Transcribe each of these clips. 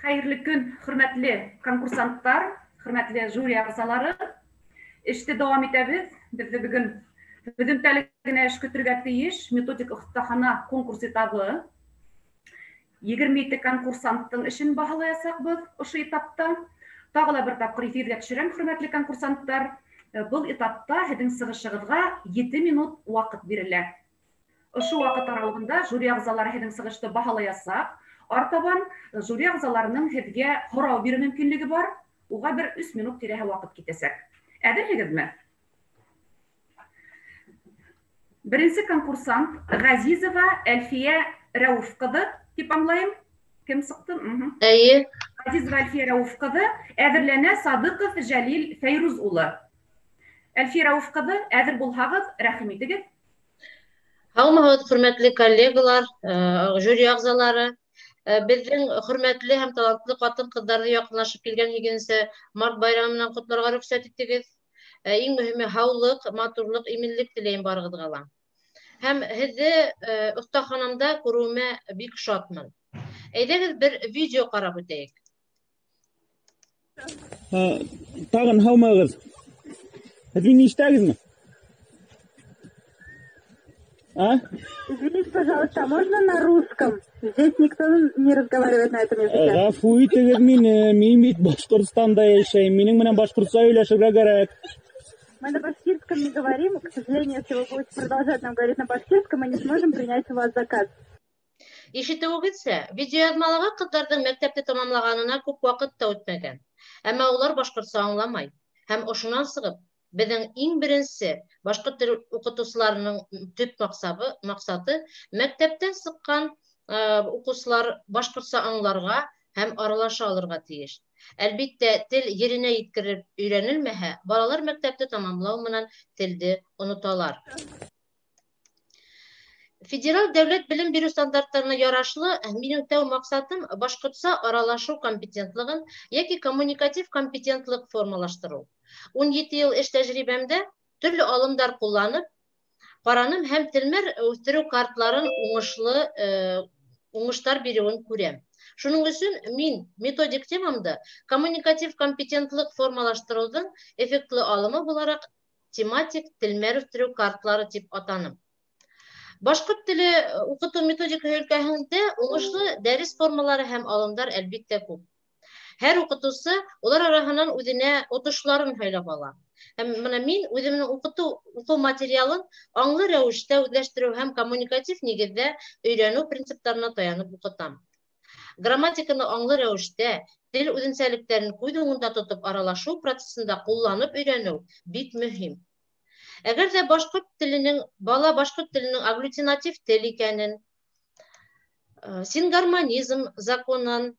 Хәйерле көн, хөрмәтле конкурсанттар, хөрмәтле жюри ағзалары. Эште дауам итәбеҙ. Беҙҙе бөгөн һөҙөмтәле генә эш көтөргә тейеш. Методик оҫтахана конкурс этабы. 22 конкурсанттың эшен баһалаясаҡбыҙ ошо этапта. Тағы ла бер тапҡыр эфиргә төшөрәм, хөрмәтле конкурсанттар. Был этапта һеҙҙең сығышығыҙға 7 минут ваҡыт бирелә. Ошо ваҡыт аралығында жюри ағзалары һеҙҙең сығышты баһалаясаҡ. Артабан жюри ағзаларының һеҙгә һорау биреү мөмкинлеге бар. Уға бер 3 минут тирәһе ваҡыт китәсәк. Әҙерһегеҙме? Беренсе конкурсант Ғәзизова Әлфиә Рәүеф ҡыҙы тип аңлайым. Кем сыҡты? Эйе. Ғәзизова Әлфиә Рәүеф ҡыҙы, әҙерләнә Садыҡов Жәлил Фәйрүз улы. Әлфиә Рәүеф ҡыҙы, әҙер булһағыҙ, рәхим итегеҙ. Һаумыһығыҙ, хөрмәтле коллегалар, жюри ағзалары. Беҙҙең хөрмәтле һәм талантлы ҡатын-ҡыҙҙарҙы яҡынлашып килгән 8 март байрамы менән ҡотларға рөхсәт итегеҙ. Иң мөһиме һаулыҡ, матурлыҡ, именлек теләйем барығыҙға ла. Һәм һеҙҙе оҫтаханамда күреүемә бик шатмын. Әйҙәгеҙ бер видео ҡарап үтәйек. Тағын һаумығыҙ. Һеҙ мине ишетәгеҙме? А? Извините, пожалуйста, а можно на русском? Здесь никто не разговаривает на этом языке. Ғәфү итегеҙ мине, мин бит Башҡортостанда йәшәйем. Минең менән башҡортса һөйләшергә кәрәк. Мы на башкирском не говорим. К сожалению, если вы будете продолжать нам говорить на башкирском, мы не сможем принять у вас заказ. Ишетеүегеҙсә, видеояҙмалағы ҡыҙҙарҙың мәктәпте тамамлағанына күп ваҡыт та үтмәгән. Әммә улар башҡортса аңламай. Һәм ошонан сығып, беҙҙең иң беренсе башҡорт тел уҡытыусыларының төп маҡсаты мәктәптән сыҡҡан уҡыусылар башҡортса аңларға һәм аралаша алырға тейеш. Әлбиттә, тел еренә еткереп өйрәнелмәһә, балалар мәктәпте тамамлау менән телде оноталар. Федераль дәүләт белем биреү стандарттарына ярашлы, минең тәү маҡсатым башҡортса аралашыу компетентлығын йәки коммуникатив компетентлыҡ формалаштырыу. 17 йыл эш тәжрибәмдә төрлө алымдар ҡулланып ҡараным һәм телмәр үҫтереү картларын уңыштар биреүен күрәм. Шуның өсөн мин методик темамды коммуникатив компетентлыҡ формалаштырыуҙың эффектлы алымы булараҡ тематик телмәр үҫтереү картлары тип атаным. Башҡорт теле уҡытыу методикаһы өлкәһендә уңышлы дәрес формалары һәм алымдар әлбиттә күп. Һәр уҡытыусы улар араһынан үҙенә отошларын һайлап ала. Һәм бына мин үҙемдең уҡыу материалын аңлы рәүештә үҙләштереү һәм коммуникатив нигеҙҙә өйрәнеү принциптарына таянып уҡытам. Грамматиканы аңлы рәүештә, тел үҙенсәлектәрен күҙ уңында тотоп аралашыу процессында ҡулланып өйрәнеү бик мөһим. Әгәр ҙә башҡорт теленең, бала башҡорт теленең агглютинатив тел икәнен, сингармонизм законын,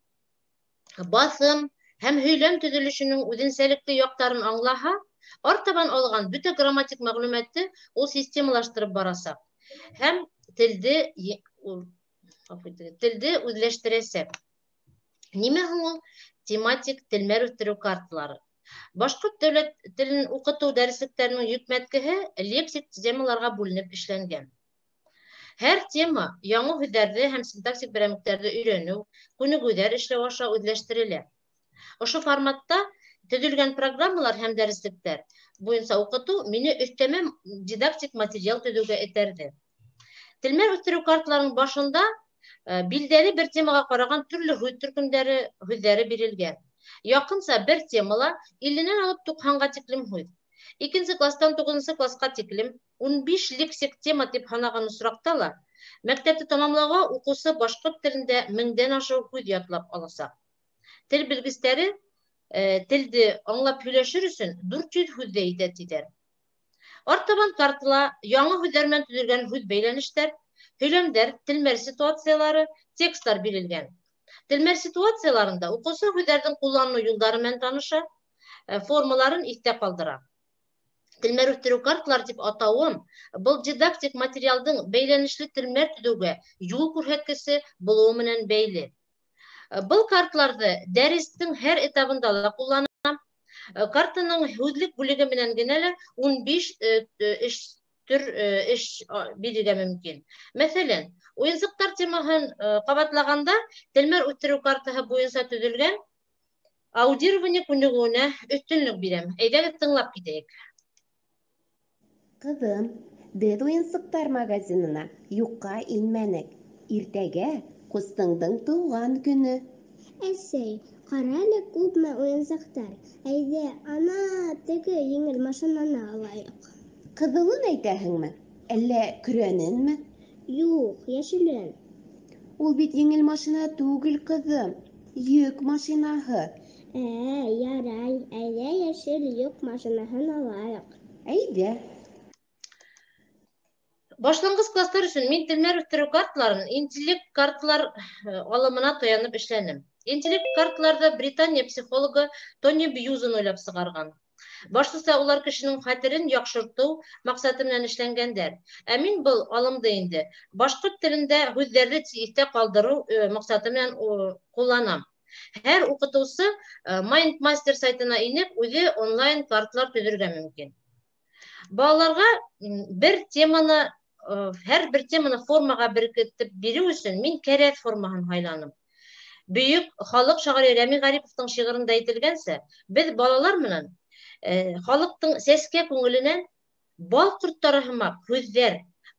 баҫым һәм һөйләм төҙөлөшөнөң үҙенсәлекле яҡтарын аңлаһа, артабан алған бөтә грамматик мәғлүмәтте ул системалаштырып барасаҡ һәм телде үҙләштерәсәк. Нимә һуң ул тематик телмәр үҫтереү карталары? Башҡорт дәүләт телен уҡытыу дәреслектәренең йөкмәткеһе лексик темаларға бүленеп эшләнгән. Һәр тема яңы һүҙҙәрҙе һәм синтаксик берәмлектәрҙе өйрәнеү, күнегеүҙәр эшләү аша үҙләштерелә. Ошо форматта төҙөлгән программалар һәм дәреслектәр буйынса уҡытыу мине өҫтәмә дидактик материал төҙөүгә этәрҙе. Телмәр үҫтереү карталарының башында билдәле бер темаға ҡараған төрлө һүҙ төркөмдәре, һүҙҙәре бирелгән. Яҡынса бер темала илленән алып туҡһанға тиклем һүҙ. Икенсе класстан туғыҙынсы класҡа тиклем 15 лексик тема тип һанаған осраҡта ла мәктәпте тамамлауға уҡыусы башҡорт телендә меңдән ашыу һүҙ ятлап аласаҡ. Тел белгестәре телде аңлап һөйләшер өсөн 400 һүҙ ҙә итә тиҙәр. Артабан картала яңы һүҙҙәр менән төҙөлгән һүҙ бәйләнештәр, һөйләмдәр, телмәр ситуациялары, текстлар бирелгән. Телмәр ситуацияларында уҡыусы һүҙҙәрҙең ҡулланыу юлдары менән таныша, формаларын иҫтә ҡалдыра. Телмәр үҫтереү карталары тип атауым был дидактик материалдың бәйләнешле телмәр төҙөүгә юл күрһәткесе булыуы менән бәйле. Был картларҙы дәрестең һәр этабында ла ҡулланам. Картаның һүҙлек бүлеге менән генә лә 15 эш төр эш бирергә мөмкин. Мәҫәлән, уйынсыҡтар темаһын ҡабатлағанда телмәр үҫтереү картаһы буйынса төҙөлгән аудирование күнегеүенә өҫтөнлөк бирәм. Әйҙәгеҙ тыңлап китәйек. Ҡыҙым, беҙ уйынсыҡтар магазинына юҡҡа инмәнек. Иртәгә ҡустыңдың тыуған көнө. Әсәй, ҡара әле күпме уйынсыҡтар. Әйҙә, ана теге еңел машинаны алайыҡ. Ҡыҙылын әйтәһеңме? Әллә көрәненме? Юҡ, йәшелен. Ул бит еңел машина түгел, ҡыҙым. Йөк машинаһы. Ярай, әйҙә йәшел йөк машинаһын алайыҡ. Әйҙә. Башланғыс класстар өсөн мин телмәр үҫтереү карталарын интеллект карталар алымына таянып эшләнем. Интеллект карталарҙы Британия психологы Тони Бьюзен уйлап сығарған. Башлыса улар кешенең хәтерен яҡшыртыу маҡсаты менән эшләнгәндәр. Ә мин был алымды инде башҡорт телендә һүҙҙәрҙе иҫтә ҡалдырыу маҡсаты менән ҡулланам. Һәр уҡытыусы MindMaster сайтына инеп, үҙе онлайн карталар төҙөргә мөмкин. Балаларға бер теманы, һәр бер теманы формаға беркетеп биреү өсөн мин кәрәҙ формаһын һайланым. Бөйөк халыҡ шағиры Рәми Ғариповтың шиғырында әйтелгәнсә, беҙ балалар менән халыҡтың сәскә күңеленән бал ҡорттары һымаҡ һүҙҙәр,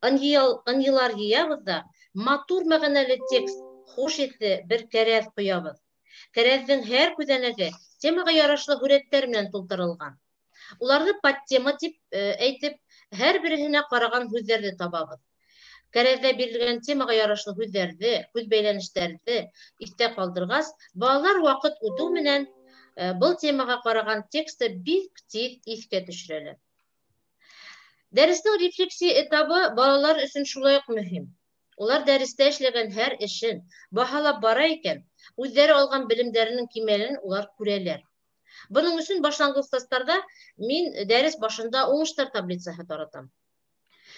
ынйылар йыябыҙ ҙа, матур мәғәнәле текст, хуш еҫле бер кәрәҙ ҡоябыҙ. Кәрәҙҙең һәр күҙәнәге темаға ярашлы һүрәттәр менән тултырылған. Уларҙы подтема тип әйтеп, һәр береһенә ҡараған һүҙҙәрҙе табабыҙ. Кәрәҙҙә бирелгән темаға ярашлы һүҙҙәрҙе, һүҙ бәйләнештәрҙе иҫтә ҡалдырғас, балалар ваҡыт үтеү менән был темаға ҡараған тексты бик тиҙ иҫкә төшөрәләр. Дәрестең рефлексия этабы балалар өсөн шулай уҡ мөһим. Улар дәрестә эшләгән һәр эшен баһалап бара икән, үҙҙәре алған белемдәренең кимәлен улар күрәләр. Бының өсөн башланғыс кластарҙа мин дәрес башында уңыштар таблицаһы таратам.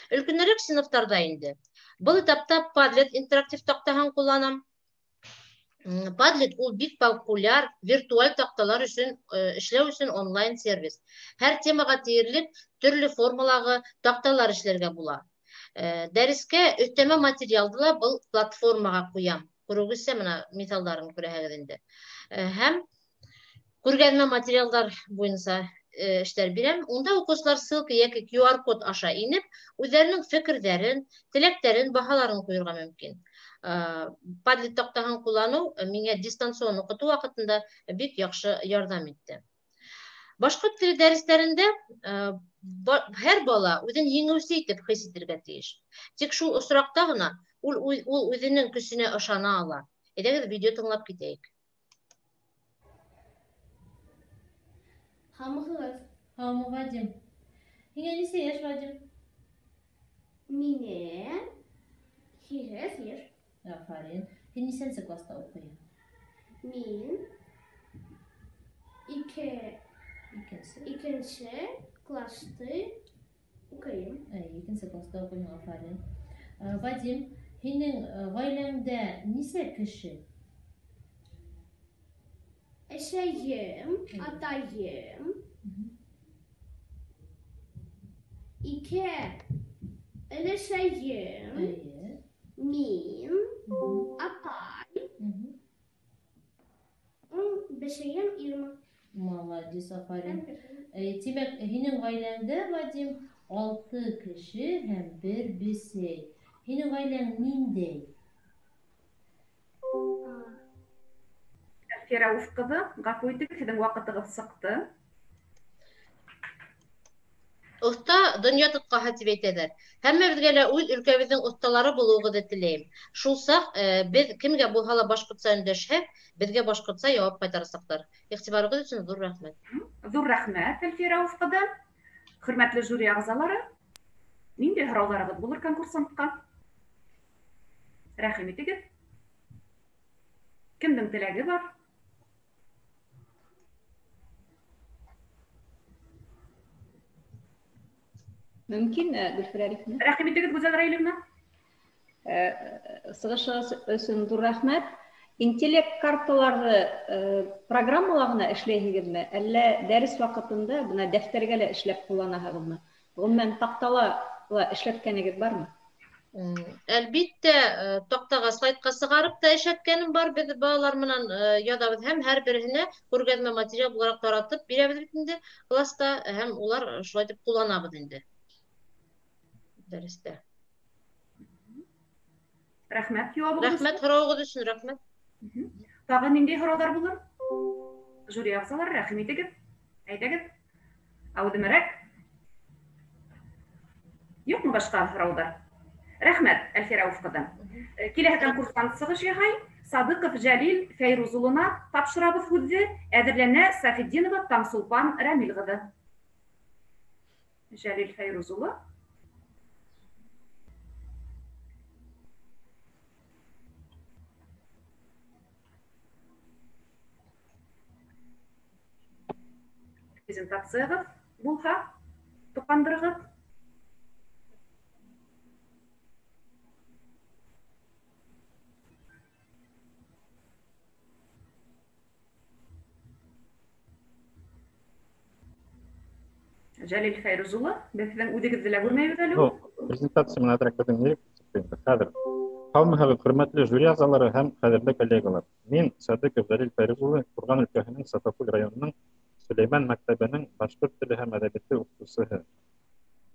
Өлкәнерәк синыфтарҙа инде был этапта Padlet интерактив таҡтаһын ҡулланам. Padlet ул бик популяр виртуаль таҡталар өсөн эшләү өсөн онлайн сервис. Һәр темаға тиерлек төрлө формалағы таҡталар эшләргә була. Дәрескә өҫтәмә материалды ла был платформаға ҡуям. Күреүегеҙсә, бына миҫалдарын күрәһегеҙ инде. Һәм күргәҙмә материалдар буйынса эштәр бирәм. Унда уҡыусылар ссылка йәки QR код аша инеп, үҙҙәренең фекерҙәрен, теләктәрен, баһаларын ҡуйырға мөмкин. Padlet таҡтаһын ҡулланыу миңә дистанцион уҡытыу ваҡытында бик яҡшы ярҙам итте. Башҡорт теле дәрестәрендә һәр бала үҙен еңеүсе итеп хис итергә тейеш. Тик шул осраҡта ғына ул үҙенең көсөнә ышана ала. Әйҙәгеҙ видео тыңлап китәйек. Һаумыһығыҙ. Һаумы, Вадим. Һиңә нисә йәш, Вадим? Миңә 8 йәш. Афарин. Һин нисәнсе класта уҡыйһың? Мин икенсе класста уҡыйым. Әй, икенсе класта уҡыйһың, афарин. Вадим, һинең ғаиләңдә нисә кеше? Әсәйем, атайым, ике өләсәйем, мин, апай, бесәйем Ирма. Молодец, афарин. Тимәк, һинең ғаиләңдә, Вадим, 6 кеше һәм бер бесәй. Һинең ғаиләң ниндәй? Әлфиә Рәүеф ҡыҙы, ғәфү итегеҙ, һеҙҙең ваҡытығыҙ сыҡты. Оҫта донъя тотҡаһы тип әйтәләр. Һәммәбеҙгә лә үҙ өлкәбеҙҙең оҫталары булыуығыҙҙы теләйем. Шул саҡ беҙ кемгә булһа ла башҡортса өндәшһәк, беҙгә башҡортса яуап ҡайтарасаҡтар. Иғтибарығыҙ өсөн ҙур рәхмәт. Ҙур рәхмәт, Әлфиә Рәүеф ҡыҙы. Хөрмәтле жюри ағзалары, ниндәй һорауларығыҙ булыр конкурсантҡа? Рәхим итегеҙ. Кемдең теләге бар? Мөмкин, Гөлфирә Арифовна? Рәхим итегеҙ, Гүзәл Раилевна. Сығышығыҙ өсөн ҙур рәхмәт. Интеллект карталарҙы программала ғына эшләйһегеҙме, әллә дәрес ваҡытында бына дәфтәргә лә эшләп ҡулланаһығыҙмы? Ғөмүмән, таҡтала ла эшләткәнегеҙ бармы? Әлбиттә, таҡтаға, слайдҡа сығарып та эшләткәнем бар. Беҙ балалар менән яҙабыҙ һәм һәр береһенә күргәҙмә материал булараҡ таратып бирәбеҙ бит инде класста, һәм улар шулай итеп ҡулланабыҙ инде дәрестә. Рәхмәт яуабығыҙ өсөн. Рәхмәт һорауығыҙ өсөн, рәхмәт. Тағы ниндәй һорауҙар булыр? Жюри ағзалары, рәхим итегеҙ. Әйҙәгеҙ. Әүҙемерәк. Юҡмы башҡа һорауҙар? Рәхмәт, Әлфиә Рәүеф ҡыҙы. Киләһе конкурсант сығыш яһай. Садыҡов Жәлил Фәйруз улына тапшырабыҙ һүҙҙе. Әҙерләнә Сафетдинова Таңсулпан Рәмил ҡыҙы. Жәлил Фәйруз улы. Презентацияғыҙ булһа, тоҡандырығыҙ. Жәлил Фәйруз улы, беҙ һеҙҙең үҙегеҙҙе лә күрмәйбеҙ әле. Презентация менән әҙерәк беҙҙең нирек инде хәҙер. Һаумыһығыҙ, хөрмәтле жюри ағзалары һәм ҡәҙерле коллегалар. Мин Садыҡов Жәлил Фәйруз улы, Ҡурған өлкәһенең Сафакүл районының Сөләймән мәктәбенең башҡорт теле һәм әҙәбиәте уҡытыусыһы.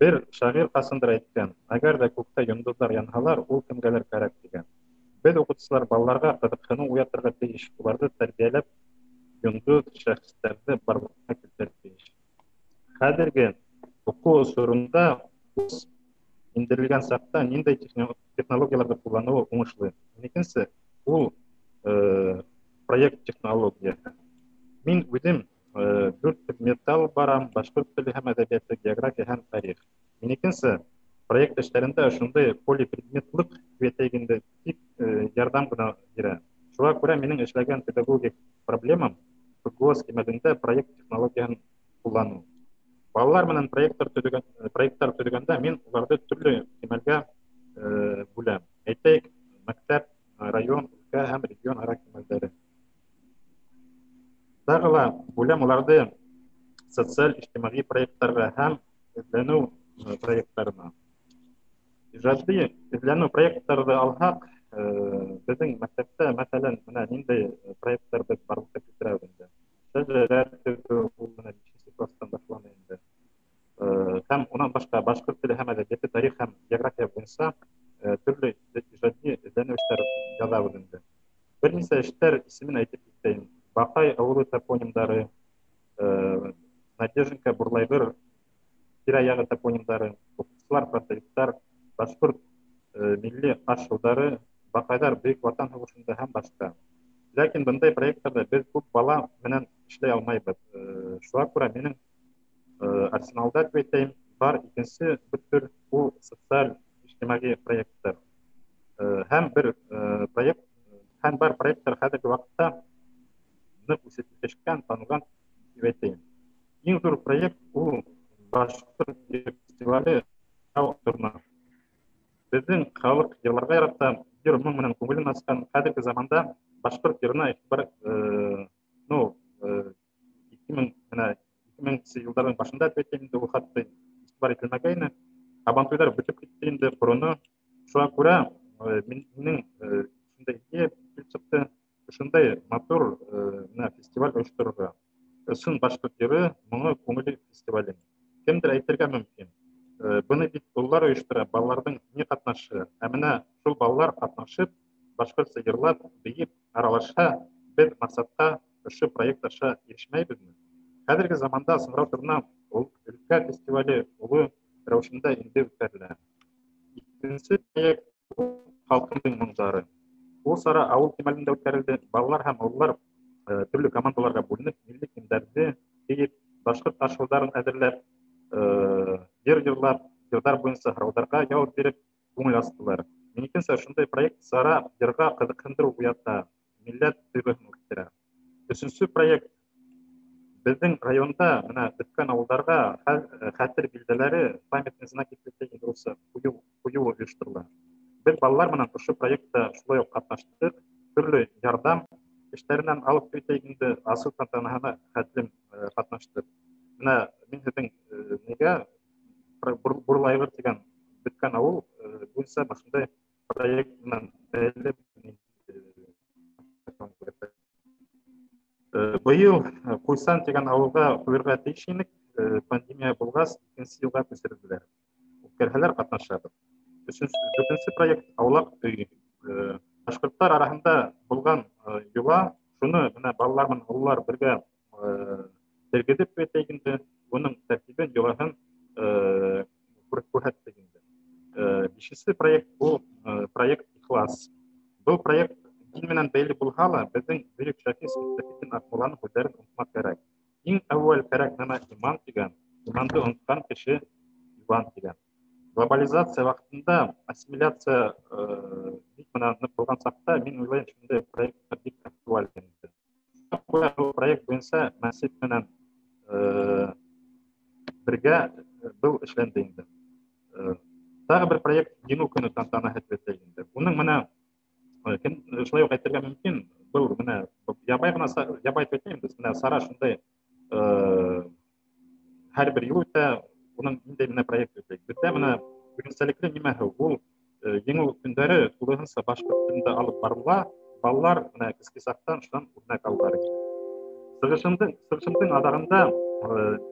Бер шағир ҡасандыр әйткән, әгәр ҙә күктә йондоҙҙар янһалар, ул кемгәлер кәрәк тигән. Беҙ уҡытыусылар балаларға ҡыҙыҡһыныу уятырға тейеш, уларҙы тәрбиәләп, йондоҙ шәхестәрҙе барлыҡҡа килтерергә тейеш. Хәҙерге уҡыу осоронда индерелгән саҡта ниндәй технологияларҙы ҡулланыуы уңышлы? Икенсе, ул проект технологияһы. Мин үҙем дүрт предметтал барам, башҡорт теле һәм әҙәбиәте, география һәм тарих. Мин икенсе проект эштәрендә ошондай полипредметлыҡ тип тик ярҙам ғына бирә. Шуға күрә минең эшләгән педагогик проблемам ПГОС кимәлендә проект технологияһын ҡулланыу. Балалар менән проекттар төҙөгәндә мин уларҙы төрлө кимәлгә бүләм. Әйтәйек, мәктәп, район, өлкә һәм регион ара кимәлдәре. Тағы ла бүләм уларҙы социаль-ижтимағи проекттарға һәм эҙләнеү проекттарына. Ижади эҙләнеү проекттарҙы алһаҡ, беҙҙең мәктәптә, мәҫәлән, бына ниндәй проекттар беҙ барлыҡҡа килтерәбеҙ инде. Шәжәрә төҙөү, ул бына бишенсе кластан башлана инде. Һәм унан башҡа башҡорт теле һәм әҙәбиәте, тарих һәм география буйынса төрлө ижади эҙләнеү эштәр яҙабыҙ инде. Бер нисә эштәр исемен әйтеп китәйем. Баҡай ауылы топонимдары, Надеженка, Бурлайғыр тирә-яғы топонимдары, уҡытыусылар, фронтовиктар, башҡорт милли аш-һыуҙары, Баҡайҙар Бөйөк Ватан һуғышында һәм башҡа. Ләкин бындай проекттарҙа беҙ күп бала менән эшләй алмайбыҙ. Шуға күрә минең арсеналда тип әйтәйем, бар икенсе бер төр, ул социаль-ижтимағи проекттар. Һәм бер проект, һәм бар проекттар хәҙерге ваҡытта ныҡ үҫеп етешкән, танылған тип әйтәйем. Иң ҙур проект ул башҡорт фестивале торна. Беҙҙең халыҡ йырларға ярата, йыр моң менән күңелен асҡан. Хәҙерге заманда башҡорт йырына иғтибар, 2000 йылдарҙың башында тип әйтәйем инде, ул хатта иғтибар ителмәгәйне. Һабантуйҙар бөтөп китте инде, ҡороно. Шуға күрә минең шундай идея килеп сыҡты, ошондай матур бына фестиваль ойошторорға. Ысын башҡорт йыры моңо күңеле фестивале. Кемдер әйтергә мөмкин, быны бит ололар ойоштора, балаларҙың ни ҡатнашы? Ә бына шул балалар ҡатнашып, башҡортса йырлап, бейеп, аралашһа, беҙ маҡсатҡа ошо проект аша ирешмәйбеҙме? Хәҙерге заманда Сыңрау торна ул өлкә фестивале оло рәүешендә инде үткәрелә. Икенсе проект халҡымдың моңдары. Ул сара ауыл кимәлендә үткәрелде. Балалар һәм ололар төрлө командаларға бүленеп, милли кейемдәрҙе кейеп, башҡорт аш-һыуҙарын әҙерләп, йыр йырлап, йырҙар буйынса һорауҙарға яуап биреп, күңел астылар. Минекенсә, шундай проект сара йырға ҡыҙыҡһындырыу уята, милләт тойғоһон үҫтерә. Өсөнсө проект беҙҙең районда бына бөткән ауылдарға хәтер билдәләре, памятный знаки русса ҡуйыу ойошторола. Беҙ балалар менән ошо проектта шулай уҡ ҡатнаштыҡ, төрлө ярҙам эштәренән алып китәйек инде, асыу тантанаһына хәтлем ҡатнаштыҡ. Бына мин һеҙҙең нигә Бурлайғыр тигән бөткән ауыл буйынса шундай проект менән бәйле. Быйыл Ҡуйсан тигән ауылға ҡуйырға тейеш инек, пандемия булғас, икенсе йылға күсерҙеләр. Үткәрһәләр ҡатнашабыҙ. Дүртенсе проект аулаҡ өй. Башҡорттар араһында булған йола, шуны бына балалар менән ололар бергә тергеҙеп әйтәйек инде, уның тәртибен, йолаһын күрһәттек инде. Бишенсе проект ул проект Ихлас. Был проект дин менән бәйле булһа ла, беҙҙең бөйөк шәхес Мөхетдин Аҡмулланың һүҙҙәрен онотмаҡ кәрәк. Иң әүәл кәрәк нәмә иман тигән, иманды онотҡан кеше иван тигән. Глобализация ваҡытында ассимиляция бик менән ныҡ булған саҡта, мин уйлайым, шундай проекттар бик актуаль инде. Был проект буйынса мәсет менән бергә был эшләнде инде. Тағы бер проект Еңеү көнө тантанаһы тип әйтәйек инде. Уның менә кем шулай уҡ әйтергә мөмкин, был менә ябай ғына ябай тип әйтәйем, беҙ менә сара шундай һәр бер йыл үтә, уның ниндәй менә проект үтә. Беҙҙә менә үҙенсәлекле нимәһе ул, еңеү көндәре тулыһынса башҡорт телендә алып барыла, балалар менә кеске саҡтан шунан үрнәк алалар. Сығышымдың аҙағында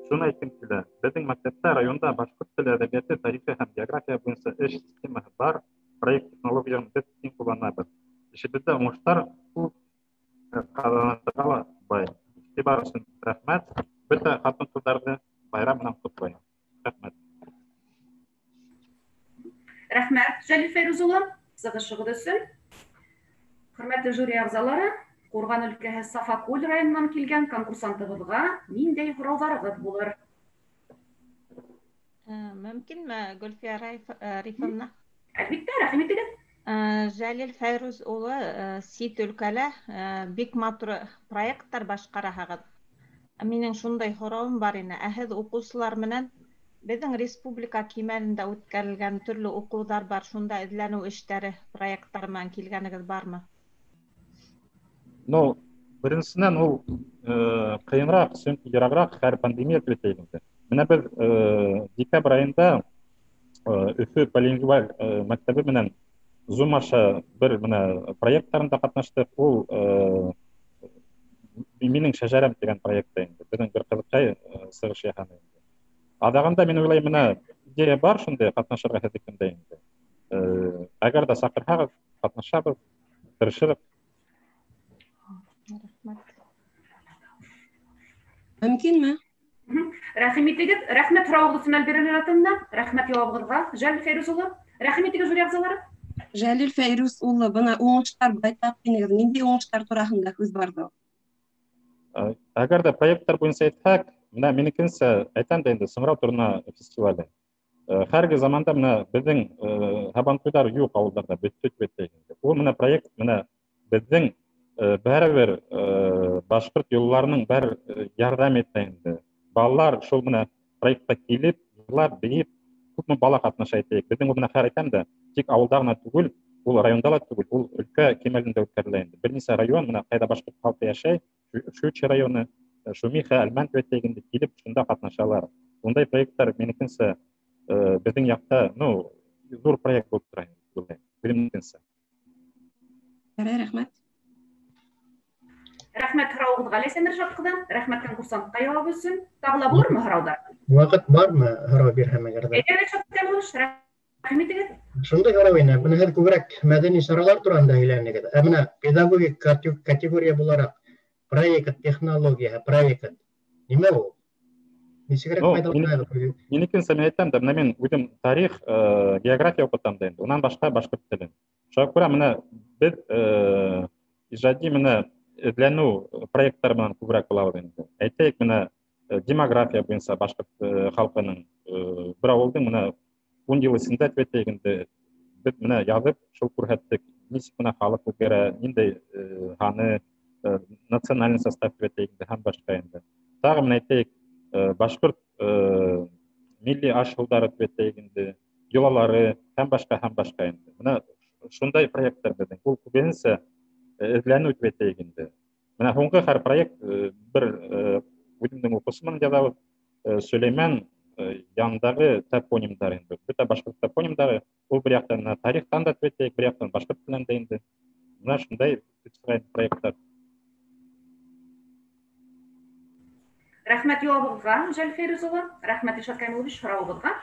шуны әйткем килә. Беҙҙең мәктәптә, районда башҡорт теле, әҙәбиәте, тарихы һәм география буйынса эш системаһы бар. Проект технологияһын беҙ киң ҡулланабыҙ. Эшебеҙҙә уңыштар күп, ҡаҙанышҡа ла бай. Иғтибар өсөн рәхмәт. Бөтә ҡатын-ҡыҙҙарҙы байрам менән ҡотлайым. Рәхмәт. Рәхмәт, Жәлил Фәйрүз улы, сығышығыҙ өсөн. Хөрмәтле жюри ағзалары, Ҡурған өлкәһе Сафакүл районынан килгән конкурсантыбыҙға ниндәй һорауҙарығыҙ булыр? Мөмкинме, Гөлфиә Рифовна? Әлбиттә, рәхим итегеҙ. Жәлил Фәйрүз улы, сит өлкәлә бик матур проекттар башҡараһығыҙ. Минең шундай һорауым бар ине. Ә һеҙ уҡыусылар менән беҙҙең республика кимәлендә үткәрелгән төрлө уҡыуҙар бар, шунда эҙләнеү эштәре проекттар менән килгәнегеҙ бармы? Ну, беренсенән ул ҡыйынраҡ, сөнки йырағыраҡ, хәҙер пандемия тип әйтәйек инде. Менә беҙ декабрь айында Өфө полилингваль мәктәбе менән Zoom аша бер менә проекттарында ҡатнаштыҡ. Ул минең шәжәрәм тигән проектта инде. Беҙҙең бер ҡыҙыҡай сығыш яһаны инде. Аҙағында мин уйлайым, менә идея бар шундай ҡатнашырға һеҙҙекендә инде. Әгәр ҙә саҡырһағыҙ, ҡатнашабыҙ, тырышырбыҙ. Рәхмәт. Мөмкинме? Рәхим итегеҙ. Рәхмәт һорауығыҙ өсөн, Әлбирә Ринатовна. Рәхмәт яуабығыҙға, Жәлил Фәйрүз улы. Рәхим итегеҙ, жюри ағзалары. Жәлил Фәйрүз улы, бына уңыштар байтаҡ инегеҙ. Ниндәй уңыштар тураһында һүҙ барҙы? Әгәр ҙә проекттар буйынса әйтһәк, менә минекенсә әйтәм дә инде, Сыңрау торна фестивале. Хәрге заманда менә беҙҙең һабантуйҙар юҡ ауылдарҙа, бөттө тип әйтәйек инде. Ул менә проект менә беҙҙең бәребер башҡорт йолаларының бәр ярҙам итә инде. Балалар шул менә проектҡа килеп, йырлап, бейеп, күпме бала ҡатнаша әйтәйек. Беҙҙең ул менә хәҙер әйтәм дә, тик ауылда ғына түгел, ул районда ла түгел, ул өлкә кимәлендә үткәрелә инде. Бер нисә район менә ҡайҙа башҡорт халҡы йәшәй, Щучье районы, Шумиха, Әлмән тип әйтәйек инде, килеп шунда ҡатнашалар. Ундай проекттар минекенсә, беҙҙең яҡта, ну, ҙур проект булып тора инде, минекенсә. Ярай, рәхмәт. Рәхмәт һорауығыҙға, Ләйсән Ришат ҡыҙы. Рәхмәт конкурсантҡа яуап өсөн. Тағы ла булырмы һорауҙар? Ваҡыт бармы һорау бирһәм әгәр ҙә? Әйҙә, Ришат Кәлимович, рәхим итегеҙ. Шундай һорау ине. Бына һеҙ күберәк мәҙәни саралар тураһында һөйләнегеҙ. Ә бына педагогик категория булараҡ проект технологияһы, проект нимә ул? Нисегерәк файҙаланаһығыҙ? Минекенсә мин әйтәм дә, бына мин үҙем тарих, география уҡытам да инде. Унан башҡа башҡорт телен. Шуға күрә бына беҙ ижади менә эҙләнеү проекттары менән күберәк булабыҙ инде. Әйтәйек, менә демография буйынса башҡорт халҡының бер ауылдың менә 10 йыл эсендә тип әйтәйек инде, беҙ менә яҙып шул күрһәттек, нисек менә халыҡ үҙгәрә, ниндәй һаны, национальный состав тип әйтәйек инде һәм башҡа инде. Тағы менә әйтәйек, башҡорт милли аш-һыуҙары тип әйтәйек инде, йолалары һәм башҡа, һәм башҡа инде. Менә шундай проекттар беҙҙең. Ул күбеһенсә эҙләнеү тип әйтәйек инде. Менә һуңғы һәр проект бер үҙемдең уҡыусым менән яҙабыҙ, Сөләймән янындағы топонимдар инде. Бөтә башҡорт топонимдары ул бер яҡтан тарихтан да төбәтәйек, бер яҡтан башҡорт теленән дә инде. Мына шундай проекттар. Рәхмәт яуабығыҙға, Жәл Фәйрүз улы. Рәхмәт Илшат Камилович һорауығыҙға.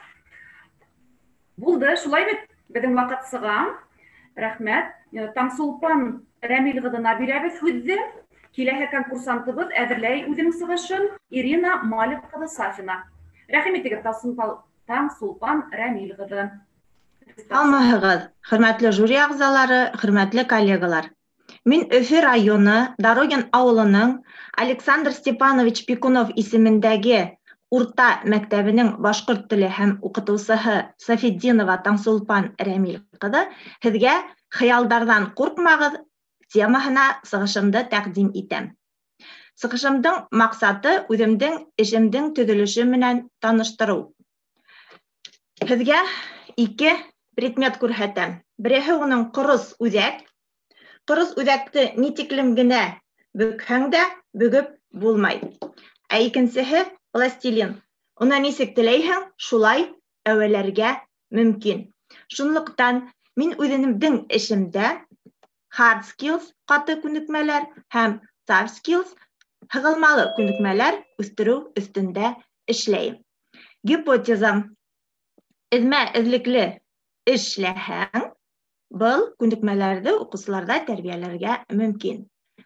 Булды, шулай бит, беҙҙең ваҡыт сыға. Рәхмәт. Таңсулпан Рәмил ҡыҙына бирәбеҙ һүҙҙе. Киләһе конкурсантыбыҙ әҙерләй үҙенең сығышын Ирина Малик ҡыҙы Сафина. Рәхим итегеҙ, Таңсулпан Рәмил ҡыҙы. Һаумыһығыҙ, хөрмәтле жюри ағзалары, хөрмәтле коллегалар. Мин Өфө районы Дорогин ауылының Александр Степанович Пикунов исемендәге урта мәктәбенең башҡорт теле һәм уҡытыусыһы Сафетдинова Таңсулпан Рәмил ҡыҙы һеҙгә «Хыялдарҙан ҡурҡмағыҙ» темаһына сығышымды тәҡдим итәм. Сығышымдың маҡсаты үҙемдең эшемдең төҙөлөшө менән таныштырыу. Һеҙгә ике предмет күрһәтәм. Береһе уның ҡорос үҙәк. Ҡорос үҙәкте ни тиклем генә бөкһәң дә бөгөп булмай. Ә икенсеһе пластилин. Уны нисек теләйһең, шулай әүәләргә мөмкин. Шунлыҡтан мин үҙемдең эшемдә hard skills ҡаты күнекмәләр һәм soft skills һығылмалы күнекмәләр үҫтереү өҫтөндә эшләйем. Гипотезам: эҙмә эҙлекле эшләһәң, был күнекмәләрҙе уҡыусыларҙа тәрбиәләргә мөмкин.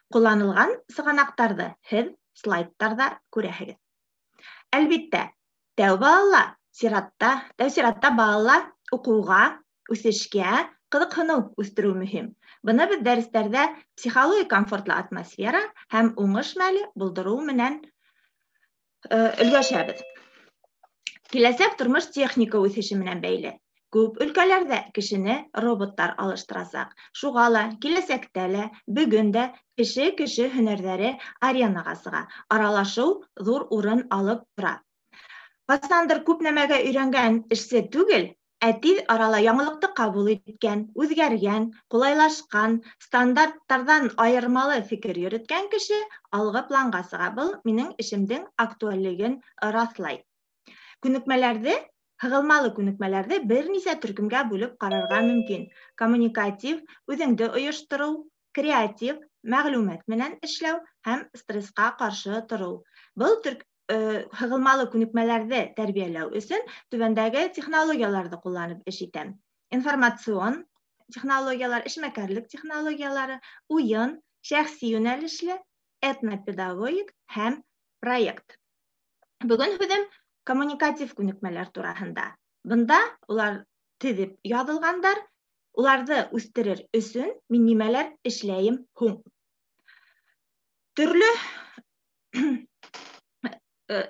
Ҡулланылған сығанаҡтарҙы һеҙ слайдтарҙа күрәһегеҙ. Әлбиттә, тәү сиратта балала уҡыуға, үҫешкә ҡыҙыҡһыныу үҫтереү мөһим. Быны беҙ дәрестәрҙә психологик комфортлы атмосфера һәм уңыш мәле булдырыу менән өлгәшәбеҙ. Киләсәк тормош техника үҫеше менән бәйле. Күп өлкәләрҙә кешене роботтар алыштырасаҡ. Шуға ла киләсәктә лә, бөгөн дә кеше-кеше һөнәрҙәре аренаға сыға. Аралашыу ҙур урын алып тора. Ҡасандыр күп нәмәгә өйрәнгән эшсе түгел, ә тиҙ арала яңылыҡты ҡабул иткән, үҙгәргән, ҡулайлашҡан, стандарттарҙан айырмалы фекер йөрөткән кеше алғы планға сыға. Был минең эшемдең актуальлеген раҫлай. Күнекмәләрҙе, һығылмалы күнекмәләрҙе бер нисә төркөмгә бүлеп ҡарарға мөмкин. Коммуникатив, үҙеңде ойоштороу, креатив, мәғлүмәт менән эшләү һәм стресҡа ҡаршы тороу. Был һығылмалы күнекмәләрҙе тәрбиәләү өсөн түбәндәге технологияларҙы ҡулланып эш итәм. Информацион технологиялар, эшмәкәрлек технологиялары, уйын, шәхси йүнәлешле, этнопедагогик һәм проект. Бөгөн һүҙем коммуникатив күнекмәләр тураһында. Бында улар теҙеп яҙылғандар, уларҙы үҫтерер өсөн мин нимәләр эшләйем һуң? Төрлө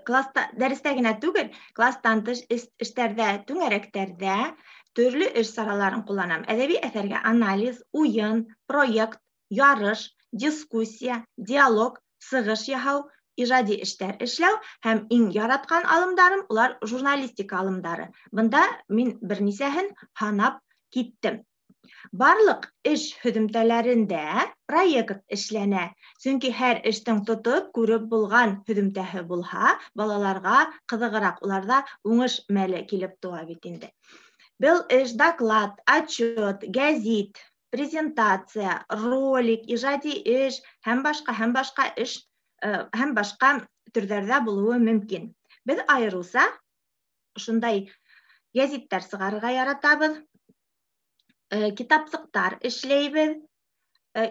класста, дәрестә генә түгел, класстан тыш эштәрҙә, түңәрәктәрҙә төрлө эш сараларын ҡулланам. Әҙәби әҫәргә анализ, уйын, проект, ярыш, дискуссия, диалог, сығыш яһау, ижади эштәр эшләү һәм иң яратҡан алымдарым улар журналистика алымдары. Бында мин бер нисәһен һанап киттем. Барлыҡ эш һөҙөмтәләрендә проект эшләнә. Сөнки һәр эштең тотоп күреп булған һөҙөмтәһе булһа, балаларға ҡыҙығыраҡ, уларҙа уңыш мәле килеп тыуа бит инде. Был эш доклад, отчет, гәзит, презентация, ролик, ижади эш һәм башҡа эш һәм башҡа төрҙәрҙә булыуы мөмкин. Беҙ айырыуса ошондай гәзиттәр сығарырға яратабыҙ, китапсыҡтар эшләйбеҙ.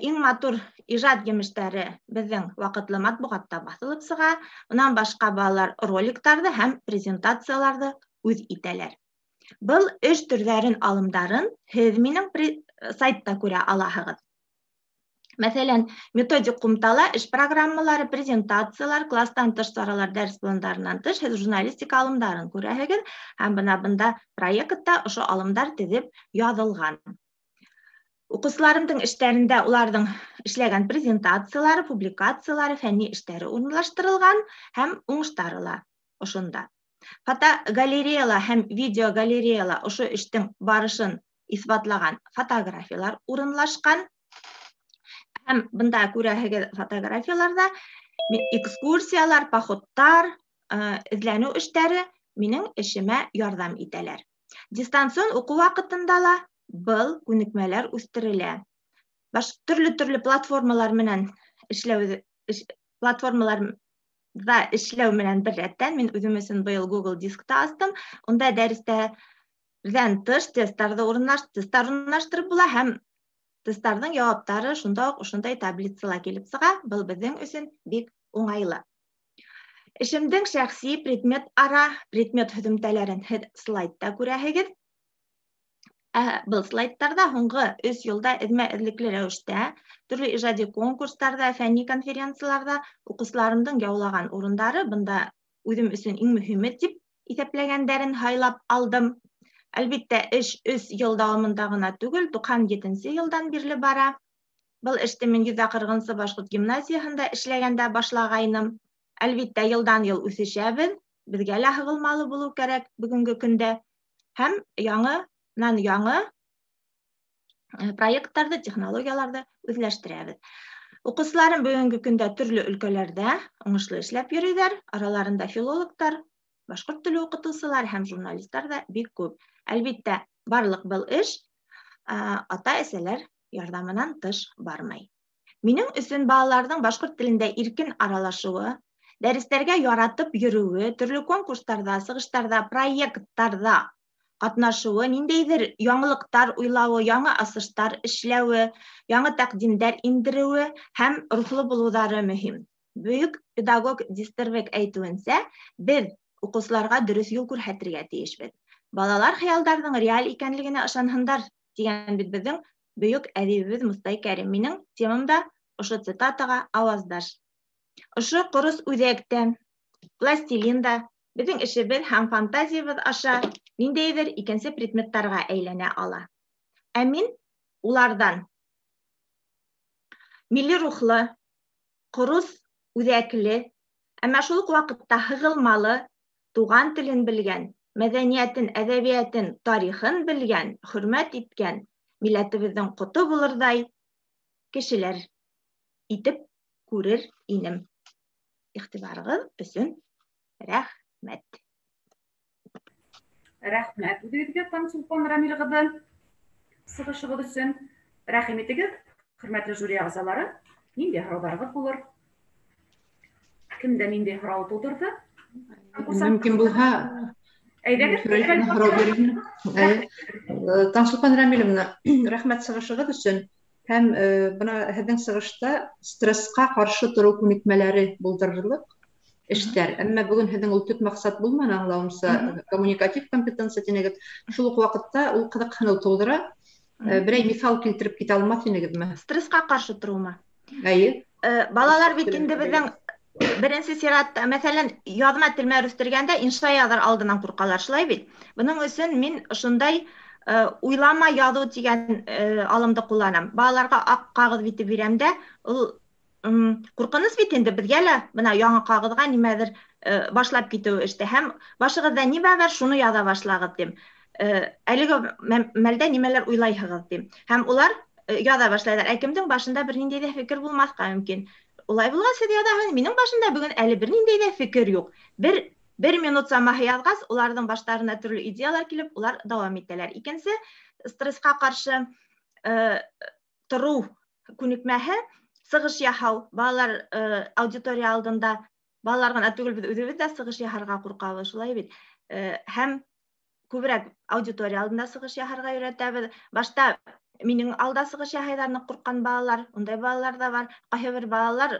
Иң матур ижад емештәре беҙҙең ваҡытлы матбуғатта баҫылып сыға. Унан башҡа балалар роликтарҙы һәм презентацияларҙы үҙ итәләр. Был эш төрҙәрен алымдарын һеҙ минең сайтта күрә алаһығыҙ. Мәҫәлән, методик ҡумтала эш программалары, презентациялар, класстан тыш саралар, дәрес пландарынан тыш һеҙ журналистика алымдарын күрәһегеҙ һәм бына бында проектта ошо алымдар теҙеп яҙылған. Уҡыусыларымдың эштәрендә уларҙың эшләгән презентациялары, публикациялары, фәнни эштәре урынлаштырылған һәм уңыштары ла ошонда. Фотогалереяла һәм видеогалереяла ошо эштең барышын иҫбатлаған фотографиялар урынлашҡан. Һәм бында күрәһегеҙ фотографияларҙа экскурсиялар, походтар, эҙләнеү эштәре минең эшемә ярҙам итәләр. Дистанцион уҡыу ваҡытында ла был күнекмәләр үҫтерелә. Төрлө-төрлө платформалар менән эшләү, платформаларҙа эшләү менән бер рәттән мин үҙем өсөн быйыл Google Дискта астым. Унда дәрестәрҙән тыш тесттарҙы тесттар урынлаштырып була һәм тесттарҙың яуаптары шунда уҡ ошондай таблицала килеп сыға. Был беҙҙең өсөн бик уңайлы. Эшемдең шәхси предмет ара предмет һөҙөмтәләрен һеҙ слайдта күрәһегеҙ. Был слайдтарҙа һуңғы 3 йылда эҙмә-эҙлекле рәүештә төрлө ижади конкурстарҙа, фәнни конференцияларҙа уҡыусыларымдың яулаған урындары, бында үҙем өсөн иң мөһиме тип иҫәпләгәндәрен һайлап алдым. Әлбиттә, эш 3 йыл дауамында ғына түгел, 97-нсе йылдан бирле бара. Был эште мин 140-нсы башҡорт гимназияһында эшләгәндә башлағайным. Әлбиттә, йылдан йыл үҫешәбеҙ, беҙгә лә һығылмалы булыу кәрәк бөгөнгө көндә. Һәм яңынан яңы проекттарҙы, технологияларҙы үҙләштерәбеҙ. Уҡыусыларым бөгөнгө көндә төрлө өлкәләрҙә уңышлы эшләп йөрөйҙәр. Араларында филологтар, башҡорт теле уҡытыусылар һәм журналистар ҙа бик күп. Әлбиттә, барлыҡ был эш ата-әсәләр ярҙамынан тыш бармай. Минең өсөн балаларҙың башҡорт телендә иркен аралашыуы, дәрестәргә яратып йөрөүе, төрлө конкурстарҙа, сығыштарҙа, проекттарҙа ҡатнашыуы, ниндәйҙер яңылыҡтар уйлауы, яңы асыштар эшләүе, яңы тәҡдимдәр индереүе һәм рухлы булыуҙары мөһим. Бөйөк педагог Дистервег әйтеүенсә, беҙ уҡыусыларға дөрөҫ юл күрһәтергә тейешбеҙ. Балалар хыялдарҙың реаль икәнлегенә ышанһындар тигән бит беҙҙең бөйөк әҙибебеҙ Мостай Кәрим. Минең темам да ошо цитатаға ауаздаш. Ошо ҡорос үҙәктә, пластилинда беҙҙең эшебеҙ һәм фантазиябыҙ аша ниндәйҙер икенсе предметтарға әйләнә ала. Ә мин уларҙан милли рухлы, ҡорос үҙәкле, әммә шул уҡ ваҡытта һығылмалы, туған телен белгән, мәҙәниәтен, әҙәбиәтен, тарихын белгән, хөрмәт иткән, милләтебеҙҙең ҡото булырҙай кешеләр итеп күрер инем. Иғтибарығыҙ өсөн рәхмәт. Рәхмәт үҙегеҙгә, Таңсулпан Рамил ҡыҙы, сығышығыҙ өсөн. Рәхим итегеҙ, хөрмәтле жюри ағзалары, ниндәй һорауҙарығыҙ булыр? Кемдә ниндәй һорау тыуҙырҙы? Мөмкин булһа, әйҙәгеҙ, һорау бирәм. Таңсулпан Рамиловна, рәхмәт сығышығыҙ өсөн. Һәм бына һеҙҙең сығышта стресска ҡаршы тороу күнекмәләре булдырырлыҡ эштәр. Әммә бөгөн һеҙҙең ул төп маҡсат булманы, аңлауымса, коммуникатив компетенция тинегеҙ. Шул уҡ ваҡытта ул ҡыҙыҡһыныу тыуҙыра. Берәй миҫал килтереп китә алмаҫ инегеҙме? Стресска ҡаршы тороумы? Эйе. Балалар бит инде беҙҙең беренсе сиратта, мәҫәлән, яҙма телмәр үҫтергәндә инша яҙыр алдынан ҡурҡалар, шулай бит. Бының өсөн мин ошондай уйлама яҙыу тигән алымды ҡулланам. Балаларға аҡ ҡағыҙ бите бирәм дә, ул ҡурҡыныс бит инде беҙгә лә, бына яңы ҡағыҙға нимәҙер башлап китеү эштә. Һәм башығыҙҙа нимә бар, шуны яҙа башлағыҙ тим. Әлеге мәлдә нимәләр уйлайһығыҙ тим. Һәм улар яҙа башлайҙар. Ә кемдең башында бер ниндәй ҙә фекер булмаҫҡа мөмкин. Улай булғас, һеҙ яҙаһығыҙ, минең башымда бөгөн әле бер ниндәй ҙә фекер юҡ. Бер минут самаһы яҙғас, уларҙың баштарына төрлө идеялар килеп, улар дауам итәләр. Икенсе, стресска ҡаршы тороу күнекмәһе сығыш яһау. Балалар аудитория алдында, балалар ғына түгел, беҙ үҙебеҙ ҙә сығыш яһарға ҡурҡабыҙ, шулай бит. Һәм күберәк аудитория алдында сығыш яһарға өйрәтәбеҙ. Башта минең алда сығыш яһайҙар ныҡ ҡурҡҡан балалар, ундай балалар ҙа бар. Ҡайһы бер балалар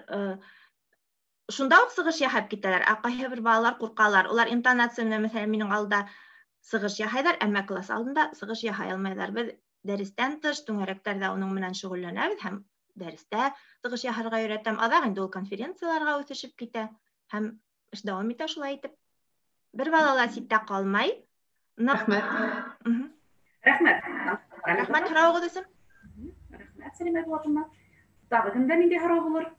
шунда уҡ сығыш яһап китәләр, ә ҡайһы бер балалар ҡурҡалар. Улар интонация менән, мәҫәлән, минең алда сығыш яһайҙар, әммә класс алдында сығыш яһай алмайҙар. Беҙ дәрестән тыш түңәрәктәрҙә уның менән шөғөлләнәбеҙ һәм дәрестә сығыш яһарға өйрәтәм. Аҙаҡ инде ул конференцияларға үҫешеп китә һәм эш дауам итә шулай итеп. Бер бала ла ситтә ҡалмай. Рәхмәт. Рәхмәт. Рәхмәт һорауығыҙ өсөн. Рәхмәт, Сәлимә Булатовна. Тағы кемдә ниндәй һорау булыр?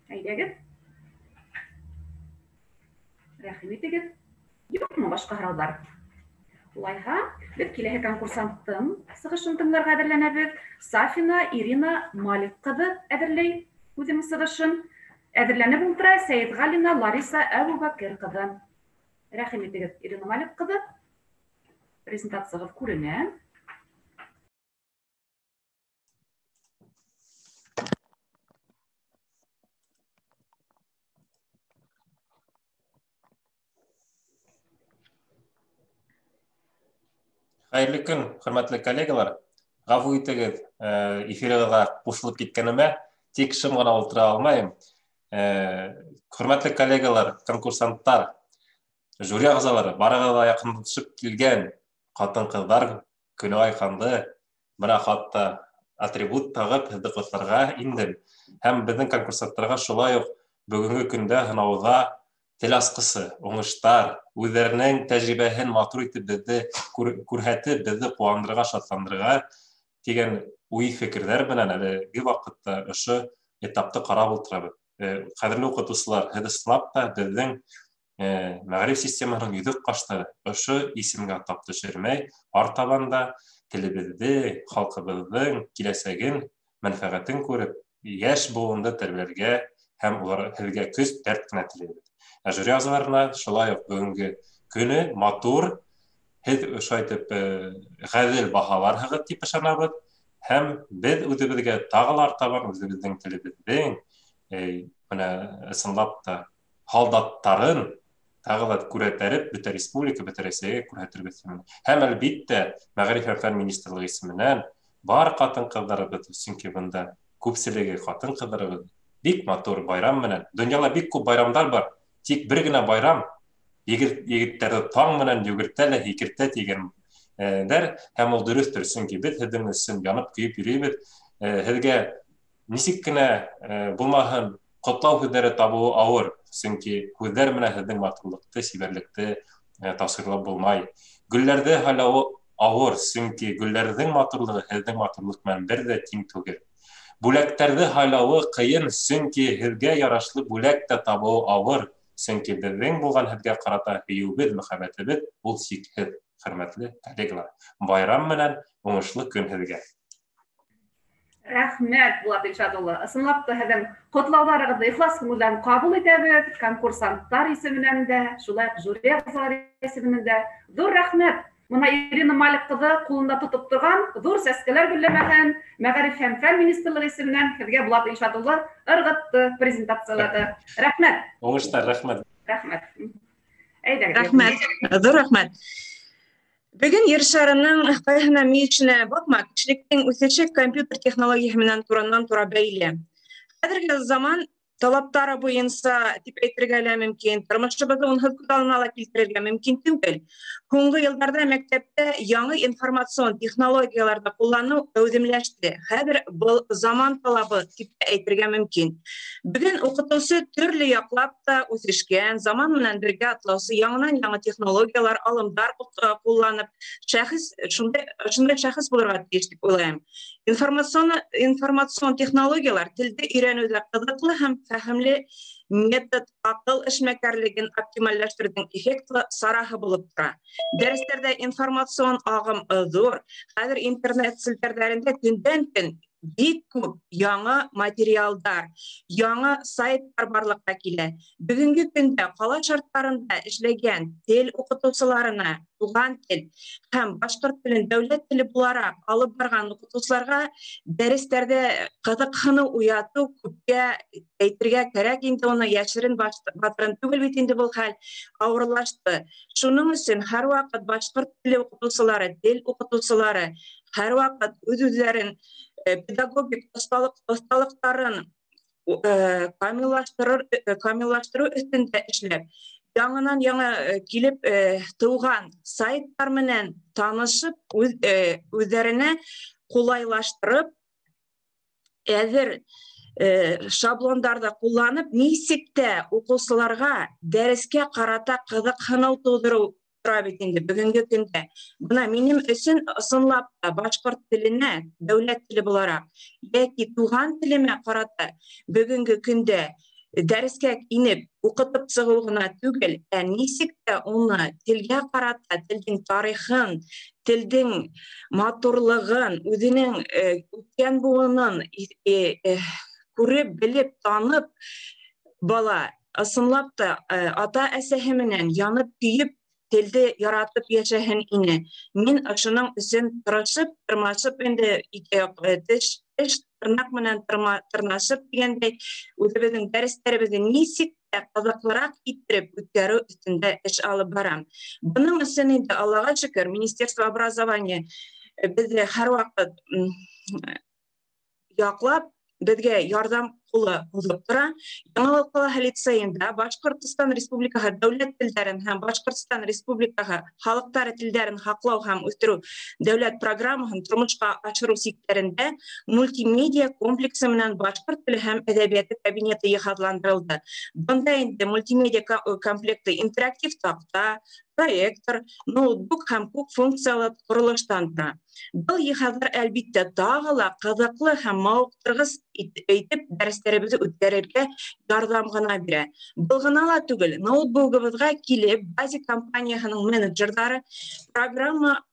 Әйҙәгеҙ. Рәхим итегеҙ. Юҡмы башҡа һорауҙар? Улайһа, беҙ киләһе конкурсанттың сығышын тыңларға әҙерләнәбеҙ. Сафина Ирина Малик ҡыҙы әҙерләй үҙенең сығышын. Әҙерләнеп ултыра Сәйетғәлина Лариса Әбүбәкер ҡыҙы. Рәхим итегеҙ, Ирина Малик ҡыҙы. Презентациягыҙ күренә. Хәйерле көн, хөрмәтле коллегалар. Ғәфү итегеҙ, эфирығыҙға ҡушылып киткәнемә, тик шым ғына ултыра алмайым. Хөрмәтле коллегалар, конкурсанттар, жюри ағзалары, барығыҙ ҙа яҡынлашып килгән ҡатын-ҡыҙҙар көнө айҡанлы, бына хатта атрибут тағып һеҙҙе ҡотларға индем. Һәм беҙҙең конкурсанттарға шулай уҡ бөгөнгө көндә һынауҙа тел асҡысы, уңыштар, үҙҙәренең тәжрибәһен матур итеп беҙҙе күрһәтеп, беҙҙе ҡыуандырырға, шатландырырға тигән уй-фекерҙәр менән әлеге ваҡытта ошо этапты ҡарап ултырабыҙ. Ҡәҙерле уҡытыусылар, һеҙ ысынлап та беҙҙең мәғариф системаһының йөҙөк ҡаштары ошо исемгә тап төшөрмәй, артабан да телебеҙҙе, халҡыбыҙҙың киләсәген, мәнфәғәтен күреп, йәш быуынды тәрбиәләргә һәм улар һеҙгә көс, дәрт кенә теләйбеҙ. Ә жюри ағзаларына шулай уҡ бөгөнгө көнө матур, һеҙ ошолай итеп ғәҙел баһаларһығыҙ тип ышанабыҙ, һәм беҙ үҙебеҙгә тағы ла артабан үҙебеҙҙең телебеҙҙең бына ысынлап та һалдаттарын тағы ла күрәтәреп, бөтә республика, бөтә Рәсәйгә күрһәтербеҙ. Һәм әлбиттә, Мәғариф һәм фән министрлығы исеменән бар ҡатын-ҡыҙҙарыбыҙ, сөнки бында күпселеге ҡатын-ҡыҙҙарыбыҙ, бик матур байрам менән. Донъяла бик күп байрамдар бар, тик бер генә байрам егеттәрҙе таң менән йүгертә лә һикертә тигәндәр, һәм ул дөрөҫтөр, сөнки беҙ һеҙҙең өсөн янып көйөп йөрөйбөҙ. Һеҙгә нисек кенә булмаһын, ҡотлау һүҙҙәре табыуы ауыр, сөнки һүҙҙәр менән һеҙҙең матурлыҡты, сибәрлекте тасвирлап булмай. Гөлләрҙе һайлауы ауыр, сөнки гөлләрҙең матурлығы һеҙҙең матурлыҡ менән бер ҙә тиң түгел. Бүләктәрҙе һайлауы ҡыйын, сөнки һеҙгә ярашлы бүләк тә табыуы ауыр, сөнки беҙҙең булған һеҙгә ҡарата һөйөүебеҙ, мөхәббәтебеҙ ул сикһеҙ, хөрмәтле коллегалар. Байрам менән уңышлы көн һеҙгә. Рәхмәт, Булат Илшат улы. Ысынлап та һеҙҙең ҡотлауҙарығыҙҙы ихлас күңелдән ҡабул итәбеҙ, конкурсанттар исеменән дә, шулай уҡ жюри ағзалары исеменән дә. Ҙур рәхмәт. Бына Ирина Малик ҡыҙы ҡулында тотоп торған ҙур сәскәләр гөлләмәһен Мәғариф һәм фән министрлығы исеменән һеҙгә Булат Илшат улы ырғытты, презентациялады. Рәхмәт. Уңыштар, рәхмәт. Рәхмәт. Әйҙәгеҙ. Рәхмәт, ҙур рәхмәт. Бөгөн ер шарының ҡайһына мөйөшөнә баҡма, кешелектең үҫеше компьютер технологияһы менән туранан-тура бәйле. Хәҙерге заман талаптары буйынса тип әйтергә лә мөмкин, тормошобоҙҙо унһыҙ күҙ алдына ла килтерергә мөмкин түгел. Һуңғы йылдарҙа мәктәптә яңы информацион технологияларҙы ҡулланыу әүҙемләште. Хәҙер был заман талабы тип тә әйтергә мөмкин. Бөгөн уҡытыусы төрлө яҡлап та үҫешкән, заман менән бергә атлаусы яңынан-яңы технологиялар, алымдар ҡулланып, шәхес шундай шәхес булырға тейеш тип уйлайым. Информацион технологиялар телде өйрәнеүҙә ҡыҙыҡлы һәм фәһемле метод, аҡыл эшмәкәрлеген оптимальләштереүҙең эффектлы сараһы булып тора. Дәрестәрҙә информацион ағым ҙур. Хәҙер интернет селтәрҙәрендә көндән-көн бик күп яңы материалдар, яңы сайттар барлыҡҡа килә. Бөгөнгө көндә ҡала шарттарында эшләгән тел уҡытыусыларына туған тел һәм башҡорт телен дәүләт теле булараҡ алып барған уҡытыусыларға дәрестәрҙә ҡыҙыҡһыныу уятыу күпкә әйтергә кәрәк инде, уны йәшерен батырын түгел бит инде, был хәл ауырлашты. Шуның өсөн һәр ваҡыт башҡорт теле уҡытыусылары, тел уҡытыусылары һәр ваҡыт үҙ-үҙҙәрен педагогик оҫталыҡтарын камиллаштырыу өҫтөндә эшләп, яңынан яңы килеп тыуған сайттар менән танышып, үҙҙәренә ҡулайлаштырып, әҙер шаблондарҙы ҡулланып, нисек тә уҡыусыларға дәрескә ҡарата ҡыҙыҡһыныу тыуҙырыу тора бит инде бөгөнгө көндә. Бына минең өсөн ысынлап та башҡорт теленә, дәүләт теле булараҡ, йәки туған телемә ҡарата бөгөнгө көндә дәрескә инеп уҡытып сығыу ғына түгел, ә нисек тә уны телгә ҡарата, телдең тарихын, телдең матурлығын, үҙенең үткән быуынын күреп, белеп, танып бала ысынлап та ата-әсәһе менән янып көйөп телде яратып йәшәһен ине. Мин ошоноң өсөн тырышып, тырмашып инде теш тырнаҡ менән тырнашып тигәндәй үҙебеҙҙең дәрестәребеҙҙе нисек тә ҡыҙыҡлыраҡ иттереп үткәреү өҫтөндә эш алып барам. Бының өсөн инде Аллаға шөкөр, Министерство образования беҙҙе һәр ваҡыт яҡлап, беҙгә ярҙам ҡулы һуҙып тора. Яңауыл ҡалаһы лицейында Башҡортостан Республикаһы дәүләт телдәрен һәм Башҡортостан Республикаһы халыҡтары телдәрен һаҡлау һәм үҫтереү дәүләт программаһын тормошҡа ашырыу сиктәрендә мультимедиа комплексы менән башҡорт теле һәм әҙәбиәте кабинеты йыһазландырылды. Бында инде мультимедиа комплекты интерактив таҡта, проектор, ноутбук һәм күп функциялы ҡоролоштан тора. Был йыһазлар әлбиттә тағы ла ҡыҙыҡлы һәм мауыҡтырғыс итеп дәрестәребеҙҙе үткәрергә ярҙам ғына бирә. Был ғына ла түгел, ноутбугыбыҙға килеп, Базик компанияһының менеджерҙары программа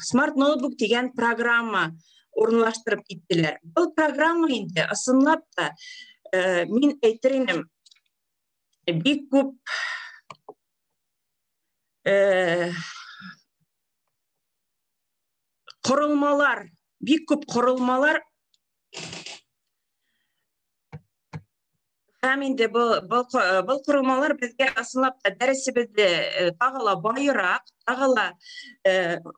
Smart Notebook тигән программа урынлаштырып киттеләр. Был программа инде ысынлап та мин әйтер инем, бик күп ҡоролмалар, бик күп ҡоролмалар һәм инде был ҡоролмалар беҙгә ысынлап та дәресебеҙҙе тағы ла байыраҡ, тағы ла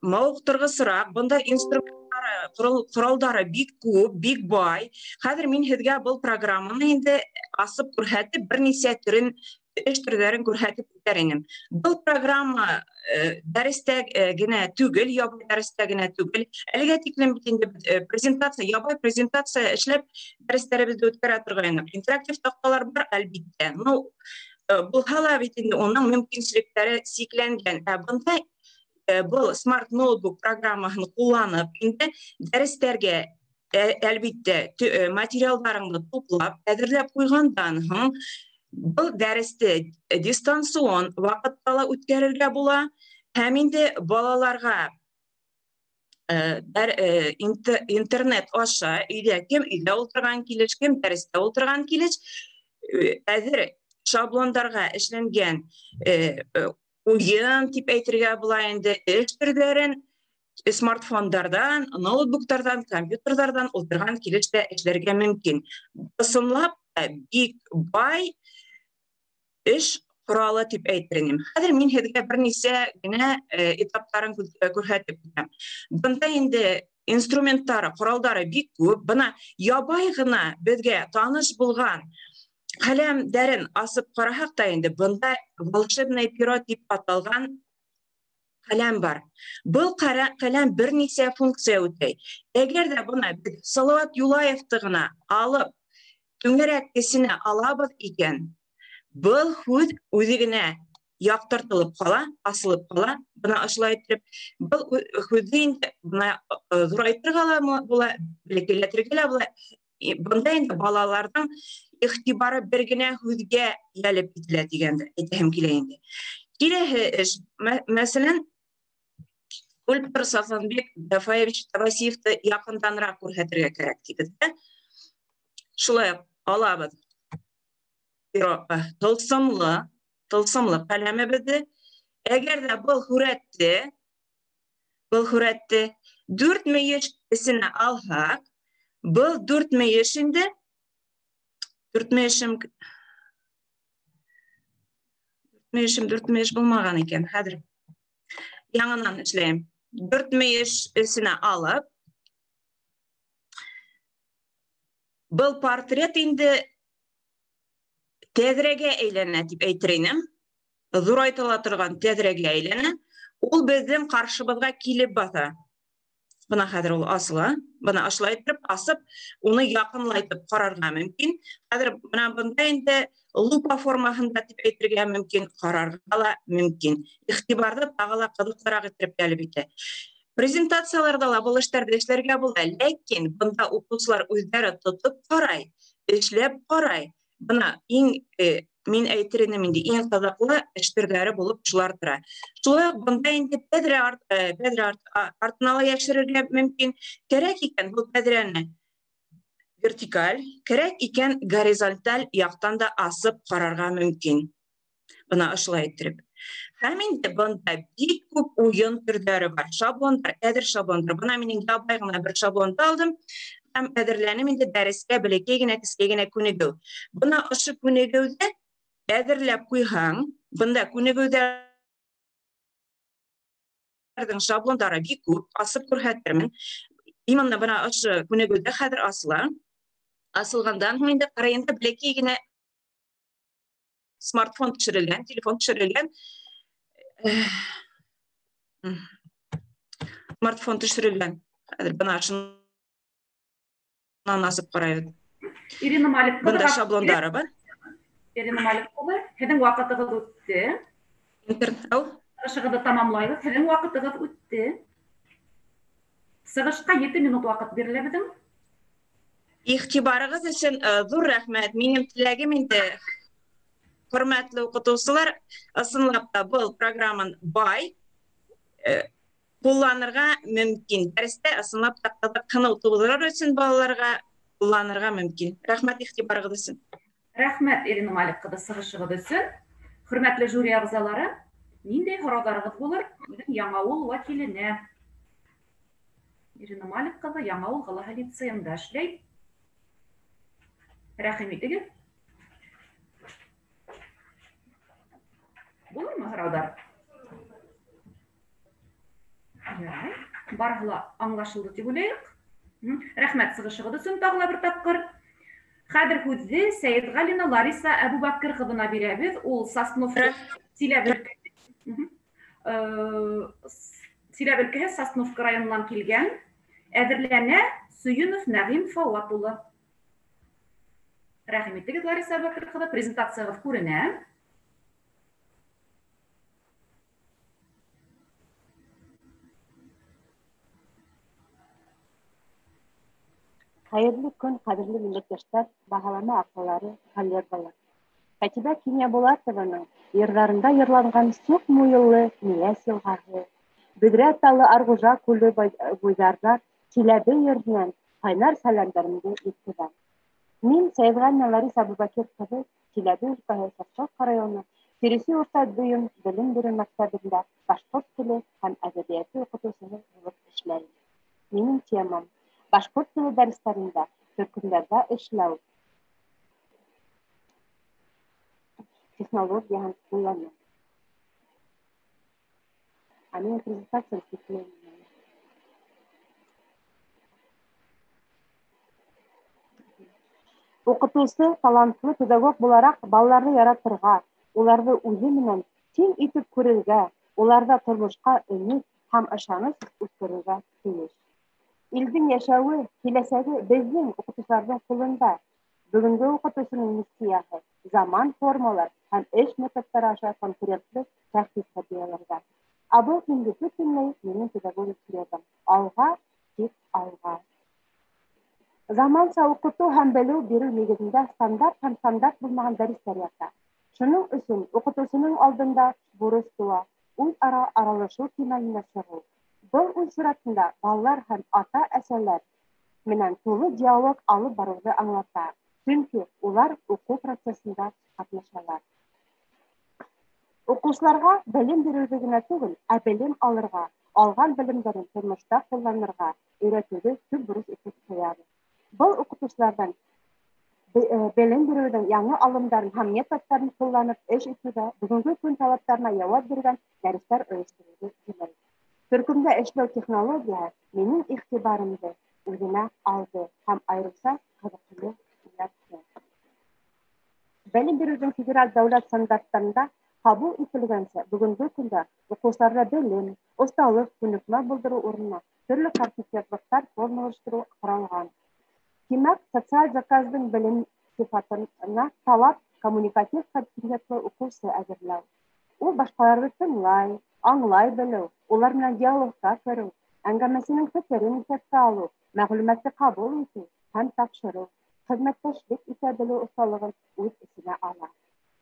мауыҡтырғысыраҡ. Бында инструменттары, ҡоралдары бик күп, бик бай. Хәҙер мин һеҙгә был программаны инде асып күрһәтеп, бер нисә төрөн, эш төрҙәрен күрһәтеп үтәр инем. Был программа дәрестә генә түгел, ябай дәрестә генә түгел. Әлегә тиклем бит инде презентация, ябай презентация эшләп дәрестәребеҙҙе үткәрә торғайныҡ. Интерактив таҡталар бар, әлбиттә. Ну, булһа ла бит инде уның мөмкинселектәре сикләнгән. Ә бында был Smart Notebook программаһын ҡулланып, инде дәрестәргә әлбиттә материалдарыңды туплап, әҙерләп ҡуйғандан һуң был дәресте дистанцион ваҡытта ла үткәрергә була, һәм инде балаларға интернет аша өйҙә, кем өйҙә ултырған килеш, кем дәрестә ултырған килеш, әҙер шаблондарға эшләнгән уйын тип әйтергә була инде, эш төрҙәрен смартфондарҙан, ноутбуктарҙан, компьютерҙарҙан ултырған килеш тә эшләргә мөмкин. Ысынлап та бик бай эш ҡоралы тип әйтер инем. Хәҙер мин һеҙгә бер нисә генә этаптарын күрһәтеп үтәм. Бында инде инструменттары, ҡоралдары бик күп. Бына ябай ғына беҙгә таныш булған ҡәләмдәрен асып ҡараһаҡ та инде бында волшебное перо тип аталған ҡәләм бар. Был ҡәләм бер нисә функция үтәй. Әгәр ҙә бына беҙ Салауат Юлаевты ғына алып түңәрәк эсенә алабыҙ икән, был һүҙ үҙе генә яҡтыртылып ҡала, асылып ҡала. Бына ошолай итеп, был һүҙҙе инде бына ҙурайтырға ла була, бәләкәйләтергә лә була. Бында инде балаларҙың иғтибары бер генә һүҙгә йәлеп ителә тигәнде әйтәһем килә инде. Киләһе эш, мәҫәлән, скульптор Сафанбек Дафаевич Тавасиевты яҡынданыраҡ күрһәтергә кәрәк тибеҙ ҙә. Шулай алабыҙ тылсымлы ҡәләмебеҙҙе. Әгәр ҙә был һүрәтте дүрт мөйөш эсенә алһаҡ, был дүрт мөйөш инде, дүрт мөйөшем дүрт мөйөш булмаған икән, хәҙер яңынан эшләйем. Дүрт мөйөш эсенә алып, был портрет инде тәҙрәгә әйләнә тип әйтер инем. Ҙурайтыла торған тәҙрәгә әйләнә. Ул беҙҙең ҡаршыбыҙға килеп баҫа. Бына хәҙер ул асыла. Бына ошолай итеп асып, уны яҡынлайтып ҡарарға мөмкин. Хәҙер бына бында инде лупа формаһында тип әйтергә мөмкин, ҡарарға ла мөмкин. Иғтибарҙы тағы ла ҡыҙыҡлыраҡ итеп йәлеп итә. Презентацияларҙа ла был эштәрҙе эшләргә була, ләкин бында уҡыусылар үҙҙәре тотоп ҡарай, эшләп ҡарай. Бына иң мин әйтер инем инде, иң ҡыҙыҡлы эш төрҙәре булып шулар тора. Шулай уҡ бында инде бәҙрә артына ла йәшерергә мөмкин. Кәрәк икән был бәҙрәне Вертикаль, кәрәк икән горизонталь яҡтан да асып ҡарарға мөмкин. Бына ошолай иттереп. Һәм инде бында бик күп уйын төрҙәре бар. Шаблондар, әҙер шаблондар. Бына минең ябай ғына бер шаблонды алдым һәм әҙерләнем инде дәрескә бәләкәй генә, кескәй генә күнегеү. Бына ошо күнегеүҙе әҙерләп ҡуйһаң, бында күнегеүҙәрҙең шаблондары бик күп, асып күрһәтермен. Именно бына ошо күнегеүҙә хәҙер асыла. Асылғандан һуң инде ҡарайында бәләкәй генә смартфон төшөрөлгән, телефон төшөрөлгән. Смартфон төшөрөлгән. Хәҙер бына шунан асып ҡарайбыҙ. Ирина Малик ҡыҙы, Бында шаблондары бар. Ирина Малик ҡыҙы, һеҙҙең ваҡытығыҙ үтте. Сығышығыҙҙы тамамлайбыҙ. Һеҙҙең ваҡытығыҙ үтте. Сығышҡа 7 минут ваҡыт бирелә беҙҙең. Иғтибарығыҙ өсөн ҙур рәхмәт. Минең теләгем инде, хөрмәтле уҡытыусылар, ысынлап та был программан бай, ҡулланырға мөмкин. Дәрестә ысынлап та ҡыҙыҡһыныу тыуҙырыр өсөн балаларға ҡулланырға мөмкин. Рәхмәт иғтибарығыҙ өсөн. Рәхмәт, Ирина Малик ҡыҙы, сығышығыҙ өсөн. Хөрмәтле жюри ағзалары, ниндәй һорауҙарығыҙ булыр беҙҙең Яңауыл вәкиленә? Ирина Малик ҡыҙы Яңауыл ҡалаһы лицейында эшләй. Рәхим итегеҙ. Булырмы һорауҙар? Ярай, барыһы ла аңлашылды тип уйлайыҡ. Рәхмәт сығышығыҙ өсөн тағы ла бер тапҡыр. Хәҙер һүҙҙе Сәйетғәлина Лариса Әбүбәкер ҡыҙына бирәбеҙ. Ул Сосновка Силәбе өлкәһе Сосновка районынан килгән. Әҙерләнә Сөйөнов Нәғим Фауат улы. Рәхим итегеҙ, Лариса Әбүбәкер ҡыҙы, презентациягыҙ күренә. Хәйерле көн, ҡәҙерле милләттәштәр, баһалама ағзалары, коллегалар. Кәтибә Кинйәбулатованың йырҙарында йырланған суҡ муйыллы Миәс йылғаһы, бөҙрә талы Арғужа күле буйҙарҙа Силәбе еренән ҡайнар сәләмдәремде еткерәм. Мин Сәйетғәлина Лариса Әбүбәкер ҡыҙы, Силәбе өлкәһе Сосновка районы Тиресе урта дөйөм белем биреү мәктәбендә башҡорт теле һәм әҙәбиәте уҡытыусыһы булып эшләйем. Минең темам башҡорт теле дәрестәрендә төркөмдәрҙә эшләү технологияһын ҡулланыу. Ә минең презентациям китмәй. Уҡытыусы талантлы педагог булараҡ балаларҙы яратырға, уларҙы үҙе менән тиң итеп күрергә, уларҙа тормошҡа өмөт һәм ышаныс үҫтерергә тейеш. Илдең йәшәүе, киләсәге беҙҙең уҡытыусыларҙың ҡулында. Бөгөнгө уҡытыусының миссияһы заман формалар һәм эш методтары аша конкурентлы шәхес тәрбиәләргә. Ә был инде бөтөнләй минең педагогик кредом. Алға, тик алға. Заманса уҡытыу һәм белеү биреү нигеҙендә стандарт һәм стандарт булмаған дәрестәр ята. Шуның өсөн уҡытыусының алдында бурыс тыуа, үҙ-ара аралашыу кимәленә сығыу. Был үҙ сиратында балалар һәм ата-әсәләр менән тулы диалог алып барыуҙы аңлата, сөнки улар уҡыу процесында ҡатнашалар. Уҡыусыларға белем биреүҙе генә түгел, ә белем алырға, алған белемдәрен тормошта ҡулланырға өйрәтеүҙе төп бурыс итеп ҡуябыҙ. Был уҡытыусыларҙан белем биреүҙең яңы алымдарын һәм методтарын ҡулланып эш итеүҙә бөгөнгө көн талаптарына яуап биргән дәрестәр ойоштороуҙы теләй. Төркөмдә эшләү технологияһы минең иғтибарымды үҙенә алды һәм айырыуса ҡыҙыҡһыныу уятты. Белем биреүҙең федераль дәүләт стандарттарында ҡабул ителгәнсә, бөгөнгө көндә уҡыусыларҙа белем, оҫталыҡ, күнекмә булдырыу урынына төрлө компетентлыҡтар формалаштырыу ҡаралған. Тимәк, социаль заказдың белем сифатына талап коммуникатив компетентлы уҡыусы әҙерләү. Ул башҡаларҙы тыңлай, аңлай белеү, улар менән диалогта кереү, әңгәмәсенең фекерен иҫәпкә алыу, мәғлүмәтте ҡабул итеү һәм тапшырыу, хеҙмәттәшлек итә белеү оҫталығын үҙ эсенә ала.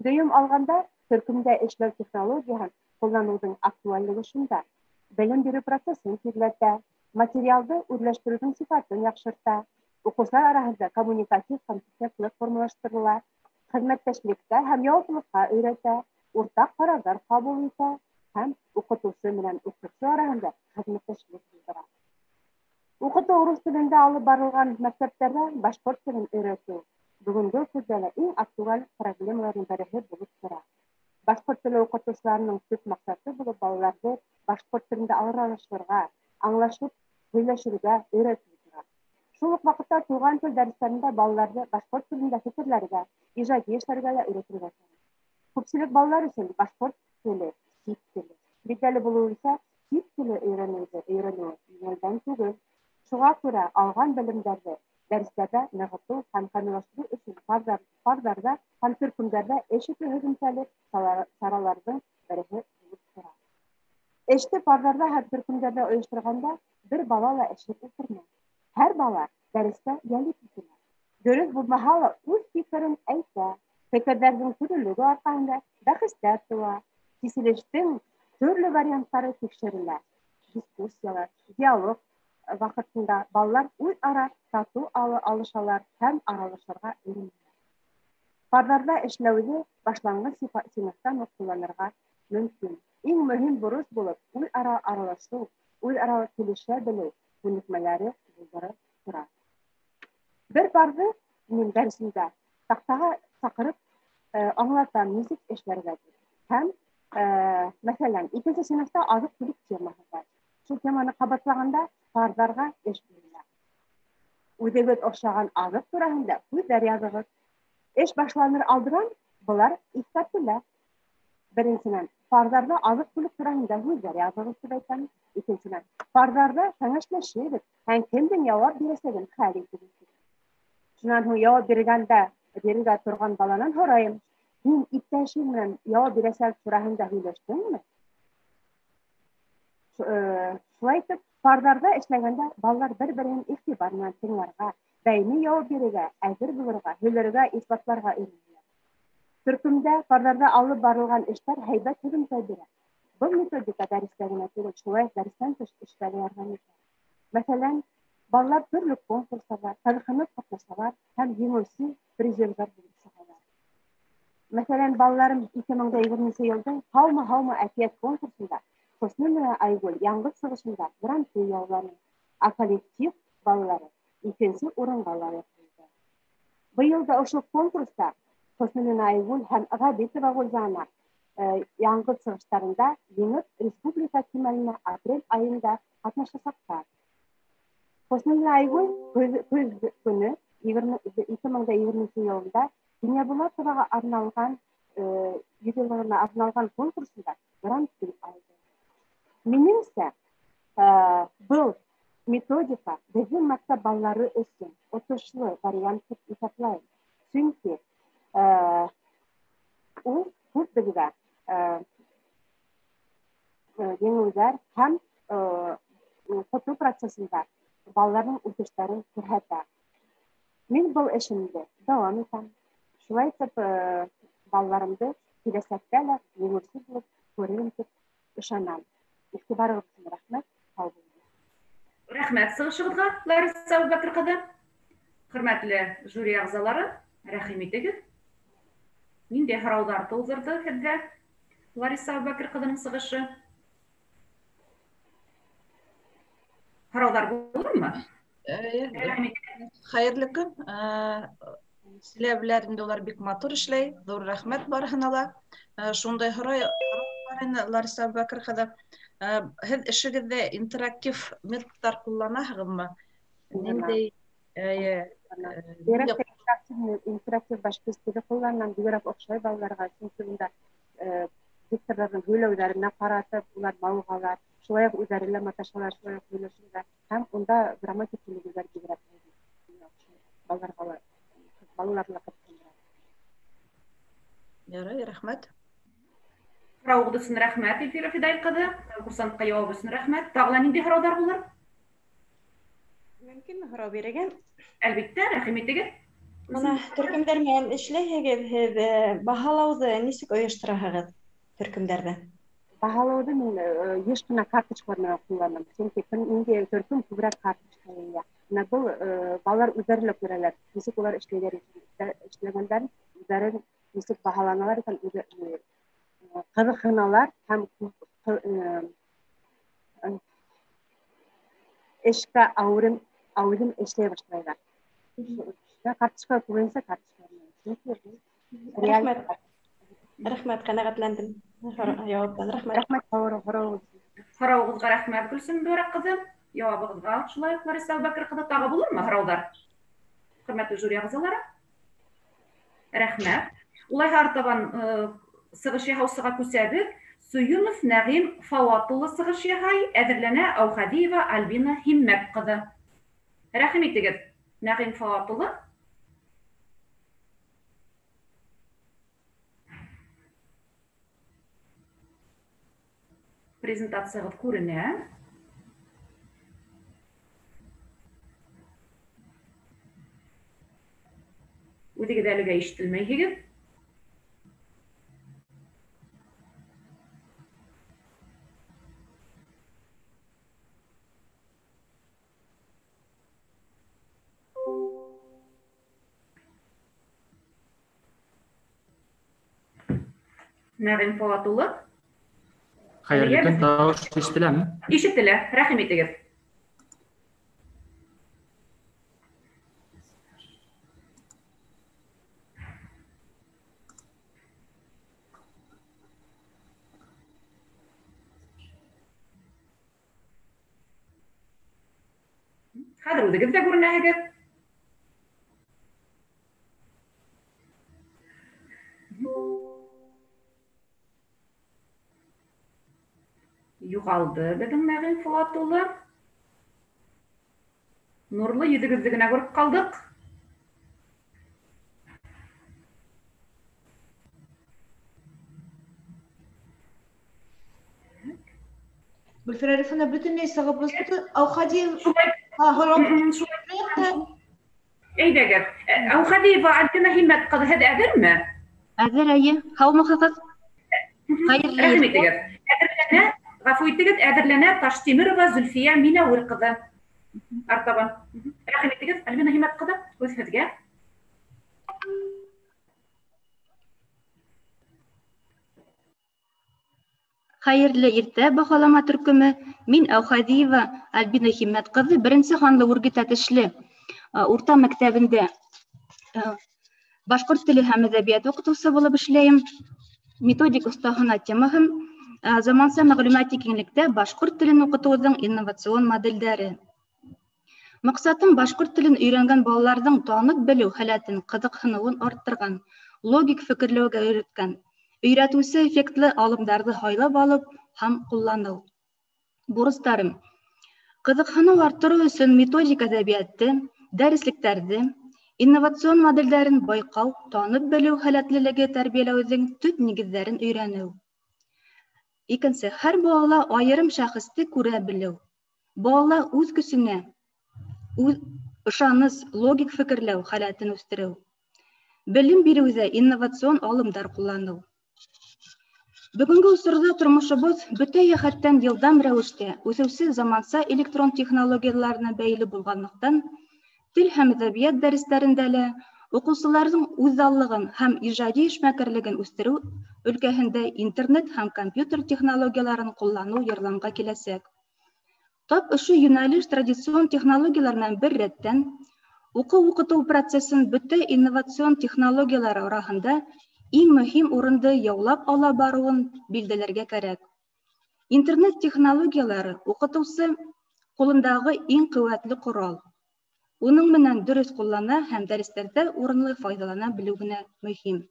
Дөйөм алғанда, төркөмдә эшләү технологияһын ҡулланыуҙың актуаллеге шунда: белем биреү процесын тиҙләтә, материалды үҙләштереүҙең сифатын яҡшырта, Уҡыусылар араһында коммуникатив компетентлыҡ формалаштырыла, хеҙмәттәшлеккә һәм яуаплылыҡҡа өйрәтә, уртаҡ ҡарарҙар ҡабул итә һәм уҡытыусы менән уҡыусы араһында хеҙмәттәшлек булдыра. Уҡытыу рус телендә алып барылған мәктәптәрҙә башҡорт телен өйрәтеү бөгөнгө көндә лә иң актуаль проблемаларҙың береһе булып тора. Башҡорт теле уҡытыусыларының төп маҡсаты булып балаларҙы башҡорт телендә аралашырға, аңлашып һөйләшергә өйрәтеү тора. Шул уҡ ваҡытта туған тел дәрестәрендә балаларҙы башҡорт телендә фекерләргә, ижади эшләргә лә өйрәтергә кәрәк. Күпселек балалар өсөн башҡорт теле сит теле. Билдәле булыуынса, сит теле өйрәнеү еңелдән түгел. Шуға күрә алған белемдәрҙе дәрестәрҙә нығытыу һәм камиллаштырыу өсөн парҙарҙа һәм төркөмдәрҙә эш итеү һөҙөмтәле сараларҙың береһе булып тора. Эште парҙарҙа һәм төркөмдәрҙә ойошторғанда бер бала ла эшһеҙ ултырмай. Һәр бала дәрестә йәлеп ителә. Дөрөҫ булмаһа ла үҙ фекерен әйтә. Фекерҙәрҙең төрлөлөгө арҡаһында бәхәстәр тыуа, сиселештең төрлө варианттары тикшерелә. Дискуссиялар, диалог ваҡытында балалар үҙ-ара татыу алышалар һәм аралашырға өйрәнәләр. Парҙарҙа эшләүҙе башланғыс синыфтан уҡ ҡулланырға мөмкин. Иң мөһим бурыс булып үҙ-ара аралашыу, үҙ-ара килешә белеү күнекмәләре булдырып тора. Бер парҙы мин дәресемдә таҡтаға саҡырып аңлатам, нисек эшләргә тип. Һәм, мәҫәлән, икенсе синыфта аҙыҡ-түлек темаһы бар. Шул теманы ҡабатлағанда парҙарға эш бирелә. Үҙегеҙ оҡшаған аҙыҡ тураһында һүҙҙәр яҙығыҙ. Эш башланыр алдынан былар иҫкәртелә. Беренсенән, парҙарҙа аҙыҡ-түлек тураһында һүҙҙәр яҙығыҙ тип әйтәм. Икенсенән, парҙарҙа кәңәшләшегеҙ һәм кемдең яуап бирәсәген хәл итегеҙ. Шунан һуң яуап бирергә торған баланан һорайым: һин иптәшең менән яуап бирәсәк тураһында һөйләштеңме? Шулай итеп, парҙарҙа эшләгәндә балалар бер-береһен иғтибар менән тыңларға, даими яуап бирергә, әҙер булырға, һөйләргә, иҫбатларға өйрәнәләр. Төркөмдә парҙарҙа алып барылған эштәр һәйбәт һөҙөмтә бирә. Был методика дәрестә генә түгел, шулай уҡ дәрестән тыш эштә лә ярҙам итә. Мәҫәлән, балалар төрлө конкурстарҙа ҡыҙыҡһынып ҡатнашалар һәм еңеүсе призерҙар булып сығалар. Мәҫәлән, балаларым 2020 йылдың «Һаумы, һаумы» әкиәт конкурсында Хөснуллина Айгөл яңғыҙ сығышында гран-при яуланы, ә коллектив балалары икенсе урынға лайыҡ булды. Быйыл да ошо конкурста Хөснуллина Айгөл һәм Ғәбитова Гөлзана яңғыҙ сығыштарында еңеп республика кимәленә апрель айында ҡатнашасаҡтар. Хөснуллина Айгөл көҙ көнө 2020 йылында Кинйәбулатоваға арналған 100 йыллығына арналған конкурсында гран-при алды. Минеңсә, был методика беҙҙең мәктәп балалары өсөн отошло вариант тип иҫәпләйем. Сөнки ул күп беҙгә еңеүҙәр һәм уҡытыу процесында балаларҙың үҫештәрен күрһәтә. Мин был эшемде дауам итәм. Шулай итеп, балаларымды киләсәктә лә еңеүсе булып күрермен тип ышанам. Иғтибарығыҙ өсөн рәхмәт. Һау булығыҙ. Рәхмәт сығышығыҙға, Лариса Әбүбәкер ҡыҙы. Хөрмәтле жюри ағзалары, рәхим итегеҙ. Ниндәй һорауҙар тыуҙырҙы һеҙҙә Лариса Әбүбәкер ҡыҙының сығышы? Һорауҙар булырмы? Хәйерле көн. Силәбеләр инде улар бик матур эшләй. Ҙур рәхмәт барыһына ла. Шундай һорау бар ине, Лариса Әбүбәкер ҡыҙы. Һеҙ эшегеҙҙә интерактив методтар ҡулланаһығыҙмы? Ниндәй? Интерактив башҡорт теле ҡулланам, бигерәк оҡшай балаларға, сөнки унда дикторҙарҙың һөйләүҙәренә ҡаратып, улар мауығалар, шулай уҡ үҙҙәре лә маташалар, шулай уҡ һөйләшергә, һәм унда грамматик күнегеүҙәр бигерәк балаларға ла, балалар ла ҡыҙыҡһындыра. Ярай, рәхмәт. Һорауығыҙ өсөн рәхмәт, Эльвира Фидаил ҡыҙы. Конкурсантҡа яуап өсөн рәхмәт. Тағы ла ниндәй һорауҙар булыр? Мөмкинме һорау бирергә? Әлбиттә, рәхим итегеҙ. Бына төркөмдәр менән эшләйһегеҙ, һеҙ баһалауҙы нисек ойоштораһығыҙ төркөмдәрҙә? Баһалауҙы мин йыш ҡына карточкалар менән ҡулланам, сөнки ниндәй төркөм күберәк карточка йыя. Менә был балалар үҙҙәре лә күрәләр, нисек улар эшләйҙәр, эшләгәндәрен үҙҙәрен нисек баһаланалар икән, ҡыҙыҡһыналар һәм эшкә ауырым эшләй башлайҙар. Карточка күбенсә карточка. Рәхмәт. Рәхмәт, ҡәнәғәтләндем яуаптан. Рәхмәт. Рәхмәт, һорауығыҙға рәхмәт, Гөлсөм Мөбәрәк ҡыҙы. Яуабығыҙға шулай уҡ Лариса Әбүбәкер ҡыҙы. Тағы булырмы һорауҙар? Хөрмәтле жюри ағзалары. Рәхмәт. Улайһа артабан сығыш яһаусыға күсәбеҙ. Суюнов Нәғим Фауат улы сығыш яһай, әҙерләнә Әүхәдиева Альбина Һиммәт ҡыҙы. Рәхим итегеҙ, Нәғим Фауат улы. Презентацияғыҙ күренә. Үҙегеҙ әлегә ишетелмәйһегеҙ. Нәғим Фауат улы. Хәйерле көн, тауыш ишетеләме? Ишетелә, рәхим итегеҙ. Хәҙер үҙегеҙ ҙә күренәһегеҙ. Юғалды беҙҙең Нәғим Фауат улы. Нурлы йөҙөгөҙҙө генә күреп ҡалдыҡ. Гөлфирә Рифовна бөтөнләй сығып осто. Әүхәдиев Әйҙәгеҙ. Әүхәдиева Альбина Һиммәт ҡыҙы, һеҙ әҙерме? Әҙер, эйе. Һаумыһығыҙ? Хәйерле. Рәхим итегеҙ. Әҙерләнә, ғәфү итегеҙ, әҙерләнә Таштимирова Зөлфиә Минәүер ҡыҙы. Артабан. Рәхим итегеҙ, Альбина Һиммәт ҡыҙы, һүҙ һеҙгә. Хәйерле иртә, баһалама төркөмө. Мин Әүхәдиева Альбина Һиммәт ҡыҙы, беренсе һанлы Үрге Тәтешле урта мәктәбендә башҡорт теле һәм әҙәбиәте уҡытыусы булып эшләйем. Методик оҫтахана темаһым заманса мәғлүмәти киңлектә башҡорт телен уҡытыуҙың инновацион моделдәре. Маҡсатым башҡорт телен өйрәнгән балаларҙың танып белеү һәләтен, ҡыҙыҡһыныуын арттырған, логик фекерләүгә өйрәткән, өйрәтеүсе эффектлы алымдарҙы һайлап алып һәм ҡулланыу. Бурыстарым: ҡыҙыҡһыныу арттырыу өсөн методик әҙәбиәтте, дәреслектәрҙе, инновацион моделдәрен байҡау, танып белеү һәләтлелеге тәрбиәләүҙең төп нигеҙҙәрен өйрәнеү. Икенсе, һәр балала айырым шәхесте күрә белеү. Балала үҙ көсөнә, үҙ ышаныс, логик фекерләү һәләтен үҫтереү. Белем биреүҙә инновацион алымдар ҡулланыу. Бөгөнгө осорҙа тормошобоҙ бөтә йәһәттән йылдам рәүештә үҫеүсе заманса электрон технологияларына бәйле булғанлыҡтан, тел һәм әҙәбиәт дәрестәрендә лә уҡыусыларҙың үҙаллығын һәм ижади эшмәкәрлеген үҫтереү өлкәһендә интернет һәм компьютер технологияларын ҡулланыу ярҙамға киләсәк. Тап ошо йүнәлеш традицион технологиялар менән бер рәттән уҡыу-уҡытыу процесын бөтә инновацион технологиялар араһында иң мөһим урынды яулап ала барыуын билдәләргә кәрәк. Интернет технологиялары уҡытыусы ҡулындағы иң ҡеүәтле ҡорал. Уның менән дөрөҫ ҡуллана һәм дәрестәрҙә урынлы файҙалана белеү генә мөһим.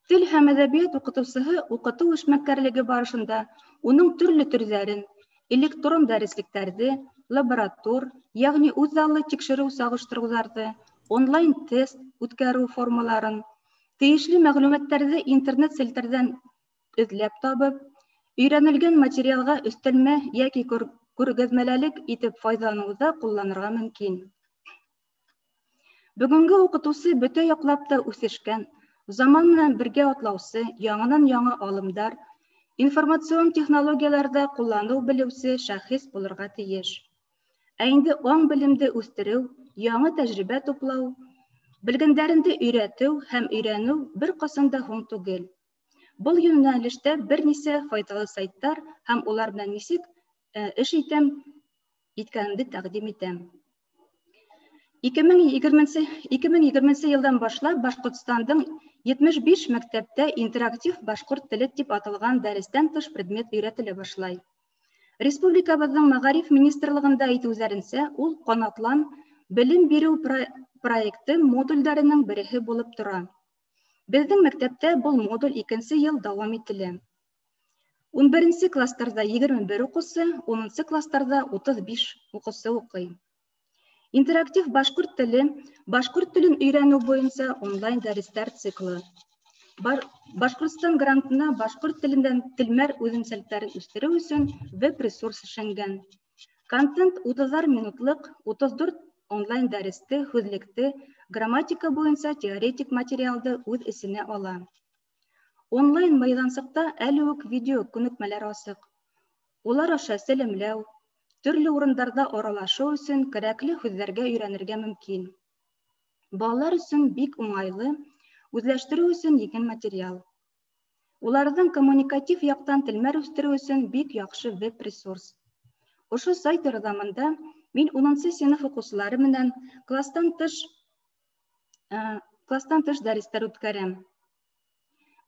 Тел һәм әҙәбиәт уҡытыусыһы уҡытыу эшмәкәрлеге барышында уның төрлө төрҙәрен, электрон дәреслектәрҙе, лаборатор, йәғни үҙаллы тикшереү сағыштырыуҙарҙы, онлайн тест үткәреү формаларын, тейешле мәғлүмәттәрҙе интернет селтәрҙән эҙләп табып, өйрәнелгән материалға өҫтәлмә йәки күргәҙмәләлек итеп файҙаланыуҙа ҡулланырға мөмкин. Бөгөнгө уҡытыусы бөтә яҡлап та үҫешкән, заман менән бергә атлаусы, яңынан-яңы алымдар, информацион технологияларҙа ҡулланыу белеүсе шәхес булырға тейеш. Ә инде аң-белемде үҫтереү, яңы тәжрибә туплау, белгәндәреңде өйрәтеү һәм өйрәнеү бер ҡасан да һуң түгел. Был йүнәлештә бер нисә файҙалы сайттар һәм улар менән нисек эш иткәнемде тәҡдим итәм. 2020 йылдан башлап Башҡортостандың 75 мәктәптә интерактив башҡорт теле тип аталған дәрестән тыш предмет өйрәтелә башлай. Республикабыҙҙың Мәғариф министрлығында әйтеүҙәренсә, ул ҡанатлан белем биреү проекты модулдәренең береһе булып тора. Беҙҙең мәктәптә был модуль 2-нсе йыл дауам ителә. 11-нсе кластарҙа 21 уҡыусы, 10-нсы кластарҙа 35 уҡыусы уҡый. Интерактив башҡорт теле, башҡорт телен өйрәнеү буйынса онлайн дәрестәр циклы. Башҡортостан грантына башҡорт телендән телмәр үҙенсәлектәрен үҫтереү өсөн веб-ресурс эшләнгән. Контент 30 минутлыҡ 34 онлайн дәресте, һүҙлекте, грамматика буйынса теоретик материалды үҙ эсенә ала. Онлайн майҙансыҡта әле үк видео күнекмәләр асыҡ. Улар аша сәләмләү, төрлө урындарҙа аралашыу өсөн кәрәкле һүҙҙәргә өйрәнергә мөмкин. Балалар өсөн бик уңайлы, үҙләштереү өсөн еңел материал. Уларҙың коммуникатив яҡтан телмәр үҫтереү өсөн бик яҡшы веб-ресурс. Ошо сайт ярҙамында мин 10-нсы синыф уҡыусылары менән кластан тыш дәрестәр үткәрәм.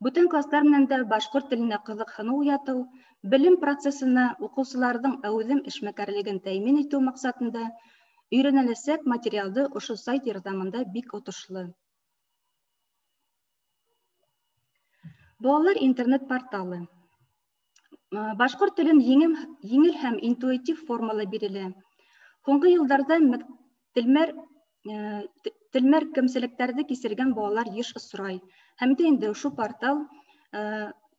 Бүтән кластар менән дә башҡорт теленә ҡыҙыҡһыныу уятыу, белем процессына уҡыусыларҙың әүҙем эшмәкәрлеген тәьмин итеү маҡсатында өйрәнеләсәк материалды ошо сайт ярҙамында бик отошло. Балалар интернет порталы. Башҡорт телен еңел һәм интуитив формала бирелә. Һуңғы йылдарҙа телмәр кәмселектәрҙе кисергән балалар йыш осрай. Һәм дә инде ошо портал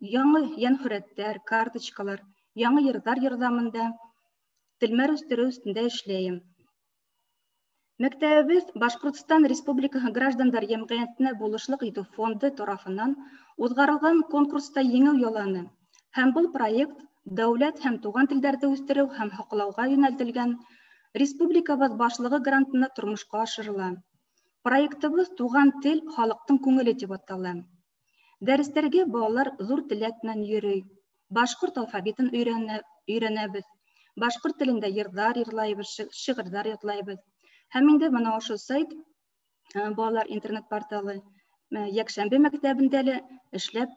яңы йәнһүрәттәр, карточкалар, яңы йырҙар ярҙамында телмәр үҫтереү өҫтөндә эшләйем. Мәктәбебеҙ Башҡортостан Республикаһы граждандар йәмғиәтенә булышлыҡ итеү фонды тарафынан уҙғарылған конкурста еңеү яуланы. Һәм был проект дәүләт һәм туған телдәрҙе үҫтереү һәм һаҡлауға йүнәлтелгән республикабыҙ башлығы грантына тормошҡа ашырыла. Проектыбыҙ «Туған тел халыҡтың күңеле» тип атала. Дәрестәргә балалар ҙур теләк менән йөрөй. Башҡорт алфавитын өйрәнәбеҙ. Башҡорт телендә йырҙар йырлайбыҙ, шиғырҙар ятлайбыҙ. Һәм инде бына ошо сайт, балалар интернет порталы йәкшәмбе мәктәбендә лә эшләп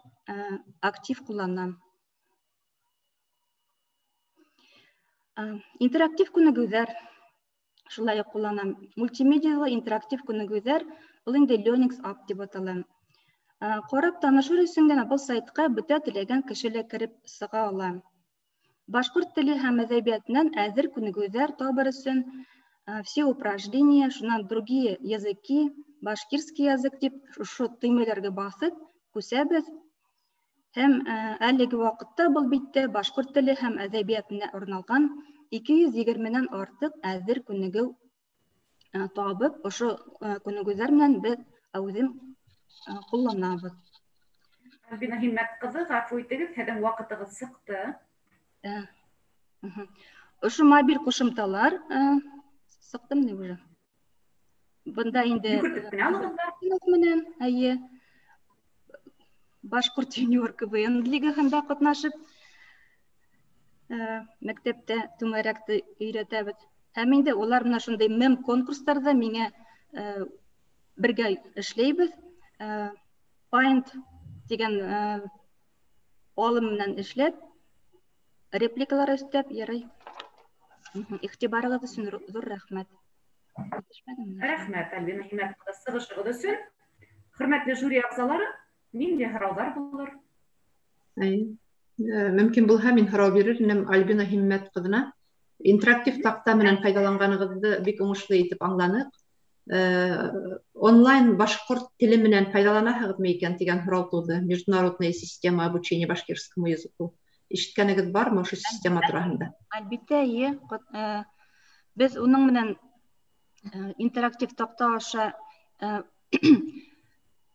актив ҡулланам. Интерактив күнегеүҙәр шулай уҡ ҡулланам. Мультимедиялы интерактив күнегеүҙәр ул инде Learnings App тип атала. Ҡарап танышыр өсөн генә был сайтҡа бөтә теләгән кеше лә кереп сыға ала. Башҡорт теле һәм әҙәбиәтенән әҙер күнегеүҙәр табыр өсөн все упражнения, шунан другие языки, башкирский язык тип ошо төймәләргә баҫып күсәбеҙ. Һәм әлеге ваҡытта был биттә башҡорт теле һәм әҙәбиәтенә арналған 220-нән артыҡ әҙер күнегеү табып, ошо күнегеүҙәр менән беҙ әүҙем ҡулланабыҙ. Альбина Һиммәт ҡыҙы, ғәфү итегеҙ, һеҙҙең ваҡытығыҙ сыҡты. Ошо мобиль ҡушымталар сыҡтым ни уже. Бында инде менән, әйе, Башҡорт юниор КВН лигаһында ҡатнашып, мәктәптә түңәрәкте өйрәтәбеҙ. Һәм инде улар менән шундай мем конкурстарҙа миңә бергә эшләйбеҙ. Paint тигән алым менән эшләп, репликалар өҫтәп, ярай. Иғтибарығыҙ өсөн ҙур рәхмәт. Рәхмәт, Альбина Һиммәт ҡыҙы, сығышығыҙ өсөн. Хөрмәтле жюри ағзалары, ниндәй һорауҙар булыр? Мөмкин булһа, мин һорау бирер инем Альбина Һиммәт ҡыҙына. Интерактив таҡта менән файҙаланғанығыҙҙы бик уңышлы итеп аңланыҡ. Онлайн башҡорт теле менән файҙаланаһығыҙмы икән тигән һорау тыуҙы. Международная система обучения башкирскому языку. Ишеткәнегеҙ бармы ошо система тураһында? Әлбиттә, эйе. Беҙ уның менән интерактив таҡта аша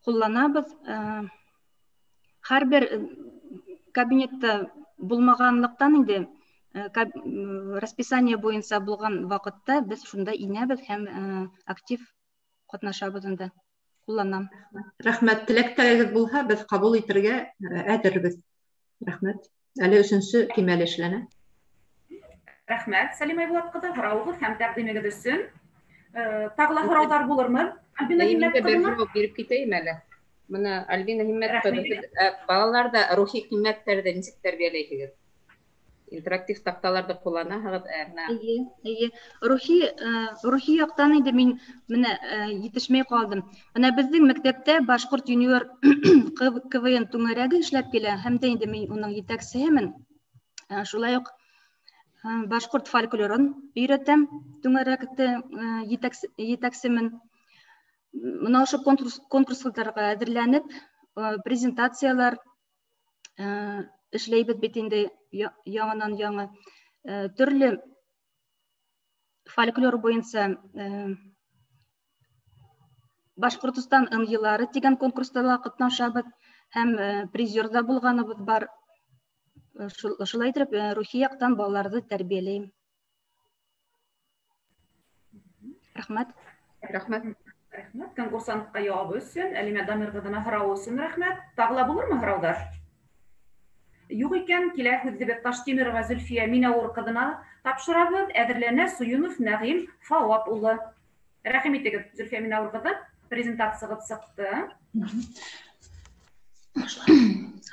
ҡулланабыҙ. Һәр бер кабинетта булмағанлыҡтан инде Расписание буйынса булған ваҡытта беҙ шунда инәбеҙ һәм актив ҡатнашабыҙ инде. Ҡулланам. Рәхмәт. Теләктәрегеҙ булһа, беҙ ҡабул итергә әҙербеҙ. Рәхмәт. Әле өсөнсө кимәле эшләнә. Рәхмәт, Сәлимә Айбулат ҡыҙы, һорауығыҙ һәм тәҡдимегеҙ өсөн. Тағы ла һорауҙар булырмы? Альбина Һиммәт ҡыҙына? Бер һорау биреп китәйем әле. Бына Альбина Һиммәт ҡыҙы, балаларҙа рухи ҡиммәттәрҙе нисек тәрбиәләйһегеҙ? Интерактив таҡталарҙы ҡулланаһығыҙ, ә? Эйе, эйе. Рухи яҡтан инде мин менә етешмәй ҡалдым. Бына беҙҙең мәктәптә Башҡорт юниор КВН түңәрәге эшләп килә, һәм дә инде мин уның етәксеһемен. Шулай уҡ башҡорт фольклорын өйрәтәм, түңәрәкте етәксемен. Бына ошо конкурстарға әҙерләнеп, презентациялар эшләйбеҙ бит инде яңынан яңы. Төрлө фольклор буйынса Башҡортостан ынйылары тигән конкурста ла ҡатнашабыҙ һәм призерҙа булғаныбыҙ бар. Шулай итеп, рухи яҡтан балаларҙы тәрбиәләйем. Рәхмәт. Рәхмәт. Рәхмәт. Конкурсантҡа яуабы өсөн, Әлимә Дамир ҡыҙына һорауы өсөн рәхмәт. Тағы ла булырмы һорауҙар? Юҡ икән, килә һүҙҙе беҙ Таштимирова Зөлфиә Минәүер ҡыҙына тапшырабыҙ. Әҙерләнә Суюнов Нәғим Фауат улы. Рәхим итегеҙ, Зөлфиә Минәүер ҡыҙы, презентацияғыҙ сыҡты.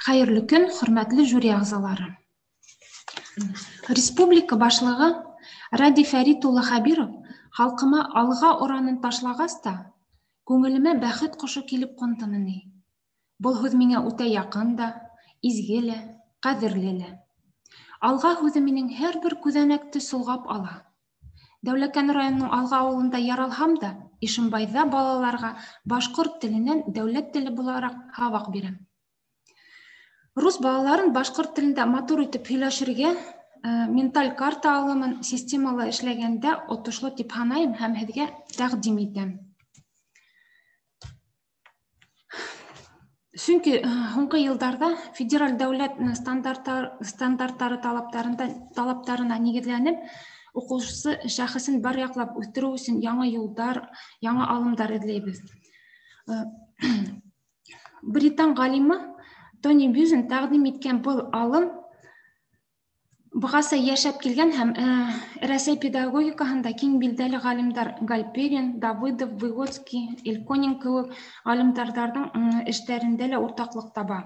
Хәйерле көн, хөрмәтле жюри ағзалары. Республика башлығы Радий Фәрит улы Хәбиров халҡыма алға оранын ташлағас та, күңелемә бәхет ҡошо килеп ҡундымы ни? Был һүҙ миңә үтә яҡын да, изге лә, ҡәҙерле лә. Алға һүҙе минең һәр бер күҙәнәкте солғап ала. Дәүләкән районының Алға ауылында яралһам да, Ишембайҙа балаларға башҡорт теленән дәүләт теле булараҡ һабаҡ бирәм. Рус балаларын башҡорт телендә матур итеп һөйләшергә менталь карта алымын системалы эшләгәндә отошло тип һанайым һәм һеҙгә тәҡдим итәм. Сөнки һуңғы йылдарҙа федераль дәүләт стандарттары талаптарына нигеҙләнеп, уҡыусы шәхесен бар яҡлап үҫтереү өсөн яңы юлдар, яңы алымдар эҙләйбеҙ. Британ ғалимы Тони Бюзен тәҡдим иткән был алым бығаса йәшәп килгән һәм Рәсәй педагогикаһында киң билдәле ғалимдар Гальперин, Давыдов, Выготский, Ильконин кеүек ғалимдарҙың эштәрендә лә уртаҡлыҡ таба.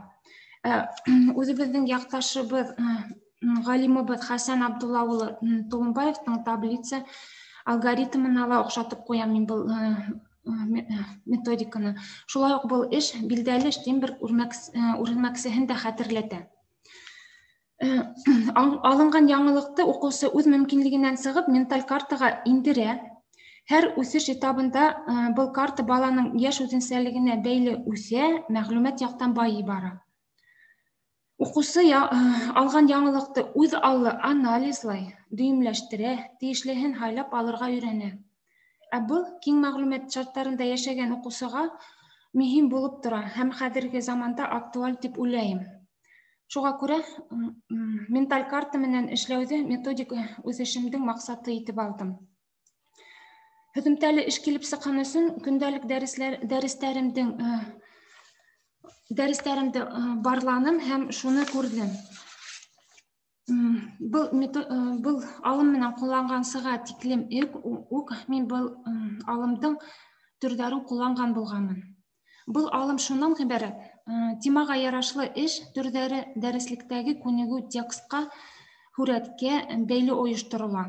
Үҙебеҙҙең яҡташыбыҙ, ғалимыбыҙ Хәсән Абдулла улы Тулумбаевтың таблица алгоритмына ла оҡшатып ҡуям мин был методиканы. Шулай уҡ был эш билдәле Штейнберг үрмәксеһен дә хәтерләтә. Алынған яңылыҡты уҡыусы үҙ мөмкинлегенән сығып менталь картаға индерә. Һәр үҫеш этабында был карта баланың йәш үҙенсәлегенә бәйле үҫә, мәғлүмәт яҡтан байый бара. Уҡыусы алған яңылыҡты үҙ аллы анализлай, дөйөмләштерә, тейешлеһен һайлап алырға өйрәнә. Ә был киң мәғлүмәт шарттарында йәшәгән уҡыусыға мөһим булып тора һәм хәҙерге заманда актуаль тип уйлайым. Шуға күрә менталь карта менән эшләүҙе методик үҫешемдең маҡсаты итеп алдым. Һөҙөмтәле эш килеп сыҡһын өсөн көндәлек дәрестәремде барланым һәм шуны күрҙем. Был алым менән ҡулланғансыға тиклем үк мин был алымдың төрҙәрен ҡулланған булғанмын. Был алым шунан ғибәрәт: темаға ярашлы эш төрҙәре дәреслектәге күнегеү текстҡа, һүрәткә бәйле ойошторола.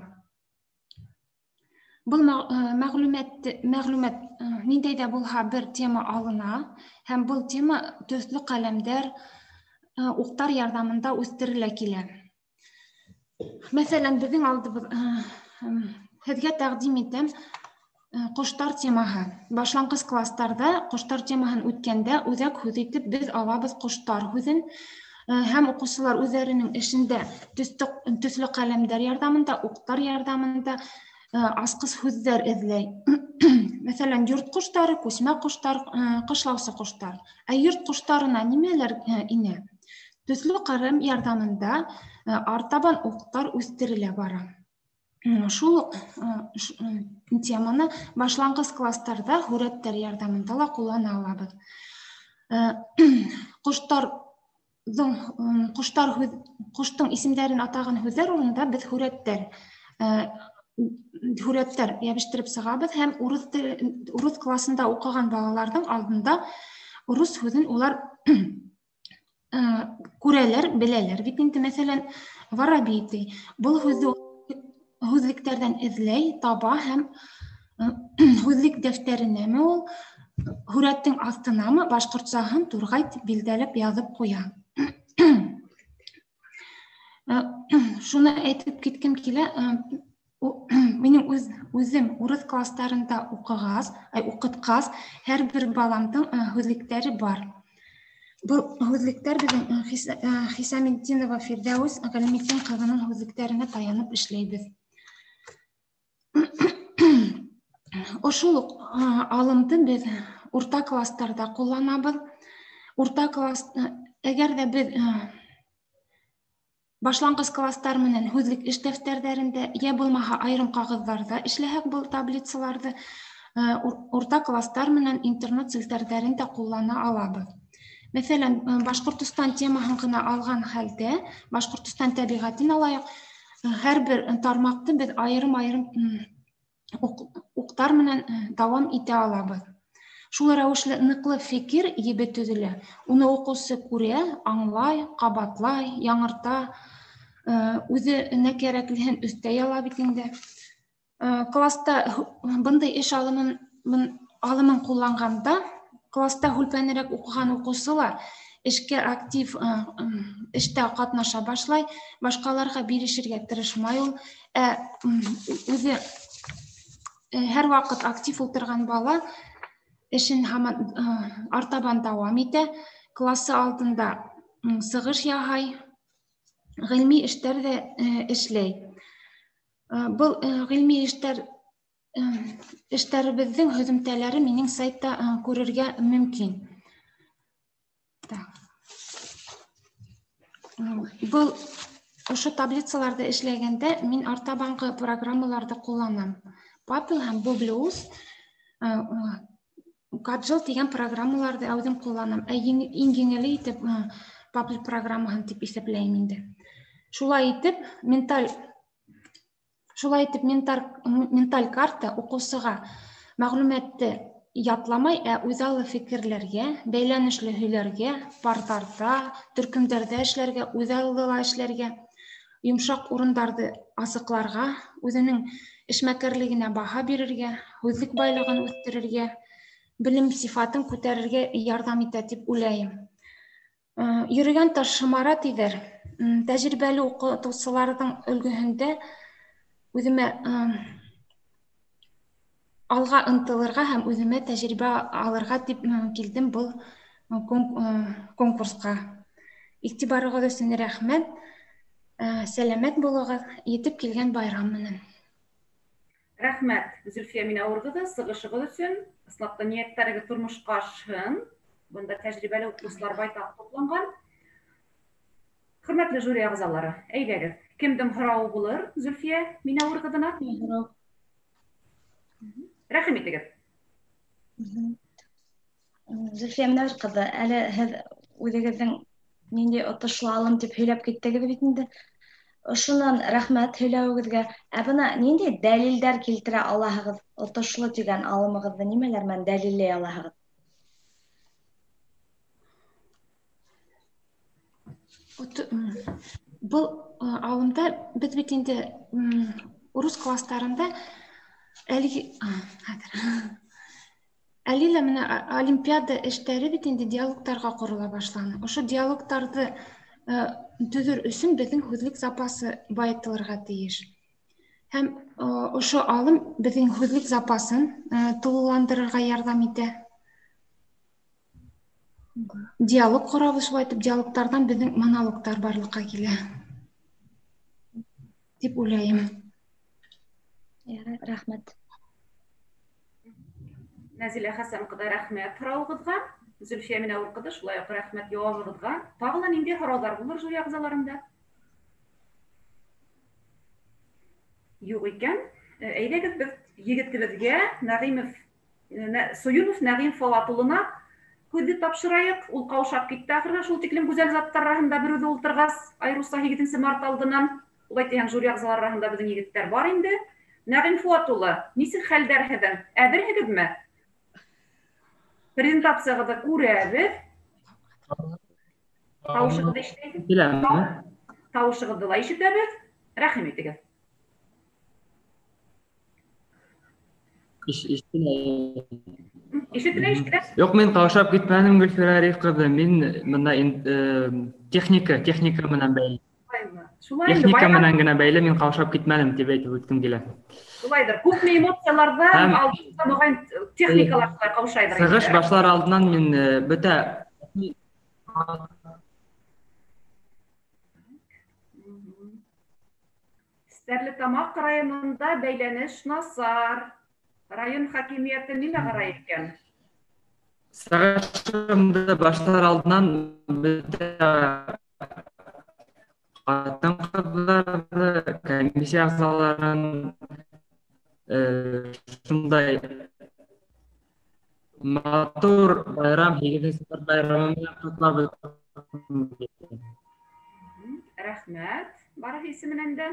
Был мәғлүмәт ниндәй ҙә булһа бер тема алына һәм был тема төҫлө ҡәләмдәр, уҡтар ярҙамында үҫтерелә килә. Мәҫәлән, беҙҙең алдыбыҙ һеҙгә тәҡдим итәм ҡоштар темаһы. Башланғыс кластарҙа ҡоштар темаһын үткәндә үҙәк һүҙ итеп беҙ алабыҙ ҡоштар һүҙен һәм уҡыусылар үҙҙәренең эшендә төҫлө ҡәләмдәр ярҙамында, уҡтар ярҙамында асҡыс һүҙҙәр эҙләй. Мәҫәлән, йорт ҡоштары, күсмә ҡоштар, ҡышлаусы ҡоштар. Ә йорт ҡоштарына нимәләр инә? Төҫлө ҡәрәм ярҙамында артабан уҡтар үҫтерелә бара. Шул уҡ теманы башланғыс класстарҙа һүрәттәр ярҙамында ла ҡуллана алабыҙ. Ҡоштоң исемдәрен атаған һүҙҙәр урынында беҙ һүрәттәр йәбештереп сығабыҙ һәм урыҫ класында уҡыған балаларҙың алдында урыҫ һүҙен улар күрәләр, беләләр бит инде. Мәҫәлән, воробей ти. Был һүҙҙе һүҙлектәрҙән эҙләй, таба һәм һүҙлек дәфтәренәме ул, һүрәттең аҫтынамы башҡортсаһын турғай тип билдәләп яҙып ҡуя. Шуны әйтеп киткем килә, минең үҙем урыҫ кластарында уҡытҡас, һәр бер баламдың һүҙлектәре бар. Был һүҙлектәр беҙҙең Хисаметдинова Фирҙәүес Ғәлиметдин ҡыҙының һүҙлектәренә таянып эшләйбеҙ. Ошол уҡ алымды беҙ урта кластарҙа ҡулланабыҙ. Урта класс, әгәр ҙә беҙ башланғыс кластар менән һүҙлек эш дәфтәрҙәрендә, йә булмаһа айырым ҡағыҙҙарҙа эшләһәк был таблицаларҙы, урта кластар менән интернет селтәрҙәрен дә ҡуллана алабыҙ. Мәҫәлән, Башҡортостан темаһын ғына алған хәлдә, Башҡортостан тәбиғәтен алайыҡ, һәр бер тармаҡты беҙ айырым-айырым уҡтар менән дауам итә алабыҙ. Шул рәүешле ныҡлы фекер ебе төҙөлә. Уны уҡыусы күрә, аңлай, ҡабатлай, яңырта, үҙенә кәрәклеһен өҫтәй ала бит инде. Класста бындай эш алымын ҡулланғанда, класста һүлпәнерәк уҡыған уҡыусы ла эшкә актив, эштә ҡатнаша башлай, башҡаларға бирешергә тырышмай ул. Үҙе һәр ваҡыт актив ултырған бала эшен һаман артабан дауам итә, классы алдында сығыш яһай, ғилми эштәр ҙә эшләй. Был ғилми эштәребеҙҙең һөҙөмтәләре минең сайтта күрергә мөмкин. Был ошо таблицаларҙы эшләгәндә мин артабанғы программаларҙы ҡулланам. Папил һәм Боблиус, Каджил тигән программаларҙы әүҙем ҡулланам. Ә иң еңеле итеп Папил программаһын тип иҫәпләйем инде. Шулай итеп, менталь карта уҡыусыға мәғлүмәтте ятламай, ә үҙаллы фекерләргә, бәйләнешле һөйләргә, парҙарҙа, төркөмдәрҙә эшләргә, үҙаллыла эшләргә, йомшаҡ урындарҙы асыҡларға, үҙенең эшмәкәрлегенә баһа бирергә, һүҙлек байлығын үҫтерергә, белем сифатын күтәрергә ярҙам итә тип уйлайым. Йөрөгән таш шымара тиҙәр. Тәжрибәле уҡытыусыларҙың өлгөһөндә үҙемә алға ынтылырға һәм үҙемә тәжрибә алырға тип килдем был конкурсҡа. Иғтибарығыҙ өсөн рәхмәт. Сәләмәт булығыҙ, етеп килгән байрам менән. Рәхмәт, Зөлфиә Минәүер ҡыҙы, сығышығыҙ өсөн. Ысынлап та ниәттәрегеҙ тормошҡа ашһын. Бында тәжрибәле уҡытыусылар байтаҡ тупланған. Хөрмәтле жюри ағзалары, әйҙәгеҙ, кемдең һорауы булыр Зөлфиә Минәүер ҡыҙына? Рәхим итегеҙ. Зөлфиә Минәүер ҡыҙы, әле һеҙ үҙегеҙҙең ниндәй отошло алым тип һөйләп киттегеҙ бит инде. Ошонан рәхмәт һөйләүегеҙгә. Ә бына ниндәй дәлилдәр килтерә алаһығыҙ? Отошло тигән алымығыҙҙы нимәләр менән дәлилләй алаһығыҙ? Был алымда беҙ бит инде урыҫ кластарында әлеге, хәҙер. Әле лә менә олимпиада эштәре бит инде диалогтарға ҡорола башланы. Ошо диалогтарҙы төҙөр өсөн беҙҙең һүҙлек запасы байытылырға тейеш. Һәм ошо алым беҙҙең һүҙлек запасын тулыландырырға ярҙам итә. Диалог ҡорабыҙ, шулай итеп диалогтарҙан беҙҙең монологтар барлыҡҡа килә тип уйлайым. Рәхмәт. Нәзилә Хәсән ҡыҙы, рәхмәт һорауығыҙға. Зөлфиә Минәүер ҡыҙы, шулай уҡ рәхмәт яуабығыҙға. Тағы ла ниндәй һорауҙар булыр жюри ағзаларында? Юҡ икән. Әйҙәгеҙ беҙ егетебеҙгә Нәғимов Союнов Нәғим Фауат улына һүҙҙе тапшырайыҡ. Ул ҡаушап китте ахырҙа, шул тиклем гүзәл заттар араһында бер үҙе ултырғас, айырыуса 8 март алдынан. Улай тиһәң, жюри ағзалары араһында беҙҙең егеттәр бар инде. Нәғим Фауат улы, нисек хәлдәр һеҙҙең? Әҙерһегеҙме? Презентацияғыҙҙы күрәбеҙ. Тауышығыҙҙы ишетәбеҙ. Тауышығыҙҙы ла ишетәбеҙ. Рәхим итегеҙ. Ишетелә. Ишетелә, ишетелә. Юҡ, мин ҡаушап китмәнем, Гөлфирә Риф ҡыҙы. Мин бында техника менән бәйле. Техника менән генә бәйле, мин ҡаушап китмәнем тип әйтеп үткем килә. Шулайҙыр. Күпме эмоцияларҙан алдында моғайын техникалар шулай ҡаушайҙыр. Сығыш башлар алдынан мин бөтә Стәрлетамаҡ районында бәйләнеш насар. Район хакимиәте нимә ҡарай икән? Сығышымды башлар алдынан бөтә ҡатын-ҡыҙҙарҙы, комиссия ағзаларын шундай матур байрам, 8 март байрамы менән ҡотлап. Рәхмәт, барыһы исеменән дә.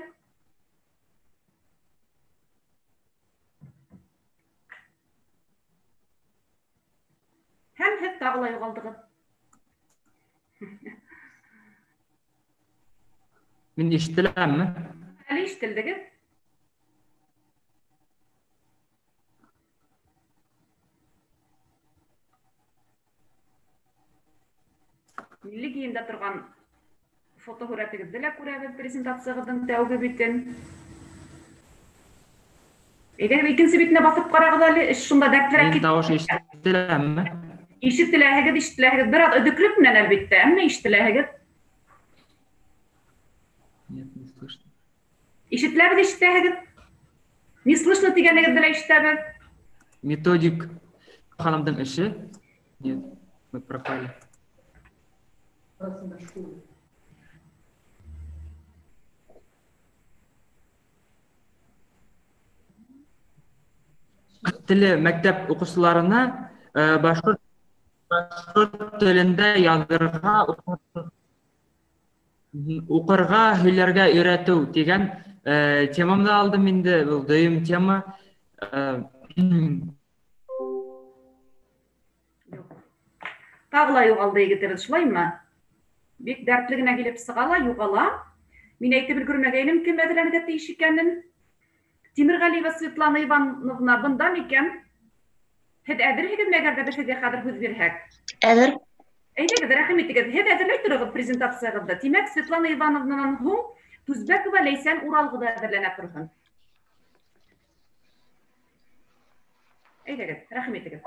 Һәм һеҙ тағы ла юғалдығыҙ. Мин ишетеләмме? Әле ишетелдегеҙ. Милли кейемдә торған фотоһүрәтегеҙҙе лә күрәбеҙ презентацияғыҙҙың тәүге битен. Әйҙәгеҙ, икенсе битенә баҫып ҡарағыҙ әле, эш шунда дәртлерәк китә. Тауыш ишетеләме? Ишетеләһегеҙ, ишетеләһегеҙ. Бер аҙ өҙөклөк менән әлбиттә, әммә ишетеләһегеҙ. Нет, не слышно. Ишетеләбеҙ, ишетәһегеҙ. Не слышно тигәнегеҙҙе лә ишетәбеҙ. Методик ханымдың эше. Нет, мы пропали. Теле мәктәп уҡыусыларына башҡорт телендә яҙырға, уҡырға, һөйләргә өйрәтеү тигән темамды алдым инде, был дөйөм тема. Тағы ла юғалды егетебеҙ, шулаймы? Бик дәртле генә килеп сыға ла, юғала. Мин әйтеп өлгөрмәгәйнем кем әҙерләнергә тейеш икәнен. Тимерғәлиева Светлана Ивановна бында микән? Һеҙ әҙерһегеҙме, әгәр ҙә беҙ һеҙгә хәҙер һүҙ бирһәк? Әҙер. Әйҙәгеҙ, рәхим итегеҙ. Һеҙ әҙерләй тороғоҙ презентацияғыҙҙы. Тимәк, Светлана Ивановнанан һуң Түзбәкова Ләйсән Урал ҡыҙы әҙерләнә торһон. Әйҙәгеҙ, рәхим итегеҙ.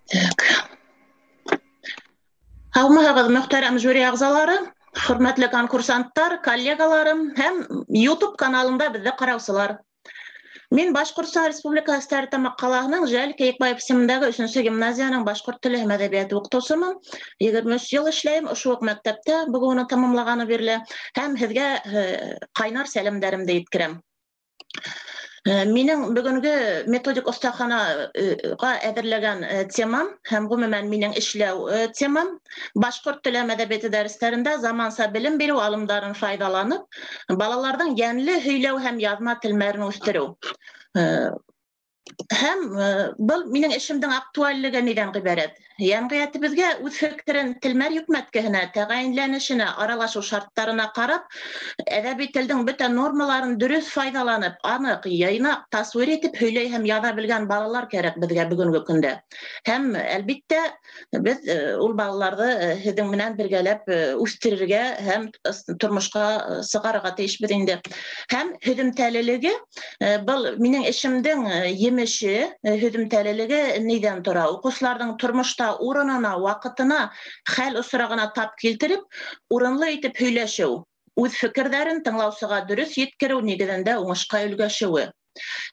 Так. Һаумыһығыҙ, мөхтәрәм жюри ағзалары, хөрмәтле конкурсанттар, коллегаларым һәм YouTube каналында беҙҙе ҡараусылар. Мин Башҡортостан Республикаһы Стәрлетамаҡ ҡалаһының Жәл Кейекбаев исемендәге 3-нсө гимназияның башҡорт теле һәм әҙәбиәте уҡытыусымын. 23 йыл эшләйем ошо уҡ мәктәптә, бөгөн уны тамамлағаны бирле, һәм һеҙгә ҡайнар сәләмдәремде еткерәм. Минең бөгөнгө методик оҫтаханаға әҙерләгән темам һәм ғөмүмән минең эшләү темам башҡорт теле һәм әҙәбиәте дәрестәрендә заманса белем биреү алымдарын файҙаланып, балаларҙың йәнле һөйләү һәм яҙма телмәрен үҫтереү. Һәм был минең эшемдең актуальлеге ниҙән ғибәрәт? Йәмғиәтебеҙгә үҙ фекерен телмәр йөкмәткеһенә, тәғәйенләнешенә, аралашыу шарттарына ҡарап, әҙәби телдең бөтә нормаларын дөрөҫ файҙаланып, аныҡ, йыйнаҡ, тасуир итеп һөйләй һәм яҙа белгән балалар кәрәк беҙгә бөгөнгө көндә. Һәм әлбиттә беҙ ул балаларҙы һеҙҙең менән бергәләп үҫтерергә һәм тормошҡа сығарырға тейешбеҙ инде. Һәм һөҙөмтәлелеге, был минең эшемдең емеше, һөҙөмтәлелеге ниҙән тора? Уҡыусыларҙың тормошта урынына, ваҡытына, хәл осрағына тап килтереп, урынлы итеп һөйләшеү, үҙ фекерҙәрен тыңлаусыға дөрөҫ еткереү нигеҙендә уңышҡа өлгәшеүе.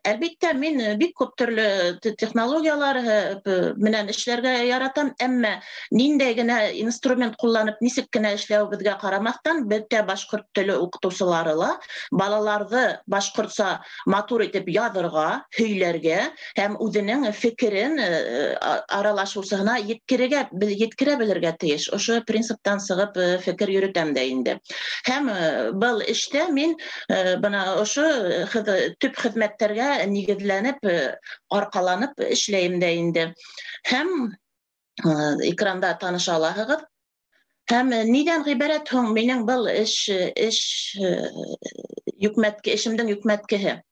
Әлбиттә, мин бик күп төрлө технологиялар менән эшләргә яратам, әммә ниндәй генә инструмент ҡулланып, нисек кенә эшләүебеҙгә ҡарамаҫтан, бөтә башҡорт теле уҡытыусылары ла балаларҙы башҡортса матур итеп яҙырға, һөйләргә һәм үҙенең фекерен аралашыусыһына еткерә белергә тейеш. Ошо принциптан сығып фекер йөрөтәм дә инде. Һәм был эштә мин бына ошо төп хеҙмәттәргә нигеҙләнеп, арҡаланып эшләйем дә инде. Һәм экранда таныша алаһығыҙ. Һәм ниҙән ғибәрәт һуң минең был эш йөкмәтке, эшемдең йөкмәткеһе?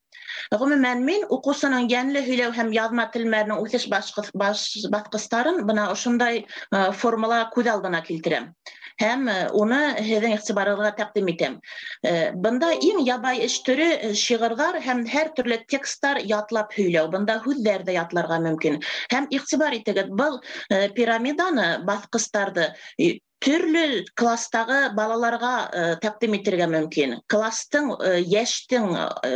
Ғөмүмән, мин уҡыусының йәнле һөйләү һәм яҙма телмәренең үҫеш баҫҡыстарын бына ошондай формала күҙ алдына килтерәм. Һәм уны һеҙҙең иғтибарығыҙға тәҡдим итәм. Бында иң ябай эш төрө шиғырҙар һәм һәр төрлө тексттар ятлап һөйләү. Бында һүҙҙәр ҙә ятларға мөмкин. Һәм иғтибар итегеҙ, был пирамиданы, баҫҡыстарҙы төрлө кластағы балаларға тәҡдим итергә мөмкин. Кластың, йәштең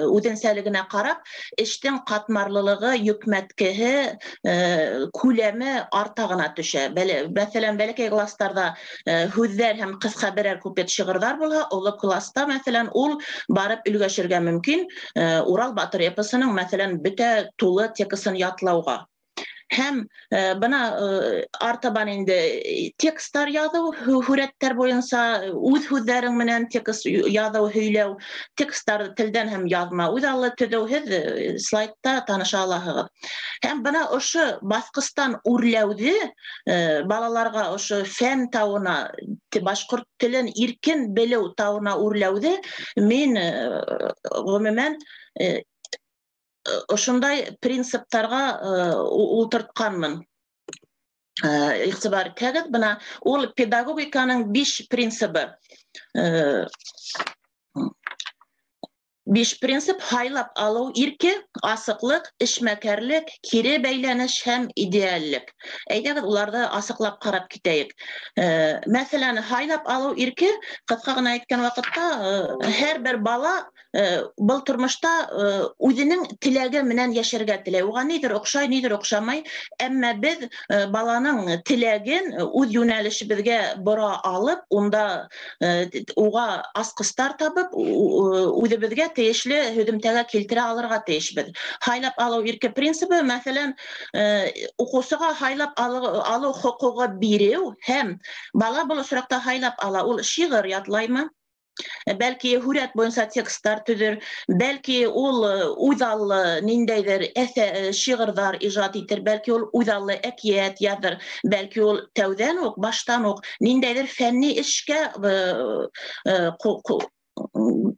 үҙенсәлегенә ҡарап, эштең ҡатмарлылығы, йөкмәткеһе, күләме арта ғына төшә. Мәҫәлән, бәләкәй кластарҙа һүҙҙәр һәм ҡыҫҡа берәр куплет шиғырҙар булһа, оло класта, мәҫәлән, ул барып өлгәшергә мөмкин Урал батыр эпосының, мәҫәлән, бөтә тулы текстын ятлауға. Һәм бына артабан инде тексттар яҙыу, һүрәттәр буйынса үҙ һүҙҙәрең менән текст яҙыу, һөйләү, тексттарҙы телдән һәм яҙма үҙаллы төҙөү, һеҙ слайдта таныша алаһығыҙ. Һәм бына ошо баҫҡыстан үрләүҙе балаларға ошо фән тауына, башҡорт телен иркен белеү тауына үрләүҙе мин ғөмүмән ошондай принциптарға ултыртҡанмын. Иғтибар итһәгеҙ, бына ул педагогиканың 5 принцибы. 5 принцип: һайлап алыу ирке, асыҡлыҡ, эшмәкәрлек, кире бәйләнеш һәм идеаллек. Әйҙәгеҙ, уларҙы асыҡлап ҡарап китәйек. Мәҫәлән, һайлап алыу ирке, ҡыҫҡа ғына әйткән ваҡытта, һәр бер бала был тормошта үҙенең теләге менән йәшәргә теләй. Уға ниҙер оҡшай, ниҙер оҡшамай, әммә беҙ баланың теләген үҙ йүнәлешебеҙгә бора алып, унда уға асҡыстар табып, үҙебеҙгә тейешле һөҙөмтәгә килтерә алырға тейешбеҙ. Һайлап алыу ирке принцибы, мәҫәлән, уҡыусыға һайлап алыу хоҡуғы биреү, һәм бала был осраҡта һайлап ала. Ул шиғыр ятлаймы? Бәлки һүрәт буйынса тексттар төҙөр, бәлки ул үҙаллы ниндәйҙер шиғырҙар ижад итер, бәлки ул үҙаллы әкиәт яҙыр, бәлки ул тәүҙән үк, баштан уҡ ниндәйҙер фәнни эшкә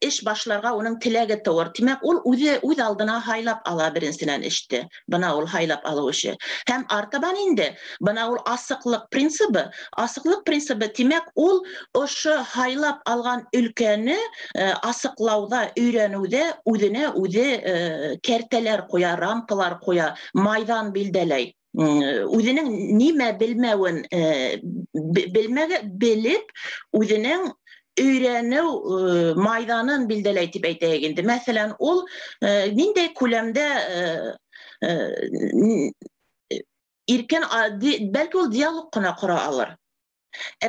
эш башларға уның теләге тыуыр. Тимәк, ул үҙе үҙ алдына һайлап ала беренсенән эште. Бына ул һайлап алыу эше. Һәм артабан инде бына ул асыҡлыҡ принцибы. Асыҡлыҡ принцибы, тимәк, ул ошо һайлап алған өлкәне асыҡлауҙа, өйрәнеүҙә үҙенә үҙе кәртәләр ҡуя, рамкалар ҡуя, майҙан билдәләй. Үҙенең нимә белмәүен белеп, үҙенең өйрәнеү майҙанын билдәләй тип әйтәйек инде. Мәҫәлән, ул ниндәй күләмдә иркен, бәлки ул диалог ҡына ҡора алыр.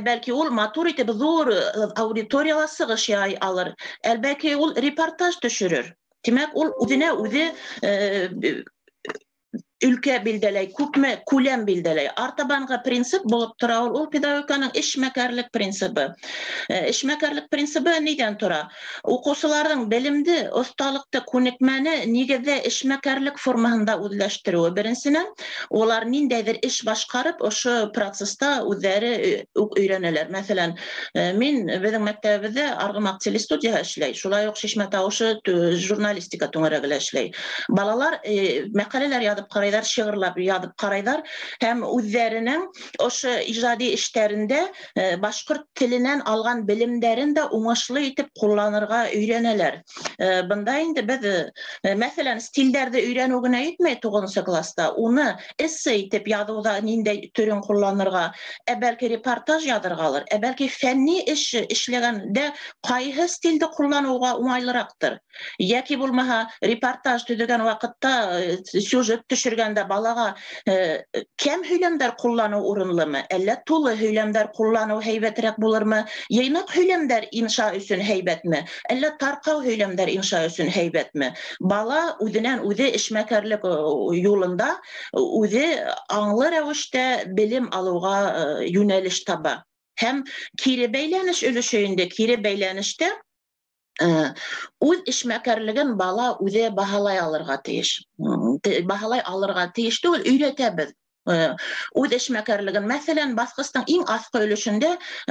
Бәлки ул матур итеп ҙур аудиторияла сығыш яһай алыр. Бәлки ул репортаж төшөрөр. Тимәк, ул үҙенә үҙе өлкә билдәләй, күпме күләм билдәләй. Артабанғы принцип булып тора ул педагогиканың эшмәкәрлек принцибы. Эшмәкәрлек принцибы ниҙән тора? Уҡыусыларҙың белемде, оҫталыҡты, күнекмәне нигеҙҙә эшмәкәрлек формаһында үҙләштереүе. Беренсенән, улар ниндәйҙер эш башҡарып, ошо процесста үҙҙәре үк өйрәнәләр. Мәҫәлән, мин беҙҙең мәктәбебеҙҙә Арғымаҡ телестудияһы эшләй, шулай уҡ Шишмә тауышы журналистика түңәрәге лә эшләй. Балалар мәҡәләләр яҙып ҡарайҙар, ҡарайҙар, шиғырлап яҙып ҡарайҙар һәм үҙҙәренең ошо ижади эштәрендә башҡорт теленән алған белемдәрен дә уңышлы итеп ҡулланырға өйрәнәләр. Бында инде беҙ, мәҫәлән, стилдәрҙе өйрәнеү генә етмәй 9-нсо класста, уны эссе итеп яҙыуҙа ниндәй төрөн ҡулланырға, ә бәлки репортаж яҙырғалыр, ә бәлки фәнни эш эшләгәндә ҡайһы стилде ҡулланыуға уңайлыраҡтыр. Йәки булмаһа репортаж төҙөгән ваҡытта, сюжет төшөргәндә балаға кәм һөйләмдәр ҡулланыу урынлымы, әллә тулы һөйләмдәр ҡулланыу һәйбәтерәк булырмы, йыйнаҡ һөйләмдәр инша өсөн һәйбәтме, әллә тарҡау һөйләмдәр инша өсөн һәйбәтме? Бала үҙенән үҙе эшмәкәрлек юлында үҙе аңлы рәүештә белем алыуға йүнәлеш таба. Һәм кире бәйләнеш өлөшө инде, кире бәйләнештә үҙ эшмәкәрлеген бала үҙе баһалай алырға тейеш. Баһалай алырға тейеш түгел, өйрәтәбеҙ. Үҙ эшмәкәрлеген, мәҫәлән, баҫҡыстың иң аҫҡы өлөшөндә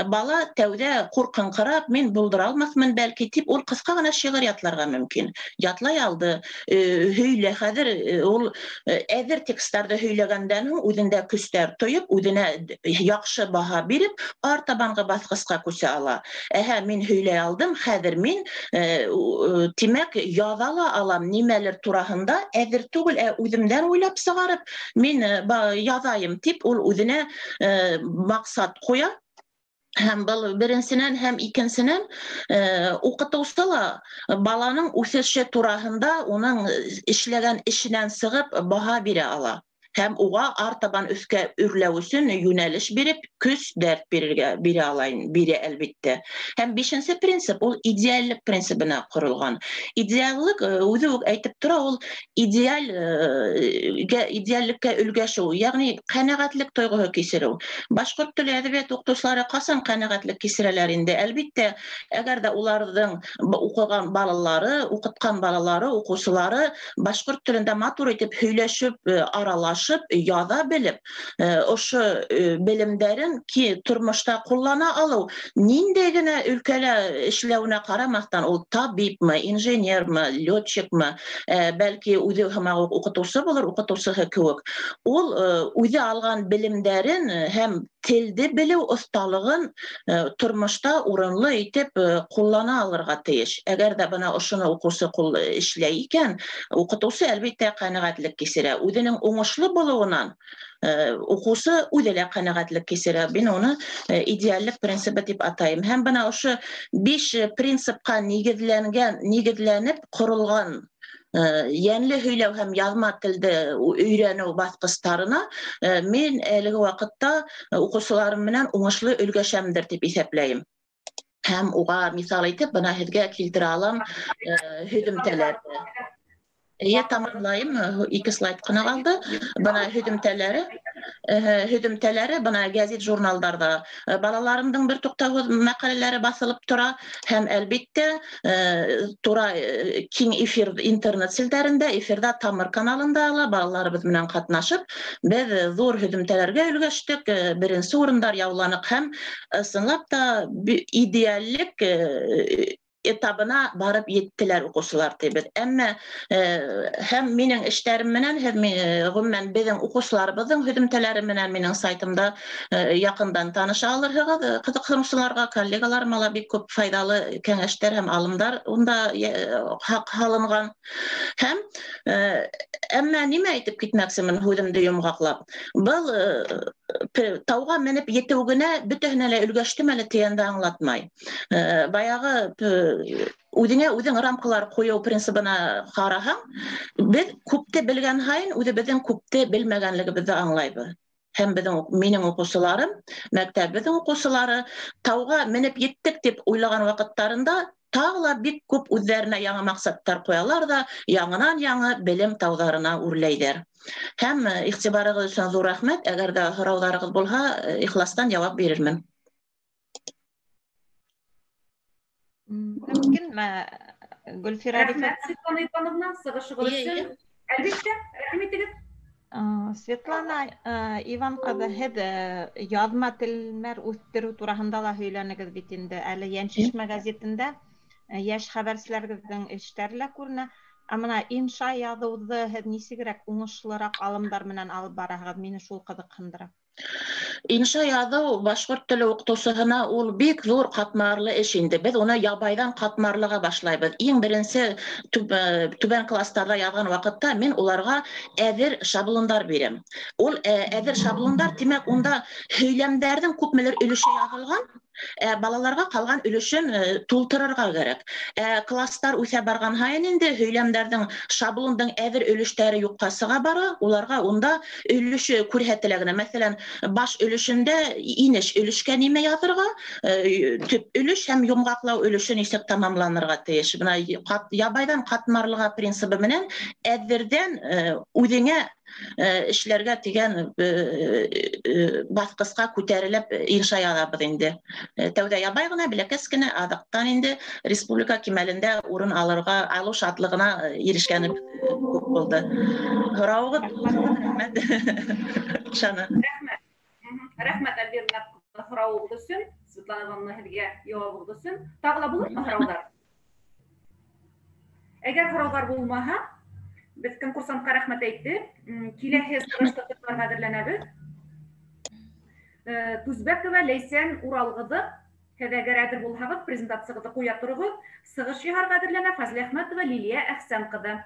бала тәүҙә ҡурҡынҡырап, мин булдыра алмаҫмын бәлки тип, ул ҡыҫҡа ғына шиғыр ятларға мөмкин. Ятлай алды, һөйлә, хәҙер ул әҙер тексттарҙы һөйләгәндән һуң үҙендә көстәр тойоп, үҙенә яҡшы баһа биреп, артабанғы баҫҡысҡа күсә ала. Әһә, мин һөйләй алдым, хәҙер мин, тимәк, яҙа ла алам нимәлер тураһында, әҙер түгел, ә үҙемдән уйлап сығарып, мин яҙайым тип, ул үҙенә маҡсат ҡуя. Һәм был беренсенән һәм икенсенән уҡытыусы ла баланың үҫеше тураһында уның эшләгән эшенән сығып баһа бирә ала. Һәм уға артабан өҫкә өрләү өсөн йүнәлеш биреп, көс, дәрт бирергә бирә ала, бирә әлбиттә. Һәм бишенсе принцип ул идеаллыҡ принцибына ҡоролған. Идеаллыҡ үҙе үк әйтеп тора, ул идеаль идеаллыҡҡа өлгәшеү, йәғни ҡәнәғәтлек тойғоһо кисереү. Башҡорт теле әҙәбиәт уҡытыусылары ҡасан ҡәнәғәтлек кисерәләр инде? Әлбиттә, әгәр ҙә уларҙың уҡыған балалары, уҡытҡан балалары, уҡыусылары башҡорт телендә матур итеп һөйләшеп, аралашып, яҙа белеп, ошо белемдәрен тормошта ҡуллана алыу, ниндәй генә өлкәлә эшләүенә ҡарамаҫтан, ул табипмы, инженермы, летчикмы, бәлки үҙе һымаҡ уҡ уҡытыусы булыр, уҡытыусыһы кеүек, ул үҙе алған белемдәрен һәм телде белеү оҫталығын тормошта урынлы итеп ҡуллана алырға тейеш. Әгәр ҙә бына ошоно уҡыусы ҡул эшләй икән, уҡытыусы әлбиттә ҡәнәғәтлек кисерә. Үҙенең уңышлы булыуынан уҡыусы үҙе лә ҡәнәғәтлек кисерә. Мин уны идеаллыҡ принцибы тип атайым. Һәм бына ошо 5 принципҡа нигеҙләнеп ҡоролған йәнле һөйләү һәм яҙма телде өйрәнеү баҫҡыстарына мин әлеге ваҡытта уҡыусыларым менән уңышлы өлгәшәмдер тип иҫәпләйем. Һәм уға миҫал итеп бына һеҙгә килтерә алам һөҙөмтәләрҙе. Эйе, тамамлайым, 2 слайд ҡына ҡалды. Бына һөҙөмтәләре бына гәзит, журналдарҙа балаларымдың бер туҡтауһыҙ мәҡәләләре баҫылып тора һәм әлбиттә тура киң эфир интернет селтәрендә, эфирҙа Тамыр каналында ла балаларыбыҙ менән ҡатнашып, беҙ ҙур һөҙөмтәләргә өлгәштек, беренсе урындар яуланыҡ һәм ысынлап та идеаллыҡ этабына барып еттеләр уҡыусылар тибеҙ. Әммә һәм минең эштәрем менән, һеҙ ғөмүмән беҙҙең уҡыусыларыбыҙҙың һөҙөмтәләре менән минең сайтымда яҡындан таныша алырһығыҙ. Ҡыҙыҡһыныусыларға, коллегаларыма ла бик күп файҙалы кәңәштәр һәм алымдар унда һалынған. Һәм әммә нимә әйтеп китмәксемен һүҙемде йомғаҡлап. Был тауға менеп етеү генә бөтәһенә лә өлгәштем әле тигәнде аңлатмай. Баяғы үҙеңә үҙең рамкалар ҡуйыу принцибына ҡараһаң, беҙ күпте белгән һайын үҙебеҙҙең күпте белмәгәнлегебеҙҙе аңлайбыҙ. Һәм минең уҡыусыларым, мәктәбебеҙҙең уҡыусылары тауға менеп еттек тип уйлаған ваҡыттарында тағы ла бик күп үҙҙәренә яңы маҡсаттар ҡуялар ҙа, яңынан яңы белем тауҙарына үрләйҙәр. Һәм иғтибарығыҙ өсөн ҙур рәхмәт. Әгәр ҙә һорауҙарығыҙ булһа, ихластан яуап бирермен. Мөмкинме, Гөлфирә? Рәхмәт, Светлана Ивановна, сығышығыҙ өсөн. Әлбиттә, рәхим итегеҙ. Светлана Иван ҡыҙы, һеҙ яҙма телмәр үҫтереү тураһында ла һөйләнегеҙ бит инде. Әле Йәншишмә гәзитендә йәш хәбәрселәрегеҙҙең эштәре лә күренә. Ә мына инша яҙыуҙы һеҙ нисегерәк уңышлыраҡ алымдар менән алып бараһығыҙ? Мине шул ҡыҙыҡһындыра. Инша яҙыу башҡорт теле уҡытыусыһына ул бик ҙур ҡатмарлы эш инде. Беҙ уны ябайҙан ҡатмарлыға башлайбыҙ. Иң беренсе түбән кластарҙа яҙған ваҡытта мин уларға әҙер шаблондар бирәм. Ул әҙер шаблондар, тимәк, унда һөйләмдәрҙең күпмелер өлөшө яҙылған, балаларға ҡалған өлөшөн тултырырға кәрәк. Кластар үҫә барған һайын инде һөйләмдәрҙең шаблондың әҙер өлөштәре юҡҡа сыға бара, уларға унда өлөшө күрһәтелә генә. Мәҫәлән, баш өлөшөндә инеш өлөшкә нимә яҙырға, төп өлөш һәм йомғаҡлау өлөшө нисек тамамланырға тейеш. Бына ябайҙан ҡатмарлыға принцибы менән әҙерҙән үҙеңә эшләргә тигән баҫҡысҡа күтәрелеп инша яҙабыҙ инде. Тәүҙә ябай ғына, бәләкәс кенә, аҙаҡтан инде республика кимәлендә урын алыу шатлығына ирешкәне күп булды. Һорауығыҙ рәхмәт. Шана. Рәхмәт. Рәхмәт, Альбина, һорауығыҙ өсөн, Светлана Ивановна, һеҙгә яуабығыҙ өсөн. Тағы ла булырмы һорауҙар? Әгәр һорауҙар булмаһа, беҙ конкурсантҡа рәхмәт әйтеп, киләһе сығышты тыңларға әҙерләнәбеҙ. Тузбекова Ләйсән Урал ҡыҙы, һеҙ әгәр әҙер булһағыҙ, презентацияғыҙҙы ҡуя тороғоҙ. Сығыш яһарға әҙерләнә Фазлиәхмәтова Лилиә Әхсән ҡыҙы.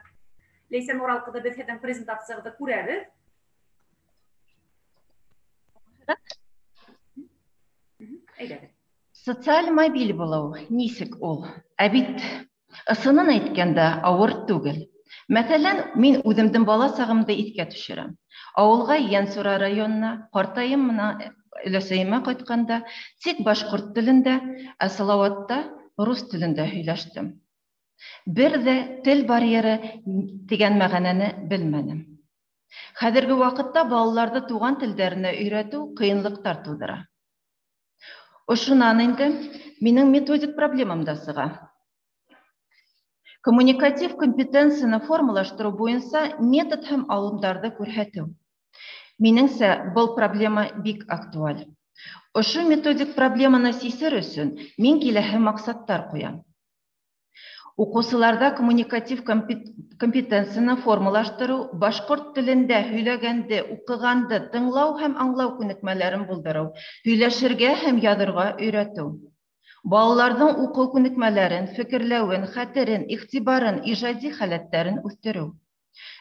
Ләйсән Урал ҡыҙы, беҙ һеҙҙең презентацияғыҙҙы күрәбеҙ. Әйҙәгеҙ. Социаль мобиль булыу нисек ул? Ә бит ысынын әйткәндә ауыр түгел. Мәҫәлән, мин үҙемдең бала сағымды иҫкә төшөрәм. Ауылға Йәнсура районына, ҡартайым менән өләсәйемә ҡайтҡанда тик башҡорт телендә, ә Салауатта рус телендә һөйләштем. Бер ҙә тел барьеры тигән мәғәнәне белмәнем. Хәҙерге ваҡытта балаларҙы туған телдәренә өйрәтеү ҡыйынлыҡтар тыуҙыра. Ошонан инде минең методик проблемам да сыға. Коммуникатив компетенцияны формалаштырыу буйынса метод һәм алымдарҙы күрһәтеү. Минеңсә, был проблема бик актуаль. Ошо методик проблеманы сисер өсөн мин киләһе маҡсаттар ҡуям. Уҡыусыларҙа коммуникатив компетенцияны формалаштырыу, башҡорт телендә һөйләгәнде, уҡығанды тыңлау һәм аңлау күнекмәләрен булдырыу, һөйләшергә һәм яҙырға өйрәтеү. Балаларҙың уҡыу күнекмәләрен, фекерләүен, хәтерен, иғтибарын, ижади халәттәрен үҫтереү.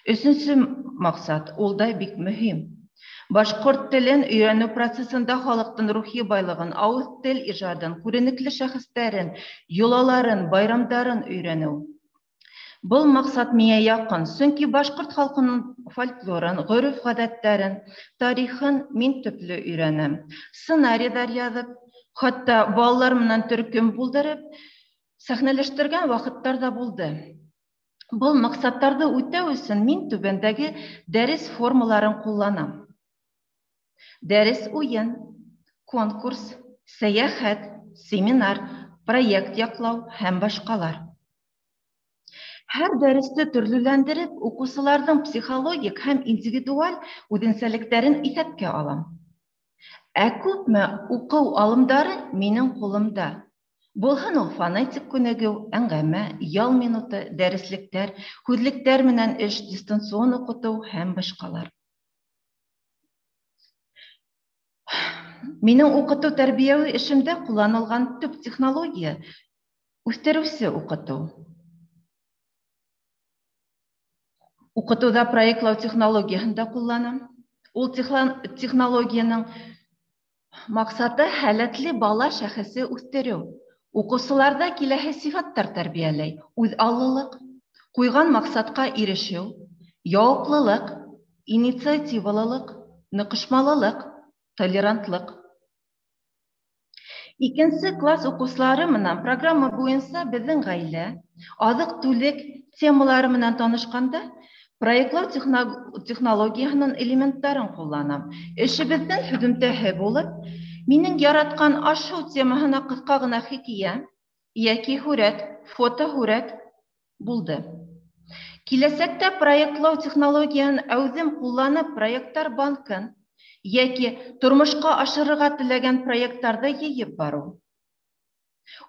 Өсөнсө маҡсат, ул да бик мөһим. Башҡорт телен өйрәнеү процесында халыҡтың рухи байлығын, ауыҙ тел ижадын, күренекле шәхестәрен, йолаларын, байрамдарын өйрәнеү. Был маҡсат миңә яҡын, сөнки башҡорт халҡының фольклорын, ғөрөф-ғәҙәттәрен, тарихын мин төплө өйрәнәм. Сценарийҙар яҙып, хатта балалар менән төркөм булдырып, сәхнәләштергән ваҡыттар ҙа булды. Был маҡсаттарҙы үтәү өсөн мин түбәндәге дәрес формаларын ҡулланам. Дәрес уйын, конкурс, сәйәхәт, семинар, проект яҡлау һәм башҡалар. Һәр дәресте төрлөләндереп, уҡыусыларҙың психологик һәм индивидуаль үҙенсәлектәрен иҫәпкә алам. Ә күпме уҡыу алымдары минең ҡулымда. Булһын ул фонетик күнегеү, әңгәмә, ял минуты, дәреслектәр, һүҙлектәр менән эш, дистанцион уҡытыу һәм башҡалар. Минең уҡытыу тәрбиәүи эшемдә ҡулланылған төп технология үҫтереүсе уҡытыу. Уҡытыуҙа проектлау технологияһын да ҡулланам. Ул технологияның маҡсаты һәләтле бала шәхесе үҫтереү. Уҡыусыларҙа киләһе сифаттар тәрбиәләй: үҙаллылыҡ, ҡуйған маҡсатҡа ирешеү, яуаплылыҡ, инициативалылыҡ, ныҡышмалылыҡ, толерантлыҡ. Икенсе класс уҡыусылары менән программа буйынса беҙҙең ғаилә, аҙыҡ-түлек темалары менән танышҡанда проектлау технологияһының элементтарын ҡулланам. Эшебеҙҙең һөҙөмтәһе булып, минең яратҡан аш-һыу темаһына ҡыҫҡа ғына хикәйә йәки һүрәт, фотоһүрәт булды. Киләсәктә проектлау технологияһын әүҙем ҡулланып, проекттар банкын йәки тормошҡа ашырырға теләгән проекттарҙы йыйып барыу.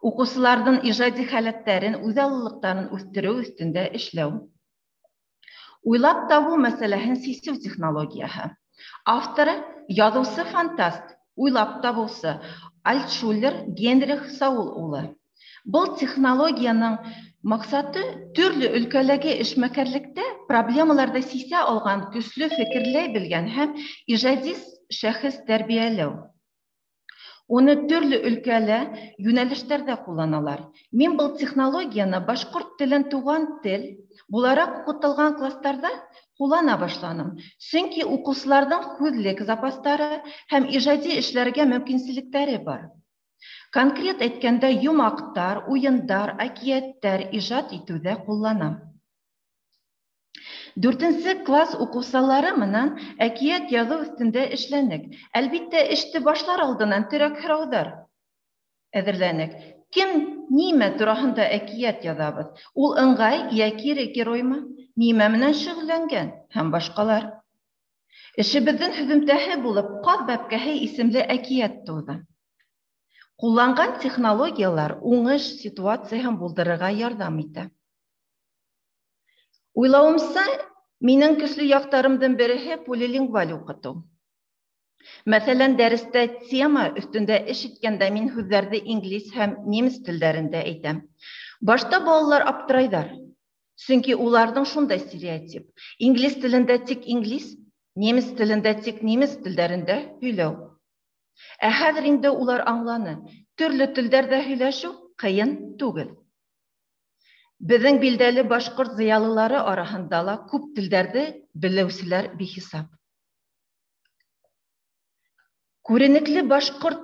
Уҡыусыларҙың ижади халәттәрен, үҙаллылыҡтарын үҫтереү өҫтөндә эшләү. Уйлап табыу мәсьәләһен сисеү технологияһы. Авторы яҙыусы-фантаст, уйлап табыусы Альтшуллер Генрих Саул улы. Был технологияның маҡсаты төрлө өлкәләге эшмәкәрлектә проблемаларҙы сисә алған, көслө фекерләй белгән һәм ижади шәхес тәрбиәләү. Уны төрлө өлкәлә, йүнәлештәрҙә ҡулланалар. Мин был технологияны башҡорт телен туған тел булараҡ уҡытылған кластарҙа ҡуллана башланым. Сөнки уҡыусыларҙың һүҙлек запастары һәм ижади эшләргә мөмкинселектәре бар. Конкрет әйткәндә, йомаҡтар, уйындар, әкиәттәр ижад итеүҙә ҡулланам. 4-нсе класс уҡыусылары менән әкиәт яҙыу өҫтөндә эшләнек. Әлбиттә, эште башлар алдынан терәк һорауҙар әҙерләнек. Кем нимә тураһында әкиәт яҙабыҙ? Ул ыңғай йә кире героймы? Нимә менән шөғөлләнгән? Һәм башҡалар. Эшебеҙҙең һөҙөмтәһе булып Ҡаҙ бәпкәһе исемле әкиәт тыуҙы. Ҡулланған технологиялар уңыш ситуацияһын булдырырға ярҙам итә. Уйлауымса, минең көслө яҡтарымдың береһе полилингваль уҡытыу. Мәҫәлән, дәрестә тема өҫтөндә эш иткәндә мин һүҙҙәрҙе инглиз һәм немец телдәрендә әйтәм. Башта балалар аптырайҙар, сөнки уларҙың шундай стереотип. Инглиз телендә тик инглиз, немец телендә тик немец телдәрендә һөйләү. Ә хәҙер инде улар аңланы, төрлө телдәрҙә һөйләшеү ҡыйын түгел. Беҙҙең билдәле башҡорт зыялылары араһында ла күп телдәрҙе белеүселәр бихисап. Күренекле башҡорт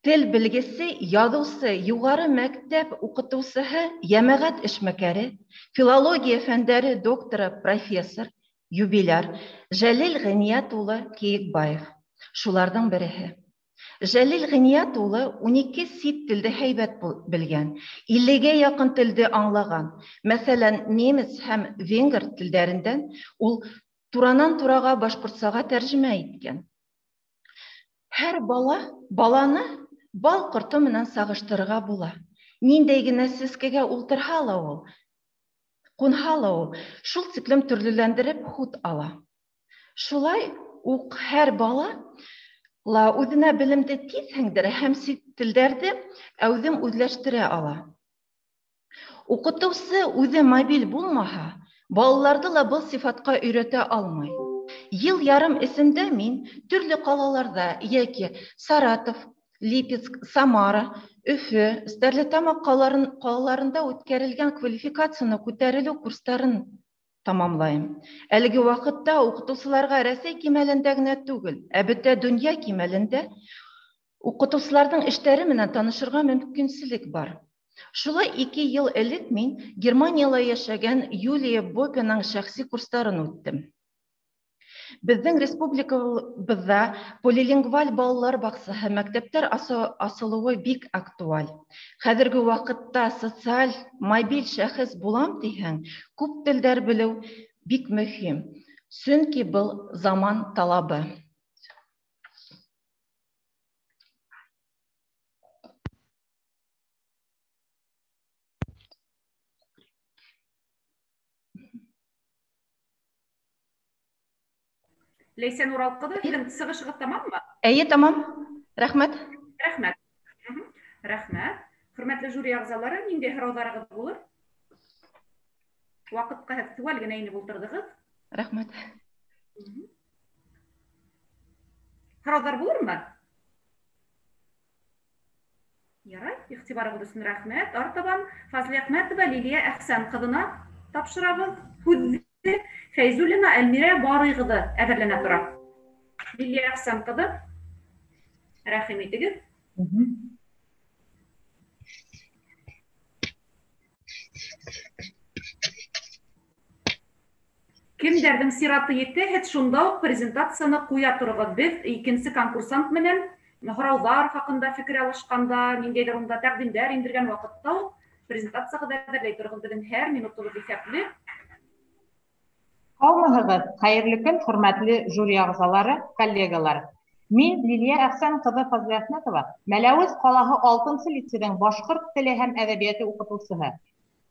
тел белгесе, яҙыусы, юғары мәктәп уҡытыусыһы, йәмәғәт эшмәкәре, филология фәндәре докторы, профессор, юбиляр Жәлил Ғиниәт улы Кейекбаев шуларҙың береһе. Жәлил Ғиниәт улы 12 сит телде һәйбәт белгән, 50-гә яҡын телде аңлаған. Мәҫәлән, немец һәм венгр телдәрендән ул туранан тураға башҡортсаға тәржемә иткән. Һәр баланы бал ҡорто менән сағыштырырға була. Ниндәй генә сәскәгә ултырһа ла ул, ҡунһа ла ул, шул тиклем төрлөләндереп хут ала. Шулай уҡ һәр бала ла үҙенә белемде тиҙ һеңдерә һәм сит телдәрҙе әүҙем үҙләштерә ала. Уҡытыусы үҙе мобиль булмаһа, балаларҙы ла был сифатҡа өйрәтә алмай. Йыл ярым эсендә мин төрлө ҡалаларҙа йәки Саратов, Липецк, Самара, Өфө, Стәрлетамаҡ ҡалаларында үткәрелгән квалификацияны күтәрелеү курстарын тамамлайым. Әлеге ваҡытта уҡытыусыларға Рәсәй кимәлендә генә түгел, ә бөтә донъя кимәлендә уҡытыусыларҙың эштәре менән танышырға мөмкинселек бар. Шулай 2 йыл элек мин Германияла йәшәгән Юлия Бопиның шәхси курстарын үттем. Беҙҙең республикабыҙҙа полилингваль балалар баҡсаһы, мәктәптәр асылыуы бик актуаль. Хәҙерге ваҡытта социаль мобиль шәхес булам тиһәң, күп телдәр белеү бик мөһим, сөнки был заман талабы. Ләйсән Урал ҡыҙы, һеҙҙең сығышығыҙ тамаммы? Эйе, тамам. Рәхмәт. Рәхмәт. Рәхмәт. Хөрмәтле жюри ағзалары, ниндәй һорауҙарығыҙ булыр? Ваҡытҡа һеҙ теүәл генә инеп ултырҙығыҙ. Рәхмәт. Һорауҙар булырмы? Ярай, иғтибарығыҙ өсөн рәхмәт. Артабан Фазли Әхмәтова Лилиә Әхсән ҡыҙына тапшырабыҙ һүҙҙе. Фәйзуллина Әлмирә Барый ҡыҙы әҙерләнә тора. Лилиә Әхсән ҡыҙы, рәхим итегеҙ. Кемдәрҙең сираты етте, һеҙ шунда уҡ презентацияны ҡуя тороғоҙ. Беҙ икенсе конкурсант менән һорауҙар хаҡында фекер алышҡанда, ниндәйҙер унда тәҡдимдәр индергән ваҡытта уҡ презентацияғыҙ әҙерләй тороғоҙ. Беҙҙең һәр минутыбыҙ иҫәпле. Һаумыһығыҙ, хәйерле көн, хөрмәтле жюри ағзалары, коллегалар. Мин Лилиә Әхсән ҡыҙы Фазлиәхмәтова, Мәләүез ҡалаһы 6-нсы лицейҙың башҡорт теле һәм әҙәбиәте уҡытыусыһы.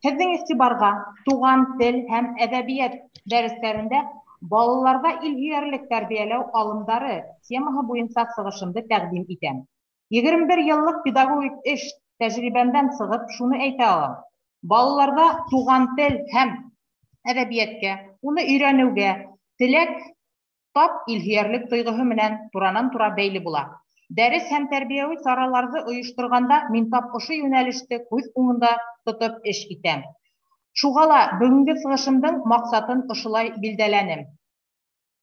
Һеҙҙең иғтибарға туған тел һәм әҙәбиәт дәрестәрендә балаларҙа илһөйәрлек тәрбиәләү алымдары темаһы буйынса сығышымды тәҡдим итәм. 21 йыллыҡ педагогик эш тәжрибәмдән сығып шуны әйтә алам. Балаларҙа туған тел һәм әҙәбиәткә, уны өйрәнеүгә теләк тап илһөйәрлек тойғоһо менән туранан-тура бәйле була. Дәрес һәм тәрбиәүи сараларҙы ойошторғанда мин тап ошо йүнәлеште күҙ уңында тотоп эш итәм. Шуға ла бөгөнгө сығышымдың маҡсатын ошолай билдәләнем.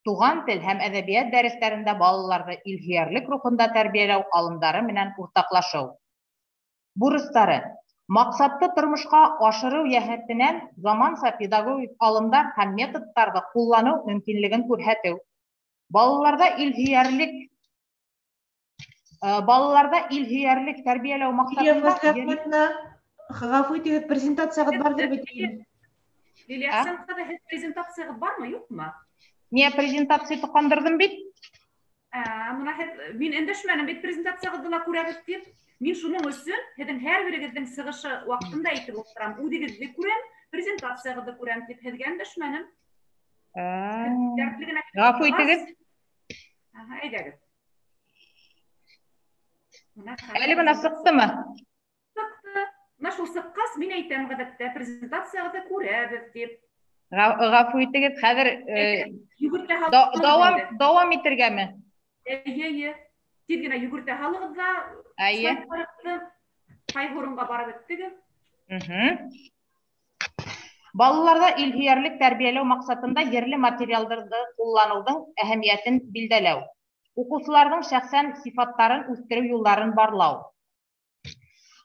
Туған тел һәм әҙәбиәт дәрестәрендә балаларҙы илһөйәрлек рухында тәрбиәләү алымдары менән уртаҡлашыу. Бурыстары. Маҡсатты тормошҡа ашырыу йәһәтенән заманса педагогик алымдар һәм методтарҙы ҡулланыу мөмкинлеген күрһәтеү. Балаларҙа илһөйәрлек тәрбиәләү маҡсатында... Ғәфү итегеҙ, презентацияғыҙ барҙыр бит. Лилия Хәсән ҡыҙы, һеҙ презентацияғыҙ бармы, юҡмы? Ниә презентация тоҡандырҙым бит? Мына һеҙ, мин өндәшмәнем бит презентацияғыҙҙы ла күрәбеҙ тип. Мин шуның өсөн һеҙҙең һәр берегеҙҙең сығышы ваҡытында әйтеп ултырам. Үҙегеҙҙе күрәм, презентацияғыҙҙы күрәм тип һеҙгә өндәшмәнем. Ғәфү итегеҙ. Әйҙәгеҙ. Әле бына сыҡтымы? Сыҡты. Мына шул сыҡҡас, мин әйтәм ғәҙәттә презентацияғыҙҙы күрәбеҙ тип. Ғәфү итегеҙ, хәҙер дауам итергәме? Эйе, тиҙ генә йүгертә һалығыҙ ҙа, слайдтарығыҙҙы ҡайһы урынға барып бөттөгөҙ? Балаларҙа илһөйәрлек тәрбиәләү маҡсатында ерле материалдарҙы ҡулланыуҙың әһәмиәтен билдәләү. Уҡыусыларҙың шәхсән сифаттарын үҫтереү юлдарын барлау.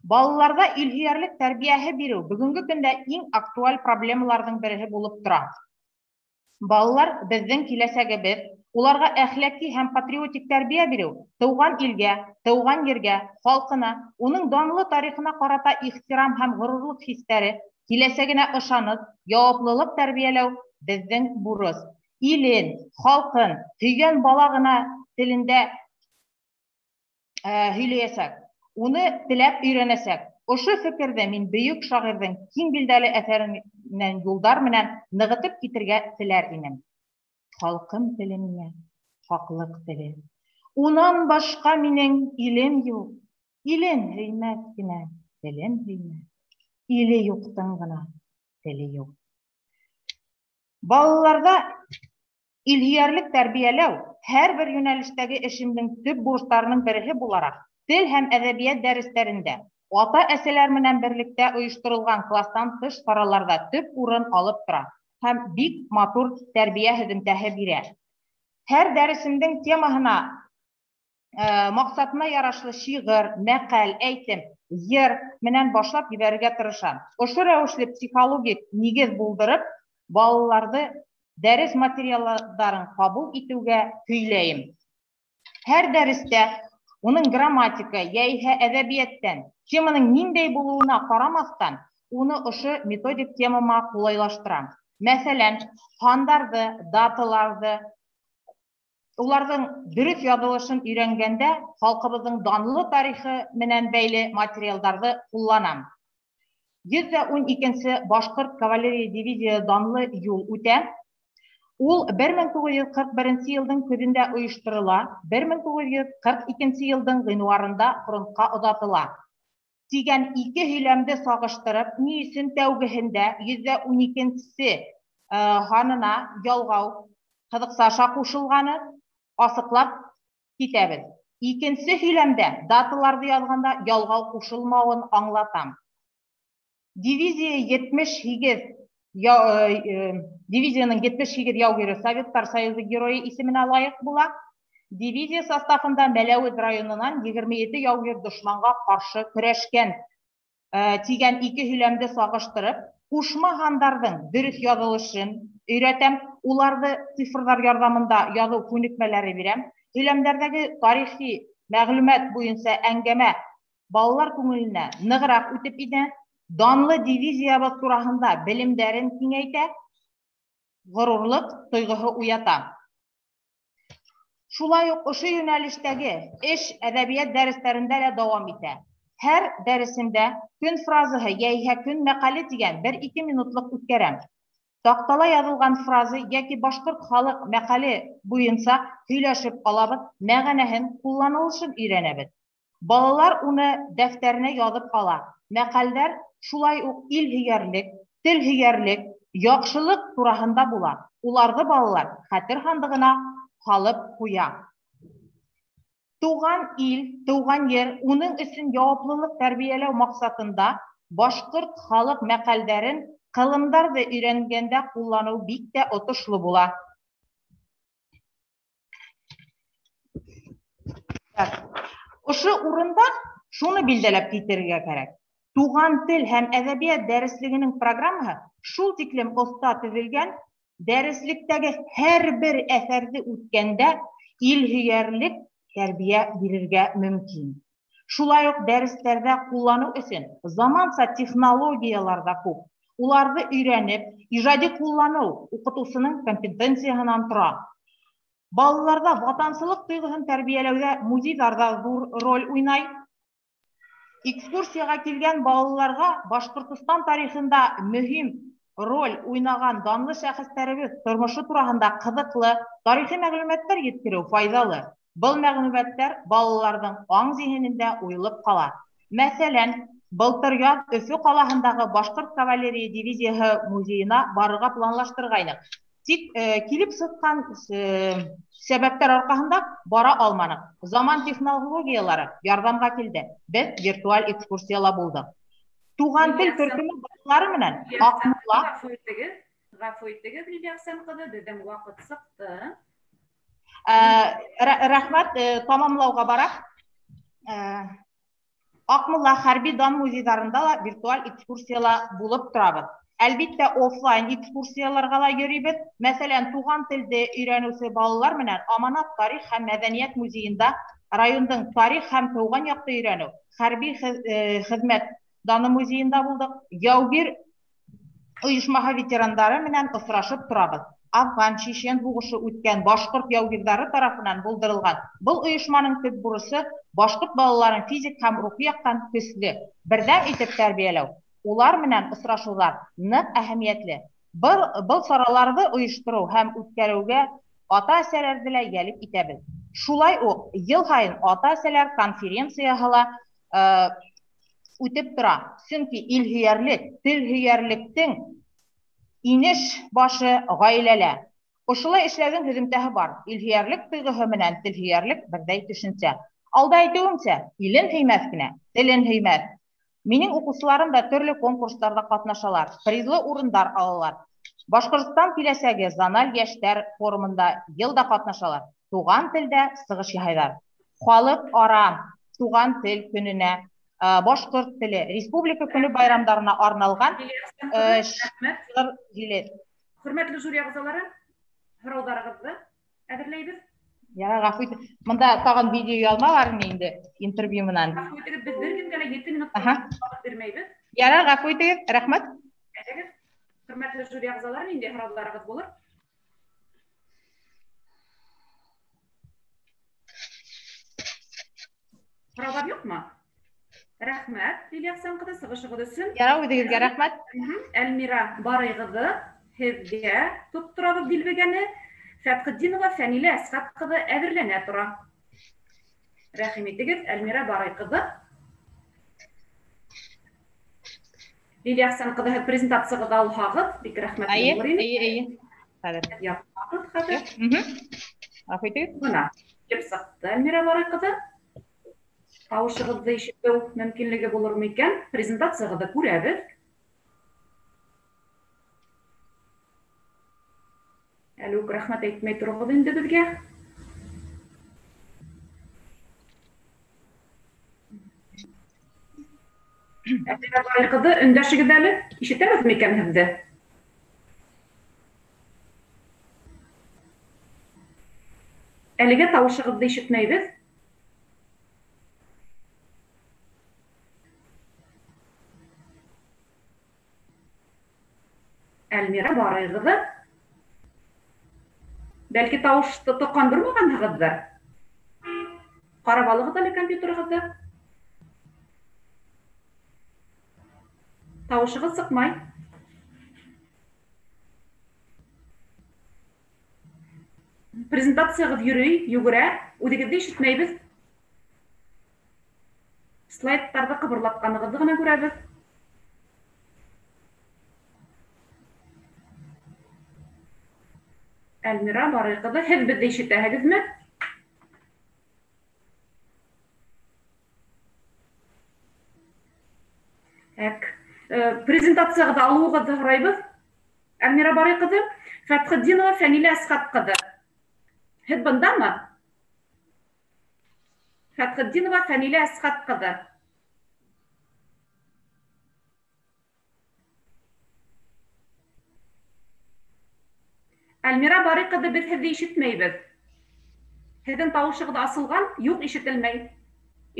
Балаларҙа илһөйәрлек тәрбиәһе биреү бөгөнгө көндә иң актуаль проблемаларҙың береһе булып тора. Балалар беҙҙең киләсәгебеҙ, уларға әхлаҡи һәм патриотик тәрбиә биреү, тыуған илгә, тыуған ергә, халҡына, уның данлы тарихына ҡарата ихтирам һәм ғорурлыҡ хистәре, киләсәгенә ышаныс, яуаплылыҡ тәрбиәләү беҙҙең бурыс. Илен, халҡын һөйгән бала ғына телендә һөйләйәсәк, уны теләп өйрәнәсәк. Ошо фекерҙе мин бөйөк шағирҙың киң билдәле әҫәренән юлдар менән нығытып китергә теләр инем. Халҡым теле миңә, хаҡлыҡ теле. Унан башҡа минең илем юҡ. Илен һөймәҫ кенә, телен һөймә. Иле юҡтың ғына теле юҡ. Балаларҙа илһөйәрлек тәрбиәләү һәр бер йүнәлештәге эшемдең төп бурыстарының береһе булараҡ, тел һәм әҙәбиәт дәрестәрендә ата-әсәләр менән берлектә ойошторолған кластан тыш сараларҙа төп урын алып тора һәм бик матур тәрбиә һөҙөмтәһе бирә. Һәр дәресемдең темаһына, маҡсатына ярашлы шиғыр, мәҡәл, әйтем, йыр менән башлап ебәрергә тырышам. Ошо рәүешле психологик нигеҙ булдырып, балаларҙы дәрес материалдарын ҡабул итеүгә көйләйем. Һәр дәрестә уның грамматика йәиһә әҙәбиәттән теманың ниндәй булыуына ҡарамаҫтан, уны ошо методик темама ҡулайлаштырам. Мәҫәлән, һандарҙы, даталарҙы, уларҙың дөрөҫ яҙылышын өйрәнгәндә халҡыбыҙҙың данлы тарихы менән бәйле материалдарҙы ҡулланам. 112-нсе башҡорт кавалерия дивизияһы данлы юл үтә. Ул 1941 йылдың көҙөндә ойошторола, 1942 йылдың ғинуарында фронтҡа оҙатыла. Тигән ике һөйләмде сағыштырып, ни өсөн тәүгеһендә 112-нсе һанына ялғау һыҙыҡса аша ҡушылғаны асыҡлап китәбеҙ. Икенсе һөйләмдә даталарҙы яҙғанда ялғау ҡушылмауын аңлатам. Дивизия 78 дивизияның 78 яугире Советтар Союзы геройы исеменә лайыҡ була. Дивизия составында Мәләүез районынан 27 яугир дошманға ҡаршы көрәшкән тигән ике һөйләмде сағыштырып, ҡушма һандарҙың дөрөҫ яҙылышын өйрәтәм, уларҙы цифрҙар ярҙамында яҙыу күнекмәләре бирәм. Һөйләмдәрҙәге тарихи мәғлүмәт буйынса әңгәмә балалар күңеленә нығыраҡ үтеп инә, данлы дивизиябыҙ тураһында белемдәрен киңәйтә, ғорурлыҡ тойғоһо уята. Шулай уҡ ошо йүнәлештәге эш әҙәбиәт дәрестәрендә лә дауам итә. Һәр дәресемдә көн фразаһы йәиһә көн мәҡәле тигән 1-2 минутлыҡ үткәрәм. Таҡтала яҙылған фраза йәки башҡорт халыҡ мәҡәле буйынса һөйләшеп алабыҙ, мәғәнәһен, ҡулланылышын өйрәнәбеҙ. Балалар уны дәфтәренә яҙып ала. Мәҡәлдәр шулай уҡ ил һөйәрлек, тел һөйәрлек, яҡшылыҡ тураһында була. Уларҙы балалар хәтер һандығына һалып ҡуя. Тыуған ил, тыуған ер, уның өсөн яуаплылыҡ тәрбиәләү маҡсатында башҡорт халыҡ мәҡәлдәрен ҡылымдарҙы өйрәнгәндә ҡулланыу бик тә отошло була. Ошо урында шуны билдәләп китерергә кәрәк. Туған тел һәм әҙәбиәт дәреслегенең программаһы шул тиклем оҫта төҙөлгән, дәреслектәге һәр бер әҫәрҙе үткәндә ил һөйәрлек тәрбиә бирергә мөмкин. Шулай уҡ дәрестәрҙә ҡулланыу өсөн заманса технологиялар ҙа күп. Уларҙы өйрәнеп, ижади ҡулланыу уҡытыусының компетенцияһынан тора. Балаларҙа ватансылыҡ тойғоһон тәрбиәләүҙә музейҙар ҙа ҙур роль уйнай. Экскурсияға килгән балаларға Башҡортостан тарихында мөһим роль уйнаған данлы шәхестәребеҙ тормошо тураһында ҡыҙыҡлы тарихи мәғлүмәттәр еткереү файҙалы. Был мәғлүмәттәр балаларҙың аң зиһенендә уйылып ҡала. Мәҫәлән, былтыр яҙ Өфө ҡалаһындағы Башҡорт кавалерия дивизияһы музейына барырға планлаштырғайныҡ. Тик килеп сыҡҡан сәбәптәр арҡаһында бара алманыҡ. Заман технологиялары ярҙамға килде. Беҙ виртуаль экскурсияла булдыҡ. Туған тел төркөмө балалары менән Аҡмулла. Ғәфү итегеҙ, Лилиә Хәсән ҡыҙы, беҙҙең ваҡыт сыҡты. Рәхмәт, тамамлауға бара. Аҡмулла хәрби дан музейҙарында ла виртуаль экскурсияла булып торабыҙ. Әлбиттә, офлайн экскурсияларға ла йөрөйбөҙ. Мәҫәлән, туған телде өйрәнеүсе балалар менән Аманат тарих һәм мәҙәниәт музейында райондың тарих һәм тыуған яҡты өйрәнеү, хәрби хеҙмәт даны музейында булдыҡ. Яугир ойошмаһы ветерандары менән осрашып торабыҙ. Афган, Чечен һуғышы үткән башҡорт яугирҙары тарафынан булдырылған был ойошманың төп бурысы башҡорт балаларын физик һәм рухи яҡтан көслө, берҙәм итеп тәрбиәләү. Улар менән осрашыуҙар ныҡ әһәмиәтле. Был сараларҙы ойоштороу һәм үткәреүгә ата-әсәләрҙе лә йәлеп итәбеҙ. Шулай уҡ йыл һайын ата-әсәләр конференцияһы ла үтеп тора. Сөнки ил һөйәрлек, тел һөйәрлектең инеш башы ғаиләлә. Ошолай эшләүҙең һөҙөмтәһе бар. Ил һөйәрлек тойғоһо менән тел һөйәрлек берҙәй төшөнсә. Алда әйтеүемсә, илен һөймәҫ кенә, телен һөймәҫ. Минең уҡыусыларым да төрлө конкурстарҙа ҡатнашалар, призлы урындар алалар. Башҡортостан киләсәге зональ йәштәр форумында йыл да ҡатнашалар. Туған телдә сығыш яһайҙар. Халыҡ ара туған тел көнөнә, башҡорт теле республика көнө байрамдарына арналған шиғыр. Хөрмәтле жюри ағзалары, һорауҙарығыҙҙы әҙерләйбеҙ. Ярар, ғәфү итегеҙ. Бында тағын видео ялма бар инде интервью менән. Ғәфү итегеҙ, беҙ бер кемгә лә 7 минут ваҡыт бирмәйбеҙ. Ярар, ғәфү итегеҙ, рәхмәт. Әйҙәгеҙ, хөрмәтле жюри ағзалары, ниндәй һорауҙарығыҙ булыр? Һорауҙар юҡмы? Рәхмәт, Лилиә Хәсән ҡыҙы, сығышығыҙ өсөн. Ярар, үҙегеҙгә рәхмәт. Әлмира Барый ҡыҙы, һеҙгә тотторабыҙ дилбегәне. Фәтхетдинова Фәнилә Әсхәт ҡыҙы әҙерләнә тора. Рәхим итегеҙ, Әлмира Барый ҡыҙы. Лилиә Хәсән ҡыҙы, һеҙ презентацияғыҙҙы алһағыҙ, бик рәхмәтле булыр ине. Эйе. Хәҙер. Яҡтағыҙ хәҙер. Ғәфү итегеҙ. Бына, килеп сыҡты Әлмира Барый ҡыҙы. Тауышығыҙҙы ишетеү мөмкинлеге булырмы икән? Презентацияғыҙҙы күрәбеҙ. Әле үк рәхмәт әйтмәй тороғоҙ инде беҙгә. Әлмира Барый ҡыҙы, өндәшегеҙ әле. Ишетәбеҙме икән һеҙҙе? Әлегә тауышығыҙҙы ишетмәйбеҙ. Әлмира Барый ҡыҙы. Бәлки тауышты тоҡандырмағанһығыҙҙыр? Ҡарап алығыҙ әле компьютерығыҙҙы. Тауышығыҙ сыҡмай. Презентацияғыҙ йөрөй, йүгерә, үҙегеҙҙе ишетмәйбеҙ. Слайдтарҙы ҡыбырлатҡанығыҙҙы ғына күрәбеҙ. Әлмира Барый ҡыҙы, һеҙ беҙҙе ишетәһегеҙме? Әк. Презентацияғыҙҙы алыуығыҙҙы һорайбыҙ. Әлмира Барый ҡыҙы, Фәтхетдинова Фәнилә Әсхәт ҡыҙы. Һеҙ бындамы? Фәтхетдинова Фәнилә Әсхәт ҡыҙы. Әлмира Барый ҡыҙы, беҙ һеҙҙе ишетмәйбеҙ. Һеҙҙең тауышығыҙ асылған, юҡ, ишетелмәй.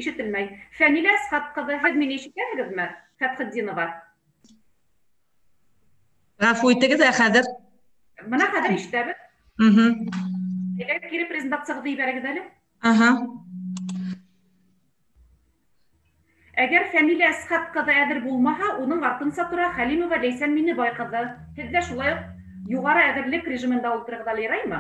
Ишетелмәй. Фәнилә Әсхәт ҡыҙы, һеҙ мине ишетәһегеҙме? Фәтхетдинова. Ғәфү итегеҙ, ә хәҙер? Бына хәҙер ишетәбеҙ. Әйҙә, кире презентацияғыҙҙы ебәрегеҙ әле. Аһа. Әгәр Фәнилә Әсхәт ҡыҙы әҙер булмаһа, уның артынса тора Хәлимова Ләйсән Минебай ҡыҙы. Һеҙ ҙә шулай уҡ юғары әҙерлек режимында ултырығыҙ әле, яраймы?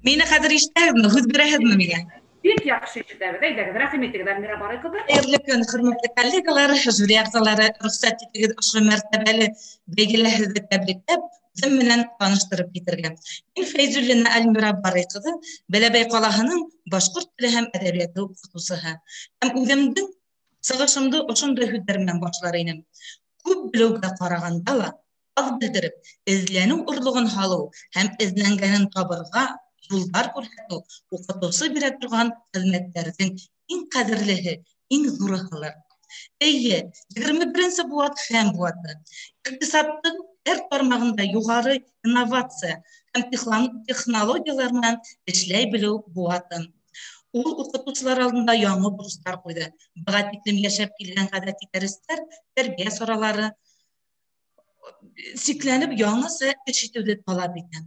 Мине хәҙер ишетәһегеҙме? Һүҙ бирәһегеҙме миңә? Бик яҡшы ишетәбеҙ. Әйҙәгеҙ, рәхим итегеҙ, Әлмира Барый ҡыҙы. Хәйерле көн, хөрмәтле коллегалар, жюри ағзалары, рөхсәт итегеҙ ошо мәртәбәле бәйгелә һеҙҙе тәбрикләп, үҙем менән таныштырып китергә. Мин Фәйзуллина Әлмира Барый ҡыҙы, Бәләбәй ҡалаһының башҡорт теле һәм әҙәбиәте уҡытыусыһы. Һәм үҙемдең сығышымды ошондай һүҙҙәр менән башлар инем. Күп белеүгә ҡарағанда ла аҙ белдереп, эҙләнеү орлоғон һалыу һәм эҙләнгәнен табырға юлдар күрһәтеү уҡытыусы бирә торған хеҙмәттәрҙең иң ҡәҙерлеһе, иң ҙурыһылыр. Эйе, 21-нсе быуат фән быуаты. Иҡтисадтың һәр тармағында юғары инновация һәм технологиялар менән эшләй белеү быуаты. Ул уҡытыусылар алдында яңы бурыстар ҡуйҙы. Быға тиклем йәшәп килгән ғәҙәти дәрестәр, тәрбиә саралары сикләнеп яңыса эш итеүҙе талап итә.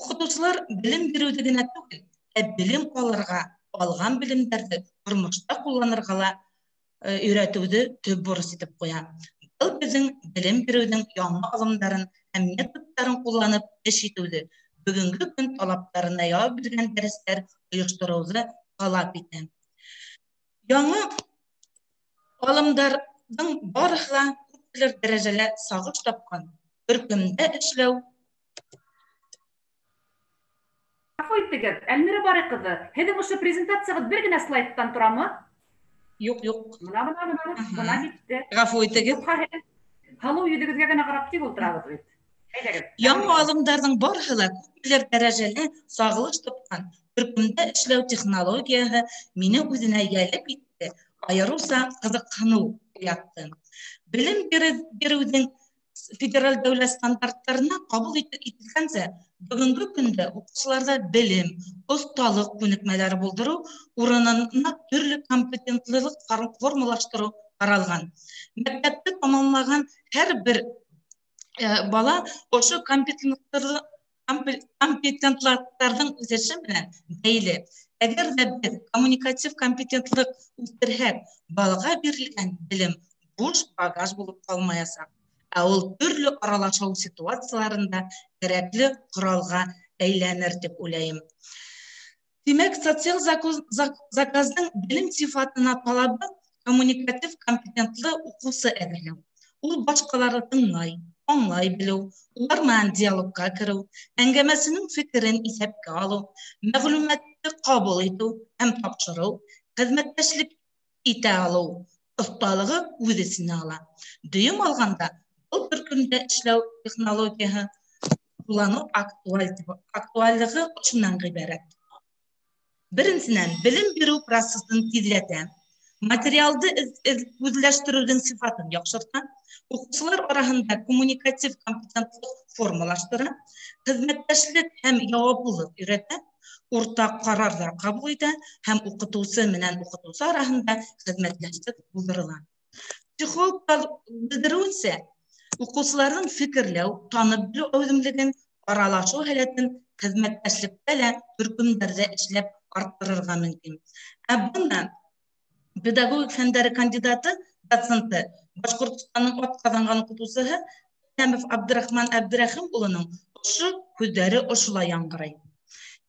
Уҡытыусылар белем биреүҙе генә түгел, ә белем алырға, алған белемдәрҙе тормошта ҡулланырға ла өйрәтеүҙе төп бурыс итеп ҡуя. Был беҙҙең белем биреүҙең яңы алымдарын һәм методтарын ҡулланып эш итеүҙе, бөгөнгө көн талаптарына яуап биргән дәрестәр ойоштороуҙы талап итә. Яңы алымдарҙың барыһы ла күпмелер дәрәжәлә сағыш тапҡан төркөмдә эшләү. Ғәфү итегеҙ, Әлмира Барый ҡыҙы, һеҙҙең ошо презентацияғыҙ бер генә слайдтан торамы? Юҡ, юҡ. Бына, бына, бына, бына китте. Ғәфү итегеҙ. Һылыу йөҙөгөҙгә генә ҡарап тик ултырабыҙ бит. Әйҙәгеҙ. Яңы алымдарҙың барыһы ла күпмелер дәрәжәлә сағылыш тапҡан төркөмдә эшләү технологияһы мине үҙенә йәлеп итте, айырыуса ҡыҙыҡһыныу уятты. Белем биреүҙең федераль дәүләт стандарттарына ҡабул ителгәнсә, бөгөнгө көндә уҡыусыларҙа белем, оҫталыҡ күнекмәләре булдырыу урынына төрлө компетентлылыҡ формалаштырыу ҡаралған. Мәктәпте тамамлаған һәр бер бала ошо компетентлыҡтарҙың үҫеше менән бәйле. Әгәр ҙә беҙ коммуникатив компетентлыҡ үҫтерһәк, балаға бирелгән белем буш багаж булып ҡалмаясаҡ. Ә ул төрлө аралашыу ситуацияларында кәрәкле ҡоралға әйләнер тип уйлайым. Тимәк, социаль заказдың белем сифатына талабы коммуникатив компетентлы уҡыусы әҙерләү. Ул башҡаларҙы тыңлай, аңлай белеү, улар менән диалогҡа кереү, әңгәмәсенең фекерен иҫәпкә алыу, мәғлүмәтте ҡабул итеү һәм тапшырыу, хеҙмәттәшлек итә алыу оҫталығы үҙ эсенә ала. Дөйөм алғанда, был төркөмдә эшләү технологияһы ҡулланыу актуаллығы ошонан ғибәрәт. Беренсенән, белем биреү процесын тиҙләтә, материалды үҙләштереүҙең сифатын яҡшырта, уҡыусылар араһында коммуникатив компетентлыҡ формалаштыра, хеҙмәттәшлек һәм яуаплылыҡ өйрәтә, уртаҡ ҡарарҙар ҡабул итә һәм уҡытыусы менән уҡытыусы араһында хеҙмәттәшлек булдырыла. Психологтар белдереүенсә, уҡыусыларҙың фекерләү, танып белеү әүҙемлеген, аралашыу һәләтен хеҙмәттәшлектә лә төркөмдәрҙә эшләп арттырырға мөмкин. Ә бына педагогик фәндәре кандидаты, доценты Башҡортостандың атҡаҙанған уҡытыусыһы Әмов Абдрахман Әбдрәхим улының ошо һүҙҙәре ошолай яңғырай.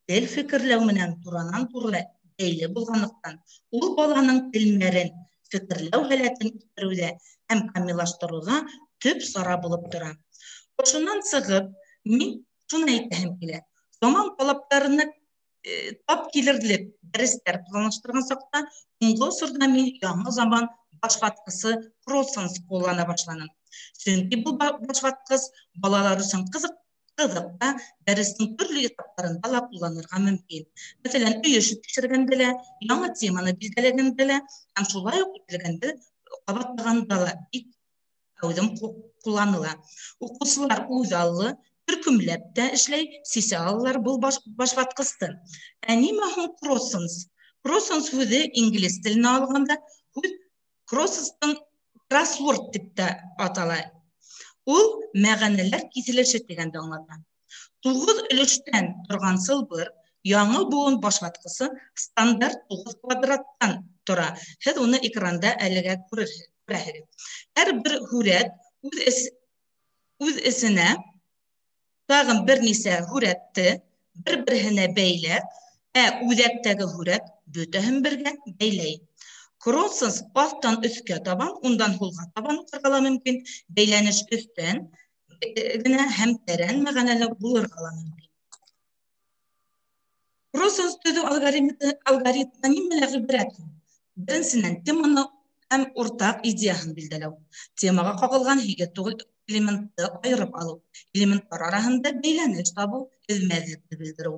Тел фекерләү менән туранан-тура бәйле булғанлыҡтан, ул баланың телмәрен, фекерләү һәләтен үҫтереүҙә һәм камиллаштырыуҙа төп сара булып тора. Ошонан сығып, мин шуны әйтәһем килә. Заман талаптарына тап килерлек дәрестәр планлаштырған саҡта, һуңғы осорҙа мин яңы заман башватҡысы Кроссенс ҡуллана башланым. Сөнки был башватҡыс балалар өсөн ҡыҙыҡ та, дәрестең төрлө этаптарында ла ҡулланырға мөмкин. Мәҫәлән, өй эше тикшергәндә лә, яңы теманы билдәләгәндә лә, һәм шулай уҡ үтелгәнде ҡабатлағанда ла бик әүҙем ҡулланыла. Уҡыусылар үҙ аллы төркөмләп тә эшләй, сисә алалар был башватҡысты. Ә нимә һуң кроссенс? Кроссенс һүҙе инглиз теленә алғанда һүҙ кроссенстың кроссворд тип тә атала. Ул мәғәнәләр киҫелеше тигәнде аңлата. 9 өлөштән торған сылбыр яңы быуын башватҡысы стандарт 9 квадраттан тора. Һеҙ уны экранда әлегә күрәһегеҙ. Һәр бер һүрәт үҙ эсенә тағын бер нисә һүрәтте бер-береһенә бәйләп, ә үҙәктәге һүрәт бөтәһен бергә бәйләй. Кроссенс аҫтан өҫкә табан, ундан һулға табан уҡырға ла мөмкин, бәйләнеш өҫтән генә һәм тәрән мәғәнәле булырға ла мөмкин. Кроссенс төҙөү алгоритмы нимәлә ғибрәт? Беренсенән, теманы һәм уртаҡ идеяһын билдәләү. Темаға ҡағылған 8 элементты айырып алыу, элементтар араһында бәйләнеш табыу, эҙмәҙлекте белдереү.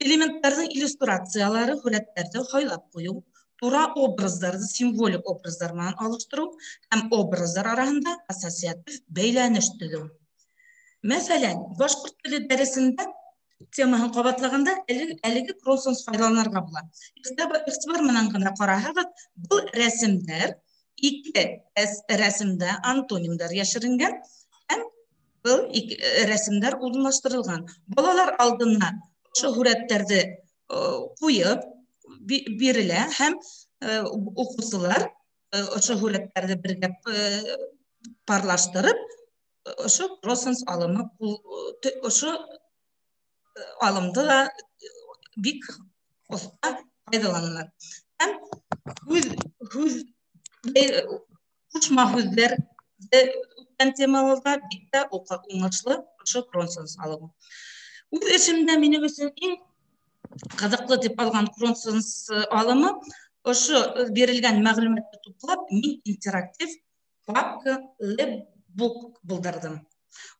Элементтарҙың иллюстрациялары, һүрәттәрҙе һайлап ҡуйыу, тура образдарҙы символик образдар менән алыштырыу һәм образдар араһында ассоциатив бәйләнеш төҙөү. Мәҫәлән, башҡорт теле дәресендә темаһын ҡабатлағанда әлеге кроссенс файҙаланырға була. Иғтибар менән генә ҡараһағыҙ, был рәсемдәр ике рәсемдә антонимдар йәшеренгән һәм был ике рәсемдәр урынлаштырылған. Балалар алдына ошо һүрәттәрҙе ҡуйып бирелә һәм уҡыусылар ошо һүрәттәрҙе бергә парлаштырып ошо кроссенс алымы ошо алымды ла бик оҫта файҙаланалар. Һәм һүҙ ҡушма һүҙҙәрҙе үткән темаларҙа бик тә уңышлы ошо кроссенс алымы. Үҙ эшемдә минең өсөн иң ҡыҙыҡлы тип алған кроссенс алымы ошо бирелгән мәғлүмәтте туплап, мин интерактив папка лэпбук булдырҙым.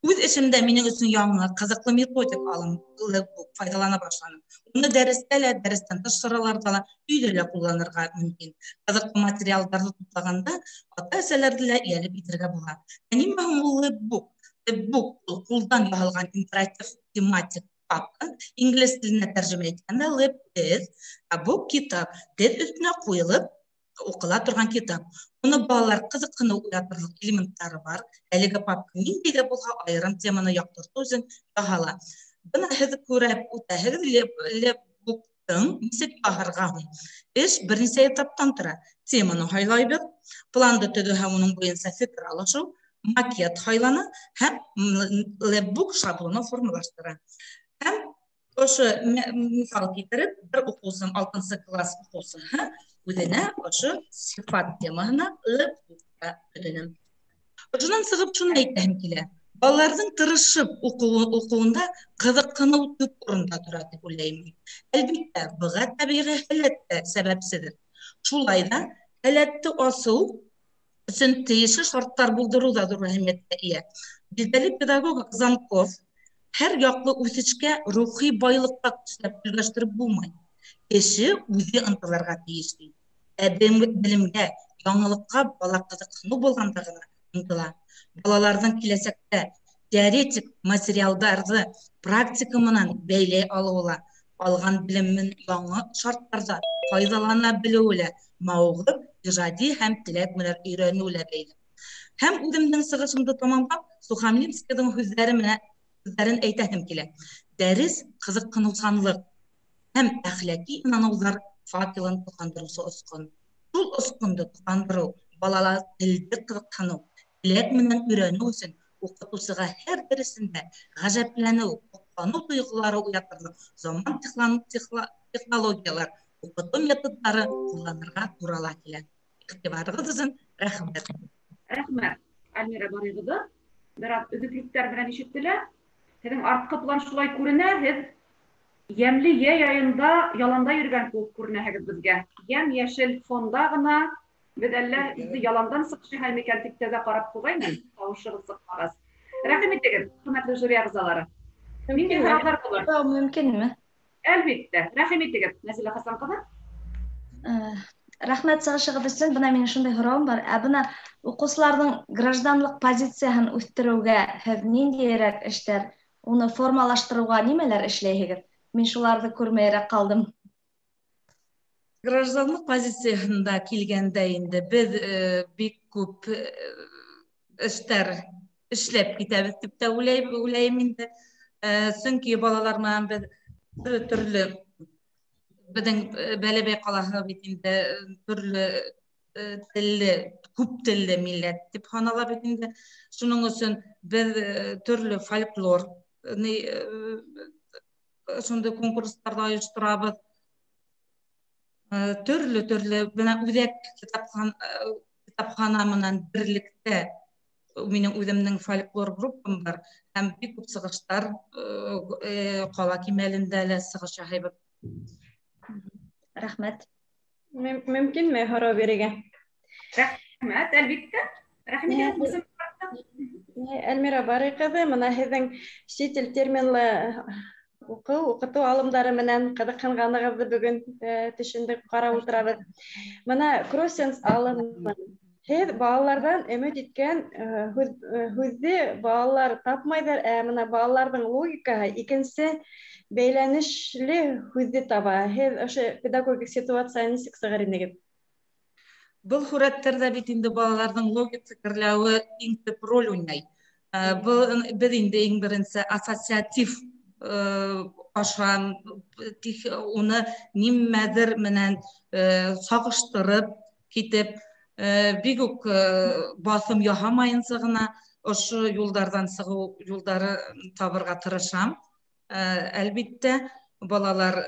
Үҙ эшемдә минең өсөн яңы ҡыҙыҡлы методик алым лэпбук файҙалана башланым. Уны дәрестә лә, дәрестән тыш сараларҙа ла, өйҙә лә ҡулланырға мөмкин. Ҡыҙыҡлы материалдарҙы туплағанда ата-әсәләрҙе лә йәлеп итергә була. Ә нимә һуң ул лэпбук? Лэпбук ул ҡулдан яһалған интерактив тематик папка. Инглиз теленә тәржемә иткәндә лэп теҙ, ә бук китап, теҙ өҫтөнә ҡуйылып уҡыла торған китап. Уны балалар ҡыҙыҡһыныу уятырлыҡ элементтары бар. Әлеге папка ниндәй ҙә булһа айырым теманы яҡтыртыу өсөн яһала. Бына һеҙ күрәп үтәһегеҙ лэпбуктың нисек яһарға һуң. Эш бер нисә этаптан тора. Теманы һайлайбыҙ, планды төҙөү һәм уның буйынса фекер алышыу, макет һайлана һәм лэпбук шаблоны формалаштыра. Һәм ошо миҫал килтереп, бер уҡыусым, 6-нсы класс уҡыусыһы үҙенә ошо сифат темаһына лэпбукта төҙөнөм. Ошонан сығып шуны әйтәһем килә. Балаларҙың тырышып уҡыуында ҡыҙыҡһыныу төп урында тора тип уйлайым. Әлбиттә, быға тәбиғи һәләт тә сәбәпседер. Шулай ҙа һәләтте асыу өсөн тейешле шарттар булдырыу ҙа ҙур әһәмиәткә эйә. Билдәле педагог Занков һәр яҡлы үҫешкә рухи байлыҡҡа көсләп өлгәштереп булмай. Кеше үҙе ынтылырға тейеш ти. Ә белемгә, яңылыҡҡа бала ҡыҙыҡһыныу булғанда ғына ынтыла. Балаларҙың киләсәктә теоретик материалдарҙы практика менән бәйләй алыуы ла, алған белемен яңы шарттарҙа файҙалана белеүе лә, мауығып, ижади һәм теләк менән өйрәнеүе лә бәйле. Һәм үҙемдең сығышымды тамамлап, Сухомлинскийҙың һүҙҙәрен әйтәһем килә. Дәрес ҡыҙыҡһыныусанлыҡ һәм әхлаҡи инаныуҙар факелын тоҡандырыусы осҡон. Шул осҡондо тоҡандырыу Балала телде ҡыҙыҡһыныу, теләк менән өйрәнеү өсөн уҡытыусыға һәр дәресендә ғәжәпләнеү, һоҡланыу тойғолары уятырлыҡ заман технологиялар, уҡытыу методтары ҡулланырға тура ла килә. Иғтибарығыҙ өсөн рәхмәт. Рәхмәт, Альмира Барый ҡыҙы. Бер аҙ өҙөклөктәр менән ишетелә. Һеҙҙең артҡы план шулай күренә, һеҙ йәмле йәй айында яланда йөрөгән кеүек күренәһегеҙ беҙгә. Йәм-йәшел фонда ғына беҙ әллә инде яландан сығыш яһай микән тип тәүҙә ҡарап ҡуйғайным, тауышығыҙ сыҡмағас. Рәхим итегеҙ, хөрмәтле жюри ағзалары. Ниндәй һорауҙар булыр? Мөмкинме? Әлбиттә, рәхим итегеҙ, Нәзилә Хәсән ҡыҙы. Рәхмәт сығышығыҙ өсөн. Бына минең шундай һорауым бар. Ә бына уҡыусыларҙың гражданлыҡ позицияһын үҫтереүгә һеҙ ниндәйерәк эштәр, уны формалаштырыуға нимәләр эшләйһегеҙ? Мин шуларҙы күрмәйерәк ҡалдым. Гражданлыҡ позицияһында килгәндә инде беҙ бик күп эштәр эшләп китәбеҙ тип тә уйлайым инде. Сөнки балалар менән беҙ төрлө беҙҙең Бәләбәй ҡалаһы бит инде төрлө телле, күп телле милләт тип һанала бит инде. Шуның өсөн беҙ төрлө фольклор шундай конкурстарҙы ойошторабыҙ. Төрлө-төрлө бына үҙәк китапхана менән берлектә минең үҙемдең фольклор группам бар һәм бик күп сығыштар ҡала кимәлендә лә сығыш яһайбыҙ. Рәхмәт. Мөмкинме һорау бирергә? Рәхмәт, әлбиттә. Рәхмәт. Әлмира Барый ҡыҙы, бына һеҙҙең сит ил терминлы уҡыу, уҡытыу алымдары менән ҡыҙыҡһынғанығыҙҙы бөгөн төшөндөк, ҡарап ултырабыҙ. Бына кроссенс алымы. Һеҙ балаларҙан өмөт иткән һүҙҙе балалар тапмайҙар, ә бына балаларҙың логикаһы икенсе бәйләнешле һүҙҙе таба. Һеҙ ошо педагогик ситуацияны нисек сығыр инегеҙ? Был һүрәттәрҙә бит инде балаларҙың логик фекерләүе иң төп роль уйнай. Был беҙ инде иң беренсе ассоциатив аша уны нимәҙер менән сағыштырып китеп, бик үк баҫым яһамайынса ғына ошо юлдарҙан сығыу юлдары табырға тырышам. Әлбиттә, балалар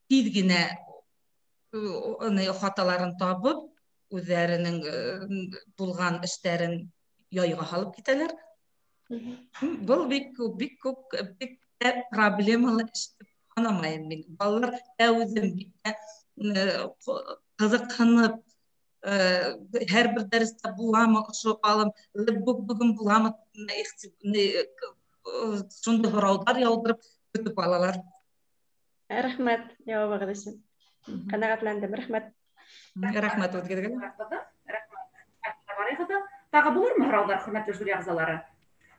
тиҙ генә хаталарын табып, үҙҙәренең булған эштәрен яйға һалып китәләр. Был бик күп, бик тә проблемалы эш тип һанамайым мин. Балалар тәүҙем бик тә ҡыҙыҡһынып, һәр бер дәрестә буламы ошо алым, лэпбук бөгөн буламы, шундай һорауҙар яуҙырып көтөп алалар. Рәхмәт яуабығыҙ өсөн. Ҡәнәғәтләндем, рәхмәт. Рәхмәт үҙегеҙгә. Рәхмәт. Тағы булырмы һорауҙар, хөрмәтле жюри ағзалары?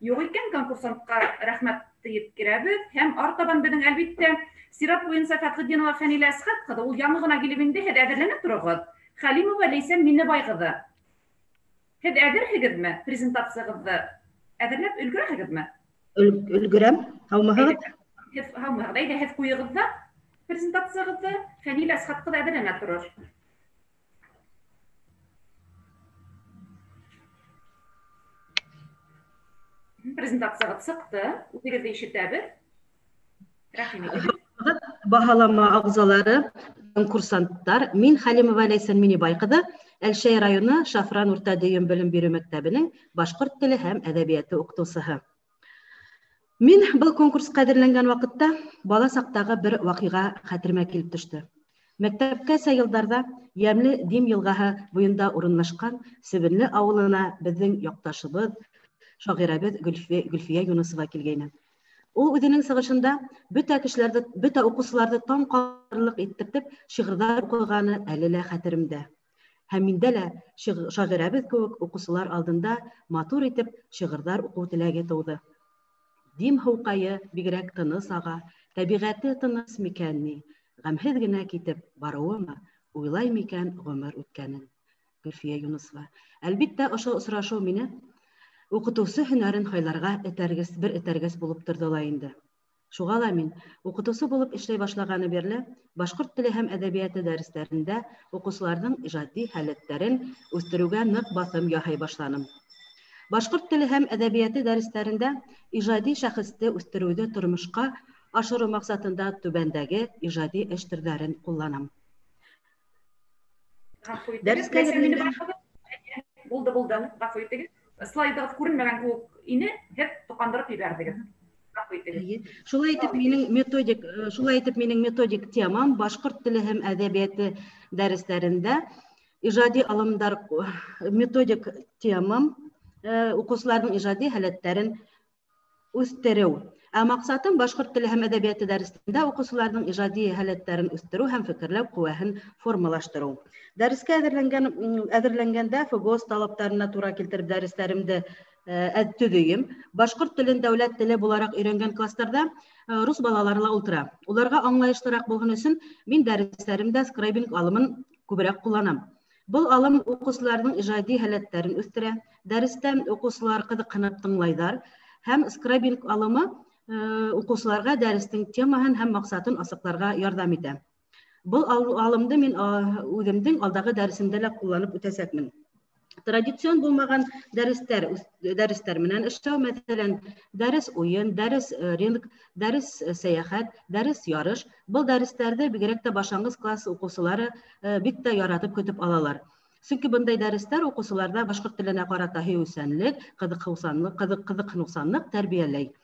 Юҡ икән, конкурсантҡа рәхмәт еткерәбеҙ. Һәм артабан беҙҙең әлбиттә сират буйынса Фәтхетдинова Фәнилә Әсхәт ҡыҙы, ул яңы ғына килеп инде, һеҙ әҙерләнеп тороғоҙ. Хәлимова Ләйсән Миннебай ҡыҙы. Һеҙ әҙерһегеҙме? Презентацияғыҙҙы әҙерләп өлгөрәһегеҙме? Өлгөрәм. Һаумыһығыҙ? Һеҙ һаумыһығыҙ. Әйҙә, һеҙ ҡуйығыҙ ҙа презентацияғыҙҙы. Фәнилә Әсхәт ҡыҙы әҙерләнә торор. Презентацияғыҙ сыҡты, үҙегеҙҙе ишетәбеҙ. Рәхим итегеҙ. Баһалама ағзалары, конкурсанттар, мин Хәлимова Ләйсән Миннебай ҡыҙы, Әлшәй районы Шафран урта дөйөм белем биреү мәктәбенең башҡорт теле һәм әҙәбиәте уҡытыусыһы. Мин был конкурсҡа әҙерләнгән ваҡытта бала саҡтағы бер ваҡиға хәтеремә килеп төштө. Мәктәпкәсә йылдарҙа Йәмле Дим йылғаһы буйында урынлашҡан Себенле ауылына беҙҙең яҡташыбыҙ, шағирәбеҙ Гөлфиә Юнысова килгәйне. Ул үҙенең сығышында бөтә кешеләрҙе, бөтә уҡыусыларҙы таң ҡалырлыҡ иттереп шиғырҙар уҡығаны әле лә хәтеремдә. Һәм миндә лә шағирәбеҙ кеүек уҡыусылар алдында матур итеп шиғырҙар уҡыу теләге тыуҙы. Дим һыуҡайы бигерәк тыныс аға, тәбиғәте тыныс микән ни, ғәмһеҙ генә китеп барыуымы, уйлай микән ғүмер үткәнен. Гөлфиә Юнысова. Әлбиттә, ошо осрашыу мине уҡытыусы һөнәрен һайларға этәргес, бер этәргес булып торҙо ла инде. Шуға ла мин уҡытыусы булып эшләй башлағаны бирле башҡорт теле һәм әҙәбиәте дәрестәрендә уҡыусыларҙың ижади һәләттәрен үҫтереүгә ныҡ баҫым яһай башланым. Башҡорт теле һәм әҙәбиәте дәрестәрендә ижади шәхесте үҫтереүҙе тормошҡа ашырыу маҡсатында түбәндәге ижади эш төрҙәрен ҡулланам. Дәрескә булды, булды. Ғәфү итегеҙ. Слайдығыҙ күренмәгән кеүек ине, һеҙ тоҡандырып ебәрҙегеҙ. Шулай итеп минең методик темам башҡорт теле һәм әҙәбиәте дәрестәрендә ижади алымдар методик темам уҡыусыларҙың ижади һәләттәрен үҫтереү. Ә маҡсатым башҡорт теле һәм әҙәбиәте дәресендә уҡыусыларҙың ижади һәләттәрен үҫтереү һәм фекерләү ҡеүәһен формалаштырыу. Дәрескә әҙерләнгәндә ФГОС талаптарына тура килтереп дәрестәремде төҙөйөм. Башҡорт телен дәүләт теле булараҡ өйрәнгән кластарҙа рус балалары ла ултыра. Уларға аңлайышлыраҡ булһын өсөн мин дәрестәремдә скрайбинг алымын күберәк ҡулланам. Был алым уҡыусыларҙың ижади һәләттәрен үҫтерә. Дәрестә уҡыусылар ҡыҙыҡһынып тыңлайҙар һәм скрайбинг алымы уҡыусыларға дәрестең темаһын һәм маҡсатын асыҡларға ярҙам итә. Был алымды мин үҙемдең алдағы дәресемдә лә ҡулланып үтәсәкмен. Традицион булмаған дәрестәр менән эшләү, мәҫәлән, дәрес уйын, дәрес ринг, дәрес сәйәхәт, дәрес ярыш. Был дәрестәрҙе бигерәк тә башланғыс класс уҡыусылары бик тә яратып көтөп алалар. Сөнки бындай дәрестәр уҡыусыларҙа башҡорт теленә ҡарата һөйөүсәнлек, ҡыҙыҡһыныусанлыҡ тәрбиәләй.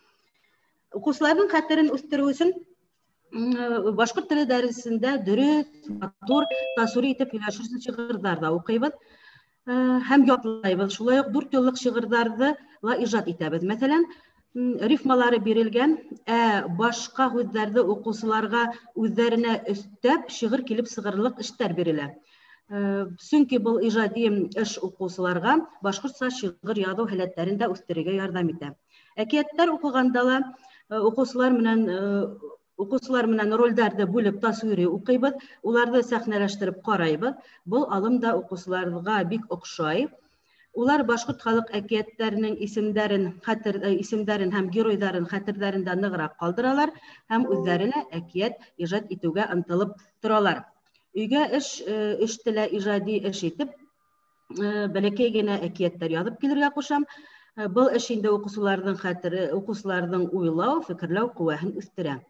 Уҡыусыларҙың хәтерен үҫтереү өсөн башҡорт теле дәресендә дөрөҫ, матур, тасури итеп һөйләшеүсе шиғырҙар ҙа уҡыйбыҙ һәм ятлайбыҙ. Шулай уҡ 4 йыллыҡ шиғырҙарҙы ла ижад итәбеҙ. Мәҫәлән, рифмалары бирелгән, ә башҡа һүҙҙәрҙе уҡыусыларға үҙҙәренә өҫтәп шиғыр килеп сығырлыҡ эштәр бирелә. Сөнки был ижади эш уҡыусыларға башҡортса шиғыр яҙыу һәләттәрен дә үҫтерергә ярҙам итә. Әкиәттәр уҡығанда ла уҡыусылар менән ролдәрҙе бүлеп тасури уҡыйбыҙ, уларҙы сәхнәләштереп ҡарайбыҙ. Был алым да уҡыусыларға бик оҡшай. Улар башҡорт халыҡ әкиәттәренең исемдәрен һәм геройҙарын хәтерҙәрендә нығыраҡ ҡалдыралар һәм үҙҙәре лә әкиәт ижад итеүгә ынтылып торалар. Өйгә эште лә ижади эш итеп, бәләкәй генә әкиәттәр яҙып килергә ҡушам. Был эш инде уҡыусыларҙың хәтере, уҡыусыларҙың уйлау, фекерләү ҡеүәһен үҫтерә.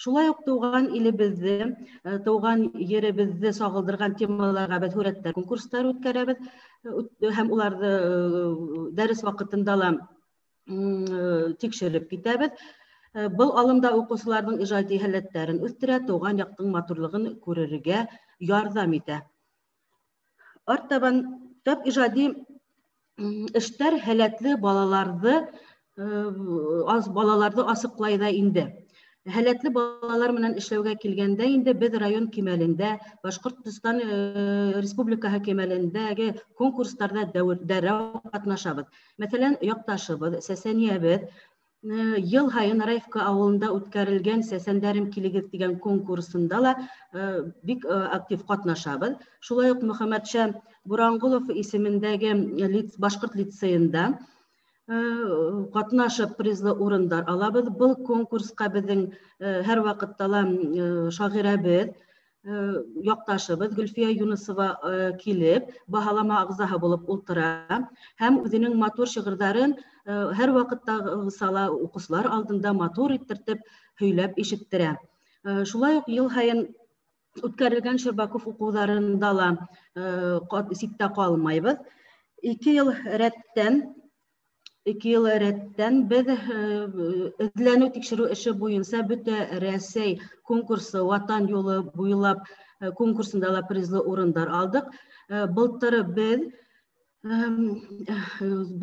Шулай уҡ тыуған илебеҙҙе, тыуған еребеҙҙе сағылдырған темаларға беҙ һүрәттәр конкурстары үткәрәбеҙ һәм уларҙы дәрес ваҡытында ла тикшереп китәбеҙ. Был алымда уҡыусыларҙың ижади һәләттәрен үҫтерә, тыуған яҡтың матурлығын күрергә ярҙам итә. Артабан төп ижади эштәр һәләтле балаларҙы асыҡлай ҙа инде. Һәләтле балалар менән эшләүгә килгәндә инде беҙ район кимәлендә, Башҡортостан Республикаһы кимәлендәге конкурстарҙа дәррәү ҡатнашабыҙ. Мәҫәлән, яҡташыбыҙ, сәсәниәбеҙ йыл һайын Раевка ауылында үткәрелгән «Сәсәндәрем килегеҙ» тигән конкурсында ла бик актив ҡатнашабыҙ. Шулай уҡ Мөхәммәтша Буранғолов исемендәге башҡорт лицейында ҡатнашып призлы урындар алабыҙ. Был конкурсҡа беҙҙең һәр ваҡытта ла шағирәбеҙ, яҡташыбыҙ Гөлфиә Юнысова килеп, баһалама ағзаһы булып ултыра һәм үҙенең матур шиғырҙарын һәр ваҡыттағыса ла уҡыусылар алдында матур иттертеп һөйләп ишеттерә. Шулай уҡ йыл һайын үткәрелгән Щербаков уҡыуҙарында ла ситтә ҡалмайбыҙ. 2 йыл рәттән беҙ эҙләнеү тикшереү эше буйынса бөтә Рәсәй конкурсы «Ватан юлы» буйлап конкурсында ла призлы урындар алдыҡ.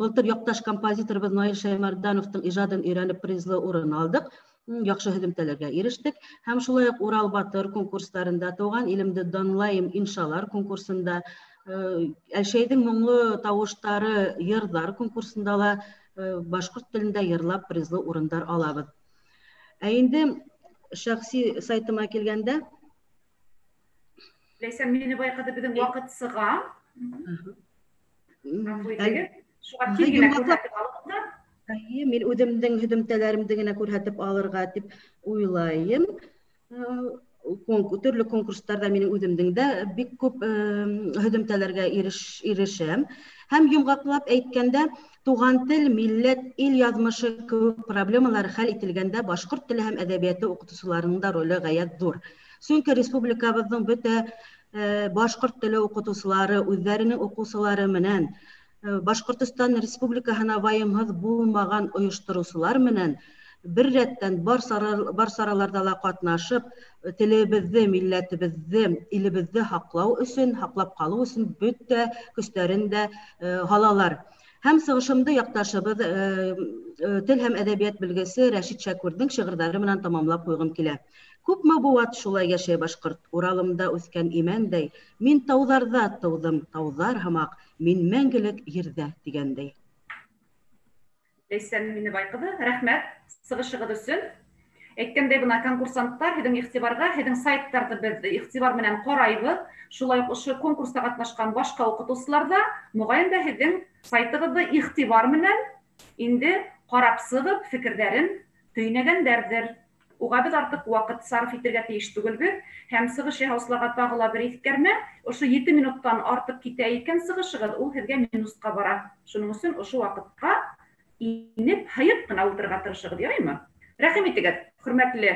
Былтыр яҡташ композиторыбыҙ Наил Шәймәрдановтың ижадын өйрәнеп призлы урын алдыҡ. Яҡшы һөҙөмтәләргә ирештек. Һәм шулай уҡ Урал Батыр конкурстарында, Тыуған илемде данлайым иншалар конкурсында, Әлшәйҙең моңло тауыштары йырҙар конкурсында ла башҡорт телендә йырлап призлы урындар алабыҙ. Ә инде шәхси сайтыма килгәндә, Ләйсән Минебай ҡыҙы, беҙҙең ваҡыт сыға. Шуға тиҙ генә күрһәтеп алығыҙ. Әйе, мин үҙемдең һөҙөмтәләремде генә күрһәтеп алырға тип уйлайым. Төрлө конкурстарҙа минең үҙемдең дә бик күп һөҙөмтәләргә ирешәм. Һәм йомғаҡлап әйткәндә, туған тел, милләт, ил яҙмышы кеүек проблемалар хәл ителгәндә башҡорт теле һәм әҙәбиәте уҡытыусыларының да роле ғәйәт ҙур. Сөнки республикабыҙҙың бөтә башҡорт теле уҡытыусылары үҙҙәренең уҡыусылары менән Башҡортостан Республикаһына вайымһыҙ булмаған ойоштороусылар менән бер рәттән бар сараларҙа ла ҡатнашып, телебеҙҙе, милләтебеҙҙе, илебеҙҙе һаҡлау өсөн, һаҡлап ҡалыу өсөн бөтә көстәрен дә һалалар. Һәм сығышымды яҡташыбыҙ тел һәм әҙәбиәт белгесе Рәшит Шәкүрҙең шиғырҙары менән тамамлап ҡуйғым килә. Күпме быуат шулай йәшәй башҡорт, Уралымда үҫкән имәндәй, мин тауҙарҙа тыуҙым, тауҙар һымаҡ, мин мәңгелек ерҙә тигәндәй. Ләйсән Минебай ҡыҙы, рәхмәт сығышығыҙ өсөн. Әйткәндәй, бына конкурсанттар һеҙҙең иғтибарға, һеҙҙең сайттарҙы беҙ иғтибар менән ҡарайбыҙ. Шулай уҡ ошо конкурста ҡатнашҡан башҡа уҡытыусылар ҙа моғайын да һеҙҙең сайтығыҙҙы иғтибар менән инде ҡарап сығып фекерҙәрен төйнәгәндәрҙер. Уға беҙ артыҡ ваҡыт сарыф итергә тейеш түгелбеҙ. Һәм сығыш яһаусыларға тағы ла бер иҫкәрмә, ошо 7 минуттан артып китә икән сығышығыҙ, ул һеҙгә минусҡа бара. Шуның өсөн ошо ваҡытҡа инеп, һыйып ҡына ултырырға тырышығыҙ, яраймы? Рәхим итегеҙ, хөрмәтле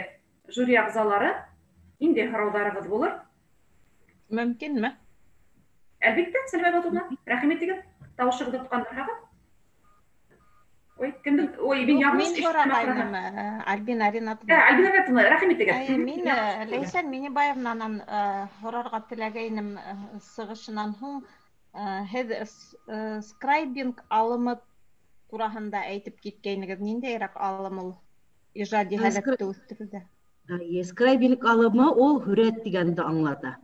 жюри ағзалары, ниндәй һорауҙарығыҙ булыр? Мөмкинме? Әлбиттә, Сәлимә Батулловна, рәхим итегеҙ, тауышығыҙҙы тоҡандырһағыҙ. Ой, кемдең? Ой, мин яңылыш Мин һорағайным, Альбина Ринатовна. Альбина Ринатовна, рәхим итегеҙ. Мин Ләйсән Минебаевнанан һорарға теләгәйнем сығышынан һуң. Һеҙ скрайбинг алымы тураһында әйтеп киткәйнегеҙ. Ниндәйерәк алым ул ижади һәләтте үҫтереүҙә? Скрайбинг алымы ул һүрәт тигәнде аңлата.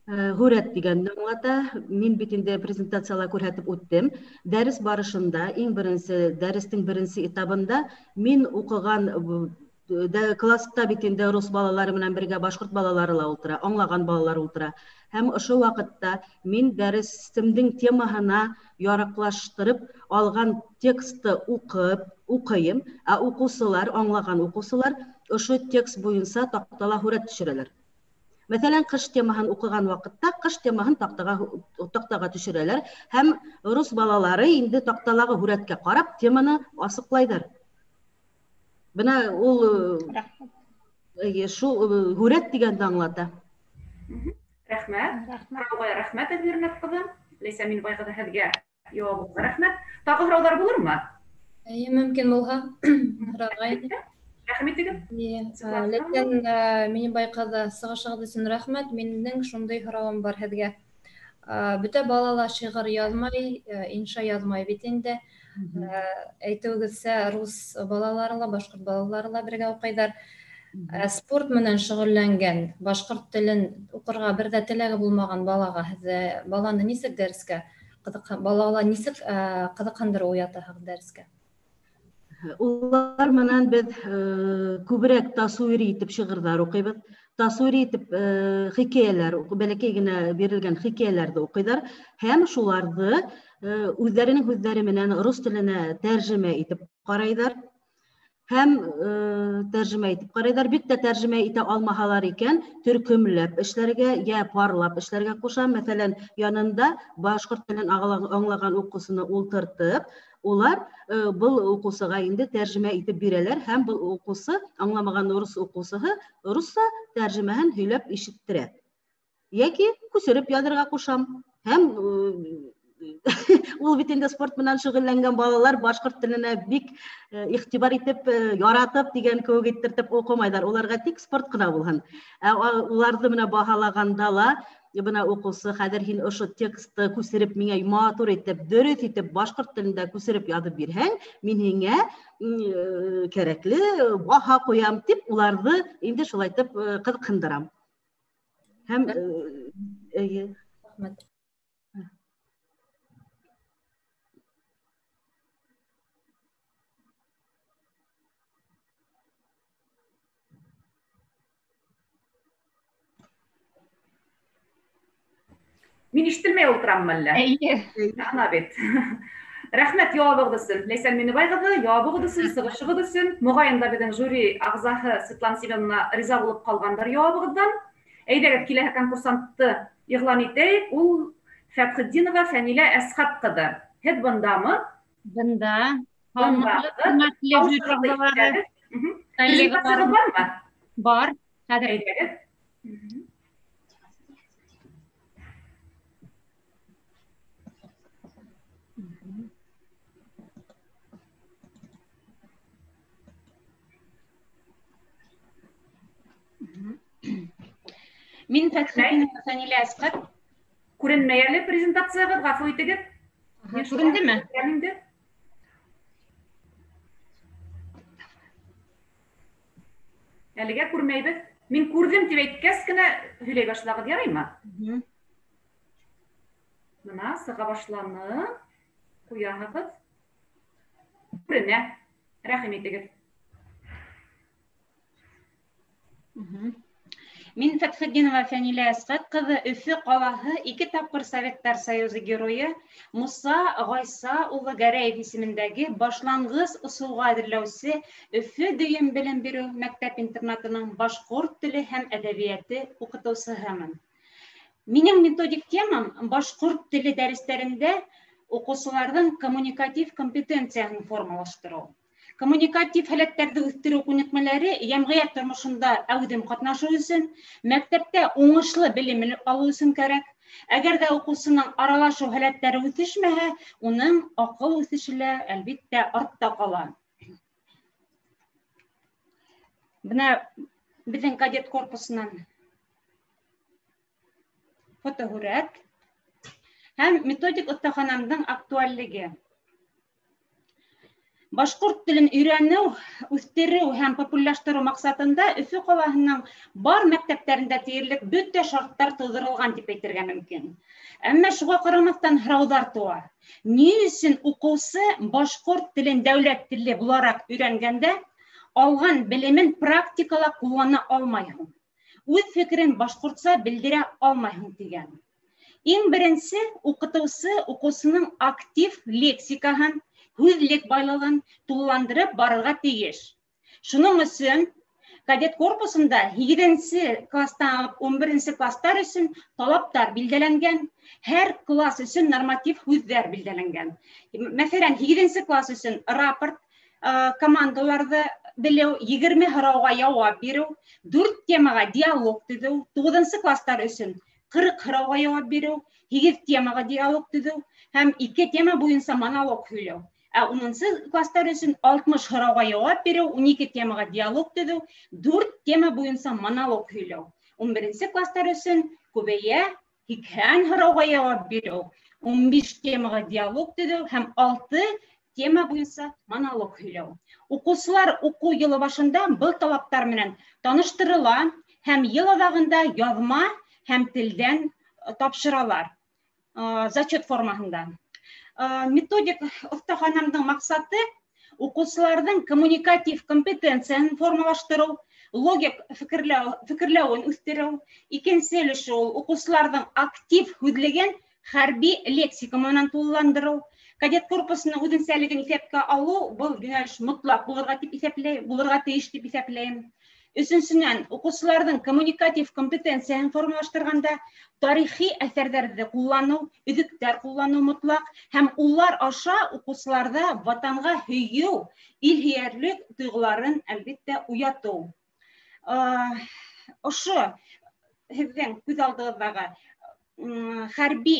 Һүрәт тигәнде аңлата. Мин бит инде презентацияла күрһәтеп үттем. Дәрес барышында, иң беренсе дәрестең беренсе этабында мин уҡыған класста бит инде рус балалары менән бергә башҡорт балалары ла ултыра, аңлаған балалар ултыра. Һәм ошо ваҡытта мин дәресемдең темаһына яраҡлаштырып алған текстты уҡыйым, ә уҡыусылар, аңлаған уҡыусылар ошо текст буйынса таҡтала һүрәт төшөрәләр. Мәҫәлән, ҡыш темаһын уҡыған ваҡытта ҡыш темаһын таҡтаға төшөрәләр һәм рус балалары инде таҡталағы һүрәткә ҡарап теманы асыҡлайҙар. Бына ул шул һүрәт тигәнде аңлата. Рәхмәт. Һорауға рәхмәт, Әлфиә Ринат ҡыҙы. Ләйсән Минебай ҡыҙы, һеҙгә яуабығыҙға рәхмәт. Тағы һорауҙар булырмы? Эйе, мөмкин булһа, һорарға ине. Рәхмәт итегеҙ. Ләйсән Минебай ҡыҙы, сығышығыҙ өсөн рәхмәт. Минең шундай һорауым бар һеҙгә. Бөтә бала ла шиғыр яҙмай, инша яҙмай бит инде. Әйтеүегеҙсә, рус балалары ла, башҡорт балалары ла бергә уҡыйҙар. Спорт менән шөғөлләнгән, башҡорт телен уҡырға бер ҙә теләге булмаған балаға һеҙ баланы нисек дәрескә балала нисек ҡыҙыҡһындырыу уятаһығыҙ дәрескә? Улар менән беҙ күберәк тасуири итеп шиғырҙар уҡыйбыҙ, тасуири итеп хикәйәләр, бәләкәй генә бирелгән хикәйәләрҙе уҡыйҙар һәм шуларҙы үҙҙәренең һүҙҙәре менән рус теленә тәржемә итеп ҡарайҙар. Һәм тәржемә итеп ҡарайҙар. Бик тә тәржемә итә алмаһалар икән, төркөмләп эшләргә йә парлап эшләргә ҡушам. Мәҫәлән, янында башҡорт телен аңлаған уҡыусыны ултыртып, улар был уҡыусыға инде тәржемә итеп бирәләр һәм был уҡыусы, аңламаған рус уҡыусыһы, русса тәржемәһен һөйләп ишеттерә. Йәки күсереп яҙырға ҡушам. Һәм ул бит инде спорт менән шөғөлләнгән балалар башҡорт теленә бик иғтибар итеп, яратып тигән кеүек иттереп уҡымайҙар. Уларға тик спорт ҡына булһын. Ә уларҙы менә баһалағанда ла, бына уҡыусы, хәҙер һин ошо текстты күсереп миңә матур итеп, дөрөҫ итеп башҡорт телендә күсереп яҙып бирһәң, мин һиңә кәрәкле баһа ҡуям тип уларҙы инде шулайтып ҡыҙыҡһындырам. Һәм эйе. Рәхмәт. Мин ишетелмәй ултыраммы әллә? Эйе. Ана бит. Рәхмәт яуабығыҙ өсөн, Ләйсән Минебай ҡыҙы, яуабығыҙ өсөн, сығышығыҙ өсөн. Моғайын да беҙҙең жюри ағзаһы Светлана Семеновна риза булып ҡалғандыр яуабығыҙҙан. Әйҙәгеҙ, киләһе конкурсантты иғлан итәйек. Ул Фәтхетдинова Фәнилә Әсхәт ҡыҙы. Һеҙ бындамы? Бында. Презентацияғыҙ бармы? Бар. Хәҙер. Әйҙәгеҙ. Мин Фәтхетдинова Фәнилә Әсхәт. Күренмәй әле презентацияғыҙ, ғәфү итегеҙ. Күрендеме? Инде. Әлегә күрмәйбеҙ. Мин күрҙем тип әйткәс кенә һөйләй башлағыҙ, яраймы? Бына сыға башланы. Ҡуяһығыҙ. Күренә. Рәхим итегеҙ. Мин Фәтхетдинова Фәнилә Әсхәт ҡыҙы, Өфө ҡалаһы, 2 тапҡыр Советтар Союзы геройы Муса Ғайса улы Гәрәев исемендәге башланғыс ысулға әҙерләүсе Өфө дөйөм белем биреү мәктәп-интернатының башҡорт теле һәм әҙәбиәте уҡытыусыһымын. Минең методик темам башҡорт теле дәрестәрендә уҡыусыларҙың коммуникатив компетенцияһын формалаштырыу. Коммуникатив һәләттәрҙе үҫтереү күнекмәләре йәмғиәт тормошонда әүҙем ҡатнашыу өсөн, мәктәптә уңышлы белем алыу өсөн кәрәк. Әгәр ҙә уҡыусының аралашыу һәләттәре үҫешмәһә, уның аҡыл үҫеше лә, әлбиттә, артта ҡала. Бына беҙҙең кадет корпусынан фотоһүрәт һәм методик оҫтаханамдың актуальлеге. Башҡорт телен өйрәнеү, үҫтереү һәм популярлаштырыу маҡсатында Өфө ҡалаһының бар мәктәптәрендә тиерлек бөтә шарттар тыуҙырылған тип әйтергә мөмкин. Әммә шуға ҡарамаҫтан һорауҙар тыуа. Ни өсөн уҡыусы башҡорт телен дәүләт теле булараҡ өйрәнгәндә алған белемен практикала ҡуллана алмайһың? Үҙ фекерен башҡортса белдерә алмайһың тигән. Иң беренсе уҡытыусы уҡыусының актив лексикаһын, һүҙлек байлығын тулыландырып барырға тейеш. Шуның өсөн кадет корпусында 8-нсе класстан алып 11-нсе класстар өсөн талаптар билдәләнгән, һәр класс өсөн норматив һүҙҙәр билдәләнгән. Мәҫәлән, 8-нсе класс өсөн рапорт, командаларҙы белеү, 20 һорауға яуап биреү, 4 темаға диалог төҙөү, 9-нсы класстар өсөн 40 һорауға яуап биреү, 8 темаға диалог төҙөү һәм 2 тема буйынса монолог һөйләү. Ә 10-нсы класстар өсөн 60 һорауға яуап биреү, 12 темаға диалог төҙөү, 4 тема буйынса монолог һөйләү. 11-нсе класстар өсөн күбәйә 80 һорауға яуап биреү, 15 темаға диалог төҙөү һәм 6 тема буйынса монолог һөйләү. Уҡыусылар уҡыу йылы башында был талаптар менән таныштырыла һәм йыл аҙағында яҙма һәм телдән тапшыралар, зачет формаһында. Методик оҫтаханамдың маҡсаты уҡыусыларҙың коммуникатив компетенцияһын формалаштырыу, логик фекерләүен үҫтереү. Икенсе өлөшө ул уҡыусыларҙың актив һүҙлеген хәрби лексика менән тулыландырыу. Кадет корпусының үҙенсәлеген иҫәпкә алыу был йүнәлеш мотлаҡ булырға тип иҫәпләй, булырға тейеш тип иҫәпләйем. Өсөнсөнән, уҡыусыларҙың коммуникатив компетенцияһын формалаштырғанда тарихи әҫәрҙәрҙе ҡулланыу, өҙөктәр ҡулланыу мотлаҡ һәм улар аша уҡыусыларҙа ватанға һөйөү, илһөйәрлек тойғоларын әлбиттә уятыу. Ошо һеҙҙең күҙ алдығыҙҙағы хәрби,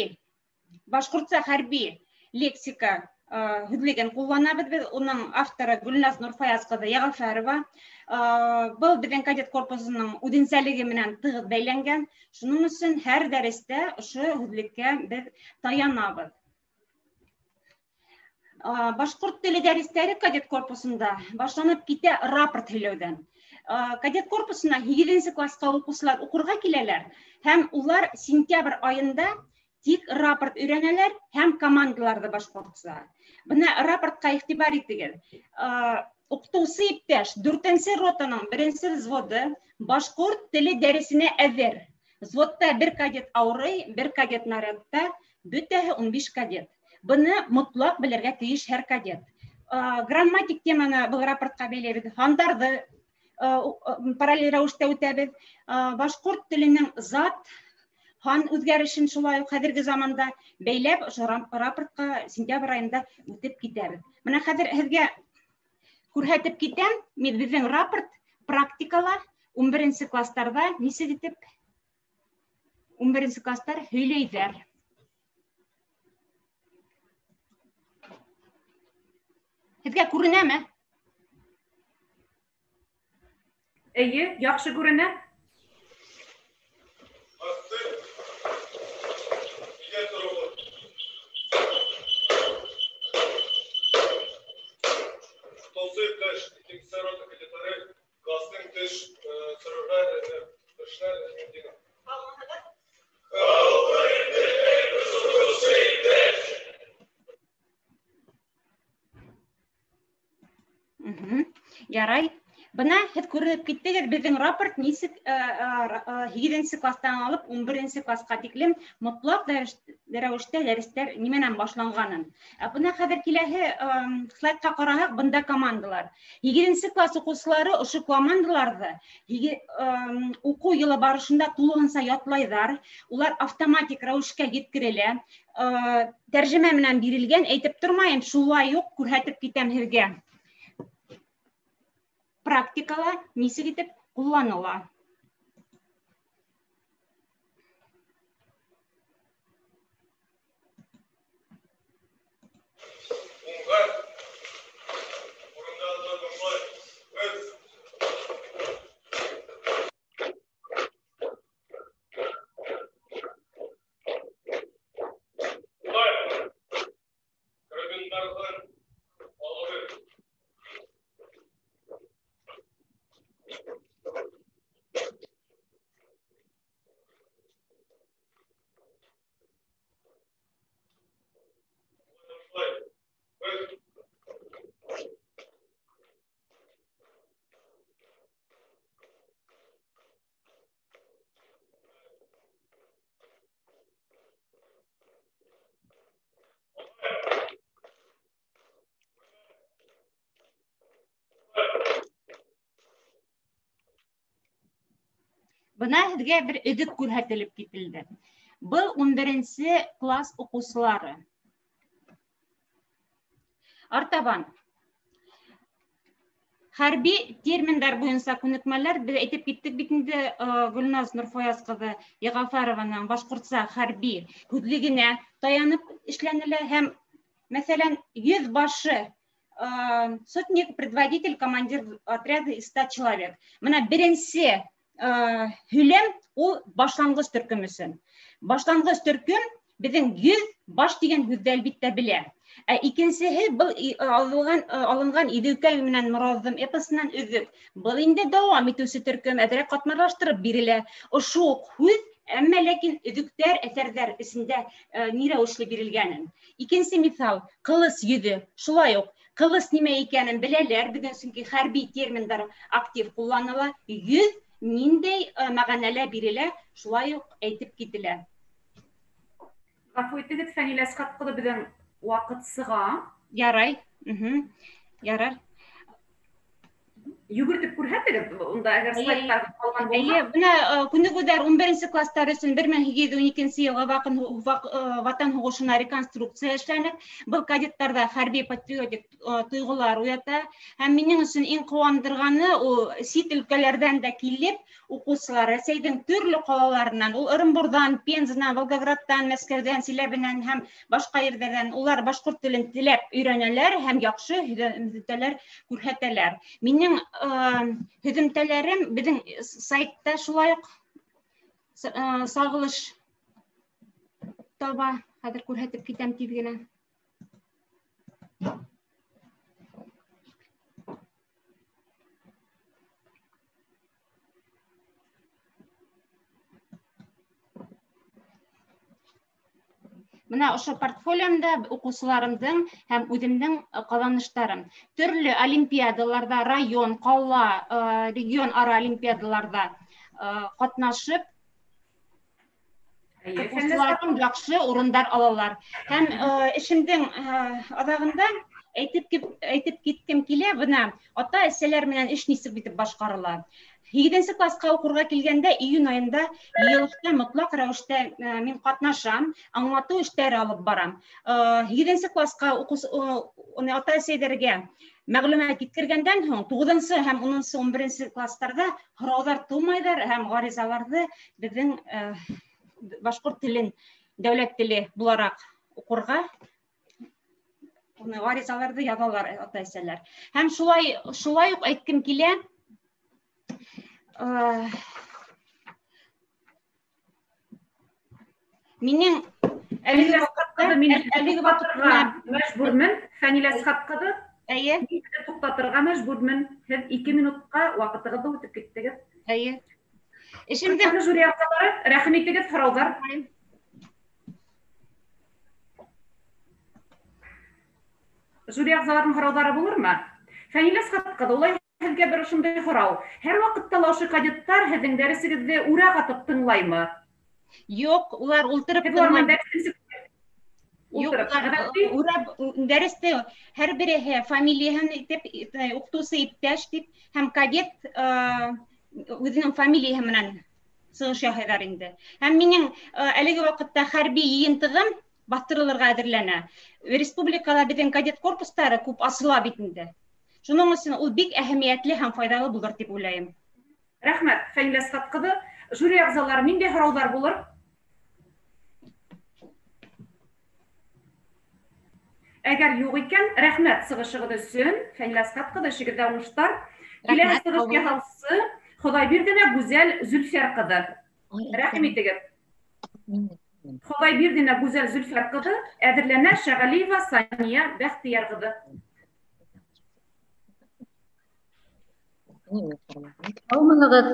башҡортса хәрби лексика һүҙлеген ҡулланабыҙ беҙ. Уның авторы Гөлназ Нурфаяз ҡыҙы Йәғәфәрова. Был беҙҙең кадет корпусының үҙенсәлеге менән тығыҙ бәйләнгән. Шуның өсөн һәр дәрестә ошо һүҙлеккә беҙ таянабыҙ. Башҡорт теле дәрестәре кадет корпусында башланып китә рапорт һөйләүҙән. Кадет корпусына 8-нсе класҡа уҡыусылар уҡырға киләләр һәм улар сентябрь айында тик рапорт өйрәнәләр һәм командаларҙы башҡортса. Бына рапортҡа иғтибар итегеҙ. Уҡытыусы иптәш, 4-нсе ротаның 1-нсе взводы башҡорт теле дәресенә әҙер. Взводта 1 кадет ауырый, 1 кадет нарядта, бөтәһе 15 кадет. Быны мотлаҡ белергә тейеш һәр кадет. Грамматик теманы был рапортҡа бәйләйбеҙ. Һандарҙы параллель рәүештә үтәбеҙ. Башҡорт теленең зат һан үҙгәрешен шулай уҡ хәҙерге заманда бәйләп ошо рапортҡа сентябрь айында үтеп китәбеҙ. Бына хәҙер һеҙгә күрһәтеп китәм, беҙҙең рапорт практикала 11 кластарҙа нисек итеп 11 кластар һөйләйҙәр. Һеҙгә күренәме? Эйе, яҡшы күренә. Ярай. Бына һеҙ күреп киттегеҙ, беҙҙең рапорт нисек 8-нсе кластан алып 11-нсе класҡа тиклем мотлаҡ рәүештә дәрестәр нимәнән башланғанын. Бына хәҙер киләһе слайдҡа ҡараһаҡ, бында командалар. 8-нсе класс уҡыусылары ошо командаларҙы уҡыу йылы барышында тулыһынса ятлайҙар. Улар автоматик рәүешкә еткерелә. Тәржемә менән бирелгән, әйтеп тормайым, шулай уҡ күрһәтеп китәм һеҙгә. Практикала нисек итеп ҡулланыла. Бына һеҙгә бер өҙөк күрһәтелеп кителде. Был 11-нсе класс уҡыусылары. Артабан хәрби терминдар буйынса күнекмәләр беҙ әйтеп киттек бит инде, Гөлназ Нурфаяз ҡыҙы Йәғәфәрованың башҡортса хәрби һүҙлегенә таянып эшләнелә һәм, мәҫәлән, 100 башы сотник, предводитель, командир отряда из 100 человек. Бына беренсе һөйләм ул башланғыс төркөм өсөн. Башланғыс төркөм беҙҙең 100 баш тигән һүҙҙе әлбиттә белә. Ә икенсеһе был алынған Иҙеүкәй менән Мораҙым эпосынан өҙөк. Был инде дауам итеүсе төркөм, әҙерәк ҡатмарлаштырып бирелә. Ошо уҡ һүҙ, әммә ләкин өҙөктәр, әҫәрҙәр эсендә ни рәүешле бирелгәнен. Икенсе миҫал, ҡылыс йөҙө. Шулай уҡ ҡылыс нимә икәнен беләләр, беҙҙең сөнки хәрби терминдар актив ҡулланыла. Йөҙ ниндәй мәғәнәлә бирелә, шулай уҡ әйтеп кителә. Ғәфү итегеҙ, Фәнилә Әсхәт ҡыҙы, беҙҙең ваҡыт сыға. Ярай. Ярар. Йүгертеп күрһәтегеҙ, унда әгәр слайдтар ҡалған булһа. Эйе, бына күнегеүҙәр 11-нсе кластар өсөн 1812 йылғы Ватан һуғышына реконструкция эшләнек. Был кадеттарҙа хәрби патриотик тойғолар уята. Һәм минең өсөн иң ҡыуандырғаны ул сит өлкәләрҙән дә килеп уҡыусылар Рәсәйҙең төрлө ҡалаларынан, ул Ырымбурҙан, Пензанан, Волгоградтан, Мәскәүҙән, Силәбенән һәм башҡа ерҙәрҙән улар башҡорт телен теләп өйрәнәләр һәм яҡшы һөҙөмтәләр күрһәтәләр. Минең һөҙөмтәләрем беҙҙең сайтта шулай уҡ сағылыш таба, хәҙер күрһәтеп китәм тиҙ генә. Бына ошо портфолиомда уҡыусыларымдың һәм үҙемдең ҡаҙаныштарым. Төрлө олимпиадаларҙа, район, ҡала, регион ара олимпиадаларҙа ҡатнашып, уҡыусылар Уҡыусыларым яҡшы урындар алалар. Һәм эшемдең аҙағында әйтеп киткем килә, бына ата-әсәләр менән эш нисек битеп башҡарыла. 8-нсе класҡа уҡырға килгәндә июнь айында йыйылышта мотлаҡ рәүештә мин ҡатнашам, аңлатыу эштәре алып барам. 8-нсе класҡа ата-әсәйҙәргә мәғлүмәт еткергәндән һуң 9-нсы һәм 10-нсы, 11-нсе кластарҙа һорауҙар тыумайҙар һәм ғаризаларҙы беҙҙең башҡорт телен дәүләт теле булараҡ уҡырға ғаризаларҙы яҙалар ата-әсәләр. Һәм шулай уҡ әйткем килә, минең әлеге ваҡытта мәжбүрмен, Фәнилә Әсхәт ҡыҙы. Әйе. Мин һеҙҙе туҡтатырға мәжбүрмен. Һеҙ 2 минутҡа ваҡытығыҙҙы үтеп киттегеҙ. Әйе. Эшемде жюри ағзалары, рәхим итегеҙ, һорауҙар. Жюри ағзаларының һорауҙары булырмы? Фәнилә Әсхәт ҡыҙы, улай һеҙгә бер ошондай һорау. Һәр ваҡытта ла ошо кадеттар һеҙҙең дәресегеҙҙе үрә ҡатып тыңлаймы? Юҡ, улар ултырып Һеҙ улар менән тыңлай. дәресте Юҡ, ултырып. улар Ғәҙәти үрә дәресте һәр береһе фамилияһын әйтеп, уҡытыусы иптәш тип һәм кадет үҙенең фамилияһы менән сығыш яһайҙар инде. Һәм минең әлеге ваҡытта хәрби йыйынтығым баҫтырылырға әҙерләнә. Республикала беҙҙең кадет корпустары күп асыла бит инде. Шуның өсөн ул бик әһәмиәтле һәм файҙалы булыр тип уйлайым. Рәхмәт, Фәнилә Әсхәт ҡыҙы. Жюри ағзалары, ниндәй һорауҙар булыр? Әгәр юҡ икән, рәхмәт сығышығыҙ өсөн. Фәнилә Әсхәт ҡыҙы, эшегеҙҙә уңыштар. Киләһе Рәхмәт, сығыш һау булығыҙ. яһаусы Хоҙайбирҙина Гүзәл Зөлфәр ҡыҙы. Рәхим итегеҙ. Хоҙайбирҙина Гүзәл Зөлфәр ҡыҙы, әҙерләнә Шәғәлиева Сания Бәхтияр ҡыҙы. Һаумыһығыҙ,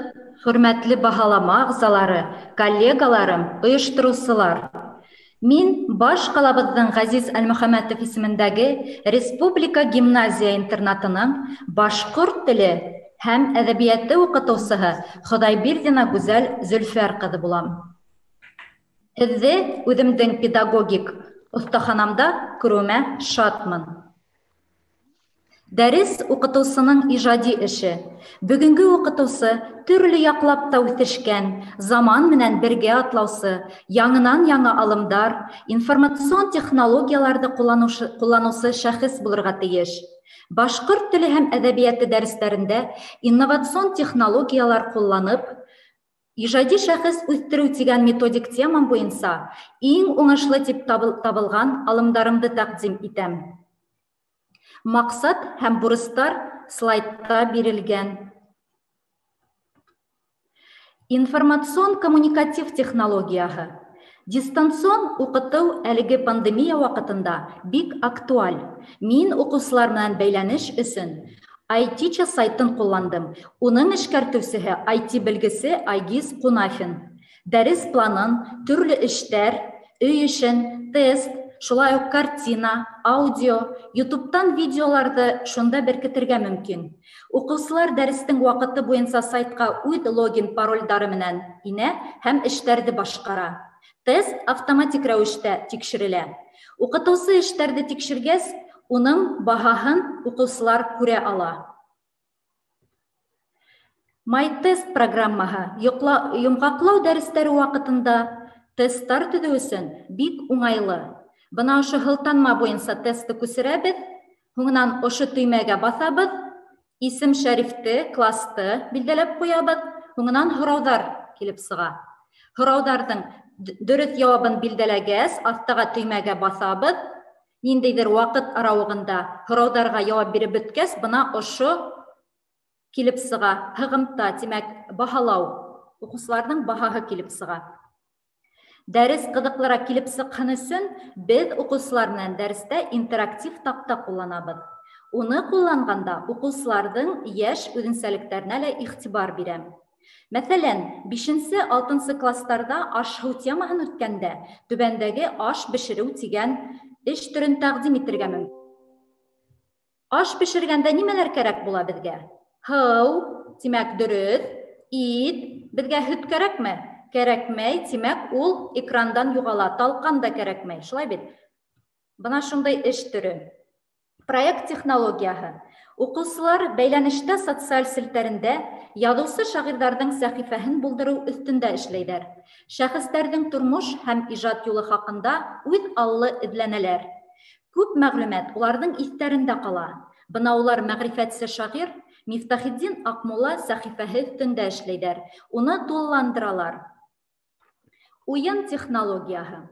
хөрмәтле баһалама ағзалары, коллегаларым, ойоштороусылар. Мин баш ҡалабыҙҙың Ғәзиз Әлмөхәмәтов исемендәге Республика гимназия интернатының башҡорт теле һәм әҙәбиәте уҡытыусыһы Хоҙайбирҙина Гүзәл Зөлфәр ҡыҙы булам. Һеҙҙе үҙемдең педагогик оҫтаханамда күреүемә шатмын. Дәрес уҡытыусының ижади эше. Бөгөнгө уҡытыусы төрлө яҡлап та үҫешкән, заман менән бергә атлаусы, яңынан яңы алымдар, информацион технологияларҙы ҡулланыусы шәхес булырға тейеш. Башҡорт теле һәм әҙәбиәте дәрестәрендә инновацион технологиялар ҡулланып, ижади шәхес үҫтереү тигән методик темам буйынса иң уңышлы тип табылған алымдарымды тәҡдим итәм. Маҡсат һәм бурыстар слайдта бирелгән. Информацион-коммуникатив технологияһы. Дистанцион уҡытыу әлеге пандемия ваҡытында бик актуаль. Мин уҡыусылар менән бәйләнеш өсөн IT-ча сайтын ҡулландым. Уның эшкәртеүсеһе IT белгесе Айгиз Ҡунафин. Дәрес планын, төрлө эштәр, өй эшен, тест, шулай уҡ картина, аудио, YouTube-тан видеоларҙы шунда беркетергә мөмкин. Уҡыусылар дәрестең ваҡыты буйынса сайтҡа үҙ логин парольдары менән инә һәм эштәрҙе башҡара. Тест автоматик рәүештә тикшерелә. Уҡытыусы эштәрҙе тикшергәс, уның баһаһын уҡыусылар күрә ала. MyTest программаһы йомғаҡлау дәрестәре ваҡытында тесттар төҙөү өсөн бик уңайлы. Бына ошо һылтанма буйынса тестты күсерәбеҙ, һуңынан ошо төймәгә баҫабыҙ, исем шәрифте, класты билдәләп ҡуябыҙ, һуңынан һорауҙар килеп сыға. Һорауҙарҙың дөрөҫ яуабын билдәләгәс, аҫтаға төймәгә баҫабыҙ, ниндәйҙер ваҡыт арауығында һорауҙарға яуап биреп бөткәс, бына ошо килеп сыға, һығымта, тимәк, баһалау, уҡыусыларҙың баһаһы килеп сыға. Дәрес ҡыҙыҡлыраҡ килеп сыҡһын өсөн беҙ уҡыусылар менән дәрестә интерактив таҡта ҡулланабыҙ. Уны ҡулланғанда уҡыусыларҙың йәш үҙенсәлектәренә лә иғтибар бирәм. Мәҫәлән, бишенсе, алтынсы кластарҙа аш-һыу темаһын үткәндә түбәндәге аш бешереү тигән эш төрөн тәҡдим итергә мөмкин. Аш бешергәндә нимәләр кәрәк була беҙгә? Һыу, тимәк, дөрөҫ, ит, беҙгә һөт кәрәкме? кәрәкмәй, тимәк, ул экрандан юғала, талҡан да кәрәкмәй, шулай бит? Бына шундай эш төрө. Проект технологияһы. Уҡыусылар бәйләнештә социаль селтәрендә яҙыусы шағирҙарҙың сәхифәһен булдырыу өҫтөндә эшләйҙәр. Шәхестәрҙең тормош һәм ижад юлы хаҡында үҙ аллы эҙләнәләр. Күп мәғлүмәт уларҙың иҫтәрендә ҡала. Бына улар мәғрифәтсе шағир Мифтахетдин Аҡмулла сәхифәһе өҫтөндә эшләйҙәр, уны тулыландыралар. Уйын технологияһы.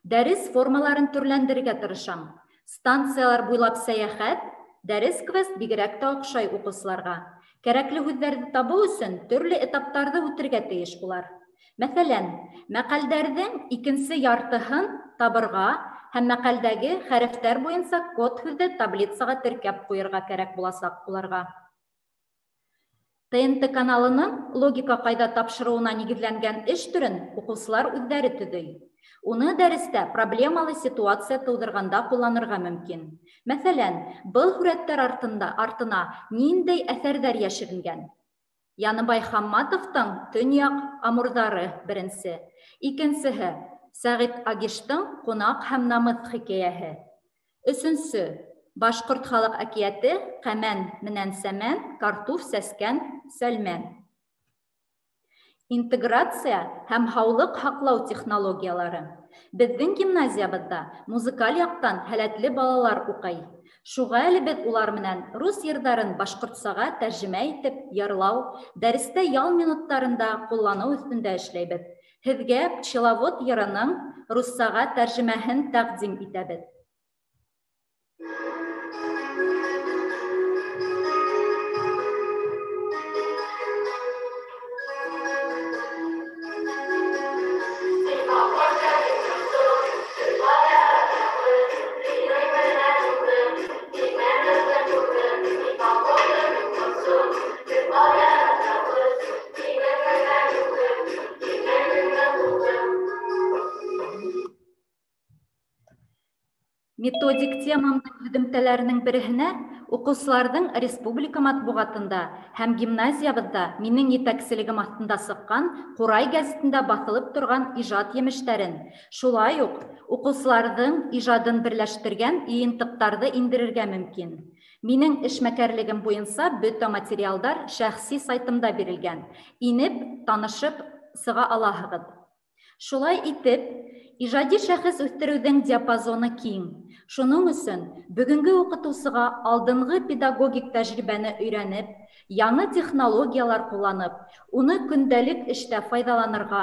Дәрес формаларын төрләндерергә тырышам. Станциялар буйлап сәйәхәт, дәрес квест бигерәк тә оҡшай уҡыусыларға. Кәрәкле һүҙҙәрҙе табыу өсөн төрлө этаптарҙы үтергә тейеш улар. Мәҫәлән, мәҡәлдәрҙең икенсе яртыһын табырға һәм мәҡәлдәге хәрефтәр буйынса код һүҙҙе таблицаға теркәп ҡуйырға кәрәк буласаҡ уларға. ТНТ каналының логика ҡайҙа тапшырыуына нигеҙләнгән эш төрөн уҡыусылар үҙҙәре төҙөй. Уны дәрестә проблемалы ситуация тыуҙырғанда ҡулланырға мөмкин. Мәҫәлән, был һүрәттәр артына ниндәй әҫәрҙәр йәшеренгән? Яныбай Хамматовтың Төньяҡ Амурҙары беренсе, икенсеһе Сәғит Агиштың Ҡунаҡ һәм намыҫ хикәйәһе, өсөнсө башҡорт халыҡ әкиәте Ҡәмән менән Сәмән, Картуф сәскән Сәлмән. Интеграция һәм һаулыҡ һаҡлау технологиялары. Беҙҙең гимназиябыҙҙа музыкаль яҡтан һәләтле балалар уҡый. Шуға әле беҙ улар менән рус йырҙарын башҡортсаға тәржемә итеп йырлау, дәрестә ял минуттарында ҡулланыу өҫтөндә эшләйбеҙ. Һеҙгә Пчеловод йырының руссаға тәржемәһен тәҡдим итәбеҙ. Методик темамдың һөҙөмтәләренең береһенә уҡыусыларҙың республика матбуғатында һәм гимназиябыҙҙа минең етәкселегем аҫтында сыҡҡан Ҡурай гәзитендә баҫылып торған ижад емештәрен, шулай уҡ уҡыусыларҙың ижадын берләштергән йыйынтыҡтарҙы индерергә мөмкин. Минең эшмәкәрлегем буйынса бөтә материалдар шәхси сайтымда бирелгән. Инеп, танышып сыға алаһығыҙ. Шулай итеп, ижади шәхес үҫтереүҙең диапазоны киң. Шуның өсөн бөгөнгө уҡытыусыға алдынғы педагогик тәжрибәне өйрәнеп, яңы технологиялар ҡулланып, уны көндәлек эштә файҙаланырға,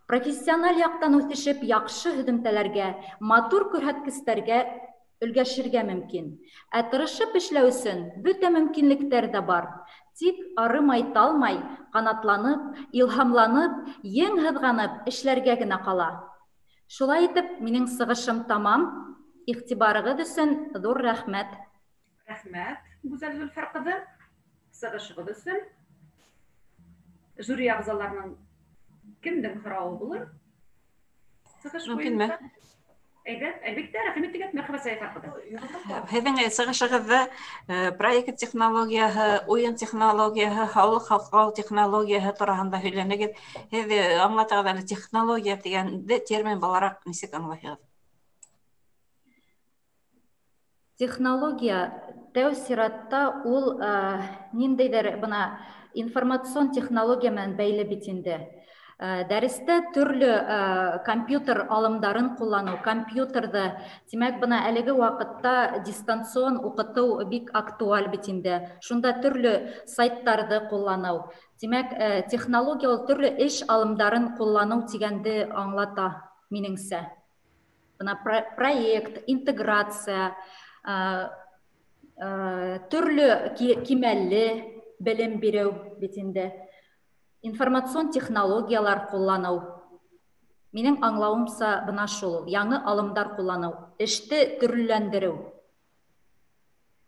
профессиональ яҡтан үҫешеп яҡшы һөҙөмтәләргә, матур күрһәткестәргә өлгәшергә мөмкин. Ә тырышып эшләү өсөн бөтә мөмкинлектәр ҙә бар. Тик арымай-талмай, ҡанатланып, илһамланып, ең һыҙғанып эшләргә генә ҡала. Шулай итеп, минең сығышым тамам. Иғтибарығыҙ өсөн ҙур рәхмәт. Рәхмәт, Гүзәл Зөлфәр ҡыҙы, сығышығыҙ өсөн. Жюри ағзаларының кемдең һорауы булыр? Сығыш Мөмкинме? Әйҙә, әлбиттә, рәхим итегеҙ, Мәрхәбә Сәйфәр ҡыҙы. Һеҙҙең сығышығыҙҙа проект технологияһы, уйын технологияһы, һаулыҡ һаҡлау технологияһы тураһында һөйләнегеҙ. Һеҙ аңлатығыҙ әле, технология тигәнде термин булараҡ нисек аңлайһығыҙ? Технология тәү сиратта ул ниндәйҙер бына информацион технология менән бәйле бит инде. Дәрестә төрлө компьютер алымдарын ҡулланыу, компьютерҙы, тимәк, бына әлеге ваҡытта дистанцион уҡытыу бик актуаль бит инде. Шунда төрлө сайттарҙы ҡулланыу. Тимәк, технология ул төрлө эш алымдарын ҡулланыу тигәнде аңлата минеңсә. Бына проект, интеграция, төрлө кимәлле белем биреү бит инде. Информацион технологиялар ҡулланыу. Минең аңлауымса бына шул, яңы алымдар ҡулланыу, эште төрлөләндереү.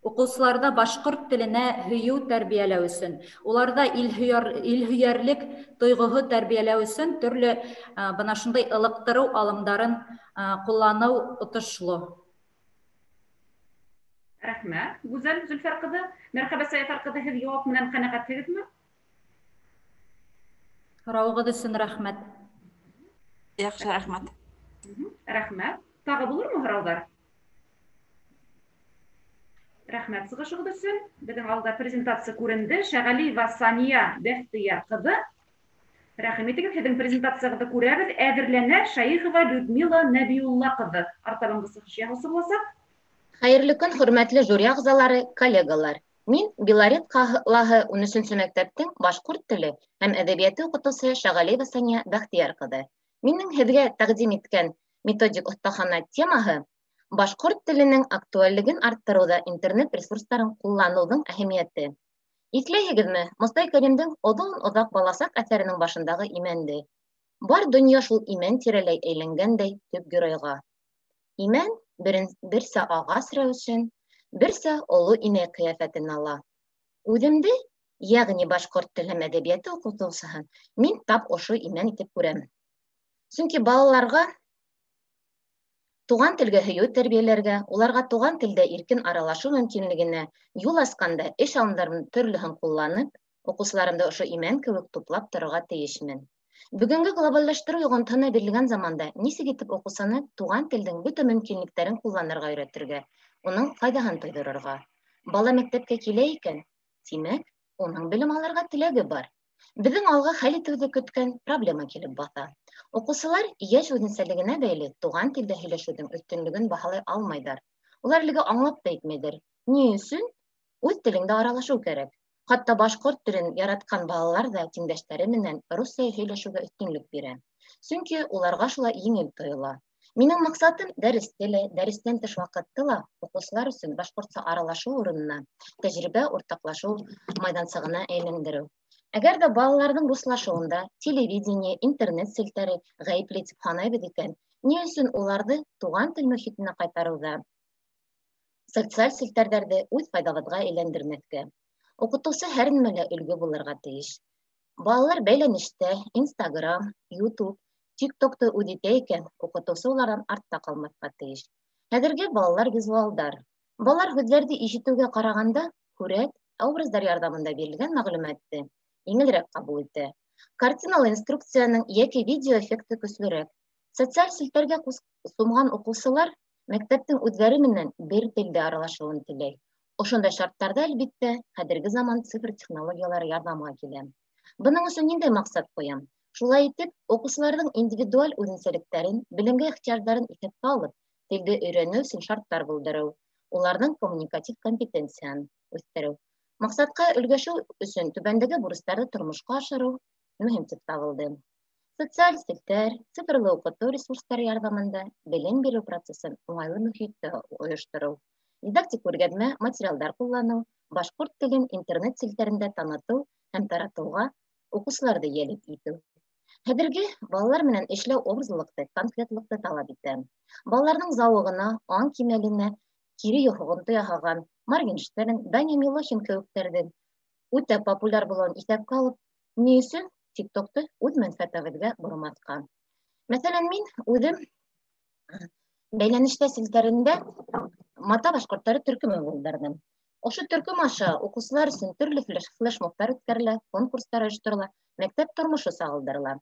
Уҡыусыларҙа башҡорт теленә һөйөү тәрбиәләү өсөн, уларҙа илһөйәрлек тойғоһо тәрбиәләү өсөн төрлө бына шундай ылыҡтырыу алымдарын ҡулланыу отошло. Рәхмәт, Гүзәл Зөлфәр ҡыҙы. Мәрхәбә Сәйфәр ҡыҙы, һеҙ яуап менән ҡәнәғәтһегеҙме? Һорауығыҙ өсөн рәхмәт. Яҡшы, рәхмәт. Рәхмәт. Тағы булырмы һорауҙар? Рәхмәт сығышығыҙ өсөн. Беҙҙең алда презентация күренде. Шәғәлиева Сания Бәхтияр ҡыҙы. Рәхим итегеҙ, һеҙҙең презентацияғыҙҙы күрәбеҙ. Әҙерләнә Шәйехова Людмила Нәбиулла ҡыҙы. Артабанғы сығыш яһаусы буласаҡ. Хәйерле көн, хөрмәтле жюри ағзалары, коллегалар. Мин Белорет ҡалаһы 13-нсө мәктәптең башҡорт теле һәм әҙәбиәте уҡытыусы Шәғәлиева Сания Бәхтияр ҡыҙы. Минең һеҙгә тәҡдим иткән методик оҫтахана темаһы башҡорт теленең актуальлеген арттырыуҙа интернет ресурстарын ҡулланыуҙың әһәмиәте. Иҫләйһегеҙме, Мостай Кәримдең оҙон-оҙаҡ баласаҡ әҫәренең башындағы имәнде. Бар донъя шул имән тирәләй әйләнгәндәй төп геройға. Имән берсә ағас рәүешен, берсә оло инәй ҡиәфәтен ала. Үҙемде, йәғни башҡорт теле һәм әҙәбиәте уҡытыусыһын, мин тап ошо имән итеп күрәм. Сөнки балаларға туған телгә һөйөү тәрбиәләргә, уларға туған телдә иркен аралашыу мөмкинлегенә юл асҡанда эш алымдарының төрлөһөн ҡулланып, уҡыусыларымды ошо имән кеүек туплап торорға тейешмен. Бөгөнгө глобаллаштырыу йоғонтоһона бирелгән заманда нисек итеп уҡыусыны туған телдең бөтә мөмкинлектәрен ҡулланырға өйрәтергә, уның файҙаһын тойҙорорға? Бала мәктәпкә килә икән, тимәк, уның белем алырға теләге бар. Беҙҙең алға хәл итеүҙе көткән проблема килеп баҫа. Уҡыусылар йәш үҙенсәлегенә бәйле туған телдә һөйләшеүҙең өҫтөнлөгөн баһалай алмайҙар. Улар әлегә аңлап та етмәйҙәр. Ни өсөн үҙ телеңдә аралашыу кәрәк? Хатта башҡорт телен яратҡан балалар ҙа тиңдәштәре менән русса һөйләшеүгә өҫтөнлөк бирә. Сөнки уларға шулай еңел тойола. Минең маҡсатым дәрестә лә, дәрестән тыш ваҡытты ла уҡыусылар өсөн башҡортса аралашыу урынына тәжрибә уртаҡлашыу майҙансығына әйләндереү. Әгәр ҙә балаларҙың руслашыуында телевидение, интернет селтәре ғәйепле тип һанайбыҙ икән, ни өсөн уларҙы туған тел мөхитенә ҡайтарыуҙа социаль селтәрҙәрҙе үҙ файҙабыҙға әйләндермәҫкә? Уҡытыусы һәр нимәлә өлгө булырға тейеш. Балалар бәйләнештә Инстаграм, Ютуб, ТикТокты үҙ итә икән, уҡытыусы уларҙан артта ҡалмаҫҡа тейеш. Хәҙерге балалар визуалдар. Балалар һүҙҙәрҙе ишетеүгә ҡарағанда һүрәт, образдар ярҙамында бирелгән мәғлүмәтте еңелерәк ҡабул итә. Картиналы инструкцияның йәки видео эффекты көслөрәк. Социаль селтәргә сумған уҡыусылар мәктәптең үҙҙәре менән бер телдә аралашыуын теләй. Ошондай шарттарҙа, әлбиттә, хәҙерге заман цифр технологиялары ярҙамға килә. Бының өсөн ниндәй маҡсат ҡуям? Шулай итеп, уҡыусыларҙың индивидуаль үҙенсәлектәрен, белемгә ихтыяждарын иҫәпкә алып, телде өйрәнеү өсөн шарттар булдырыу, уларҙың коммуникатив компетенцияһын үҫтереү. Маҡсатҡа өлгәшеү өсөн түбәндәге бурыстарҙы тормошҡа ашырыу мөһим тип табылды. Социаль селтәр, цифрлы уҡытыу ресурстары ярҙамында белем биреү процесын уңайлы мөхиттә ойоштороу, дидактик күргәҙмә материалдар ҡулланыу, башҡорт телен интернет селтәрендә танытыу һәм таратыуға уҡыусыларҙы йәлеп итеү. Хәҙерге балалар менән эшләү образлылыҡты, конкретлыҡты талап итә. Балаларҙың зауығына, аң кимәленә кире йоғонто яһаған Моргенштерн, Даня Милохин кеүектәрҙең үтә популяр булыуын иҫәпкә алып, ни өсөн ТикТокты үҙ мәнфәғәтебеҙгә бормаҫҡа? Мәҫәлән, мин үҙем бәйләнештә селтәрендә Мата башҡорттары төркөмө булдырҙым. Ошо төркөм аша уҡыусылар өсөн төрлө флешмобтар үткәрелә, конкурстар ойошторола, мәктәп тормошо сағылдырыла.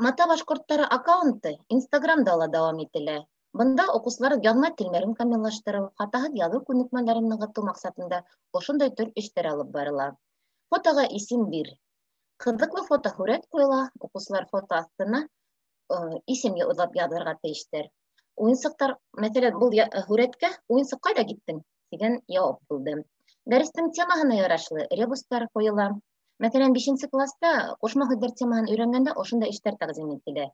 Мата башҡорттары аккаунты Инстаграмда ла дауам ителә. Бында уҡыусылар яҙма телмәрен камиллаштырыу, хатаһыҙ яҙыу күнекмәләрен нығытыу маҡсатында ошондай төр эштәр алып барыла. Фотоға исем бир. Ҡыҙыҡлы фотоһүрәт ҡуйыла, уҡыусылар фото аҫтына исем уйлап яҙырға тейештәр. Уйынсыҡтар, мәҫәлән, был һүрәткә уйынсыҡ ҡайҙа киттең тигән яуап булды. Дәрестең темаһына ярашлы ребустар ҡуйыла. Мәҫәлән, 5-нсе класта ҡушма һүҙҙәр темаһын өйрәнгәндә ошондай эштәр тәҡдим ителә.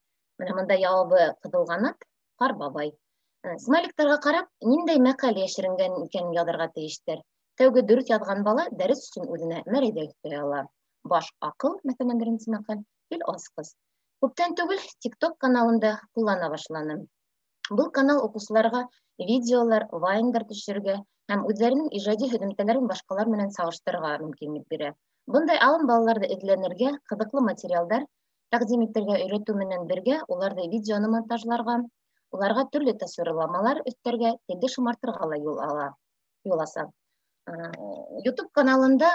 Менә бында яуабы ҡыҙылғанат, ҡар бабай. Смайликтарға ҡарап, ниндәй мәҡәл йәшеренгән икәнен яҙырға тейештәр. Тәүге дөрөҫ яҙған бала дәрес өсөн үҙенә мәрәйҙә өҫтәй ала. Баш аҡыл, мәҫәлән, беренсе мәҡәл, тел асҡыс. Күптән түгел TikTok каналында ҡуллана башланым. Был канал уҡыусыларға видеолар, вайндар төшөрөргә һәм үҙҙәренең ижади һөҙөмтәләрен башҡалар менән сағыштырырға мөмкинлек бирә. Бындай алым балаларҙы эҙләнергә, ҡыҙыҡлы материалдар тәҡдим итергә өйрәтеү менән бергә уларҙы видеоны монтажларға, уларға төрлө тасвирламалар өҫтәргә, телде шымартырға ла юл ала, юл аса. YouTube каналында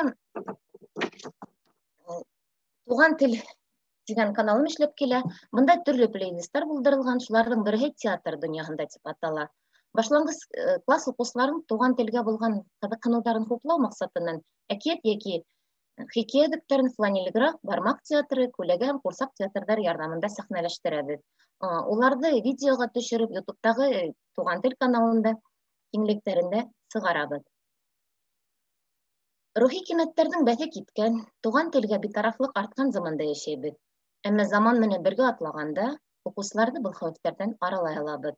туған тел Тигән каналым эшләп килә. Бында төрлө плейлисттар булдырылған, шуларҙың береһе театр донъяһында тип атала. Башланғыс класс уҡыусыларын туған телгә булған ҡыҙыҡһыныуҙарын хуплау маҡсатынан әкиәт йәки хикәйә өҙөктәрен фланелеграф, бармаҡ театры, күләгә һәм ҡурсаҡ театрҙары ярҙамында сәхнәләштерәбеҙ. Уларҙы видеоға төшөрөп, YouTube'тағы Туған тел каналында киңлектәрендә сығарабыҙ. Рухи ҡиммәттәрҙең бәҫе киткән, туған телгә битарафлыҡ артҡан заманда йәшәйбеҙ. Әммә заман менән бергә атлағанда уҡыусыларҙы был хәүефтәрҙән аралай алабыҙ.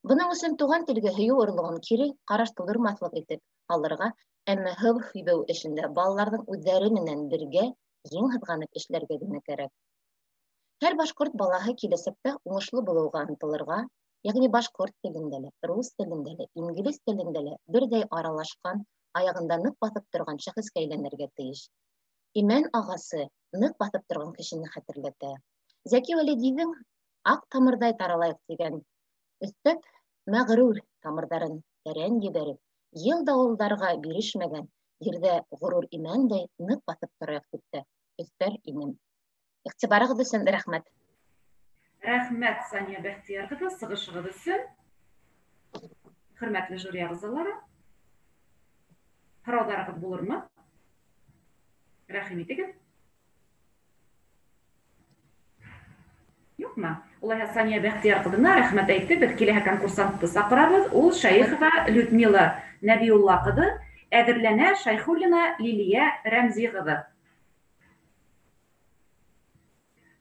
Бының өсөн туған телгә һөйөү орлоғон кире ҡараш тыуҙырмаҫлыҡ итеп алырға, әммә һыу һибеү эшендә балаларҙың үҙҙәре менән бергә ең һыҙғанып эшләргә генә кәрәк. Һәр башҡорт балаһы киләсәктә уңышлы булыуға ынтылырға, йәғни башҡорт телендә лә, рус телендә лә, инглиз телендә лә берҙәй аралашҡан, аяғында ныҡ баҫып торған шәхескә әйләнергә тейеш. Имән ағасы ныҡ баҫып торған кешене хәтерләтә. Зәки Вәлидиҙең аҡ тамырҙай таралайыҡ тигән өҫтәп, мәғрур тамырҙарын тәрән ебәреп, йыл дауылдарға бирешмәгән ерҙә ғорур имәндәй ныҡ баҫып торайыҡ тип тә өҫтәр инем. Иғтибарығыҙ өсөн рәхмәт. Рәхмәт, Сания Бәхтияр ҡыҙы, сығышығыҙ өсөн. Хөрмәтле жюри ағзалары, һорауҙарығыҙ булырмы? Рәхим итегеҙ. Юҡмы? Улайһа, Сания Бәхтияр ҡыҙына рәхмәт әйтеп, беҙ киләһе конкурсантты саҡырабыҙ. Ул Шәйхова Людмила Нәбиулла ҡыҙы, әҙерләнә Шәйхуллина Лилиә Рәмзи ҡыҙы.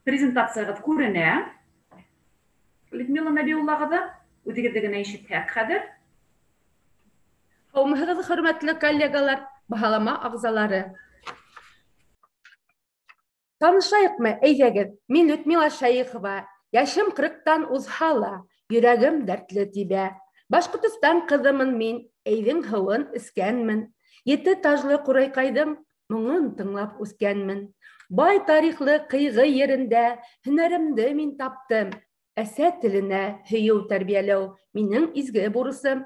Презентацияғыҙ күренә. Людмила Нәбиулла ҡыҙы, үҙегеҙҙе генә ишетһәк хәҙер. Һаумыһығыҙ, хөрмәтле коллегалар, баһалама ағзалары. Танышайыҡмы, әйҙәгеҙ? Мин Людмила Шәйхова. Йәшем 40-тан уҙһа ла, йөрәгем дәртле тибә. Башҡортостан ҡыҙымын мин, әйҙең һыуын эскәнмен. Ете тажлы ҡурайҡайҙың моңон тыңлап үҫкәнмен. Бай тарихлы ҡыйғы ерендә һөнәремде мин таптым. Әсә теленә һөйөү тәрбиәләү минең изге бурысым.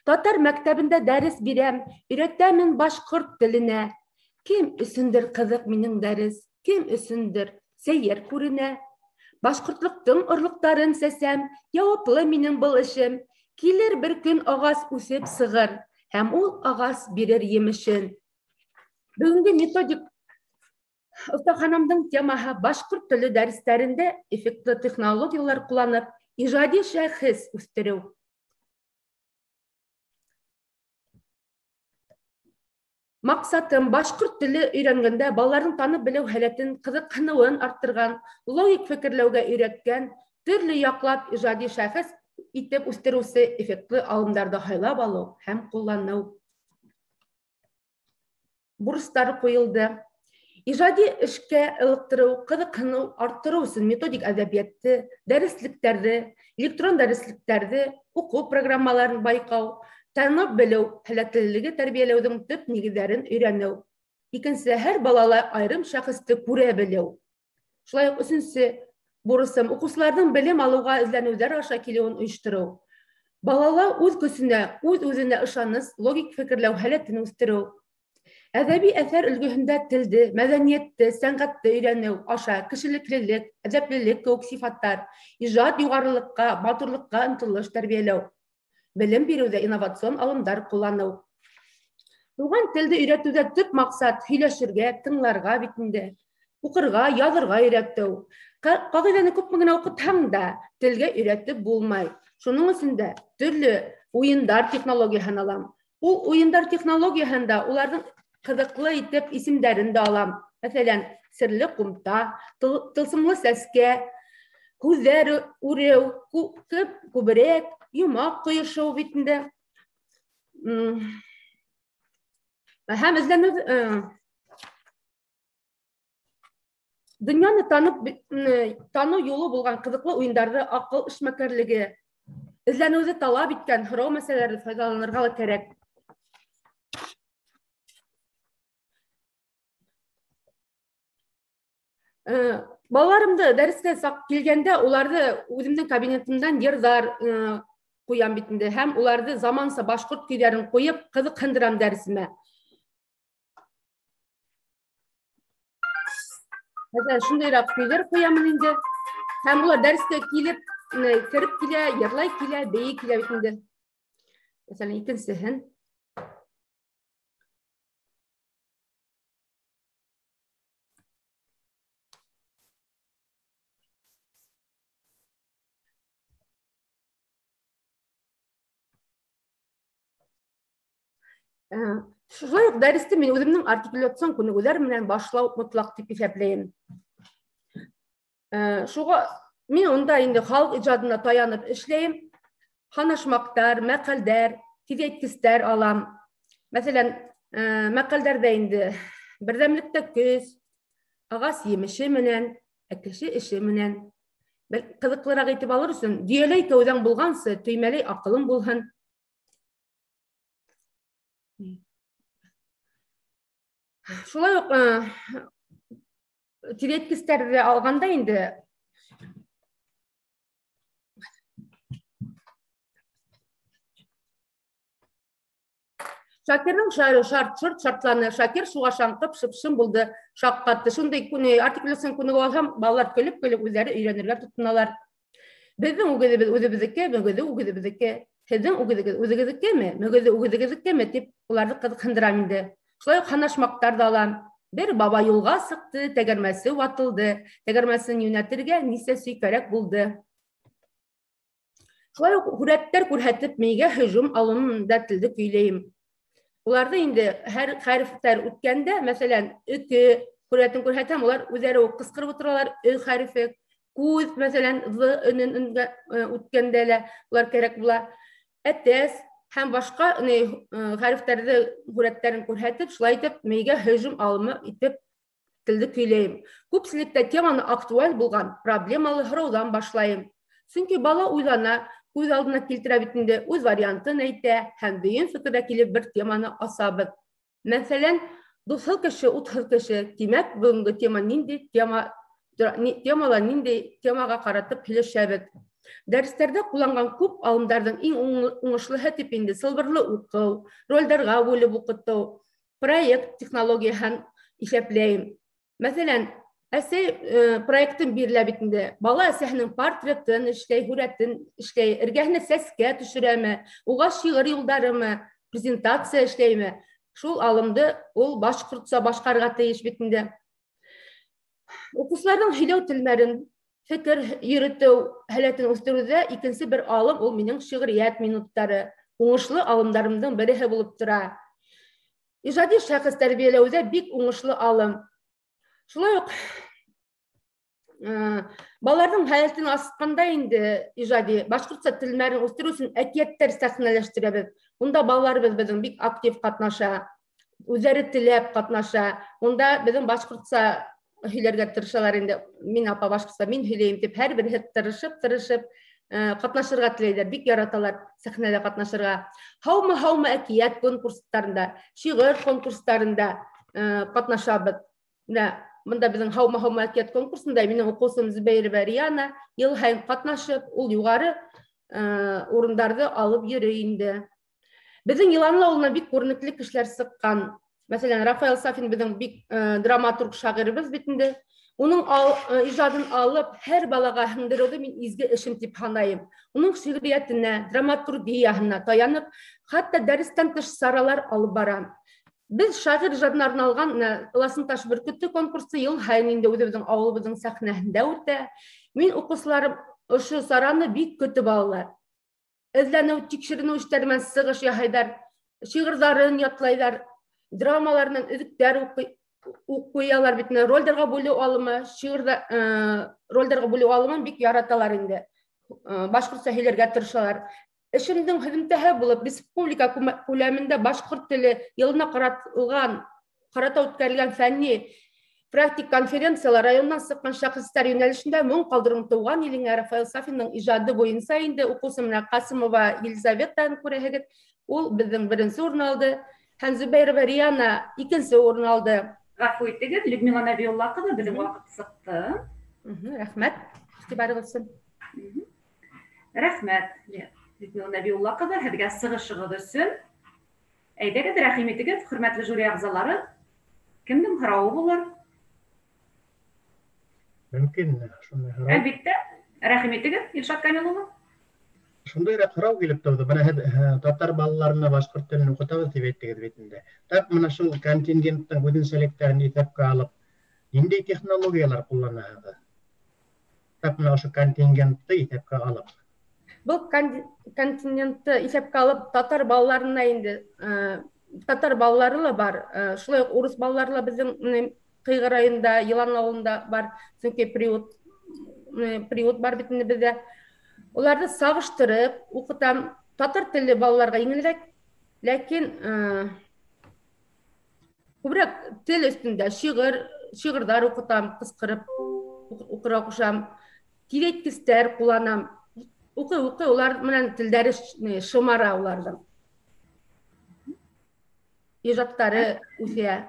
Татар мәктәбендә дәрес бирәм, өйрәтәмен башҡорт теленә. Кем өсөндөр ҡыҙыҡ минең дәрес, кем өсөндөр сәйер күренә. Башҡортлоҡтоң орлоҡтарын сәсәм, яуаплы минең был эшем. Килер бер көн ағас үҫеп сығыр, һәм ул ағас бирер емешен. Бөгөнгө методик оҫтаханамдың темаһы башҡорт теле дәрестәрендә эффектлы технологиялар ҡулланып, ижади шәхес үҫтереү. Маҡсатым башҡорт теле өйрәнгәндә балаларҙың танып белеү һәләтен, ҡыҙыҡһыныуын арттырған, логик фекерләүгә өйрәткән, төрлө яҡлап ижади шәхес итеп үҫтереүсе эффектлы алымдарҙы һайлап алыу һәм ҡулланыу. Бурыстар ҡуйылды. Ижади эшкә ылыҡтырыу, ҡыҙыҡһыныу арттырыу өсөн методик әҙәбиәтте, дәреслектәрҙе, электрон дәреслектәрҙе, уҡыу программаларын байҡау, танып белеү һәләтлелеге тәрбиәләүҙең төп нигеҙҙәрен өйрәнеү. Икенсе, һәр балала айырым шәхесте күрә белеү. Шулай уҡ өсөнсө бурысым уҡыусыларҙың белем алыуға эҙләнеүҙәр аша килеүен ойоштороу. Балала үҙ көсөнә, үҙ-үҙенә ышаныс, логик фекерләү һәләтен үҫтереү. Әҙәби әҫәр өлгөһөндә телде, мәҙәниәтте, сәнғәтте өйрәнеү аша кешелеклелек, әҙәплелек кеүек сифаттар, ижад юғарылыҡҡа, матурлыҡҡа ынтылыш тәрбиәләү. Белем биреүҙә инновацион алымдар ҡулланыу. Туған телде өйрәтеүҙә төп маҡсат һөйләшергә, тыңларға бит инде, уҡырға, яҙырға өйрәтеү. Ҡағиҙәне күпме генә уҡытһаң да, телгә өйрәтеп булмай. Шуның өсөн дә төрлө уйындар технологияһын алам. Ул уйындар технологияһында уларҙың ҡыҙыҡлы итеп исемдәрен дә алам. Мәҫәлән, серле ҡумта, тылсымлы сәскә, һүҙҙәр үреү, күберәк, йомаҡ ҡойошоу бит инде. Һәм эҙләнеү донъяны таныу юлы булған ҡыҙыҡлы уйындарҙы аҡыл эшмәкәрлеге, эҙләнеүҙе талап иткән һорау мәсьәләләрҙе файҙаланырға ла кәрәк. Балаларымды дәрескә саҡ килгәндә уларҙы үҙемдең кабинетымдан йырҙар ҡуям бит инде, һәм уларҙы заманса башҡорт көйҙәрен ҡуйып ҡыҙыҡһындырам дәресемә. Мәҫәлән, шундайыраҡ көйҙәр ҡуямын инде. Һәм улар дәрескә килеп, кереп килә, йырлай килә, бейей килә бит инде. Мәҫәлән, икенсеһен. Шулай уҡ дәресте мин үҙемдең артикуляцион күнегеүҙәр менән башлау мотлаҡ тип иҫәпләйем. Шуға мин унда инде халыҡ ижадына таянып эшләйем. Һанашмаҡтар, мәҡәлдәр, тиҙәйткестәр алам. Мәҫәлән, мәҡәлдәрҙә инде берҙәмлектә көс, ағас емеше менән, ә кеше эше менән. Ҡыҙыҡлыраҡ итеп алыр өсөн, дөйәләй кәүҙәң булғансы, төймәләй аҡылың булһын. Шулай уҡ тиҙәйткестәрҙе алғанда инде Шакирҙың шары шарт-шорт шартланы, Шакир шуға шаңҡып шып-шым булды, шаҡ ҡатты. Шундай артикуляцион күнегеү алһам, балалар көлөп-көлөп үҙҙәре өйрәнергә тотоналар. Беҙҙең үгеҙебеҙ үҙебеҙҙеке, мөгөҙө үгеҙебеҙҙеке. Һеҙҙең үгеҙегеҙ үҙегеҙҙекеме, мөгөҙө үгеҙегеҙҙекеме тип уларҙы ҡыҙыҡһындырам инде. Шулай уҡ һанашмаҡтар ҙа алам. Бер баба юлға сыҡты, тәгәрмәсе ватылды, тәгәрмәсен йүнәтергә нисә сөй кәрәк булды. Шулай уҡ һүрәттәр күрһәтеп, мейгә һөжүм алымын да телде көйләйем. Уларҙы инде һәр хәрефтәр үткәндә, мәҫәлән, өкө һүрәтен күрһәтәм, улар үҙҙәре үк ҡысҡырып ултыралар, ö хәрефе, күҙ, мәҫәлән, в өнөн үткәндә лә улар кәрәк була. Әтәс һәм башҡа хәрефтәрҙе һүрәттәрен күрһәтеп, шулай итеп мейгә һөжүм алымы итеп телде көйләйем. Күпселектә теманы актуаль булған проблемалы һорауҙан башлайым. Сөнки бала уйлана, күҙ алдына килтерә бит инде, үҙ вариантын әйтә һәм дөйөм фекергә килеп бер теманы асабыҙ. Мәҫәлән, дуҫһыҙ кеше, утһыҙ кеше, тимәк, бөгөнгө тема ниндәй тема, темала ниндәй темаға ҡаратып һөйләшәбеҙ. Дәрестәрҙә ҡулланған күп алымдарҙың иң уңышлыһы тип инде сылбырлы уҡыу, ролдәргә бүлеп уҡытыу, проект технологияһын иҫәпләйем. Мәҫәлән, әсәй проектын бирелә бит инде. Бала әсәһенең портретын эшләй, һүрәтен эшләй, эргәһенә сәскә төшөрәме, уға шиғыр юлдарымы, презентация эшләйме. Шул алымды ул башҡортса башҡарырға тейеш бит инде. Уҡыусыларҙың һөйләү телмәрен, фекер йөрөтөү һәләтен үҫтереүҙә икенсе бер алым ул минең шиғриәт минуттары, уңышлы алымдарымдың береһе булып тора. Ижади шәхес тәрбиәләүҙә бик уңышлы алым. Шулай уҡ балаларҙың һәләтен асҡанда инде ижади башҡортса телмәрен үҫтереү өсөн әкиәттәр сәхнәләштерәбеҙ. Унда балаларыбыҙ беҙҙең бик актив ҡатнаша, үҙҙәре теләп ҡатнаша. Унда беҙҙең башҡортса һөйләргә тырышалар инде. Мин апа башҡортса мин һөйләйем тип һәр береһе тырышып ҡатнашырға теләйҙәр, бик яраталар сәхнәлә ҡатнашырға. Һаумы һаумы әкиәт конкурстарында, шиғыр конкурстарында ҡатнашабыҙ. Менә бында беҙҙең һаумы һаумы әкиәт конкурсында минең уҡыусым Зөбәйрова Риана йыл һайын ҡатнашып, ул юғары урындарҙы алып йөрөй инде. Беҙҙең Йыланлы ауылынан бик күренекле кешеләр сыҡҡан. Мәҫәлән, Рафаэл Сафин беҙҙең бик драматург шағирыбыҙ бит инде. Уның ижадын алып, һәр балаға һеңдереүҙе мин изге эшем тип һанайым. Уның шиғриәтенә, драматургияһына таянып, хатта дәрестән тыш саралар алып барам. Беҙ шағир ижадына арналған Ыласын таш бөркөтө конкурсы йыл һайын инде үҙебеҙҙең ауылыбыҙҙың сәхнәһендә үтә. Мин уҡыусыларым ошо сараны бик көтөп алалар. Эҙләнеү, тикшеренеү эштәре менән сығыш яһайҙар, шиғырҙарын ятлайҙар, драмаларынан өҙөктәр уҡыялар бит инде. Ролдәргә бүлеү алымы, шиғырҙа ролдәргә бүлеү алымын бик яраталар инде. Башҡортса һөйләргә тырышалар. Эшемдең һөҙөмтәһе булып республика күләмендә башҡорт теле йылына ҡарата үткәрелгән фәнни практик конференциялар райондан сыҡҡан шәхестәр йүнәлешендә моң ҡалдырың тыуған илеңә Рафаэл Сафиндың ижады буйынса инде уҡыусым менән Ҡасимова Елизаветаны күрәһегеҙ, ул беҙҙең беренсе урын алды. Һәм Зөбәйрова Риана икенсе урын алды. Ғәфү итегеҙ, Людмила Нәбиулла ҡыҙы, беҙҙең ваҡыт сыҡты. Рәхмәт, иғтибарығыҙ өсөн. Рәхмәт, Людмила Нәбиулла ҡыҙы, һеҙгә сығышығыҙ өсөн. Әйҙәгеҙ, рәхим итегеҙ, хөрмәтле жюри ағзалары. Кемдең һорауы булыр? Мөмкинме шундай һорау? Әлбиттә, рәхим итегеҙ, Илшат Камил улы. Шундайыраҡ һорау килеп тыуҙы. Бына һеҙ татар балаларына башҡорт телен уҡытабыҙ тип әйттегеҙ бит инде. Тап мына шул контингенттың үҙенсәлектәрен иҫәпкә алып, ниндәй технологиялар ҡулланаһығыҙ? Тап мына ошо контингентты иҫәпкә алып. Был континентты иҫәпкә алып, татар балаларына инде, татар балалары ла бар, шулай уҡ урыҫ балалары ла беҙҙең Ҡыйғы районында, Йылан ауылында бар, сөнки приют бар бит инде беҙҙә. Уларҙы сағыштырып уҡытам. Татар телле балаларға еңелерәк, ләкин күберәк тел өҫтөндә шиғырҙар уҡытам, ҡысҡырып уҡырға ҡушам, тиҙәйткестәр ҡулланам. Уҡый-уҡый улар менән телдәре шымара уларҙың. Ижадтары үҫә,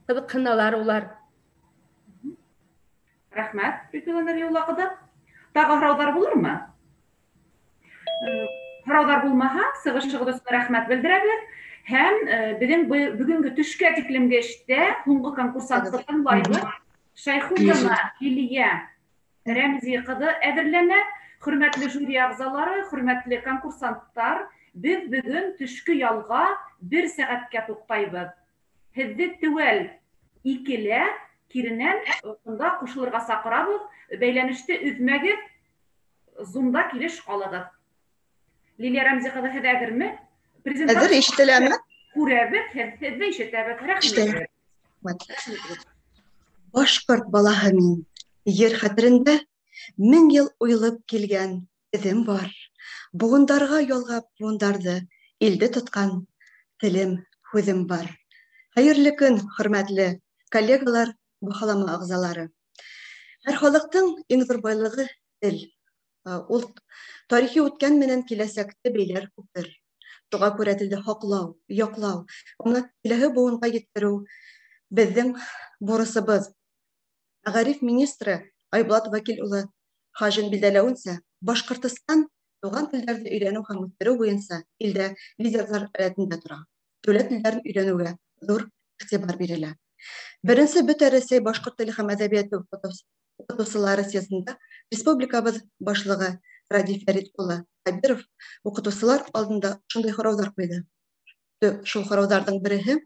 ҡыҙыҡһыналар улар. Рәхмәт, Людмила Нәбиулла ҡыҙы. Тағы һорауҙар булырмы? Һорауҙар булмаһа, сығышығыҙ өсөн рәхмәт белдерәбеҙ. Һәм беҙҙең бөгөнгө төшкә тиклемге эштә һуңғы конкурсантты тыңлайбыҙ. Шәйхуллина Лилиә Рәмзи ҡыҙы әҙерләнә. Хөрмәтле жюри ағзалары, хөрмәтле конкурсанттар, беҙ бөгөн төшкө ялға 1 сәғәткә туҡтайбыҙ. Һеҙҙе теүәл 2-лә киренән унда ҡушылырға саҡырабыҙ. Бәйләнеште өҙмәгеҙ, Zoom-да килеш ҡалығыҙ. Лилиә Рәмзи ҡыҙы, һеҙ әҙерме? Әҙер, ишетеләме? Күрәбеҙ, һеҙҙе ишетәбеҙ. Рәхмәт. Башҡорт балаһы мин, ер хәтерендә 1000 йыл уйлып килгән эҙем бар. Быуындарға ялғап быуындарҙы илде тотҡан телем, һүҙем бар. Хәйерле көн, хөрмәтле коллегалар, баһалама ағзалары. Һәр халыҡтың иң ҙур байлығы тел. Ул тарихи үткән менән киләсәкте бәйләр күпер. Шуға күрә телде һаҡлау, яҡлау, уны киләһе быуынға еткереү беҙҙең бурысыбыҙ. Мәғариф министры Айбулат Вәкил улы Хажин билдәләүенсә, Башҡортостан туған телдәрҙе өйрәнеү һәм үҫтереү буйынса илдә лидерҙар рәтендә тора. Дәүләт телдәрен өйрәнеүгә ҙур иғтибар бирелә. Беренсе Бөтә Рәсәй башҡорт теле һәм әҙәбиәте уҡытыусылары съездында республикабыҙ башлығы Радий Фәрит улы Хәбиров уҡытыусылар алдында шундай һорауҙар ҡуйҙы. Шул һорауҙарҙың береһе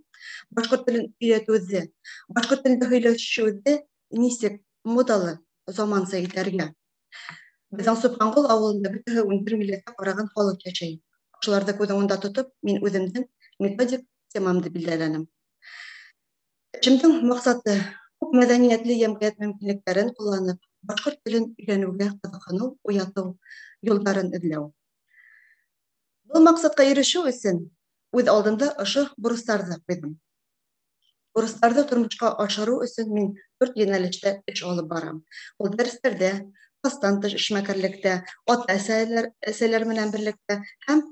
башҡорт телен өйрәтеүҙе, башҡорт телендә һөйләшеүҙе нисек модалы заманса итәргә. Беҙҙең Субханҡол ауылында бөтәһе 11 милләткә ҡараған халыҡ йәшәй. Шуларҙы күҙ уңында тотоп, мин үҙемдең методик темамды билдәләнем. Эшемдең маҡсаты күп мәҙәниәтле йәмғиәт мөмкинлектәрен ҡулланып, башҡорт телен өйрәнеүгә ҡыҙыҡһыныу уятыу юлдарын эҙләү. Был маҡсатҡа ирешеү өсөн үҙ алдымда ошо бурыстарҙы ҡуйҙым. Бурыстарҙы тормошҡа ашырыу өсөн мин 4 йүнәлештә эш алып барам. Ул дәрестәрҙә, кластан тыш эшмәкәрлектә, ата-әсәләр менән берлектә һәм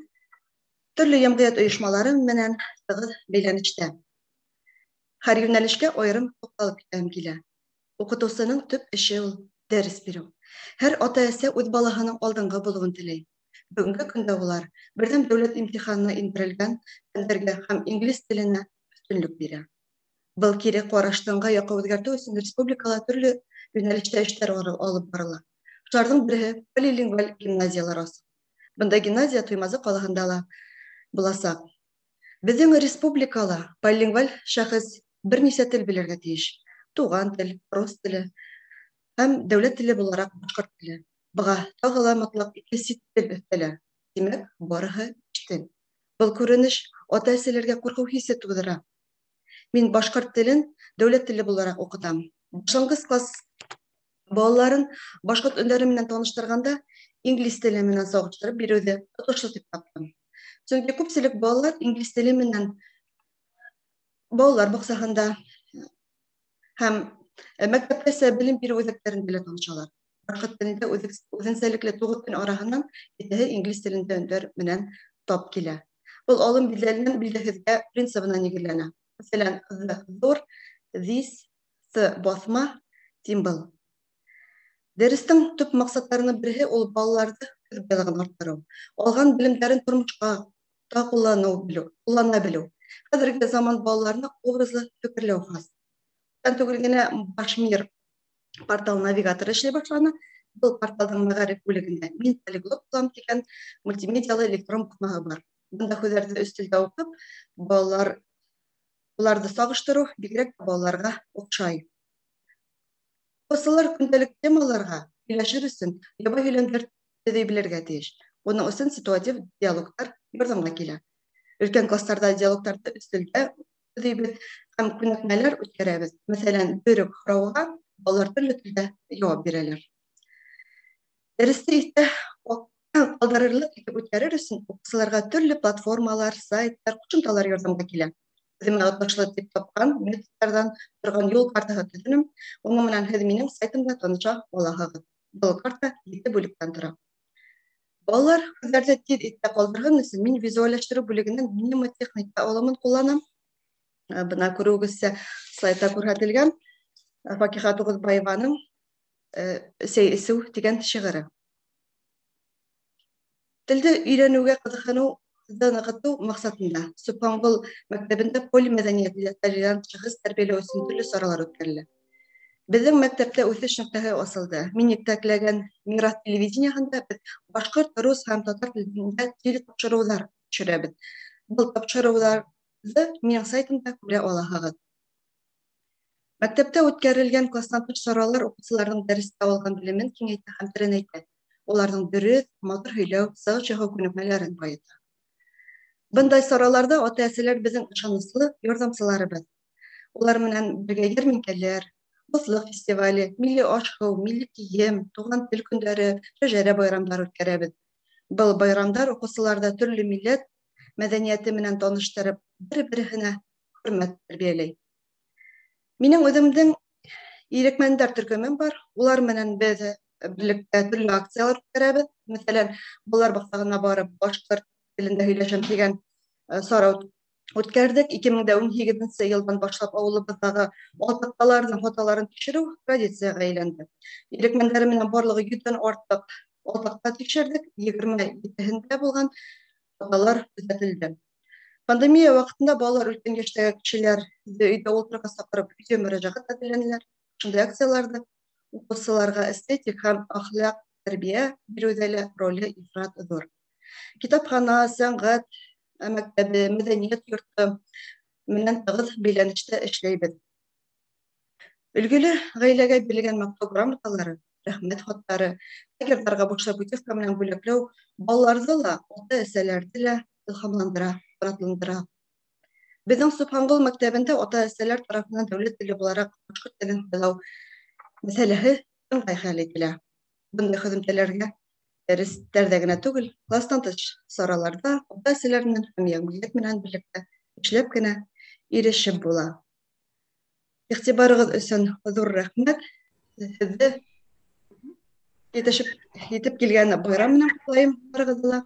төрлө йәмғиәт ойошмалары менән тығыҙ бәйләнештә. Һәр йүнәлешкә айырым туҡталып китәм килә. Уҡытыусының төп эше ул дәрес биреү. Һәр ата-әсә үҙ балаһының алдынғы булыуын теләй. Бөгөнгө көндә улар берҙәм дәүләт имтиханына индерелгән фәндәргә һәм инглиз теленә өҫтөнлөк бирә. Был кире ҡараштыңға яҡы үҙгәртеү өсөн республикала төрлө йүнәлештә эштәр алып барыла. Шуларҙың береһе полилингваль гимназиялар асыу. Бында гимназия Туймазы ҡалаһында ла буласаҡ. Беҙҙең республикала полилингваль шәхес бер нисә тел белергә тейеш. Туған тел, рус теле һәм дәүләт теле булараҡ башҡорт теле. Быға тағы ла мотлаҡ ике сит тел өҫтәлә. Тимәк, барыһы өс тел. Был күренеш ата-әсәләргә ҡурҡыу хисе тыуҙыра. Мин башҡорт телен дәүләт теле булараҡ уҡытам. Башланғыс класс балаларын башҡорт өндәре менән таныштырғанда инглиз теле менән сағыштырып биреүҙе отошло тип таптым. Сөнки күпселек балалар инглиз теле менән балалар баҡсаһында һәм мәктәпкәсә белем биреү үҙәктәрендә лә танышалар. Башҡорт телендә үҙенсәлекле 9 тел араһынан етеһе инглиз телендә өндәр менән тап килә. Был алым билдәленән билдәһеҙгә принцибына нигеҙләнә. Мәҫәлән, the ҙур, this, the баҫма, тимбыл. Дәрестең төп маҡсаттарының береһе ул балаларҙы һүҙ байлығын арттырыу, алған белемдәрен тормошҡа та ҡуллана белеү. Хәҙерге заман балаларына образлы фекерләү хас. Күптән түгел генә Башмир Портал навигаторы эшләй башланы. Был порталдың мәғариф бүлегендә «Мин полиглот булам» тигән мультимедиялы электрон баҫмаһы бар. Бында һүҙҙәрҙе өс телдә уҡып, балалар уларҙы сағыштырыу бигерәк тә балаларға оҡшай. Уҡыусылар көндәлек темаларға һөйләшер өсөн ябай һөйләмдәр төҙөй белергә тейеш. Уның өсөн ситуатив диалогтар ярҙамға килә. Өлкән кластарҙа диалогтарҙы өс телдә төҙөйбөҙ һәм күнекмәләр үткәрәбеҙ. Мәҫәлән, бер үк һорауға балалар төрлө телдә яуап бирәләр. Дәресте иҫтә ҡалдырырлыҡ итеп үткәрер өсөн уҡыусыларға төрлө платформалар, сайттар, ҡушымталар ярҙамға килә. Үҙемә отошло тип тапҡан методтарҙан торған юл картаһы төҙөнөм. Уның менән һеҙ минең сайтымда таныша алаһығыҙ. Был карта 7 бүлектән тора. Балалар һүҙҙәрҙе тиҙ иҫтә ҡалдырһын өсөн мин визуаллаштырыу бүлегенән мнемотехника алымын ҡулланам. Бына күреүегеҙсә слайдта күрһәтелгән Факиха Туғыҙбаеваның «Сәй эсеү» тигән шиғыры. Телде өйрәнеүгә ҡыҙыҡһыныуҙы нығытыу маҡсатында Собханғол мәктәбендә полимәҙәниәтле толерант шәхес тәрбиәләү өсөн төрлө саралар үткәрелә. Беҙҙең мәктәптә үҫеш нөктәһе асылды. Мин етәкләгән Мираҫ телевидениеһында беҙ башҡорт, рус һәм татар телендә телетапшырыуҙар төшөрәбеҙ. Был тапшырыуҙарҙы минең сайтымда күрә алаһығыҙ. Мәктәптә үткәрелгән кластан тыш саралар уҡыусыларҙың дәрестә алған белемен киңәйтә һәм тәрәнәйтә. Уларҙың дөрөҫ, матур һөйләү, сығыш яһау күнекмәләрен байыта. Бындай сараларҙа ата-әсәләр беҙҙең ышаныслы ярҙамсыларыбыҙ. Улар менән бергә йәрминкәләр, дуҫлыҡ фестивале, милли аш-һыу, милли кейем, туған тел көндәре, шәжәрә байрамдары үткәрәбеҙ. Был байрамдар уҡыусыларҙы төрлө милләт мәҙәниәте менән таныштырып, бер-береһенә хөрмәт тәрбиәләй. Минең үҙемдең ирекмәндәр төркөмөм бар. Улар менән беҙ берлектә төрлө акциялар үткәрәбеҙ. Мәҫәлән, балалар баҡсаһына барып башҡорт телендә һөйләшәм тигән сара үткәрҙек. 2018 йылдан башлап ауылыбыҙҙағы алтаҡталарҙың хаталарын тикшереү традицияға әйләнде. Ирекмәндәр менән барлығы 100-дән артыҡ алтаҡта тикшерҙек, 27-һендә булған хаталар төҙәтелде. Пандемия ваҡытында балалар өлкән йәштәге кешеләрҙе өйҙә ултырырға саҡырып видео мөрәжәғәт әҙерләнеләр. Шундай акцияларҙы уҡыусыларға эстетик һәм әхлаҡ тәрбиә биреүҙә лә роле ифрат ҙур. Китапхана, сәнғәт мәктәбе, мәҙәниәт йорто менән тығыҙ бәйләнештә эшләйбеҙ. Өлгөлө ғаиләгә бирелгән маҡтау грамоталары, рәхмәт хаттары, лагерҙарға бушлай путевка менән бүләкләү балаларҙы ла, ата-әсәләрҙе лә илһамландыра, ҡанатландыра. Беҙҙең Собханғол мәктәбендә ата-әсәләр тарафынан дәүләт теле булараҡ башҡорт телен һайлау мәсьәләһе ыңғай хәл ителә. Бындай һөҙөмтәләргә дәрестәрҙә генә түгел, кластан тыш сараларҙа ата-әсәләр менән һәм йәмғиәт менән берлектә эшләп кенә ирешеп була. Иғтибарығыҙ өсөн ҙур рәхмәт. Һеҙҙе етеп килгән байрам менән ҡотлайым барығыҙҙы ла.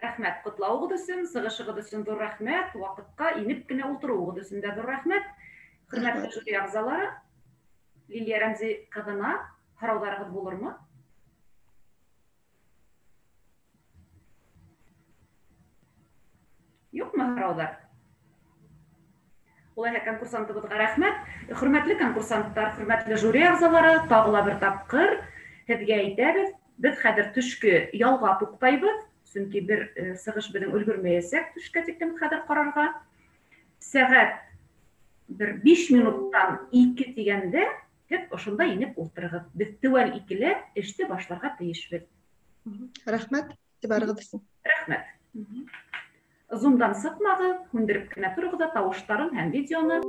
Рәхмәт ҡотлауығыҙ өсөн, сығышығыҙ өсөн ҙур рәхмәт, ваҡытҡа инеп кенә ултырыуығыҙ өсөн дә ҙур рәхмәт. Хөрмәтле жюри ағзалары, Лилиә Рәмзи ҡыҙына һорауҙарығыҙ булырмы? Юҡмы һорауҙар? Улайһа конкурсантыбыҙға рәхмәт. Хөрмәтле конкурсанттар, хөрмәтле жюри ағзалары, тағы ла бер тапҡыр һеҙгә әйтәбеҙ, беҙ хәҙер төшкө ялға туҡтайбыҙ, сөнки бер сығыш беҙҙең өлгөрмәйәсәк төшкә тиклем хәҙер ҡарарға. Сәғәт бер 5 минуттан 2 тигәндә һеҙ ошонда инеп ултырығыҙ. Беҙ теүәл 2-лә эште башларға тейешбеҙ. Рәхмәт иғтибарығыҙ өсөн. Рәхмәт. Зумдан сыҡмағыҙ, һүндереп кенә тороғоҙ ҙа тауыштарын һәм видеоны.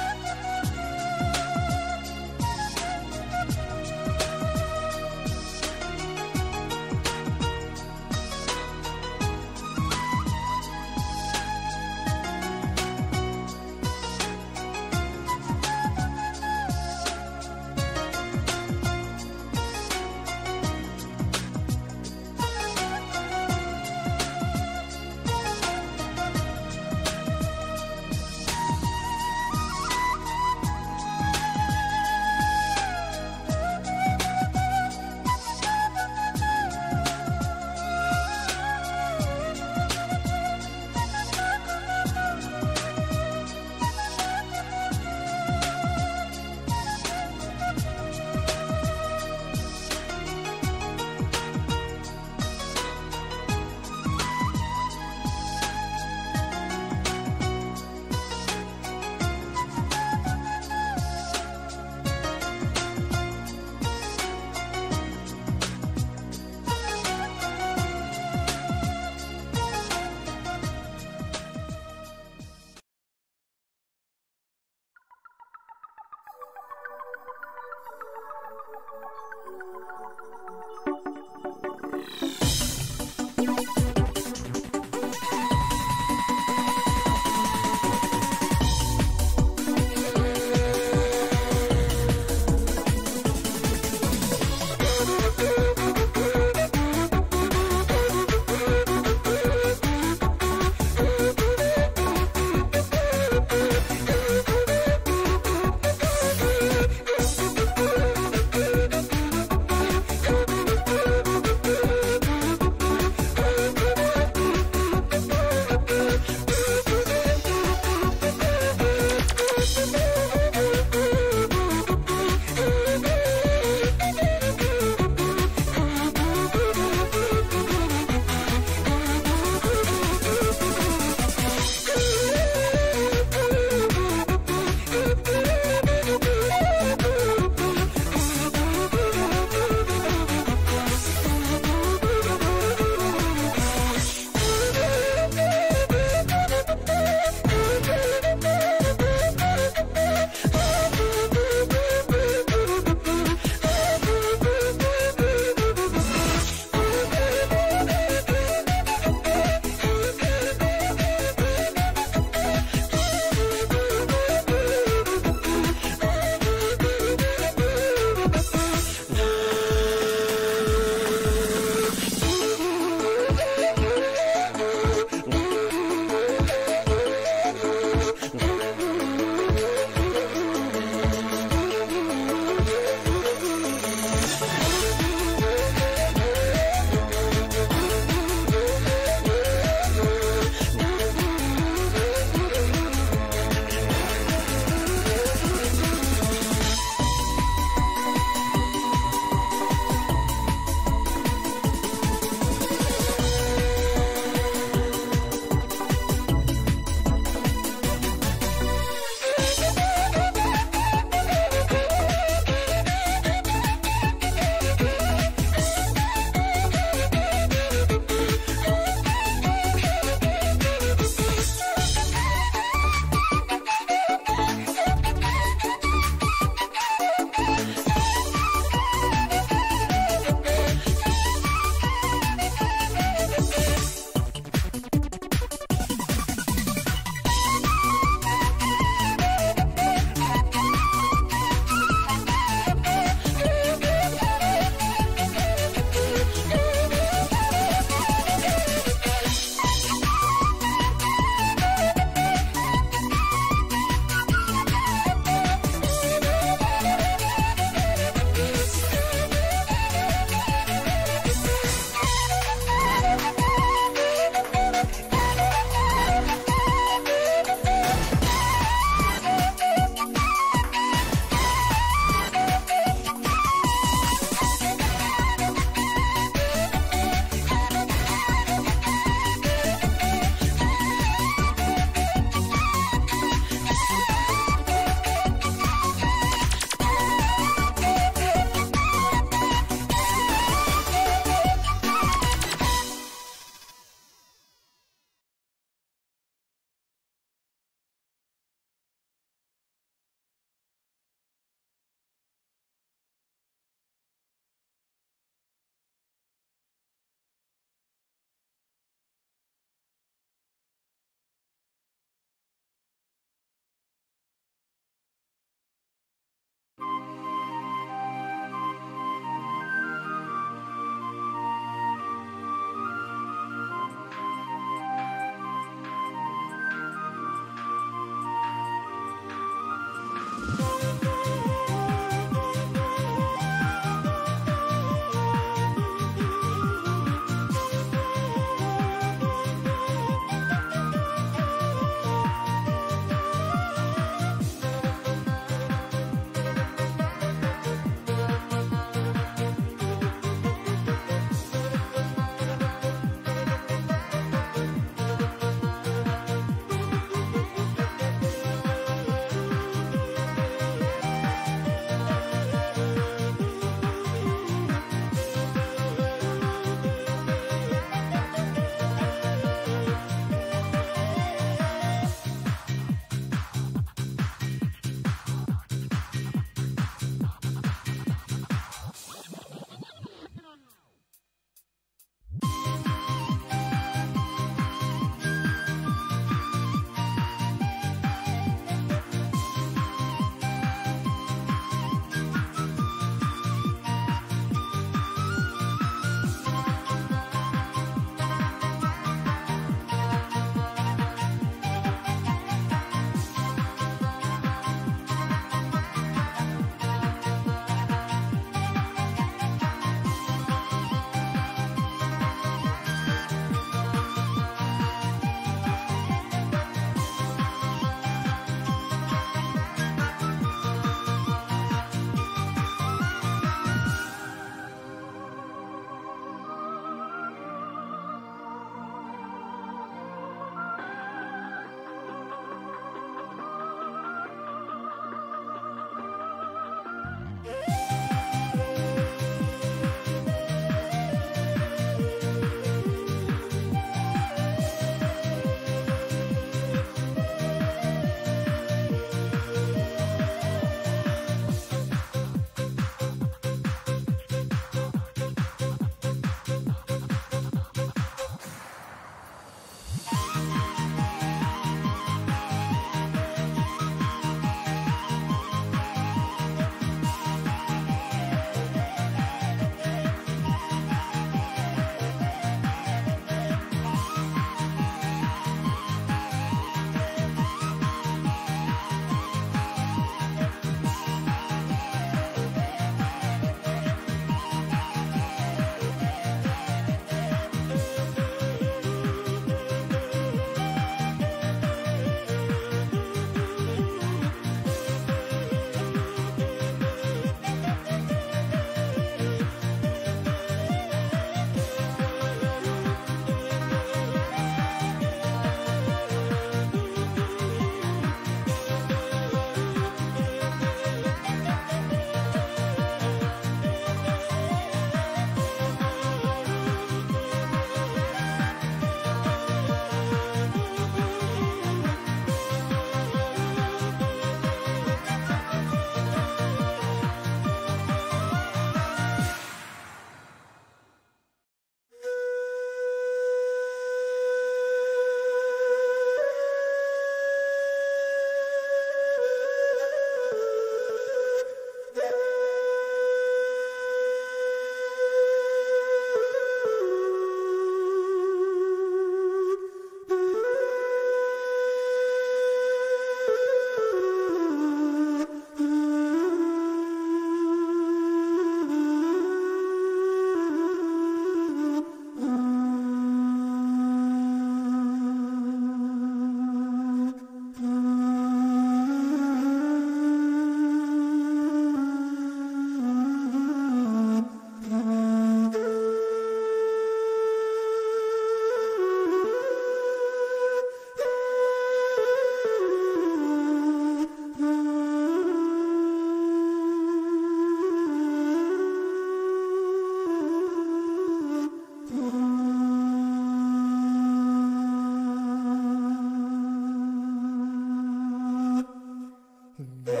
Mm-hmm.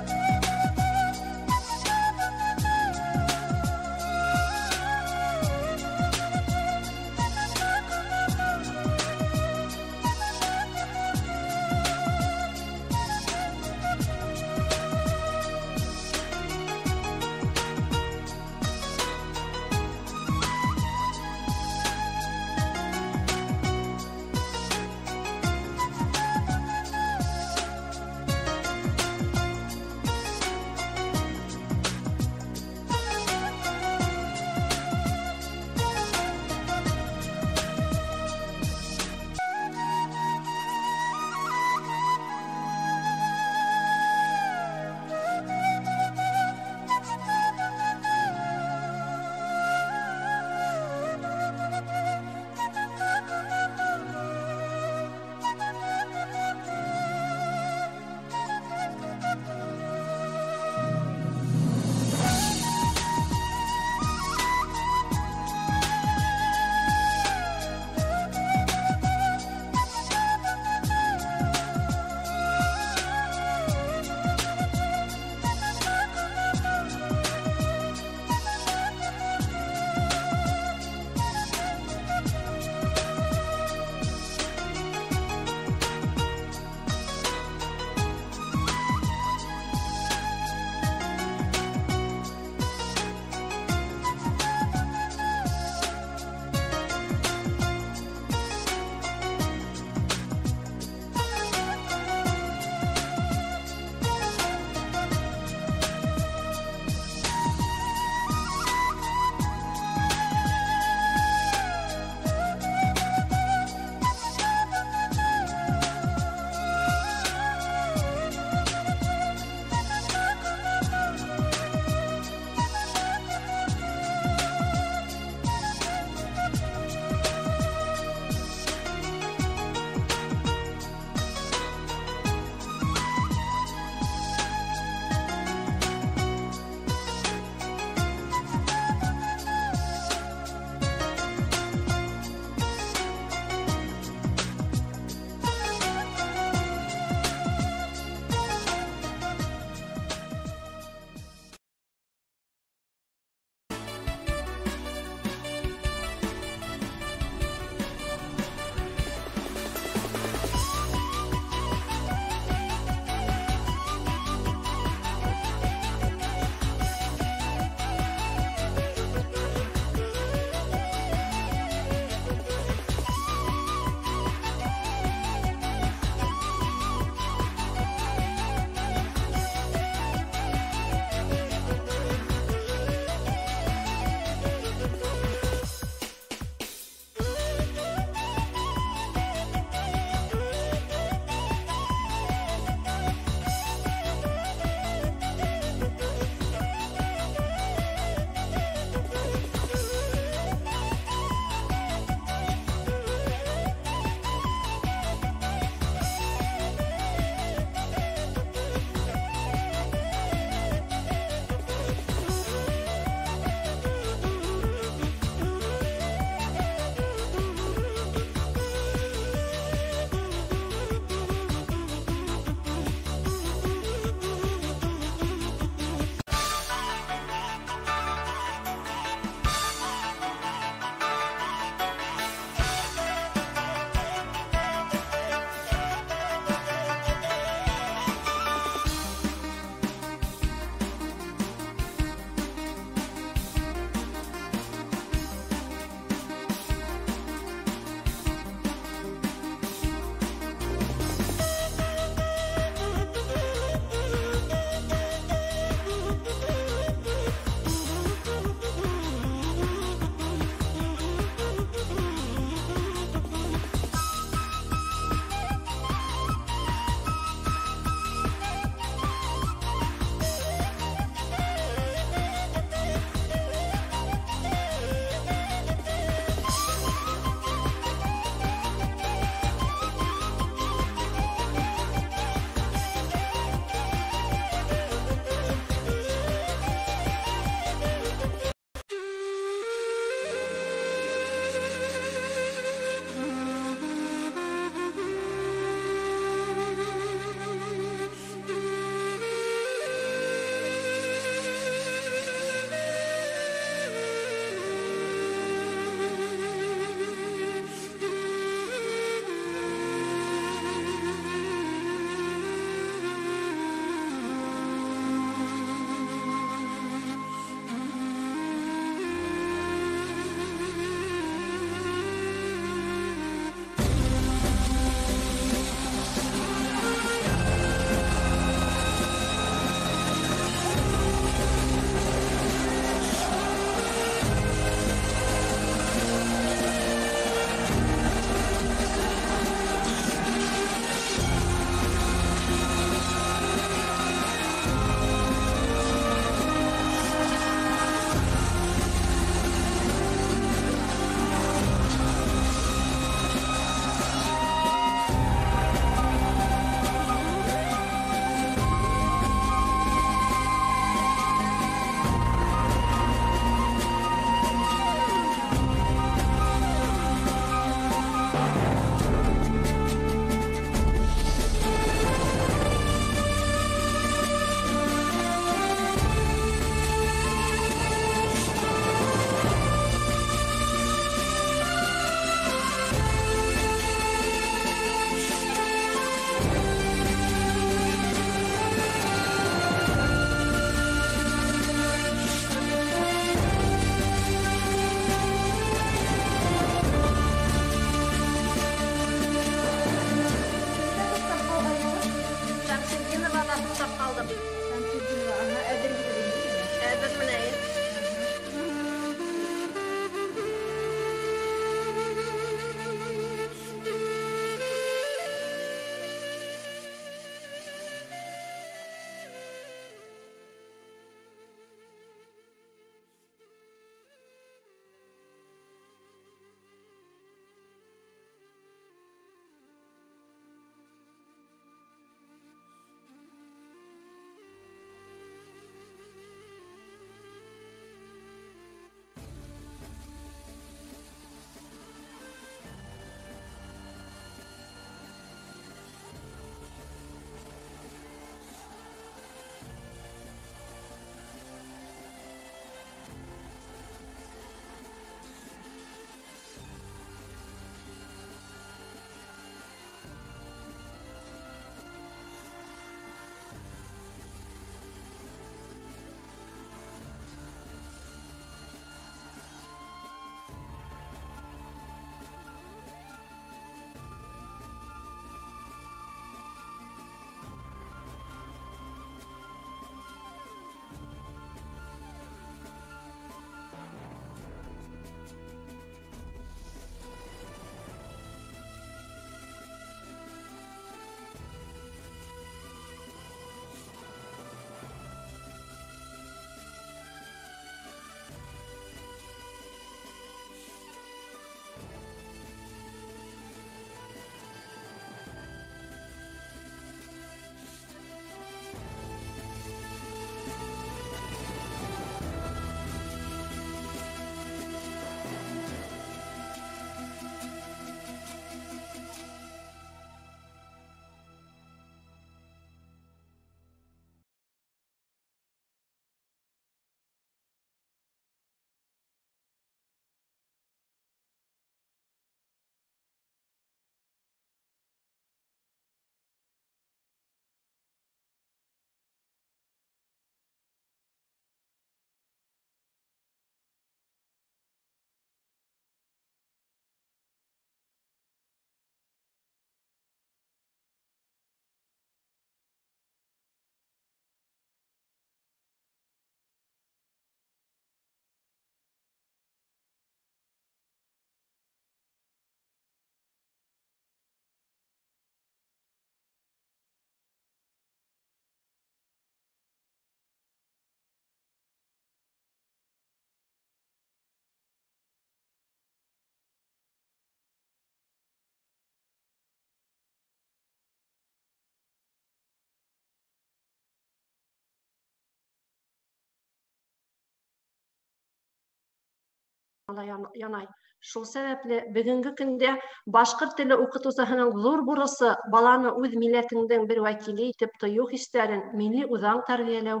ла янай. Шул сәбәпле бөгөнгө көндә башҡорт теле уҡытыусыһының ҙур бурысы баланы үҙ милләтеңдең бер вәкиле итеп тойоу хистәрен, милли үҙаң тәрбиәләү,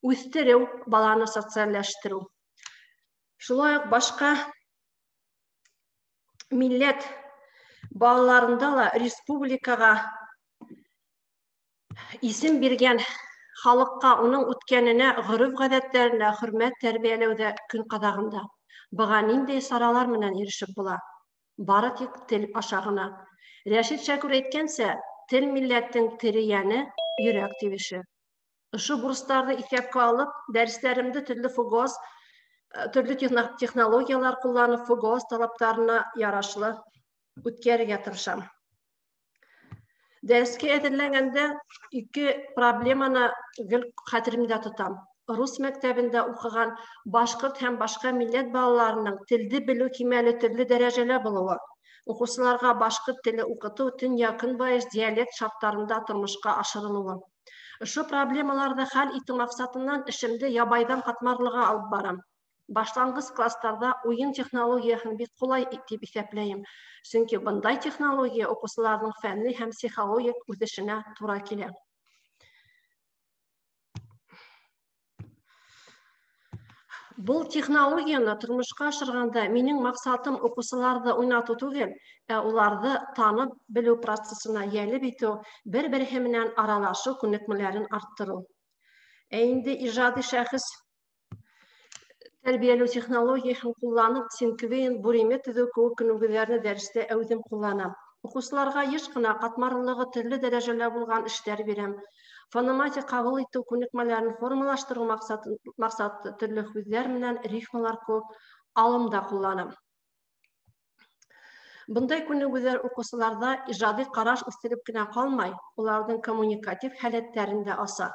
үҫтереү, баланы социалләштереү. Шулай уҡ башҡа милләт балаларында ла республикаға исем биргән халыҡҡа, уның үткәненә, ғөрөф-ғәҙәттәренә хөрмәт тәрбиәләү ҙә көн ҡаҙағында. Быға ниндәй саралар менән ирешеп була? Бары тик тел аша ғына. Рәшит Шәкүр әйткәнсә, тел милләттең тере йәне, йөрәк тибеше. Ошо бурыстарҙы иҫәпкә алып, дәрестәремде төрлө ФГОС, төрлө технологиялар ҡулланып, ФГОС талаптарына ярашлы үткәрергә тырышам. Дәрескә әҙерләгәндә ике проблеманы гел хәтеремдә тотам. Рус мәктәбендә уҡыған башҡорт һәм башҡа милләт балаларының телде белеү кимәле төрлө дәрәжәлә булыуы. Уҡыусыларға башҡорт теле уҡытыу төньяҡ-көнбайыш диалект шарттарында тормошҡа ашырылыуы. Ошо проблемаларҙы хәл итеү маҡсатынан эшемде ябайҙан ҡатмарлыға алып барам. Башланғыс кластарҙа уйын технологияһын бик ҡулай тип иҫәпләйем. Сөнки бындай технология уҡыусыларҙың фәнни һәм психологик үҫешенә тура килә. Был технологияны тормошҡа ашырғанда минең маҡсатым уҡыусыларҙы уйнатыу түгел, ә уларҙы танып белеү процессына йәлеп итеү, бер-береһе менән аралашыу күнекмәләрен арттырыу. Ә инде ижади шәхес тәрбиәләү технологияһын ҡулланып, синквейн, буриме төҙөү кеүек күнегеүҙәрҙе дәрестә әүҙем ҡулланам. Уҡыусыларға йыш ҡына ҡатмарлығы төрлө дәрәжәлә булған эштәр бирәм. Фонематик ҡабул итеү күнекмәләрен формалаштырыу маҡсаты төрлө һүҙҙәр менән рифмалар кеүек алым да ҡулланам. Бындай күнегеүҙәр уҡыусыларҙа ижади ҡараш үҫтереп кенә ҡалмай, уларҙың коммуникатив һәләттәрен дә аса.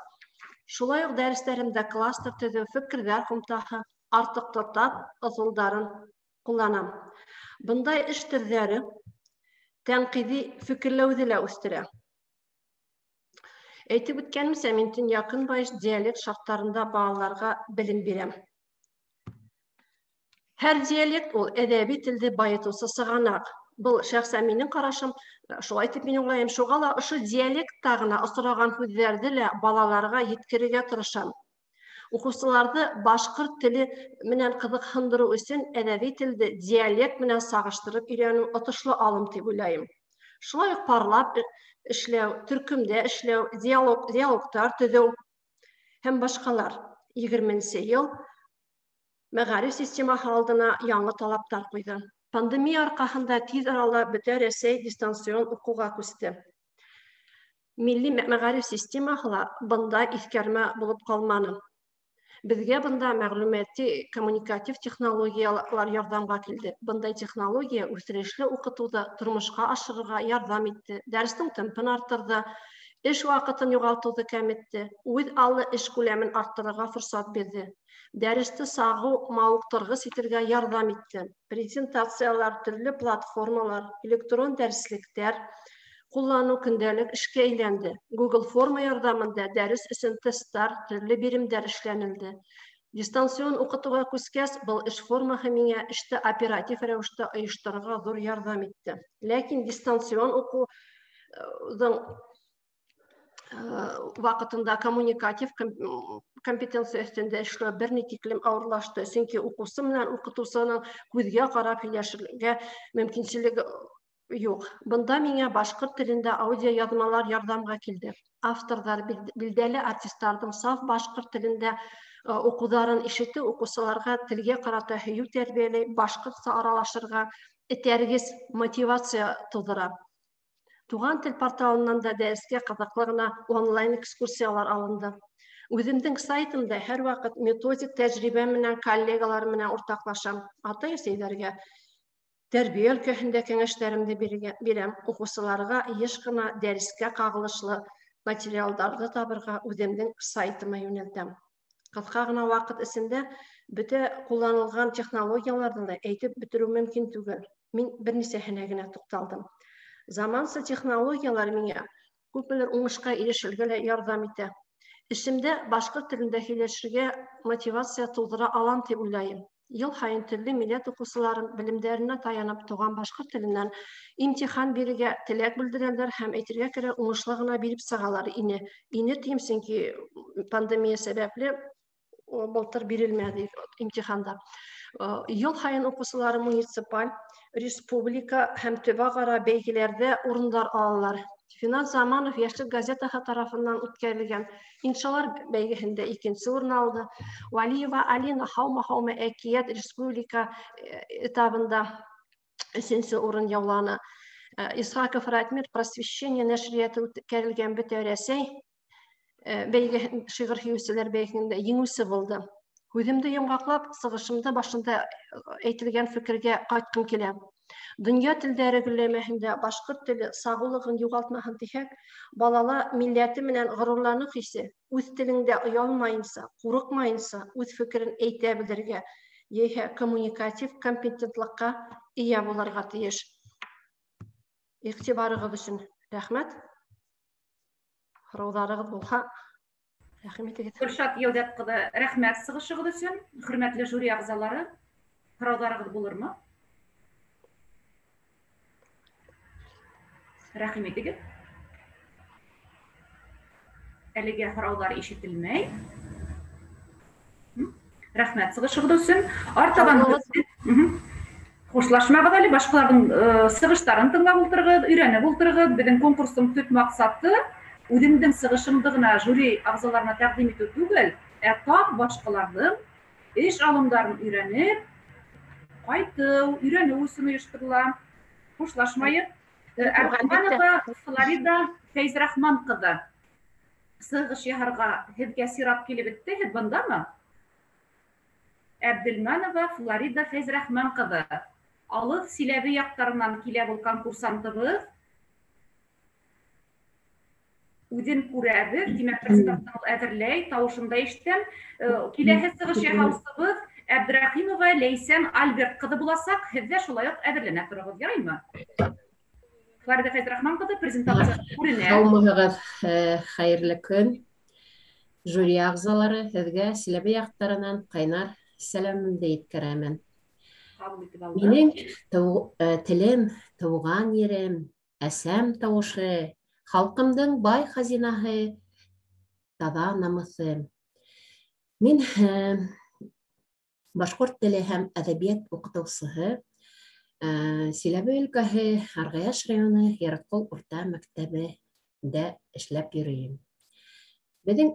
Шулай уҡ дәрестәремдә кластер төҙөү, фекерҙәр ҡумтаһы, артыҡ тотап ысулдарын ҡулланам. Бындай эш төрҙәре тәнҡиҙи фекерләүҙе лә үҫтерә. Әйтеп үткәнемсә, мин төньяҡ-көнбайыш диалект шарттарында балаларға белем бирәм. Һәр диалект ул әҙәби телде байытыусы сығанаҡ. Был шәхсән минең ҡарашым, шулай тип мин уйлайым. Шуға ла ошо диалектта ғына осраған һүҙҙәрҙе лә балаларға еткерергә тырышам. Уҡыусыларҙы башҡорт теле менән ҡыҙыҡһындырыу өсөн әҙәби телде диалект менән сағыштырып өйрәнеү отошло алым тип уйлайым. Шулай уҡ парлап эшләү, төркөмдә эшләү, диалогтар төҙөү һәм башҡалар. 20-нсе йыл мәғариф системаһы алдына яңы талаптар ҡуйҙы. Пандемия арҡаһында тиҙ арала бөтә Рәсәй дистанцион уҡыуға күсте. Милли мәғариф системаһы ла бында иҫкәрмә булып ҡалманы. Беҙгә бында мәғлүмәти коммуникатив технологиялар ярҙамға килде. Бындай технология үҫтерешле уҡытыуҙы тормошҡа ашырырға ярҙам итте, дәрестең темпын арттырҙы, эш ваҡытын юғалтыуҙы кәметте, үҙ аллы эш күләмен арттырырға форсат бирҙе. Дәресте сағыу, мауыҡтырғыс итергә ярҙам итте. Презентациялар, төрлө платформалар, электрон дәреслектәр ҡулланыу көндәлек эшкә әйләнде. Google форма ярҙамында дәрес өсөн тесттар, төрлө биремдәр эшләнелде. Дистанцион уҡытыуға күскәс, был эш формаһы миңә эште оператив рәүештә ойошторорға ҙур ярҙам итте. Ләкин дистанцион уҡыуҙың ваҡытында коммуникатив компетенция өҫтөндә эшләү бер ни тиклем ауырлашты, сөнки уҡыусы менән уҡытыусының күҙгә ҡарап һөйләшергә мөмкинселеге юҡ. Бында миңә башҡорт телендә аудиояҙмалар ярҙамға килде. Авторҙар, билдәле артистарҙың саф башҡорт телендә уҡыуҙарын ишетеү уҡыусыларға телгә ҡарата һөйөү тәрбиәләй, башҡортса аралашырға этәргес мотивация тыуҙыра. Туған тел порталынан да дәрескә ҡыҙыҡлы ғына онлайн экскурсиялар алынды. Үҙемдең сайтымда һәр ваҡыт методик тәжрибә менән коллегалар менән уртаҡлашам. Атай-әсәйҙәргә тәрбиә өлкәһендә кәңәштәремде бирәм. Уҡыусыларға йыш ҡына дәрескә ҡағылышлы материалдарҙы табырға үҙемдең сайтыма йүнәлтәм. Ҡыҫҡа ғына ваҡыт эсендә бөтә ҡулланылған технологияларҙы ла әйтеп бөтөрөү мөмкин түгел. Мин бер нисәһенә генә туҡталдым. Заманса технологиялар миңә күпмелер уңышҡа ирешергә лә ярҙам итә. Эшемдә башҡорт телендә һөйләшергә мотивация тыуҙыра алам тип уйлайым. Йыл һайын төрлө милләт уҡыусылары белемдәренә таянып туған башҡорт теленән имтихан бирергә теләк белдерәләр һәм әйтергә кәрәк, уңышлы ғына биреп сығалар ине. Ине тием, сөнки пандемия сәбәпле былтыр бирелмәде имтиханда. Йыл һайын уҡыусылары муниципаль, республика һәм төбәк-ара бәйгеләрҙә урындар алалар. Финанс Заманов Йәшлек газетаһы тарафынан үткәрелгән иншалар бәйгеһендә икенсе урын алды. Валиева Алина «Һаумы-һаумы әкиәт» республика этабында өсөнсө урын яуланы. Исхаков Ратмир «Просвещение» нәшриәте үткәрелгән Бөтә Рәсәй бәйге шиғыр һөйөүселәр бәйгеһендә еңеүсе булды. Һүҙемде йомғаҡлап, сығышымда башында әйтелгән фекергә ҡайтҡым килә. Донъя телдәре гөлләмәһендә башҡорт теле сағыулығын юғалтмаһын тиһәк, балала милләте менән ғорурланыу хисе, үҙ телеңдә оялмайынса, ҡурҡмайынса үҙ фекерен әйтә белергә, йәиһә коммуникатив компетентлыҡҡа эйә булырға тейеш. Иғтибарығыҙ өсөн рәхмәт. Һорауҙарығыҙ булһа, рәхим итегеҙ. Гөлшат Йәүҙәт ҡыҙы, рәхмәт сығышығыҙ өсөн. Хөрмәтле жюри ағзалары, һорауҙарығыҙ булырмы? Рәхим итегеҙ. Әлегә һорауҙар ишетелмәй. Рәхмәт сығышығыҙ өсөн. Артабан хушлашмағыҙ әле, башҡаларҙың сығыштарын тыңлап ултырығыҙ, өйрәнеп ултырығыҙ. Беҙҙең конкурстың төп маҡсаты үҙеңдең сығышыңды ғына жюри ағзаларына тәҡдим итеү түгел, ә тап башҡаларҙың эш алымдарын өйрәнеп ҡайтыу, өйрәнеү өсөн ойошторола. Хушлашмайыҡ. Әбделмәнова Флорида Фәйзрахман ҡыҙы, сығыш яһарға һеҙгә сират килеп бөттө, һеҙ бындамы? Әбделмәнова Флорида Фәйзрахман ҡыҙы, алыҫ Силәбе яҡтарынан килә был конкурсантыбыҙ. Үҙен күрәбеҙ, тимәк, презентацияны ул әҙерләй, тауышын да ишетәм. Киләһе сығыш яһаусыбыҙ Әбдрәхимова Ләйсән Альберт ҡыҙы буласаҡ. Һеҙ дә шулай уҡ әҙерләнә тороғоҙ, яраймы? Флорида Фәйзрахман ҡыҙы, презентация күренә. Һаумыһығыҙ, хәйерле көн. Жюри ағзалары, һеҙгә Силәбе яҡтарынан ҡайнар сәләмемде еткерәмен. Минең телем, тыуған ерем, әсәм тауышы, халҡымдың бай хазинаһы, таҙа намыҫы. Мин башҡорт теле һәм әҙәбиәт уҡытыусыһы, Силәбе өлкәһе, Арғаяш районы, Яратҡол урта мәктәбендә эшләп йөрөйөм. Беҙҙең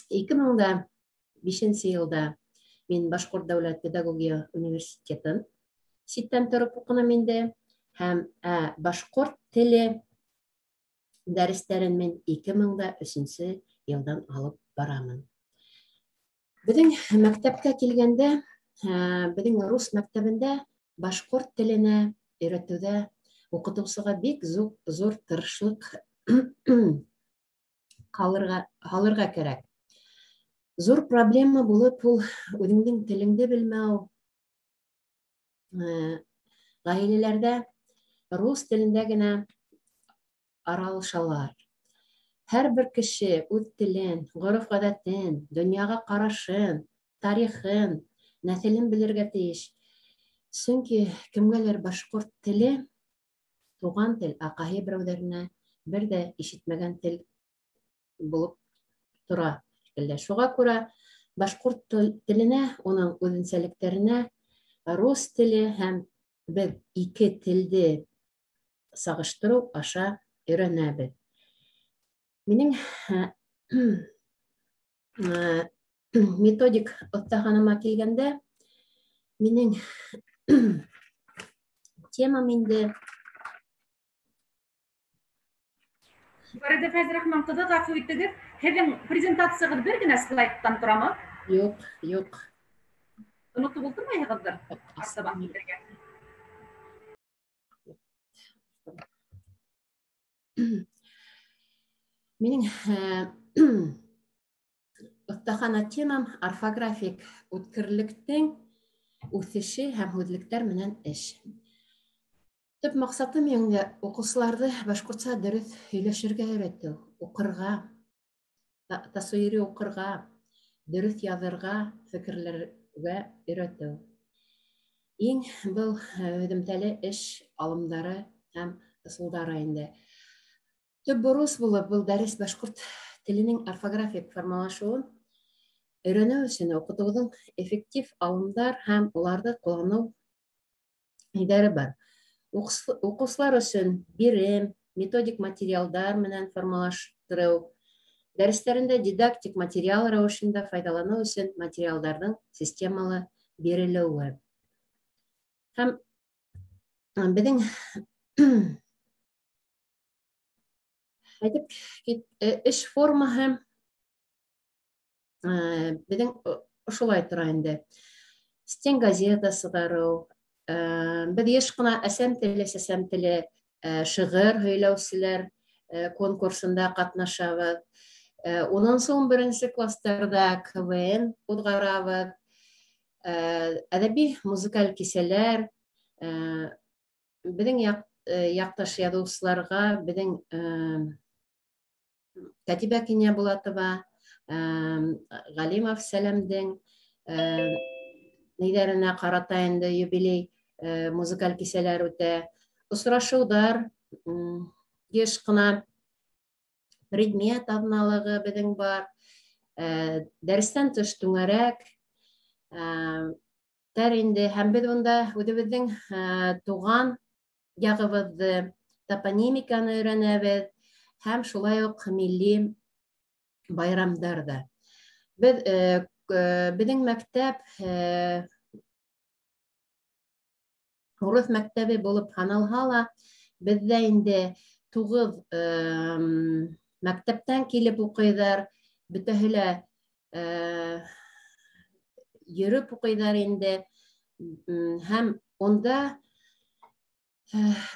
2005 йылда мин Башҡорт дәүләт педагогия университетын ситтән тороп уҡыным инде, һәм башҡорт теле дәрестәрен мин 2003 йылдан алып барамын. Беҙҙең мәктәпкә килгәндә, беҙҙең рус мәктәбендә башҡорт теленә өйрәтеүҙә уҡытыусыға бик ҙур тырышлыҡ һалырға кәрәк. Ҙур проблема булып ул үҙеңдең телеңде белмәү, ғаиләләрҙә рус телендә генә аралашалар. Һәр бер кеше үҙ телен, ғөрөф-ғәҙәтен, донъяға ҡарашын, тарихын, нәҫелен белергә тейеш. Сөнки кемгәлер башҡорт теле туған тел, ә ҡайһы берәүҙәренә бер ҙә ишетмәгән тел булып тора. Шуға күрә башҡорт теленә, уның үҙенсәлектәренә рус теле һәм беҙ ике телде сағыштырыу аша өйрәнәбеҙ. Минең методик оҫтаханыма килгәндә, минең темам инде. Фарида Фәйзрахман ҡыҙы, ғәфү итегеҙ, һеҙҙең презентацияғыҙ бер генә слайдтан торамы? Юҡ, юҡ. Онотоп ултырмайһығыҙҙыр артабан китергә. Минең оҫтахана темам орфографик үткерлектең үҫеше һәм һүҙлектәр менән эш. Төп маҡсатым инде уҡыусыларҙы башҡортса дөрөҫ һөйләшергә өйрәтеү, уҡырға, тасуири уҡырға, Дөрөҫ яҙырға, фекерләргә өйрәтеү. Иң был һөҙөмтәле эш алымдары һәм ысулдары инде. Төп бурыс булып был дәрес башҡорт теленең орфографик формалашыуын өйрәнеү өсөн уҡытыуҙың эффектив алымдар һәм уларҙы ҡулланыу ниҙәре бар. Уҡыусылар өсөн бирем, методик материалдар менән формалаштырыу, дәрестәрендә дидактик материал рәүешендә файҙаланыу өсөн материалдарҙың системалы бирелеүе. Һәм беҙҙең әйтеп эш формаһы беҙҙең ошолай тора инде. Стенгазета сығарыу, беҙ йыш ҡына әсәм теле, сәсәм теле, шиғыр һөйләүселәр конкурсында ҡатнашабыҙ. 10-11 кластарҙа КВН уҙғарабыҙ. Әҙәби музыкаль кисәләр, беҙҙең яҡташ яҙыусыларға, беҙҙең Кәтибә Кинйәбулатова, Ғәлимов Сәләмдең ниҙәренә ҡарата инде юбилей музыкаль кисәләр үтә. Осрашыуҙар йыш ҡына, предмет аҙналығы беҙҙең бар, дәрестән тыш түңәрәк тәр инде. Һәм беҙ унда үҙебеҙҙең туған яғыбыҙҙы, топонимиканы өйрәнәбеҙ һәм шулай уҡ милли байрамдар ҙа. Беҙ беҙҙең мәктәп урыҫ мәктәбе булып һаналһа ла, беҙҙә инде 9 мәктәптән килеп уҡыйҙар, бөтәһе лә йөрөп уҡыйҙар инде. Һәм унда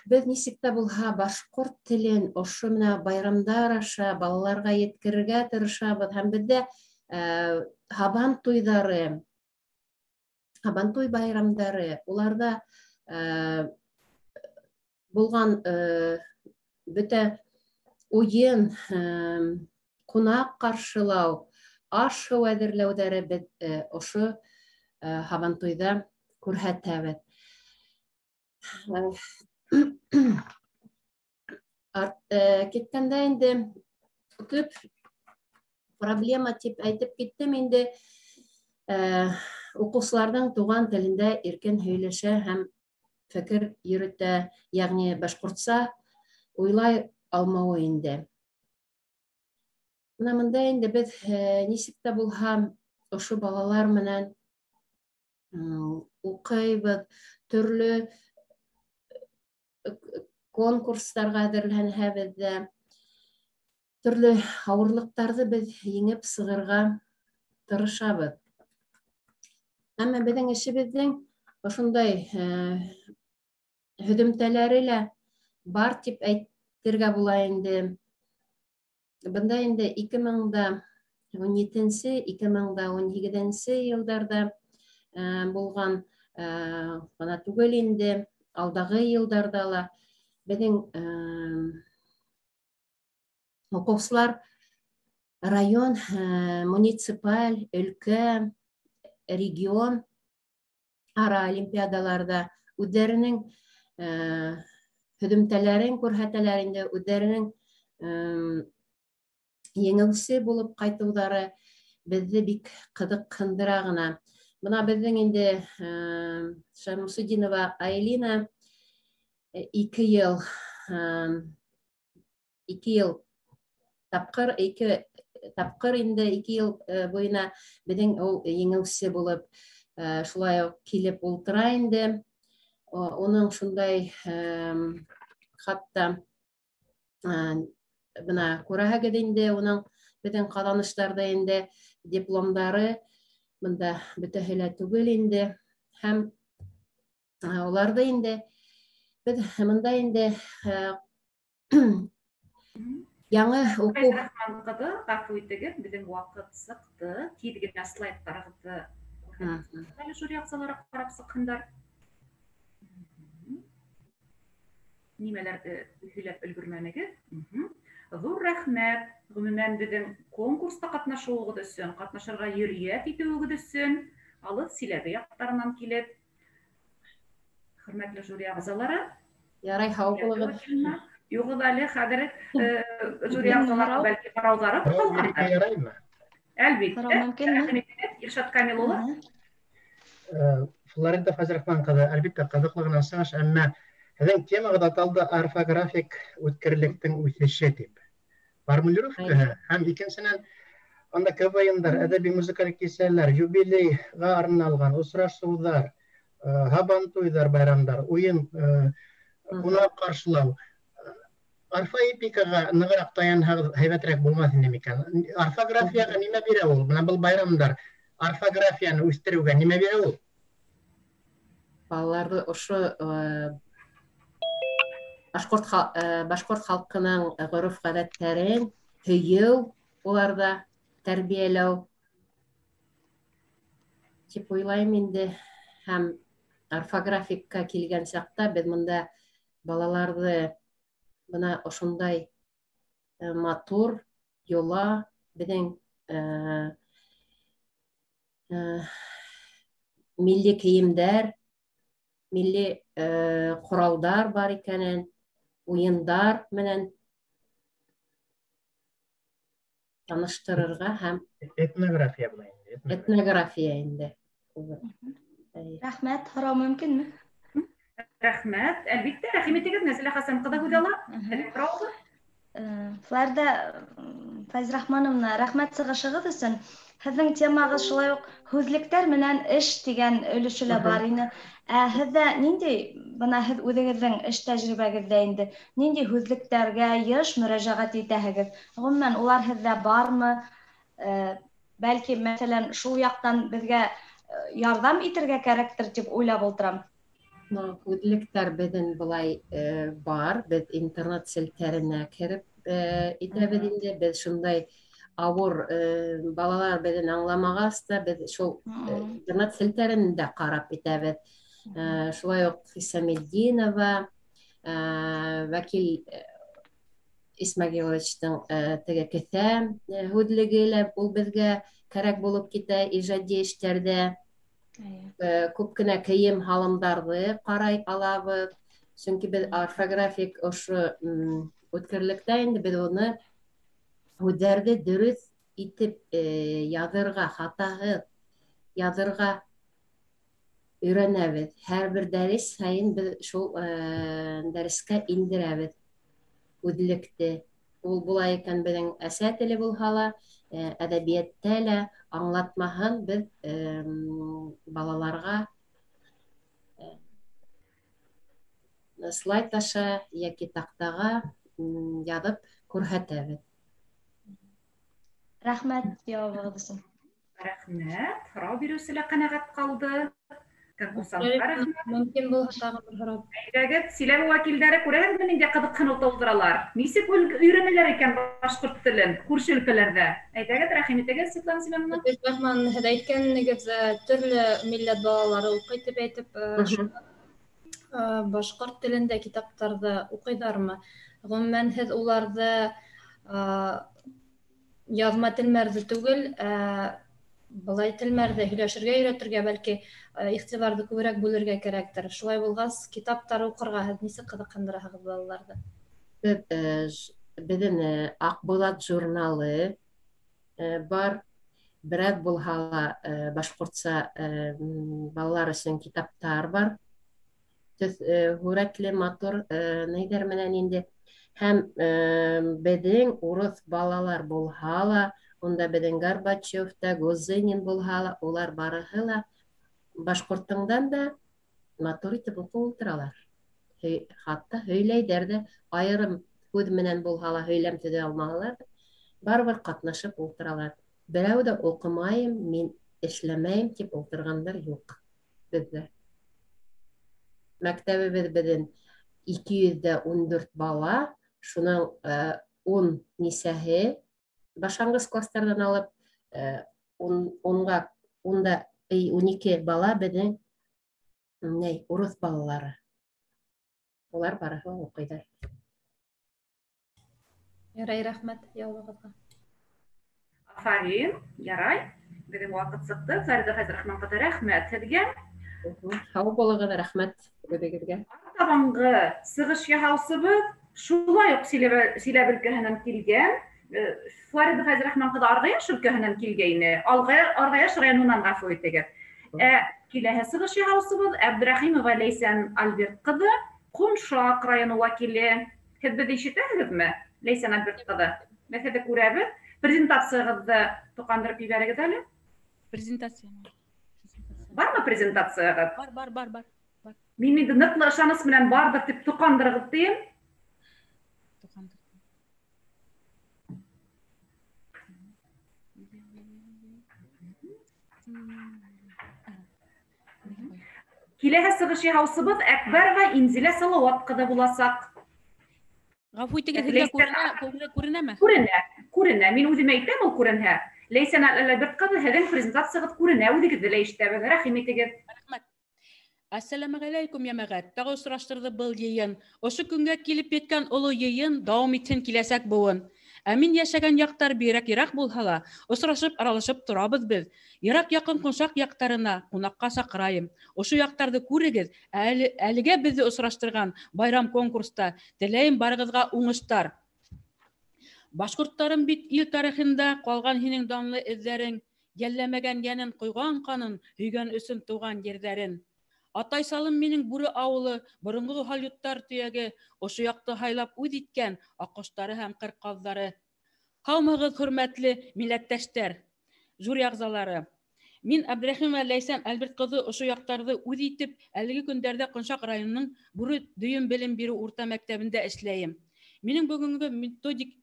беҙ нисек тә булһа башҡорт телен ошо менә байрамдар аша балаларға еткерергә тырышабыҙ. Һәм беҙҙә һабан туйҙары, һабантуй байрамдары, уларҙа булған бөтә уйын, ҡунаҡ ҡаршылау, аш-һыу әҙерләүҙәре беҙ ошо һабантуйҙа күрһәтәбеҙ. Киткәндә инде төп проблема тип әйтеп киттем инде, уҡыусыларҙың туған телендә иркен һөйләшә һәм фекер йөрөтә, йәғни башҡортса уйлай алмауы инде. Бына бында инде беҙ нисек тә булһа ошо балалар менән уҡыйбыҙ, төрлө конкурстарға әҙерләнәбеҙ ҙә, төрлө ауырлыҡтарҙы беҙ еңеп сығырға тырышабыҙ. Әммә беҙҙең эшебеҙҙең ошондай һөҙөмтәләре лә бар тип әйтергә була инде. Бында инде 2017-нсе, 2018 йылдарҙа булған ғына түгел инде, алдағы йылдарҙа ла беҙҙең уҡыусылар район, муниципаль, өлкә, регион ара олимпиадаларҙа үҙҙәренең һөҙөмтәләрен күрһәтәләр инде, үҙҙәренең еңеүсе булып ҡайтыуҙары беҙҙе бик ҡыҙыҡһындыра ғына. Бына беҙҙең инде Шамсудинова Айлина 2 йыл тапҡыр, 2 тапҡыр инде 2 йыл буйына беҙҙең ул еңеүсе булып шулай уҡ килеп ултыра инде. Уның шундай хатта бына күрәһегеҙ инде, уның беҙҙең ҡаҙаныштарҙа инде дипломдары бында бөтәһе лә түгел инде. Һәм уларҙы инде беҙ бында инде яңы уҡыу. Ҡыҙы, ғәфү итегеҙ, беҙҙең ваҡыт сыҡты. Тиҙ генә слайдтарығыҙҙы әле жюри ағзалары ҡарап сыҡһындар. Нимәләрҙе һөйләп өлгөрмәнегеҙ? Ҙур рәхмәт, ғөмүмән, беҙҙең конкурста ҡатнашыуығыҙ өсөн, ҡатнашырға йөрьәт итеүегеҙ өсөн, алыҫ Силәбе яҡтарынан килеп. Хөрмәтле жюри ағзалары. Ярай, һау булығыҙ. Юғыҙ әле хәҙер жюри ағзалары бәлки һорауҙары ҡалғандыр. Яраймы? Әлбиттә. Илшат Камил улы. Флорида Фәзрахман ҡыҙы, әлбиттә, ҡыҙыҡлы ғына сығыш, әммә һеҙҙең темағыҙ аталды орфографик үткерлектең үҫеше тип. Формулировкаһы һәм икенсенән, анда КВН-дар, әҙәби музыкаль кисәләр, юбилейға арналған осрашыуҙар, һабантуйҙар, байрамдар, уйын, ҡунаҡ ҡаршылау. Орфоэпикаға нығыраҡ таянһағыҙ һәйбәтерәк булмаҫ ине микән? Орфографияға нимә бирә ул? Бына был байрамдар орфографияны үҫтереүгә нимә бирә ул? Балаларҙы ошо башҡорт халҡының ғөрөф-ғәҙәттәрен һөйөү, уларҙа тәрбиәләү тип уйлайым инде. Һәм орфографикка килгән саҡта беҙ бында балаларҙы бына ошондай матур йола, беҙҙең милли кейемдәр, милли ҡоралдар бар икәнен, уйындар менән таныштырырға һәм этнография була инде. Этнография инде. Рәхмәт, һорау мөмкинме? Рәхмәт. Әлбиттә, рәхим итегеҙ, Нәзилә Хәсән ҡыҙы һүҙ ала. Флорида Фәйзрахмановна, рәхмәт сығышығыҙ өсөн. Һеҙҙең темағыҙ шулай уҡ һүҙлектәр менән эш тигән өлөшө лә бар ине. Ә һеҙҙә ниндәй, бына һеҙ үҙегеҙҙең эш тәжрибәгеҙҙә инде, ниндәй һүҙлектәргә йыш мөрәжәғәт итәһегеҙ? Ғөмүмән, улар һеҙҙә бармы? Бәлки, мәҫәлән, шул яҡтан беҙгә ярҙам итергә кәрәктер тип уйлап ултырам. Һүҙлектәр беҙҙең былай бар, беҙ интернет селтәренә кереп итәбеҙ инде. Беҙ шундай ауыр балалар беҙҙең аңламағас та, беҙ шул интернет селтәрен дә ҡарап итәбеҙ. Шулай уҡ Хисаметдинова, Вәкил Исмәғиловичтың теге кеҫә һүҙлеге лә ул беҙгә кәрәк булып китә ижади эштәрҙә. Күп кенә кейем һалымдарҙы ҡарай алабыҙ, сөнки беҙ орфографик ошо үткерлектә инде беҙ уны һүҙҙәрҙе дөрөҫ итеп яҙырға, хатаһыҙ яҙырға өйрәнәбеҙ. Һәр бер дәрес һайын беҙ шул дәрескә индерәбеҙ һүҙлекте. Ул була икән беҙҙең әсә теле булһа ла, әҙәбиәттә лә аңлатмаһын беҙ балаларға слайд аша йәки таҡтаға яҙып күрһәтәбеҙ. Рәхмәт яуабығыҙ өсөн. Рәхмәт. Һорау биреүсе лә ҡәнәғәт ҡалды. Конкурсанттар рәхмәт. Мөмкин булһа тағы бер һорау. Әйҙәгеҙ, Силәбе вәкилдәре, күрәһегеҙме ниндәй ҡыҙыҡһыныу тыуҙыралар? Нисек өйрәнәләр икән башҡорт телен күрше өлкәләрҙә? Әйҙәгеҙ, рәхим итегеҙ, Светлана Семеновна. Рахман, һеҙ әйткәнегеҙ, төрлө милләт балалары уҡый тип әйтеп, башҡорт телендә китаптарҙы уҡыйҙармы? Ғөмүмән, һеҙ уларҙы яҙма телмәрҙе түгел, былай телмәрҙе һөйләшергә өйрәтергә, бәлки иғтибарҙы күберәк бүлергә кәрәктер. Шулай булғас, китаптар уҡырға һеҙ нисек ҡыҙыҡһындыраһығыҙ балаларҙы? Беҙҙең Аҡбулат журналы бар. Берәҙ булһа ла башҡортса балалар өсөн китаптар бар. Төҫ һүрәтле, матур нейҙәр менән инде. Һәм беҙҙең урыҫ балалар булһа ла, унда беҙҙең Горбачев та, Гузынин булһа ла, улар барыһы ла башҡортыңдан да матур итеп уҡып ултыралар. Хатта һөйләйҙәр ҙә, айырым һүҙ менән булһа ла һөйләм төҙөй алмаһалар, барыбер ҡатнашып ултыралар. Берәү ҙә уҡымайым, мин эшләмәйем тип ултырғандар юҡ беҙҙә. Мәктәбебеҙ беҙҙең 214 бала, шуның 10 нисәһе башланғыс кластарҙан алып 12 бала беҙҙең урыҫ балалары. Улар барыһы уҡыйҙар. Ярай, рәхмәт яуабығыҙға. Афарин, ярай. Беҙҙең ваҡыт сыҡты. Фәриҙә Фәйзрахман ҡыҙы, рәхмәт һеҙгә. Һау булығыҙ, рәхмәт үҙегеҙгә. Табанғы сығыш яһаусыбыҙ шулай уҡ Силәбе өлкәһенән килгән. Флорида Фәйзрахман ҡыҙы Арғаяш өлкәһенән килгәйне. Арғаяш районынан, ғәфү итегеҙ. Киләһе сығыш яһаусыбыҙ Әбдрәхимова Ләйсән Альберт ҡыҙы, Ҡуншаҡ районы вәкиле. Һеҙ беҙҙе ишетәһегеҙме, Ләйсән Альберт ҡыҙы? Беҙ һеҙҙе күрәбеҙ. Презентацияғыҙҙы тоҡандырып ебәрегеҙ әле. Презентация. Бармы презентацияғыҙ? Бар, бар, бар, бар. Мин инде ныҡлы ышаныс менән барҙыр тип тоҡандырығыҙ тием. Киләһе сығыш яһаусыбыҙ Әкбәрова Инзилә Салауат ҡыҙы буласаҡ. Ғәфү итегеҙ, һеҙгә күренәме? Күренә, күренә. Мин үҙем әйтәм, ул күренһә. Ләйсән Альберт ҡыҙы, һеҙҙең презентацияғыҙ күренә, үҙегеҙҙе лә ишетәбеҙ. Рәхим итегеҙ. Рәхмәт. Әссәләмәғәләйкүм, йәмәғәт. Тағы осраштырҙы был йыйын. Ошо көнгә килеп еткән оло йыйын дауам итһен киләсәк быуын. Ә мин йәшәгән яҡтар бигерәк йыраҡ булһа ла, осрашып, аралашып торабыҙ беҙ. Йыраҡ яҡын Ҡуншаҡ яҡтарына ҡунаҡҡа саҡырайым. Ошо яҡтарҙы күрегеҙ, әлегә беҙҙе осраштырған байрам конкурста теләйем барығыҙға уңыштар. Башҡорттарым бит ил тарихында ҡалған һинең данлы эҙҙәрең, йәлләмәгән йәнен, ҡойған ҡанын, һөйгән өсөн тыуған ерҙәрен. Атай салым минең Бүре ауылы, боронғо һалйоттар төйәге, ошо яҡты һайлап үҙ иткән аҡҡоштары һәм ҡырҡаҙҙары. Һаумыһығыҙ, хөрмәтле милләттәштәр, жюри ағзалары. Мин Әбдрәхимова Ләйсән Альберт ҡыҙы ошо яҡтарҙы үҙ итеп, әлеге көндәрҙә Ҡоншаҡ районының Бүре дөйөм белем биреү урта мәктәбендә эшләйем. Минең бөгөнгө методик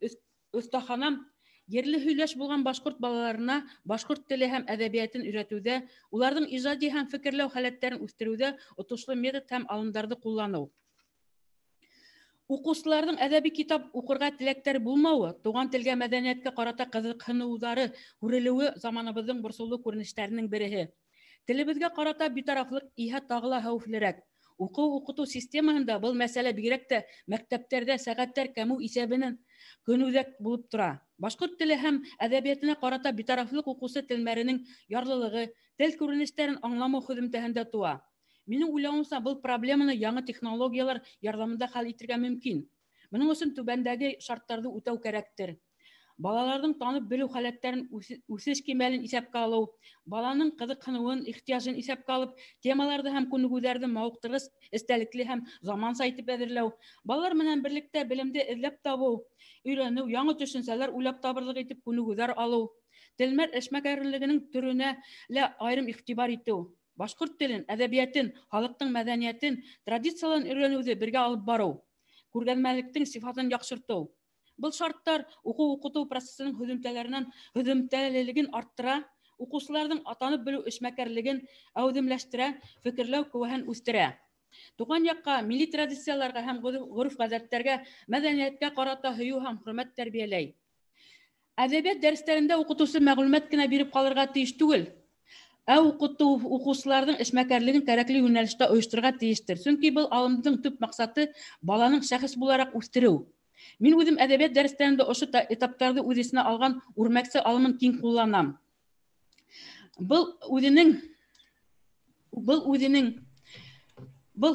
оҫтаханам ерле һөйләш булған башҡорт балаларына башҡорт теле һәм әҙәбиәтен өйрәтеүҙә, уларҙың ижади һәм фекерләү һәләттәрен үҫтереүҙә отошло метод һәм алымдарҙы ҡулланыу. Уҡыусыларҙың әҙәби китап уҡырға теләктәре булмауы, туған телгә, мәҙәниәткә ҡарата ҡыҙыҡһыныуҙары һүрелеүе заманыбыҙҙың борсоулы күренештәренең береһе. Телебеҙгә ҡарата битарафлыҡ иһә тағы ла хәүефлерәк. Уҡыу-уҡытыу системаһында был мәсьәлә бигерәк тә мәктәптәрҙә сәғәттәр кәмеү иҫәбенән көнүҙәк булып тора. Башҡорт теле һәм әҙәбиәтенә ҡарата битарафлыҡ уҡыусы телмәренең ярлылығы, тел күренештәрен аңламау һөҙөмтәһендә тыуа. Минең уйлауымса, был проблеманы яңы технологиялар ярҙамында хәл итергә мөмкин. Бының өсөн түбәндәге шарттарҙы үтәү кәрәктер. Балаларҙың танып белеү халәттәрен үҫеш кимәлен иҫәпкә алыу, баланың ҡыҙыҡһыныуын, ихтыяжын иҫәпкә алып, темаларҙы һәм күнегеүҙәрҙе мауыҡтырғыс, эстәлекле һәм заманса итеп әҙерләү, балалар менән берлектә белемде эҙләп табыу, өйрәнеү, яңы төшөнсәләр уйлап табырлыҡ итеп күнегеүҙәр алыу, телмәр эшмәкәрлегенең төрөнә лә айырым иғтибар итеү, башҡорт телен, әҙәбиәтен, халыҡтың мәҙәниәтен, традицияларын өйрәнеүҙе бергә алып барыу, күргәҙмәлектең сифатын яҡшыртыу. Был шарттар уҡыу-уҡытыу процессының һөҙөмтәлелеген арттыра, уҡыусыларҙың атанып белеү эшмәкәрлеген әүҙемләштерә, фекерләү ҡеүәһен үҫтерә. Туған яҡҡа, милли традицияларға һәм ғөрөф-ғәҙәттәргә, мәҙәниәткә ҡарата һөйөү һәм хөрмәт тәрбиәләй. Әҙәбиәт дәрестәрендә уҡытыусы мәғлүмәт кенә биреп ҡалырға тейеш түгел, ә уҡытыу уҡыусыларҙың эшмәкәрлеген кәрәкле йүнәлештә ойошторорға тейештер. Сөнки был алымдың төп маҡсаты баланың шәхес булараҡ үҫтереү. Мин үҙем әҙәбиәт дәрестәрендә ошо этаптарҙы үҙ эсенә алған үрмәксе алымын киң ҡулланам. Был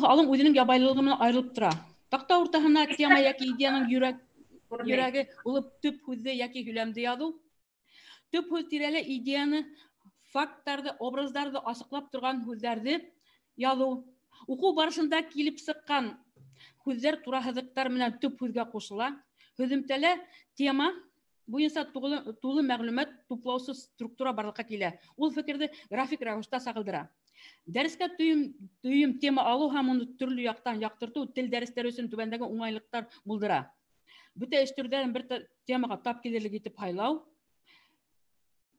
алым үҙенең ябайлылығы менән айырылып тора. Таҡта уртаһына тема йәки идеяның йөрәге булып төп һүҙҙе йәки һөйләмде яҙыу. Төп һүҙ тирәлә идеяны, факттарҙы, образдарҙы асыҡлап торған һүҙҙәрҙе яҙыу. Уҡыу барышында килеп сыҡҡан һүҙҙәр тура һыҙыҡтар менән төп һүҙгә ҡушыла. Һөҙөмтәлә тема буйынса тулы мәғлүмәт туплаусы структура барлыҡҡа килә. Ул фекерҙе график рәүештә сағылдыра. Дәрескә дөйөм тема алыу һәм уны төрлө яҡтан яҡтыртыу тел дәрестәре өсөн түбәндәге уңайлыҡтар булдыра. Бөтә эш төрҙәрен бер темаға тап килерлек итеп һайлау,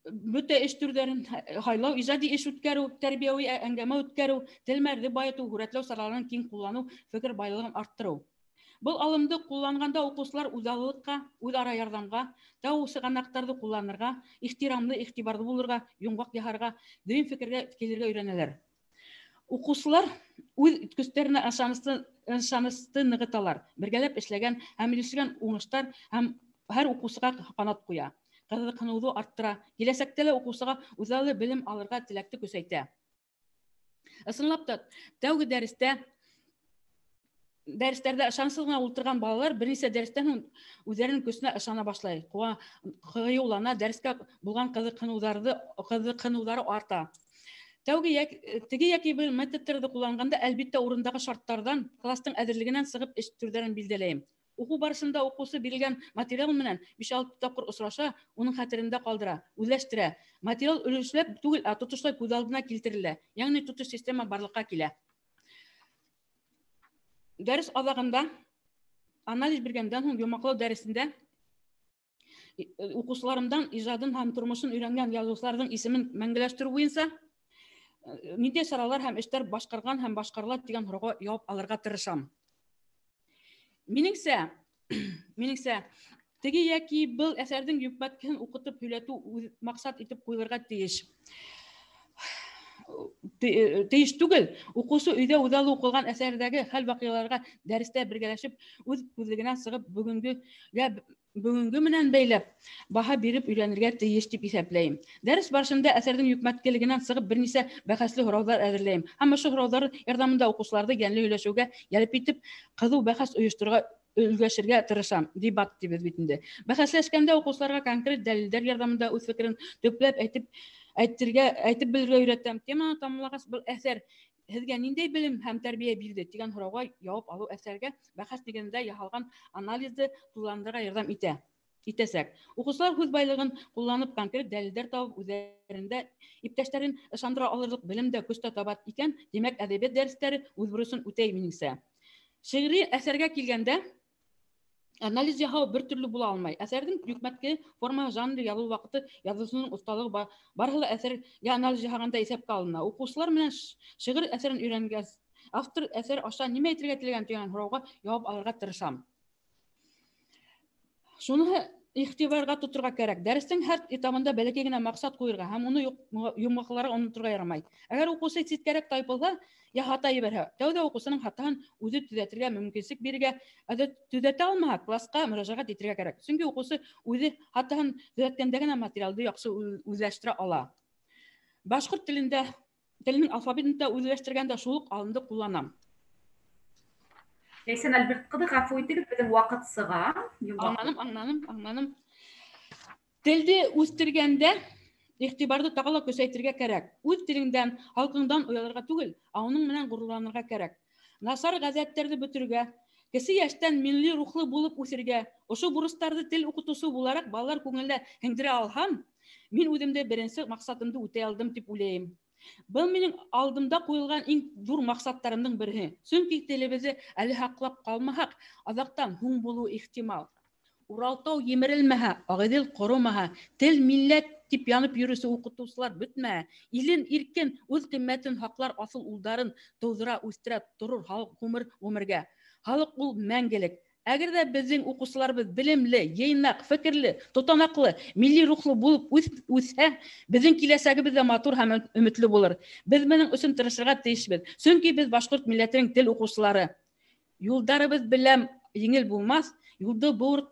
бөтә эш төрҙәрен һайлау, ижади эш үткәреү, тәрбиәүи әңгәмә үткәреү, телмәрҙе байытыу, һүрәтләү сараларын киң ҡулланыу, фекер байлығын арттырыу. Был алымды ҡулланғанда уҡыусылар үҙаллылыҡҡа, үҙ-ара ярҙамға, тәү сығанаҡтарҙы ҡулланырға, ихтирамлы, иғтибарлы булырға, йомғаҡ яһарға, дөйөм фекергә килергә өйрәнәләр. Уҡыусылар үҙ көстәренә ышанысты нығыталар, бергәләп эшләгән һәм ирешелгән уңыштар һәм һәр уҡыусыға ҡанат ҡуя, ҡыҙыҡһыныуҙы арттыра, киләсәктә лә уҡыусыға үҙаллы белем алырға теләкте көсәйтә. Ысынлап та, тәүге дәрестәрҙә ышанысһыҙ ғына ултырған балалар бер нисә дәрестән һуң үҙҙәренең көсөнә ышана башлай, ҡыйыулана, дәрескә булған ҡыҙыҡһыныуҙары арта. Теге йәки был методтарҙы ҡулланғанда, әлбиттә, урындағы шарттарҙан, кластың әҙерлегенән сығып эш төрҙәрен билдәләйем. Уҡыу барышында уҡыусы бирелгән материал менән 5-6 тапҡыр осраша, уның хәтерендә ҡалдыра, үҙләштерә. Материал өлөшләп түгел, ә тотошлай күҙ алдына килтерелә. Йәғни тотош система барлыҡҡа килә. Дәрес аҙағында анализ биргәндән һуң йомғаҡлау дәресендә уҡыусыларымдан ижадын һәм тормошон өйрәнгән яҙыусыларҙың исемен мәңгеләштереү буйынса ниндәй саралар һәм эштәр башҡарған һәм башҡарыла тигән һорауға яуап алырға тырышам. Минеңсә, теге йәки был әҫәрҙең йөкмәткеһен уҡытып һөйләтеү маҡсат итеп ҡуйылырға тейеш. Тейеш түгел, уҡыусы өйҙә үҙаллы уҡылған әҫәрҙәге хәл-ваҡиғаларға дәрестә бергәләшеп, үҙ күҙлегенән сығып, бөгөнгө менән бәйләп, баһа биреп өйрәнергә тейеш тип иҫәпләйем. Дәрес барышында әҫәрҙең йөкмәткелегенән сығып бер нисә бәхәсле һорауҙар әҙерләйем. Һәм ошо һорауҙар ярҙамында уҡыусыларҙы йәнле һөйләшеүгә йәлеп итеп, ҡыҙыу бәхәс ойошторорға өлгәшергә тырышам. Дебат тибеҙ бит инде. Бәхәсләшкәндә уҡыусыларға конкрет дәлилдәр ярҙамында үҙ фекерен төпләп әйтеп белергә өйрәтәм. Теманы тамамлағас, был әҫәр һеҙгә ниндәй белем һәм тәрбиә бирҙе тигән һорауға яуап алыу әҫәргә бәхәс нигеҙендә яһалған анализды тулыландырырға ярҙам итәсәк. Уҡыусылар һүҙ байлығын ҡулланып конкрет дәлилдәр табып үҙҙәрендә иптәштәрен ышандыра алырлыҡ белем дә көс тә таба икән, тимәк, әҙәбиәт дәрестәре үҙ бурысын үтәй минеңсә. Шиғри әҫәргә килгәндә анализ яһау бер төрлө була алмай. Әҫәрҙең йөкмәтке форма, жанры, яҙыу ваҡыты, яҙыусының оҫталығы барыһы ла әҫәргә анализ яһағанда иҫәпкә алына. Уҡыусылар менән шиғыр әҫәрен өйрәнгәс, автор әҫәр аша нимә әйтергә теләгән тигән һорауға яуап алырға тырышам. Шуныһы иғтибарға тоторға кәрәк. Дәрестең һәр этабында бәләкәй генә маҡсат ҡуйырға һәм уны йомғаҡларға оноторға ярамай. Әгәр уҡыусы ситкәрәк тайпылһа, я хата ебәрһә, тәүҙә уҡыусының хатаһын үҙе төҙәтергә мөмкинлек бирергә, әгәр төҙәтә алмаһа, класҡа мөрәжәғәт итергә кәрәк. Сөнки уҡыусы үҙе хатаһын төҙәткәндә генә материалды яҡшы үҙләштерә ала. Башҡорт теленең алфавитын да үҙләштергәндә шул уҡ алымды ҡулланам. Ләйсән Альберт ҡыҙы, ғәфү итегеҙ, беҙҙең ваҡыт сыға. Аңланым. Телде үҫтергәндә иғтибарҙы тағы ла көсәйтергә кәрәк. Үҙ телеңдән, халҡыңдан оялырға түгел, ә уның менән ғорурланырға кәрәк. Насар ғәҙәттәрҙе бөтөргә, кесе йәштән милли рухлы булып үҫергә, ошо бурыстарҙы тел уҡытыусы булараҡ балалар күңеленә һеңдерә алһам, мин үҙемде беренсе маҡсатымды үтәй алдым тип уйлайым. Был минең алдымда ҡуйылған иң ҙур маҡсаттарымдың береһе. Сөнки телебеҙҙе әле һаҡлап ҡалмаһаҡ, аҙаҡтан һуң булыуы ихтимал. Уралтау емерелмәһә, Ағиҙел ҡоромаһа, тел милләт тип янып йөрөүсе уҡытыусылар бөтмәһә, илен иркен үҙ ҡиммәтен һаҡлар аҫыл улдарын тыуҙыра, үҫтерә торор халыҡ ғүмер ғүмергә. Халыҡ ул мәңгелек. Әгәр ҙә беҙҙең уҡыусыларыбыҙ белемле, йыйнаҡ, фекерле, тотанаҡлы, милли рухлы булып үҫһә, беҙҙең киләсәгебеҙ ҙә матур һәм өмөтлө булыр. Беҙ бының өсөн тырышырға тейешбеҙ. Сөнки беҙ башҡорт милләтенең тел уҡыусылары. Юлдарыбыҙ беләм еңел булмаҫ, юлды быуыр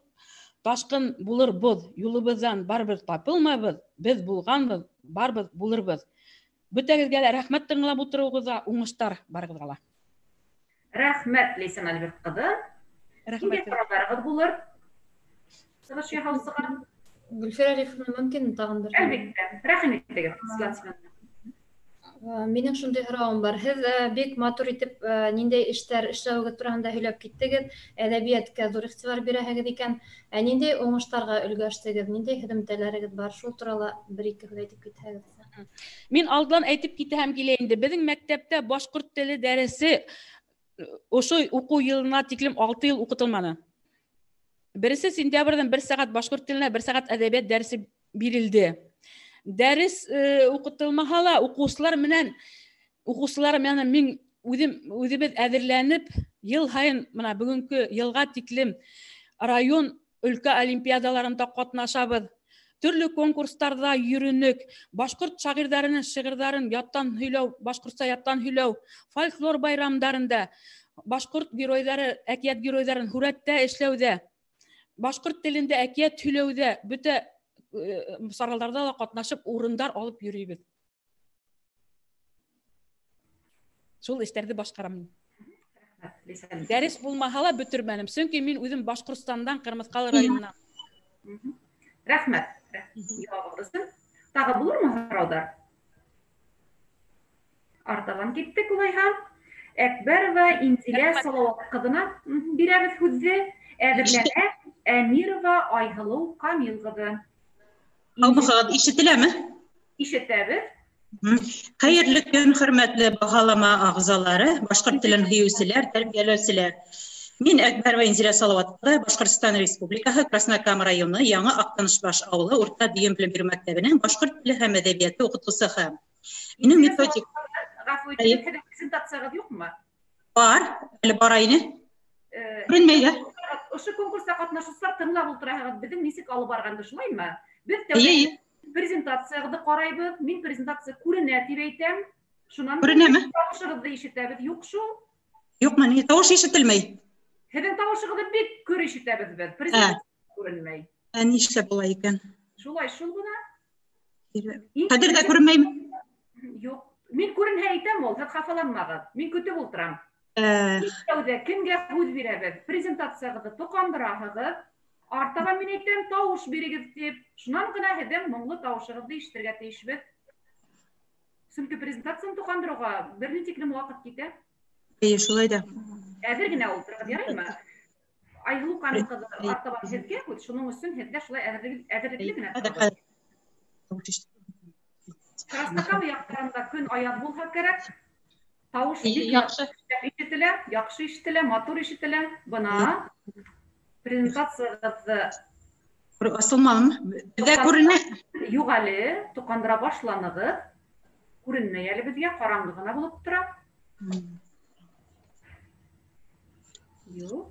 ташҡын булыр боҙ. Юлыбыҙҙан барыбер тапылмабыҙ, беҙ булғанбыҙ, барыбыҙ булырбыҙ. Бөтәгеҙгә лә рәхмәт тыңлап ултырыуығыҙға, уңыштар барығыҙға ла. Рәхмәт, Ләйсән Альберт ҡыҙы. Рәхмәт. Ниндәй һорауҙарығыҙ булыр? Сығыш яһаусыға. Гөлфирә Арифовна, мөмкин тағын бер? Әлбиттә. Рәхим итегеҙ, Светлана Семеновна. Минең шундай һорауым бар. Һеҙ бик матур итеп ниндәй эштәр эшләүегеҙ тураһында һөйләп киттегеҙ, әҙәбиәткә ҙур иғтибар бирәһегеҙ икән. Ә ниндәй уңыштарға өлгәштегеҙ, ниндәй һөҙөмтәләрегеҙ бар? Шул турала бер-ике һүҙ әйтеп китһәгеҙ. Мин алдан әйтеп китәһем килә инде. Беҙҙең мәктәптә башҡорт теле дәресе ошо уҡыу йылына тиклем 6 йыл уҡытылманы. 1 сентябрҙән 1 сәғәт башҡорт теленә, 1 сәғәт әҙәбиәт дәресе бирелде. Дәрес уҡытылмаһа ла уҡыусылар менән мин үҙебеҙ әҙерләнеп, йыл һайын бына бөгөнгө йылға тиклем район өлкә олимпиадаларында ҡатнашабыҙ. Төрлө конкурстарҙа йөрөнөк, башҡорт шағирҙарының шиғырҙарын яттан һөйләү, башҡортса яттан һөйләү, фольклор байрамдарында башҡорт геройҙары, әкиәт геройҙарын һүрәттә эшләүҙә Башҡорт телендә әкиәт һөйләүҙә бөтә сараларҙа ла ҡатнашып урындар алып йөрөйбөҙ. Шул эштәрҙе башҡарам. Дәрес булмаһа ла бөтөрмәнем, сөнки мин үҙем Башҡортостандан, Ҡырмыҫҡалы районынан. Рәхмәт. Яуабығыҙ өсөн. Тағы булырмы һорауҙар? Артабан киттек улайһа. Әкбәрова Инзилә Салауат ҡыҙына бирәбеҙ һүҙҙе. Әҙерләнә Әмирова Айһылыу Камил ҡыҙы. Һаумыһығыҙ, ишетеләме? Ишетәбеҙ. Хәйерле көн, хөрмәтле баһалама ағзалары, башҡорт телен һөйөүселәр, тәрбиәләүселәр. Мин Әкбәрова Инзилә Салауат ҡыҙы, Башҡортостан Республикаһы Краснокама районы Яңы Аҡтанышбаш ауылы урта дөйөм белем биреү мәктәбенең башҡорт теле һәм әҙәбиәте уҡытыусыһы. Минең методик... Ғәфү итегеҙ, һеҙҙең презентацияғыҙ юҡмы? Бар, әле бара ине. Күренмәй ҙә. Ошо конкурста ҡатнашыусылар тыңлап ултыраһығыҙ, беҙҙең нисек алып барғанды, шулаймы? Беҙ тәүҙә презентацияғыҙҙы ҡарайбыҙ. Мин презентация күренә тип әйтәм. Шунан күренәме? Тауышығыҙҙы ишетәбеҙ. Юҡ шул. Юҡмы? Ни тауыш ишетелмәй? Һеҙҙең тауышығыҙҙы бик көр ишетәбеҙ беҙ. Презентация күренмәй. Ә нишләп була икән? Шулай шул бына. Хәҙер ҙә күренмәйме? Юҡ. Мин күренһә әйтәм ул, һеҙ хафаланмағыҙ. Мин көтөп ултырам. Тәүҙә кемгә һүҙ бирәбеҙ? Презентацияғыҙҙы тоҡандыраһығыҙ. Артабан мин әйтәм, тауыш бирегеҙ тип. Шунан ғына һеҙҙең моңло тауышығыҙҙы ишетергә тейешбеҙ. Сөнки презентацияны тоҡандырыуға бер ни тиклем ваҡыт китә. Эйе, шулай ҙа. Әҙер генә ултырығыҙ, яраймы? Айһылыу Камил ҡыҙы, артабан һеҙгә һүҙ, шуның өсөн һеҙгә шулай әҙерлекле генә тороғоҙ. Краснокама яҡтарында көн аяҙ булһа кәрәк. Тауыш бик яҡшы ишетелә, яҡшы ишетелә, матур ишетелә. Бына презентацияғыҙҙы асылманымы? Беҙҙә күренә. Юҡ әле, тоҡандыра башланығыҙ. Күренмәй әле беҙгә, ҡараңғы ғына булып тора. Юҡ.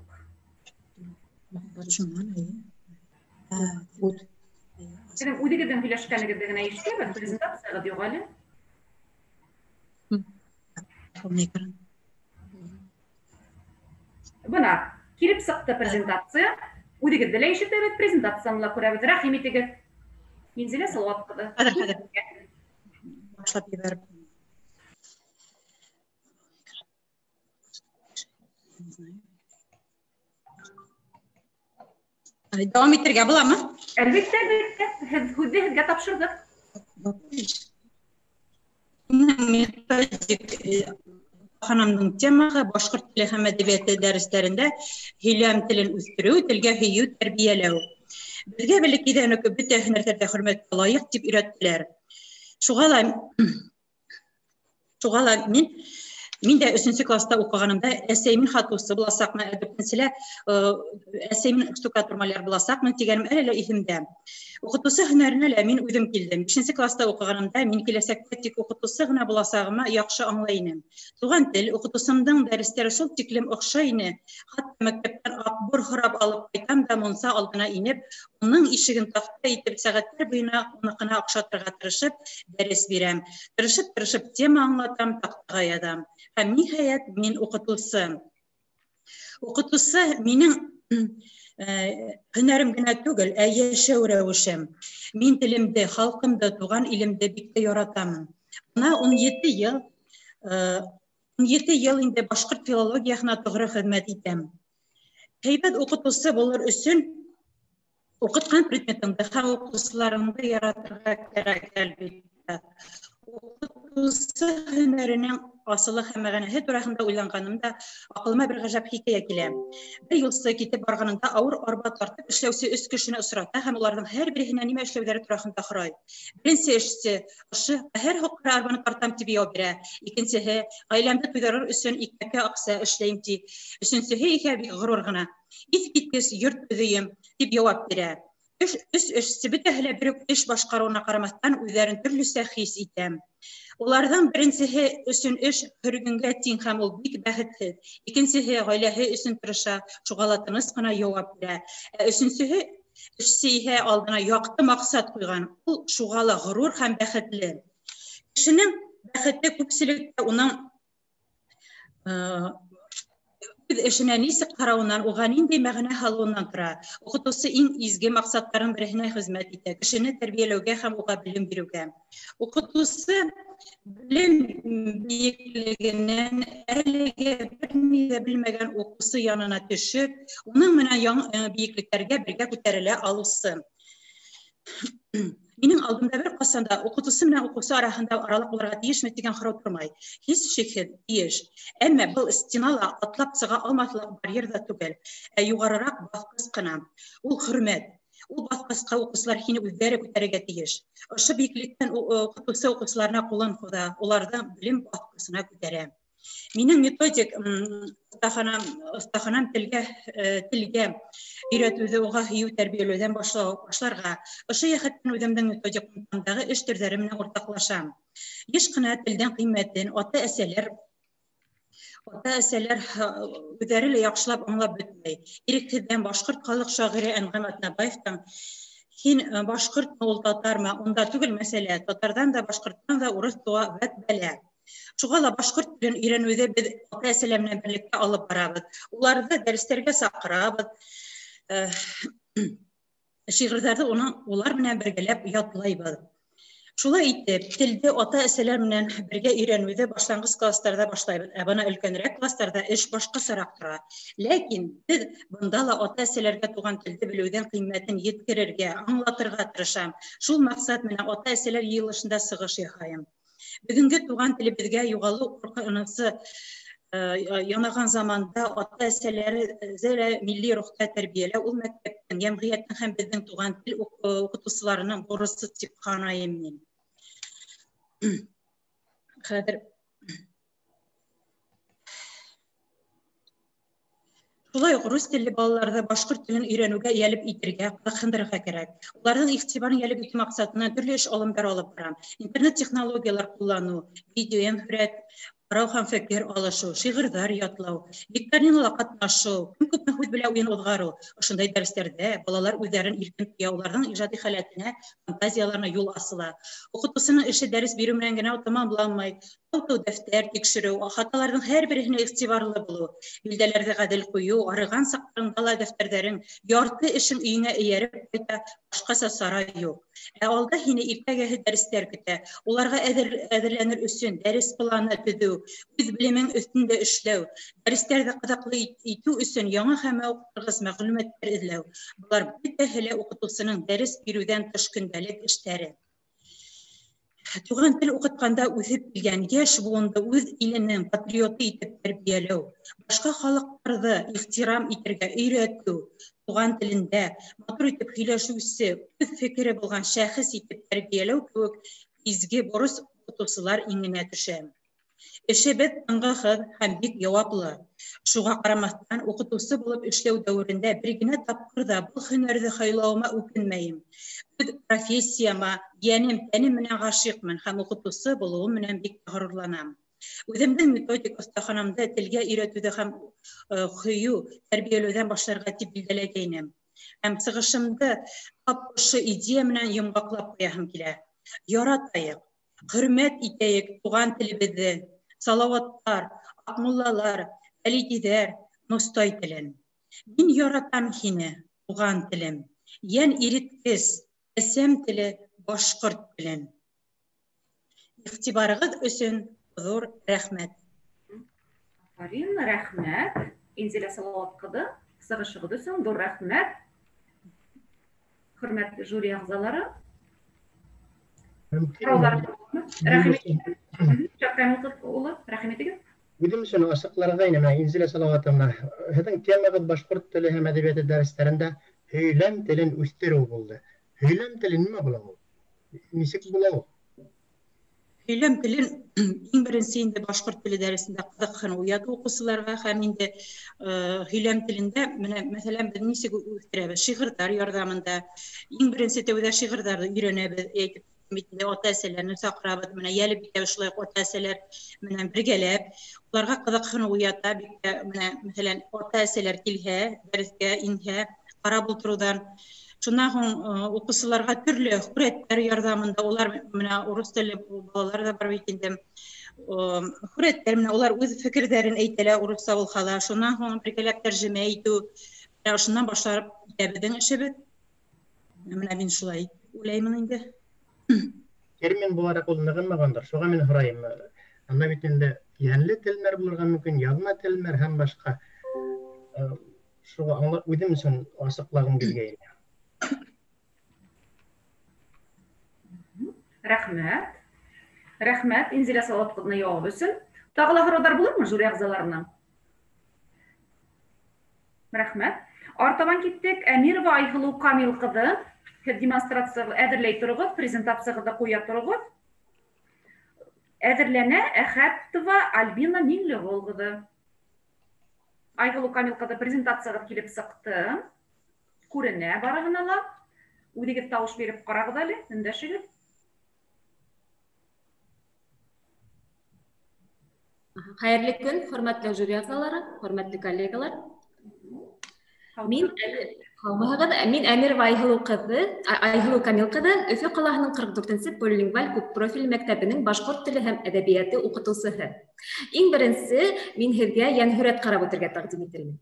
Һеҙҙең үҙегеҙҙең һөйләшкәнегеҙҙе генә ишетәбеҙ, презентацияғыҙ юҡ әле. Бына, килеп сыҡты презентация. Үҙегеҙҙе лә ишетәбеҙ, презентацияны ла күрәбеҙ. Рәхим итегеҙ. Инзилә Салауат ҡыҙы. Хәҙер, хәҙер. Башлап ебәреп. Дауам итергә буламы? Әлбиттә, әлбиттә. Һеҙ һүҙҙе һеҙгә тапшырҙыҡ. Методик ханымдың темаһы башҡорт теле һәм әҙәбиәте дәрестәрендә һөйләм телен үҫтереү, телгә һөйөү тәрбиәләү. Беҙгә бәләкәйҙән үк бөтә һөнәрҙәрҙә хөрмәткә лайыҡ тип өйрәттеләр. Шуға ла мин дә 3-нсе класста уҡығанымда әсәйемдең һатыусы буласаҡмын, ә дүртенселә әсәйемдең штукатур-маляр буласаҡмын тигәнем әле лә иҫемдә. Уҡытыусы һөнәренә лә мин үҙем килдем. 5-нсе класста уҡығанымда мин киләсәктә тик уҡытыусы ғына буласағыма яҡшы аңлай инем. Туған тел уҡытыусымдың дәрестәре шул тиклем оҡшай ине. Хатта мәктәптән аҡбур һорап алып ҡайтам да мунса алдына инеп, уның ишеген таҡта итеп сәғәттәр буйына уныҡына оҡшатырға тырышып дәрес бирәм. Тырышып-тырышып тема аңлатам, таҡтаға яҙам. Һәм ниһайәт мин уҡытыусы. Уҡытыусы минең һөнәрем генә түгел, ә йәшәү рәүешем. Мин телемде, халҡымды, туған илемде бик тә яратамын. Бына 17 йыл инде башҡорт филологияһына тоғро хеҙмәт итәм. Һәйбәт уҡытыусы булыр өсөн уҡытҡан предметыңды һәм уҡыусыларыңды яратырға кәрәк, әлбиттә. Уҡытыусы һөнәренең асылы һәм мәғәнәһе тураһында уйланғанымда аҡылыма бер ғәжәп хикәйә килә. Бер юлсы китеп барғанында ауыр арба тартып эшләүсе 3 кешене осрата һәм уларҙың һәр береһенә нимә эшләүҙәре тураһында һорай. Беренсе эшсе ошо һәр һуҡҡыр арбаны тартам тип яуап бирә. Икенсеһе ғаиләмде туйҙырыр өсөн икмәккә аҡса эшләйем ти. Өсөнсөһө иһә бик ғорур ғына: иҫ киткес йорт төҙөйөм тип яуап бирә. Өс эшсе бөтәһе лә бер үк эш башҡарыуына ҡарамаҫтан үҙҙәрен төрлөсә хис итә. Уларҙың беренсеһе өсөн эш һөргөнгә тиң һәм ул бик бәхетһеҙ. Икенсеһе ғаиләһе өсөн тырыша, шуға ла тыныс ҡына яуап бирә. Ә өсөнсөһө эшсе иһә алдына яҡты маҡсат ҡуйған, ул шуға ла ғорур һәм бәхетле. Кешенең бәхете күпселектә уның Үҙ эшенә нисек ҡарауынан, уға ниндәй мәғәнә һалыуынан тора. Уҡытыусы иң изге маҡсаттарының береһенә хеҙмәт итә, кешене тәрбиәләүгә һәм уға белем биреүгә. Уҡытыусы белем бейеклегенән әлегә бер ни ҙә белмәгән уҡыусы янына төшөп, уның менән яңы бейеклектәргә бергә күтәрелә алыусы. Минең алдымда бер ҡасан да уҡытыусы менән уҡыусы араһында аралыҡ булырға тейешме тигән һорау тормай. Һис шикһеҙ тейеш. Әммә был стенала атлап сыға алмаҫлыҡ барьер ҙа түгел, ә юғарыраҡ баҫҡыс ҡына. Ул хөрмәт. Ул баҫҡысҡа уҡыусылар һине үҙҙәре күтәрергә тейеш. Ошо бейеклектән уҡытыусы уҡыусыларына ҡулын һуҙа, уларҙы белем баҫҡысына күтәрә. Минең методик оҫтаханам телгә өйрәтеүҙе, уға һөйөү тәрбиәләүҙән башларға. Ошо йәһәттән үҙемдең методик ҡумтамдағы эш төрҙәре менән уртаҡлашам. Йыш ҡына телдең ҡиммәтен ата-әсәләр үҙҙәре лә яҡшылап аңлап бөтмәй. Ирекһеҙҙән башҡорт халыҡ шағиры Әнғәм Аҙнабаевтың «Һин башҡортмо ул татармы, унда түгел мәсьәлә, татарҙан да башҡорттан да урыҫ тыуа, вәт бәлә». Шуға ла башҡорт телен өйрәнеүҙе беҙ ата-әсәләр менән берлектә алып барабыҙ. Уларҙы дәрестәргә саҡырабыҙ. Шиғырҙарҙы улар менән бергәләп ятлайбыҙ. Шулай итеп, телде ата-әсәләр менән бергә өйрәнеүҙе башланғыс кластарҙа башлайбыҙ. Ә бына өлкәнерәк кластарҙа эш башҡасараҡ тора. Ләкин беҙ бында ла ата-әсәләргә туған телде белеүҙең ҡиммәтен еткерергә, аңлатырға тырышам. Шул маҡсат менән ата-әсәләр йыйылышында сығыш яһайым. Бөгөнгө туған телебеҙгә юғалыу ҡурҡынысы янаған заманда ата-әсәләрҙе милли рухта тәрбиәләү ул мәктәптең, йәмғиәттең һәм беҙҙең туған тел уҡытыусыларының бурысы тип һанайым мин. Хәҙер шулай уҡ рус телле балаларҙы башҡорт телен өйрәнеүгә йәлеп итергә, ҡыҙыҡһындырырға кәрәк. Уларҙың иғтибарын йәлеп итеү маҡсатынан төрлө эш алымдары алып барам. Интернет технологиялар ҡулланыу, видео һәм һүрәт ҡарау һәм фекер алышыу, шиғырҙар ятлау, викториналар ҡатнашыу, кем күпме һүҙ белә уйын уҙғарыу. Ошондай дәрестәрҙә балалар үҙҙәрен иркен тоя, уларҙың ижади халәтенә, фантазияларына юл асыла. Уҡытыусының эше дәрес биреү менән генә тамамланмай. Тау-тау дәфтәр тикшереү, хаталарҙың һәр береһенә иғтибарлы булыу, билдәләрҙе ғәҙел ҡуйыу, арыған саҡтарында ла дәфтәрҙәрең ярты эшең өйөңә эйәреп ҡайта, башҡаса сара юҡ. Ә алда һине иртәгәһе дәрестәр көтә. Уларға әҙерләнер өсөн дәрес планы төҙөү, үҙ белемең өҫтөндә эшләү, дәрестәрҙе ҡыҙыҡлы итеү өсөн яңы һәм мауыҡтырғыс мәғлүмәттәр эҙләү. Былар бөтәһе лә уҡытыусының дәрес биреүҙән тыш көндәлек эштәре. Туған тел уҡытҡанда үҫеп килгән йәш быуынды үҙ иленең патриоты итеп тәрбиәләү, башҡа халыҡтарҙы ихтирам итергә өйрәтеү, туған телендә матур итеп һөйләшеүсе, үҙ фекере булған шәхес итеп тәрбиәләү кеүек изге бурыс уҡытыусылар иңенә төшә. Эшебеҙ тынғыһыҙ һәм бик яуаплы. Шуға ҡарамаҫтан, уҡытыусы булып эшләү дәүерендә бер генә тапҡыр ҙа был һөнәрҙе һайлауыма үкенмәйем. Үҙ профессияма йәнем, тәнем менән ғашиҡмын һәм уҡытыусы булыуым менән бик ғорурланам. Үҙемдең методик оҫтаханамды телгә өйрәтеүҙе һәм һөйөү, тәрбиәләүҙән башларға тип билдәләгәйнем. Һәм сығышымды тап ошо идея менән йомғаҡлап ҡуяһым килә. Яратайыҡ, хөрмәт итәйек туған телебеҙҙе, Салауаттар, Аҡмуллалар, Әлидиҙәр, Мостай телен. Мин яратам һине, туған телем, йән иреткес, әсәм теле, башҡорт телен. Иғтибарығыҙ өсөн ҙур рәхмәт. Афарин, рәхмәт. Инзилә Салауат ҡыҙы, сығышығыҙ өсөн ҙур рәхмәт. Хөрмәтле жюри ағзалары. Рәхим итегеҙ. Үҙем өсөн асыҡларға инем, Инзилә Салауатовна, һеҙҙең темағыҙ башҡорт теле һәм әҙәбиәте дәрестәрендә һөйләм телен үҫтереү булды. Һөйләм теле нимә була ул? Нисек була ул? Һөйләм телен иң беренсе инде башҡорт теле дәресендә ҡыҙыҡһыныу уятыу уҡыусыларға һәм инде һөйләм телендә менә мәҫәлән беҙ нисек үҫтерәбеҙ? Шиғырҙар ярҙамында. Иң беренсе тәүҙә шиғырҙарҙы өйрәнәбеҙ, әйтеп бит ата-әсәләрне саҡырабыҙ, менә йәлеп итәбеҙ шулай уҡ ата-әсәләр менән бергәләп, уларға ҡыҙыҡһыныу уята бик тә, менә мәҫәлән ата-әсәләр килһә, дәрескә инһә, ҡарап ултырыуҙан Шуннан һуң уҡыусыларға төрлө һүрәттәр ярҙамында, улар менә урыҫ телле балалар ҙа бар бит инде. Һүрәттәр менән улар үҙ фекерҙәрен әйтәләр, урыҫса булһа ла. Шуннан һуң бергәләп тәржемә итеү, шуннан башлап китә беҙҙең эшебеҙ. Менә мин шулай уйлаймын инде. Термин булараҡ ул нығынмағандыр. Шуға мин һорайым. Анда бит инде йәнле телмәр булырға мөмкин, яҙма телмәр һәм башҡа. Шуға үҙем өсөн асыҡлағым килгәйне. Рәхмәт. Рәхмәт Инзилә Салават ҡыҙына яуап өсөн. Тағы ла һорауҙар булырмы жюри ағзаларынан? Рәхмәт. Артабан киттек. Әмирова Айһылыу Камил ҡыҙы. Һеҙ демонстрация әҙерләй тороғоҙ, презентацияғыҙҙы ҡуя тороғоҙ. Әҙерләнә Әхәтова Альбина Миңлеғол ҡыҙы. Айһылыу Камил ҡыҙы, презентацияғыҙ килеп сыҡты. Күренә барыһына ла. Үҙегеҙ тауыш биреп ҡарағыҙ әле, өндәшегеҙ. Хәйерле көн, хөрмәтле жюри ағзалары, хөрмәтле коллегалар. Мин Мин Әмирова Айһылыу ҡыҙы, Айһылыу Камил ҡыҙы, Өфө ҡалаһының 44-нсе полилингваль күп профиль мәктәбенең башҡорт теле һәм әҙәбиәте уҡытыусыһы. Иң беренсе мин һеҙгә йәнһүрәт ҡарап үтергә тәҡдим итермен.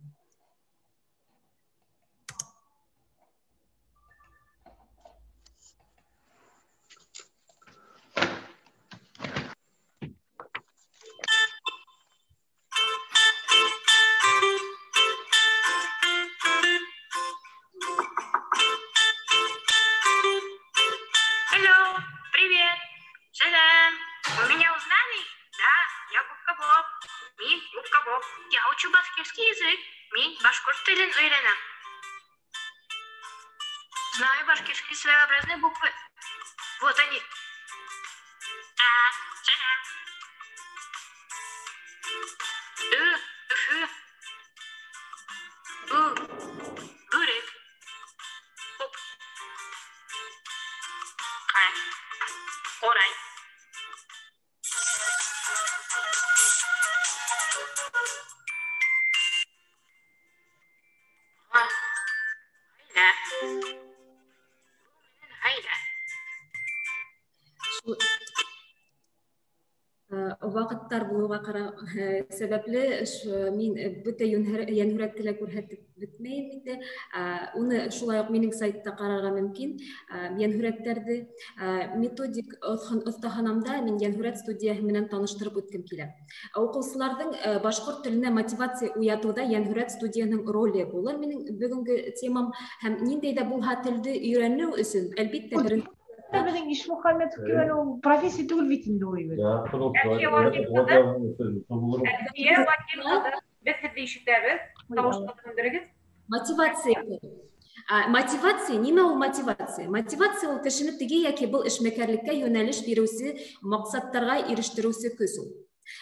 Я учу башкирский язык. Мин башҡорт телен өйрәнәм. Знаю башкирские своеобразные буквы. Вот они. А, Ж, Ө, Өфө, У, Бүрек, Оп, Ҡ, Ҡурай. Ваҡыттар булыуға сәбәпле мин бөтә йәнһүрәтте лә күрһәтеп бөтмәйем инде. Уны шулай уҡ минең сайтта ҡарарға мөмкин. Йәнһүрәттәрҙе методик оҫтаханамда мин йәнһүрәт студияһы менән таныштырып үткем килә. Уҡыусыларҙың башҡорт теленә мотивация уятыуҙа йәнһүрәт студияһының роле булыр минең бөгөнгө темам, һәм ниндәй ҙә булһа телде өйрәнеү өсөн әлбиттә беренсе Беҙҙең Ишмөхәмәтов килгән ул профессия түгел бит инде ул. Әлфиә Вәкил ҡыҙы, беҙ һеҙҙе ишетәбеҙ. Тауышығыҙҙы һүндерегеҙ. Мотивация. Мотивация, нимә ул мотивация? Мотивация ул кешене теге йәки был эшмәкәрлеккә йүнәлеш биреүсе, маҡсаттарға ирештереүсе көс ул.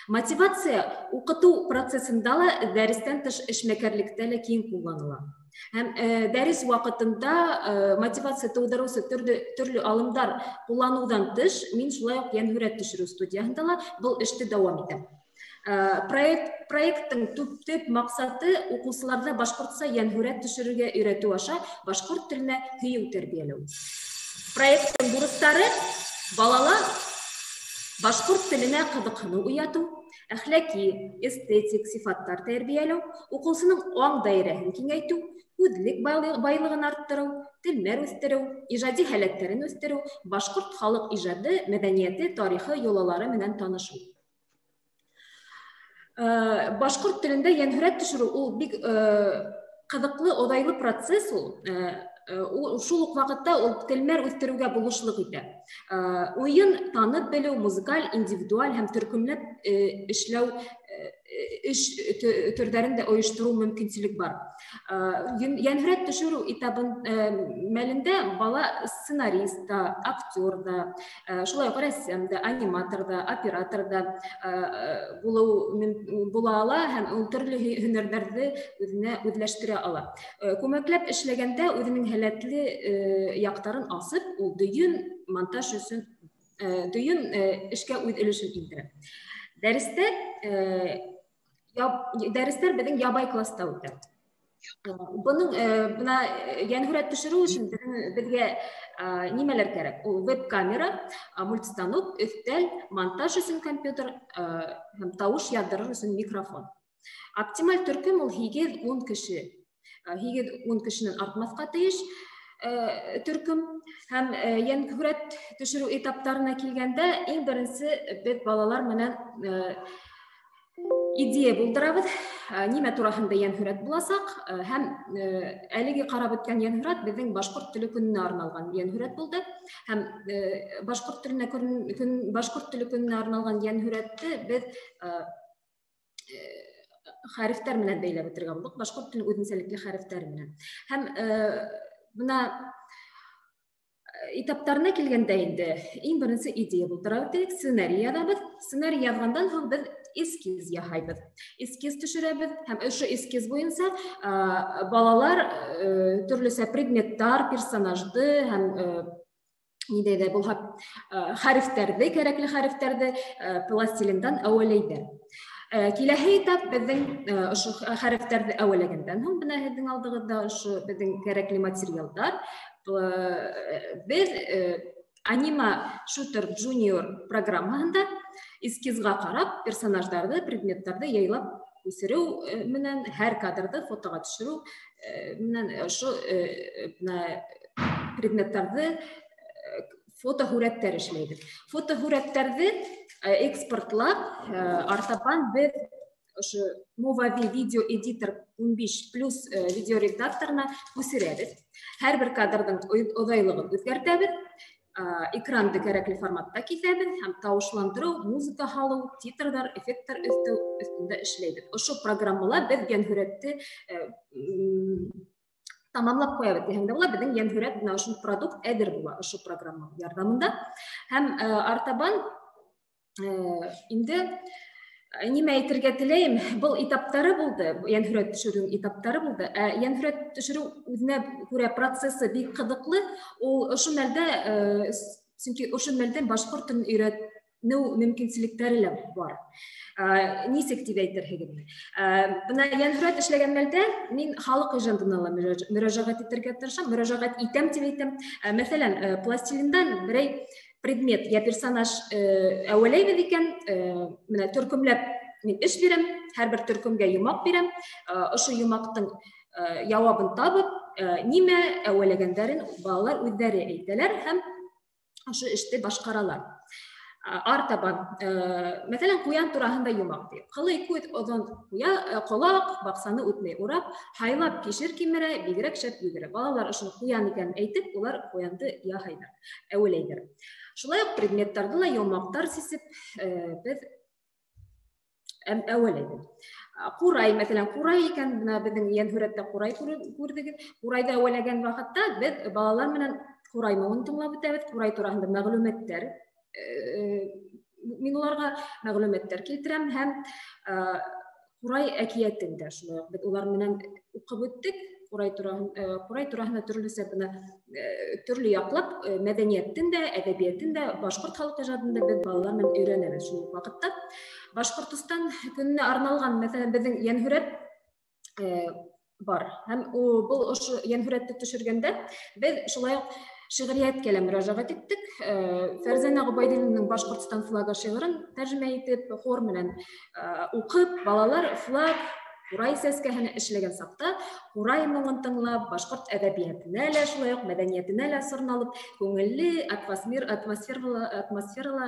Мотивация уҡытыу процессында ла, дәрестән тыш эшмәкәрлектә лә киң ҡулланыла. Һәм дәрес ваҡытында мотивация тыуҙырыусы төрлө алымдар ҡулланыуҙан тыш, мин шулай уҡ йәнһүрәт төшөрөү студияһында ла был эште дауам итәм. Проекттың төп маҡсаты уҡыусыларҙы башҡортса йәнһүрәт төшөрөргә өйрәтеү аша башҡорт теленә һөйөү тәрбиәләү. Проекттың бурыстары балала башҡорт теленә ҡыҙыҡһыныу уятыу, әхлаҡи, эстетик сифаттар тәрбиәләү, уҡыусының аң даирәһен киңәйтеү, һүҙлек байлығын арттырыу, телмәр үҫтереү, ижади һәләттәрен үҫтереү, башҡорт халыҡ ижады, мәҙәниәте, тарихы, йолалары менән танышыу. Башҡорт телендә йәнһүрәт төшөрөү ул бик ҡыҙыҡлы, оҙайлы процесс ул. Шул уҡ ваҡытта ул телмәр үҫтереүгә булышлыҡ итә. Уйын танып белеү, музыкаль, индивидуаль һәм төркөмләп эшләү эш төрҙәрен дә ойоштороу мөмкинселек бар. Йәнһүрәт төшөрөү этабын мәлендә бала сценарист та, актер да, шулай уҡ рәссам да, аниматор да, оператор да була ала һәм ул төрлө һөнәрҙәрҙе үҙенә үҙләштерә ала. Күмәкләп эшләгәндә үҙенең һәләтле яҡтарын асып, ул дөйөм монтаж өсөн дөйөм эшкә үҙ өлөшөн индерә. Дәрестәр беҙҙең ябай класста үтә. Бының бына йәнһүрәт төшөрөү өсөн беҙҙең Беҙгә нимәләр кәрәк? Ул веб-камера, мультистанок, өҫтәл, монтаж өсөн компьютер һәм тауыш яҙҙырыр өсөн микрофон. Оптималь төркөм ул 8-10 кеше. 8-10 кешенән артмаҫҡа тейеш төркөм. Һәм йәнһүрәт төшөрөү этаптарына килгәндә, иң беренсе беҙ балалар менән идея булдырабыҙ, нимә тураһында йәнһүрәт буласаҡ, һәм әлеге ҡарап үткән йәнһүрәт беҙҙең башҡорт теле көнөнә арналған йәнһүрәт булды. Һәм башҡорт теленә башҡорт теле көнөнә арналған йәнһүрәтте беҙ хәрефтәр менән бәйләп үтергә булдыҡ, башҡорт теленең үҙенсәлекле хәрефтәре менән. Һәм бына этаптарына килгәндә инде иң беренсе идея булдырабыҙ тиек, сценарий яҙабыҙ. Сценарий яҙғандан һуң беҙ эскиз яһайбыҙ. Эскиз төшөрәбеҙ һәм ошо эскиз буйынса балалар төрлөсә предметтар, персонажды һәм ниндәй ҙә булһа хәрефтәрҙе, кәрәкле хәрефтәрҙе пластилиндан әүәләйҙәр. Киләһе этап беҙҙең ошо хәрефтәрҙе әүәләгәндән һуң бына һеҙҙең алдығыҙҙа ошо беҙҙең кәрәкле материалдар. Беҙ Anima Shooter Junior программаһында эскизға ҡарап персонаждарҙы, предметтарҙы яйлап күсереү менән һәр кадрҙы фотоға төшөрөү менән ошо предметтарҙы фотоһүрәттәр эшләйбеҙ. Фотоһүрәттәрҙе экспортлап, артабан беҙ ошо Movavi Video Editor 15 плюс видеоредакторына күсерәбеҙ. Һәр бер кадрҙың оҙайлығын үҙгәртәбеҙ, экранды кәрәкле форматта киҫәбеҙ һәм тауышландырыу, музыка һалыу, титрҙар, эффекттар өҫтәү өҫтөндә эшләйбеҙ. Ошо программала беҙ йәнһүрәтте тамамлап ҡуябыҙ тиһәң дә була, беҙҙең йәнһүрәт бына ошо продукт әҙер була ошо программа ярҙамында. Һәм артабан инде нимә әйтергә теләйем, был этаптары булды, йәнһүрәт төшөрөү этаптары булды. Йәнһүрәт төшөрөү үҙенә күрә процессы бик ҡыҙыҡлы. Ул ошо мәлдә, сөнки ошо мәлдә башҡорт телен өйрәнеү мөмкинселектәре лә бар. Нисек тип әйтерһегеҙме? Бына йәнһүрәт эшләгән мәлдә мин халыҡ ижадына ла мөрәжәғәт итергә тырышам, мөрәжәғәт итәм тип әйтәм. Мәҫәлән, пластилиндан берәй предмет я персонаж әүәләйбеҙ икән, менә төркөмләп мин эш бирәм, һәр бер төркөмгә йомаҡ бирәм. Ошо йомаҡтың яуабын табып, нимә әүәләгәндәрен балалар үҙҙәре әйтәләр һәм ошо эште башҡаралар. Артабан, мәҫәлән, ҡуян тураһында йомаҡ ти. Ҡылый күҙ, оҙон ҡолаҡ, баҡсаны үтмәй урап, һайлап кишер кимерә, бигерәк шәп йүгерә. Балалар ошоно ҡуян икәнен әйтеп, улар ҡуянды яһайҙар, әүәләйҙәр. Шулай уҡ предметтарҙы ла йомаҡтар сисеп, беҙ әүәләйбеҙ. Ҡурай, мәҫәлән, ҡурай икән, бына беҙҙең йәнһүрәттә ҡурай күрҙегеҙ. Ҡурайҙы әүәләгән ваҡытта беҙ балалар менән ҡурай моңон тыңлап үтәбеҙ, ҡурай тураһында мәғлүмәттәр, мин уларға мәғлүмәттәр килтерәм һәм ҡурай әкиәтен дә шулай уҡ беҙ улар менән уҡып үттек. Ҡурай тураһында төрлөсә бына төрлө яҡлап мәҙәниәттен дә, әҙәбиәтен дә, башҡорт халыҡ ижадын да беҙ балалар менән өйрәнәбеҙ шул уҡ ваҡытта. Башҡортостан көнөнә арналған, мәҫәлән, беҙҙең йәнһүрәт бар. Һәм был ошо йәнһүрәтте төшөргәндә беҙ шулай уҡ шиғриәткә лә мөрәжәғәт иттек. Фәрзәнә Ғөбәйҙуллинаның Башҡортостан флагы шиғырын тәржемә итеп, хор менән уҡып, балалар флаг, ҡурай сәскәһен эшләгән саҡта ҡурай моңон тыңлап, башҡорт әҙәбиәтенә лә, шулай уҡ мәҙәниәтенә лә сорналып, күңелле атмосферала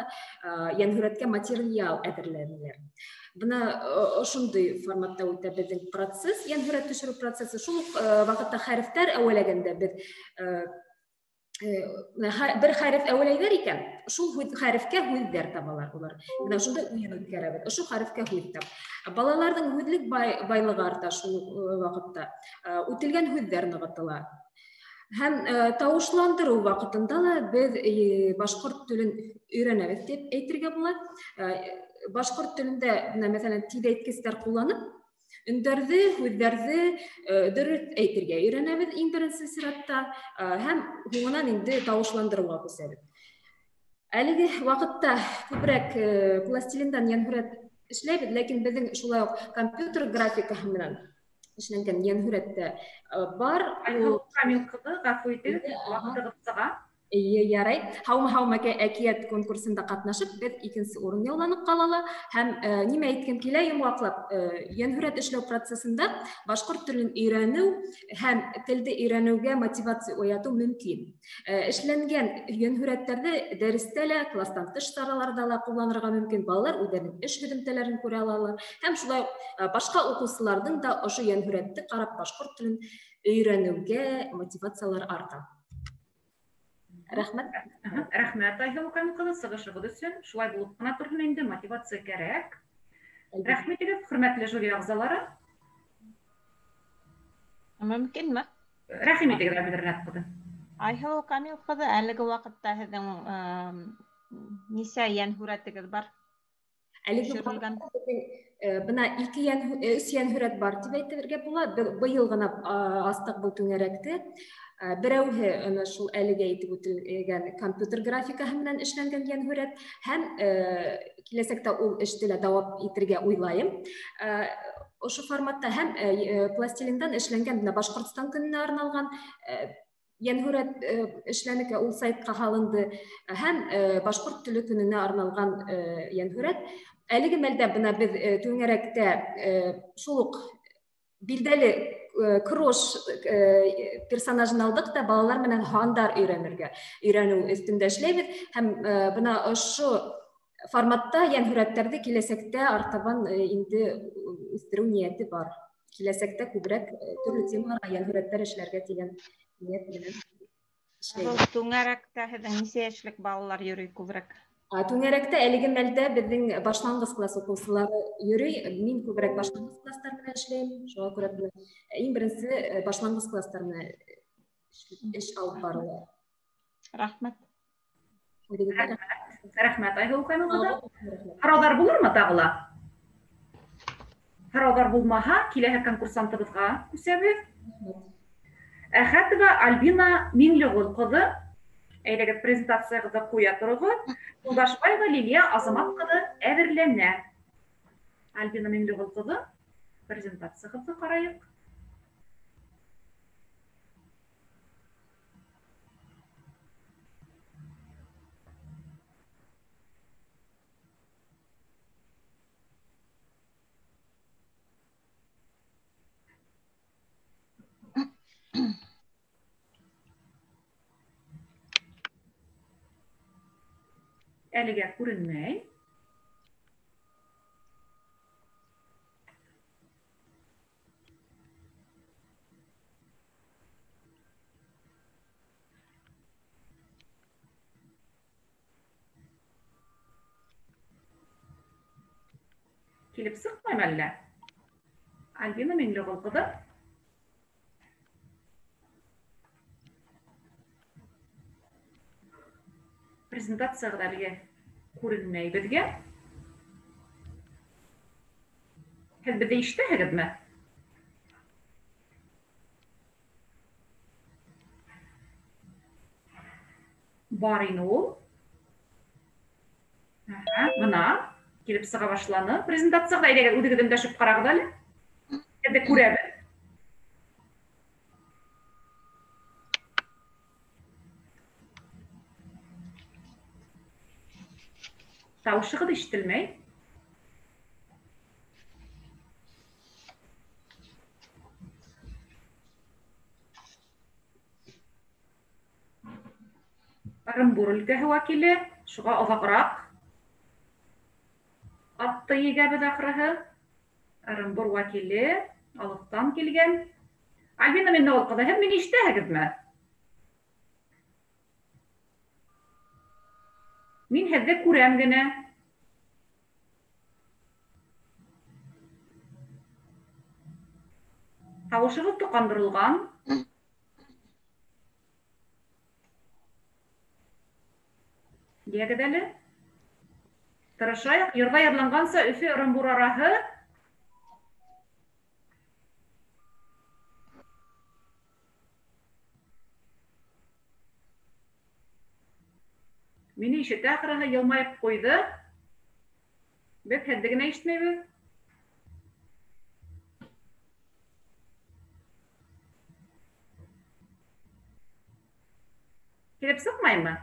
йәнһүрәткә материал әҙерләнеләр. Бына ошондай форматта үтә беҙҙең процесс, йәнһүрәт төшөрөү процессы. Шул уҡ ваҡытта хәрефтәр әүәләгәндә беҙ бер хәреф әүәләйҙәр икән, шул хәрефкә һүҙҙәр табалар улар. Бына шундай уйын үткәрәбеҙ. Ошо хәрефкә һүҙ тап. Балаларҙың һүҙлек байлығы арта шул ваҡытта. Үтелгән һүҙҙәр нығытыла. Һәм тауышландырыу ваҡытында ла беҙ башҡорт телен өйрәнәбеҙ тип әйтергә була. Башҡорт телендә, бына, мәҫәлән, тиҙәйткестәр ҡулланып, өндәрҙе, һүҙҙәрҙе дөрөҫ әйтергә өйрәнәбеҙ иң беренсе сиратта, һәм һуңынан инде тауышландырыуға күсәбеҙ. Әлеге ваҡытта күберәк пластилиндан йәнһүрәт эшләйбеҙ, ләкин беҙҙең шулай уҡ компьютер графикаһы менән Эшләнгән йәнһүрәттә бар. Айһылыу Камил ҡыҙы, ғәфү итегеҙ, ваҡытығыҙ сыға. Эйе, ярай. Һаумы, һаумы әкиәт конкурсында ҡатнашып, беҙ икенсе урын яуланыҡ ҡалала. Һәм нимә әйткем килә, йомғаҡлап, йәнһүрәт эшләү процессында башҡорт телен өйрәнеү һәм телде өйрәнеүгә мотивация уятыу мөмкин. Эшләнгән йәнһүрәттәрҙе дәрестә лә, класстан тыш сараларҙа ла ҡулланырға мөмкин. Балалар үҙҙәренең эш һөҙөмтәләрен күрә алалар. Һәм шулай башҡа уҡыусыларҙың да ошо йәнһүрәтте ҡарап башҡорт телен өйрәнеүгә мотивациялар арта. Рәхмәт. Рәхмәт, Айһылыу Камил ҡыҙы, сығышығыҙ өсөн. Шулай булып ҡына торһон инде, мотивация кәрәк. Рәхмәт итегеҙ, хөрмәтле жюри ағзалары. Мөмкинме? Рәхим итегеҙ, Альбина Ринат ҡыҙы. Айһылыу Камил ҡыҙы, әлеге ваҡытта һеҙҙең нисә йәнһүрәтегеҙ бар? Әлеге ваҡытта бына өс йәнһүрәт бар тип әйтергә була. Быйыл ғына астыҡ был түңәрәкте. Берәүһе ана шул әлегә әйтеп үтелгән компьютер графикаһы менән эшләнгән йәнһүрәт һәм киләсәктә ул эште лә дауам итергә уйлайым. Ошо форматта һәм пластилиндан эшләнгән бына Башҡортостан көнөнә арналған йәнһүрәт эшләнек, ул сайтҡа һалынды, һәм башҡорт теле көнөнә арналған йәнһүрәт. Әлеге мәлдә бына беҙ түңәрәктә шул уҡ билдәле крош персонажын алдыҡ та балалар менән һандар өйрәнеү өҫтөндә эшләйбеҙ һәм бына ошо форматта йәнһүрәттәрҙе киләсәктә артабан инде үҫтереү ниәте бар. Киләсәктә күберәк төрлө темаларға йәнһүрәттәр эшләргә тигән ниәт менән эшләйбеҙ. Был түңәрәктә һеҙҙең нисә йәшлек балалар йөрөй күберәк? Түңәрәктә әлеге мәлдә беҙҙең башланғыс класс уҡыусылары йөрөй. Мин күберәк башланғыс класстар менән эшләйем. Шуға күрә иң беренсе башланғыс класстар менән эш алып барыла. Рәхмәт. Рәхмәт, Айһылыу Камил ҡыҙы. Һорауҙар булырмы тағы ла? Һорауҙар булмаһа, киләһе конкурсантыбыҙға күсәбеҙ. Әхәтова Альбина Миңлеғол ҡыҙы. Әйҙәгеҙ, презентацияғыҙҙы ҡуя тороғоҙ. Юлдашбаева Лилиә Азамат ҡыҙы әҙерләнә. Альбина Миңлеғол ҡыҙы, презентацияғыҙҙы ҡарайыҡ. Әлегә күренмәй. Килеп сыҡмаймы әллә? Альбина Миңлеғол ҡыҙы. Презентацияғыҙ әлегә күренмәй беҙгә. Һеҙ беҙҙе ишетәһегеҙме? Бар ине ул. Бына килеп сыға башланы. Презентацияға әйҙәгеҙ, үҙегеҙ өндәшеп ҡарағыҙ әле. Һеҙҙе күрәбеҙ. Тауышығыҙ ишетелмәй. Ырымбур өлкәһе вәкиле, шуға оҙағыраҡ атты егәбеҙ ахырыһы. Ырымбур вәкиле алыҫтан килгән. Альбина Миңлеғол ҡыҙы, һеҙ мине ишетәһегеҙме? Мин һеҙҙе күрәм генә. Тауышығыҙ тоҡандырылған. Йәгеҙ әле. Тырышайыҡ, йырҙа йырланғанса Өфө Ырымбур араһы. Мине ишетә ахырыһы, йылмайып ҡуйҙы. Беҙ һеҙҙе генә ишетмәйбеҙ. Килеп сыҡмаймы?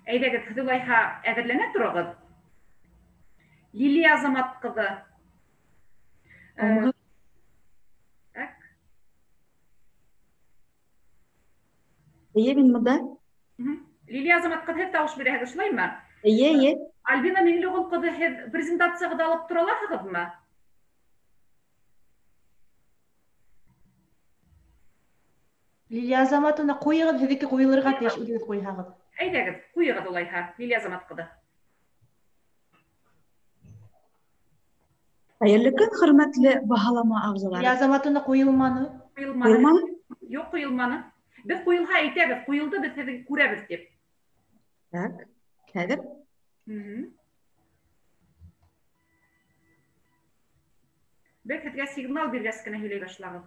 Әйҙәгеҙ, һеҙ улайһа әҙерләнә тороғоҙ. Лилия Азамат ҡыҙы. Так. Эйе, мин бында. Лилия Азамат ҡыҙы, һеҙ тауыш бирәһегеҙ, шулаймы? Эйе, эйе. Альбина Миңлеғол ҡыҙы, һеҙ презентацияғыҙҙы алып тора алаһығыҙмы? Лилия Азаматовна, ҡуйығыҙ, һеҙҙеке ҡуйылырға тейеш, үҙегеҙ ҡуйһағыҙ. Әйҙәгеҙ, ҡуйығыҙ улайһа, Лилия Азамат ҡыҙы. Хәйерле көн, хөрмәтле баһалама ағзалары. Лилия Азаматовна ҡуйылманы. Ҡуйылманы. Ҡуйылманы? Юҡ, ҡуйылманы. Беҙ ҡуйылһа әйтәбеҙ, ҡуйылды, беҙ һеҙҙе күрәбеҙ тип. Так, хәҙер. Беҙ һеҙгә сигнал биргәс кенә һөйләй башлағыҙ.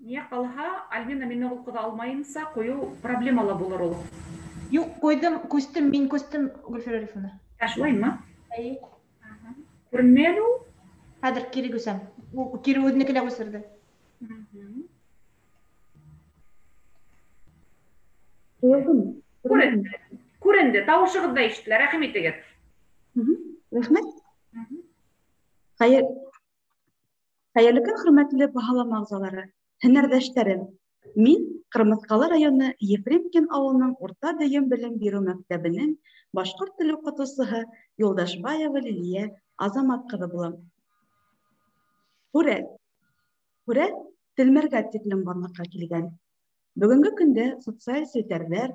Миңә ҡалһа, Альбина Миңлеғол ҡыҙы алмайынса ҡуйыу проблемалы булыр ул. Юҡ, ҡуйҙым, күстем, мин күстем, Гөлфирә Рифовна. Ә шулаймы? Эйе. Күренмәй әле ул? Хәҙер кире күсәм. Ул кире үҙенекенә күсерҙе. Ҡуйылдымы? Күренде. Күренде. Тауышығыҙ ҙа ишетелә. Рәхим итегеҙ. Рәхмәт. Хәйерле көн, хөрмәтле баһалама ағзалары, һөнәрҙәштәрем. Мин Ҡырмыҫҡалы районы Ефремкин ауылының урта дөйөм белем биреү мәктәбенең башҡорт теле уҡытыусыһы Юлдашбаева Лилиә Азамат ҡыҙы булам. Һүрәт. Һүрәт телмәргә тиклем барлыҡҡа килгән. Бөгөнгө көндә социаль селтәрҙәр,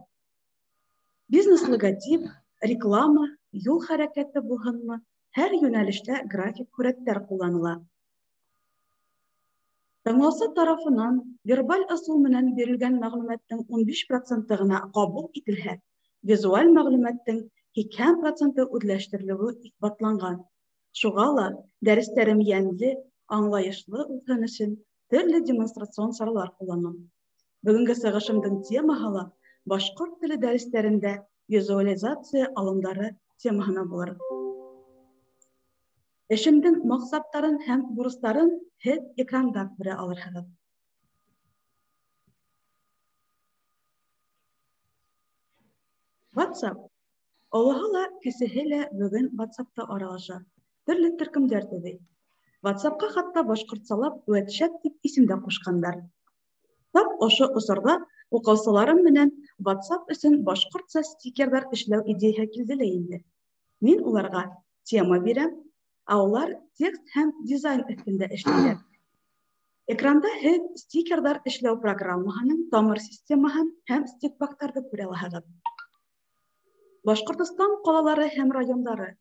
бизнес логотип, реклама, юл хәрәкәте булһынмы, һәр йүнәлештә график һүрәттәр ҡулланыла. Тыңлаусы тарафынан вербаль ысул менән бирелгән мәғлүмәттең 15% ғына ҡабул ителһә, визуаль мәғлүмәттең 80% үҙләштерелеүе иҫбатланған. Шуға ла дәрестәрем йәнле, аңлайышлы үтһен өсөн төрлө демонстрацион саралар ҡулланам. Бөгөнгө сығышымдың темаһы ла башҡорт теле дәрестәрендә визуализация алымдары темаһына булыр. Эшемдең маҡсаттарын һәм бурыстарын һеҙ экранда күрә алырһығыҙ. WhatsApp. Олоһо ла, кесеһе лә бөгөн WhatsApp-та аралаша, төрлө төркөмдәр төҙөй. WhatsApp-ҡа хатта башҡортсалап WhatsApp тип исем дә ҡушҡандар. Тап ошо осорҙа уҡыусыларым менән WhatsApp өсөн башҡортса стикерҙар эшләү идеяһы килде лә инде. Мин уларға тема бирәм, ә улар текст һәм дизайн өҫтөндә эшләйҙәр. Экранда һеҙ стикерҙар эшләү программаһының тамыр системаһын һәм стикпактарҙы күрә алаһығыҙ. Башҡортостан ҡалалары һәм райондары,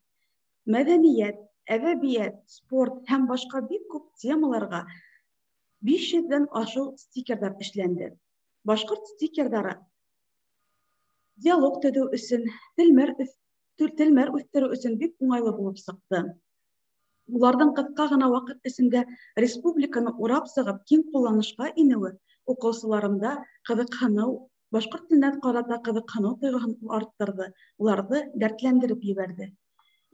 мәҙәниәт, әҙәбиәт, спорт һәм башҡа бик күп темаларға 500-дән ашыу стикерҙар эшләнде. Башҡорт стикерҙары диалог төҙөү өсөн, телмәр үҫтереү өсөн бик уңайлы булып сыҡты. Уларҙың ҡыҫҡа ғына ваҡыт эсендә республиканы урап сығып киң ҡулланышҡа инеүе уҡыусыларымда ҡыҙыҡһыныу, башҡорт теленә ҡарата ҡыҙыҡһыныу тойғоһон арттырҙы, уларҙы дәртләндереп ебәрҙе.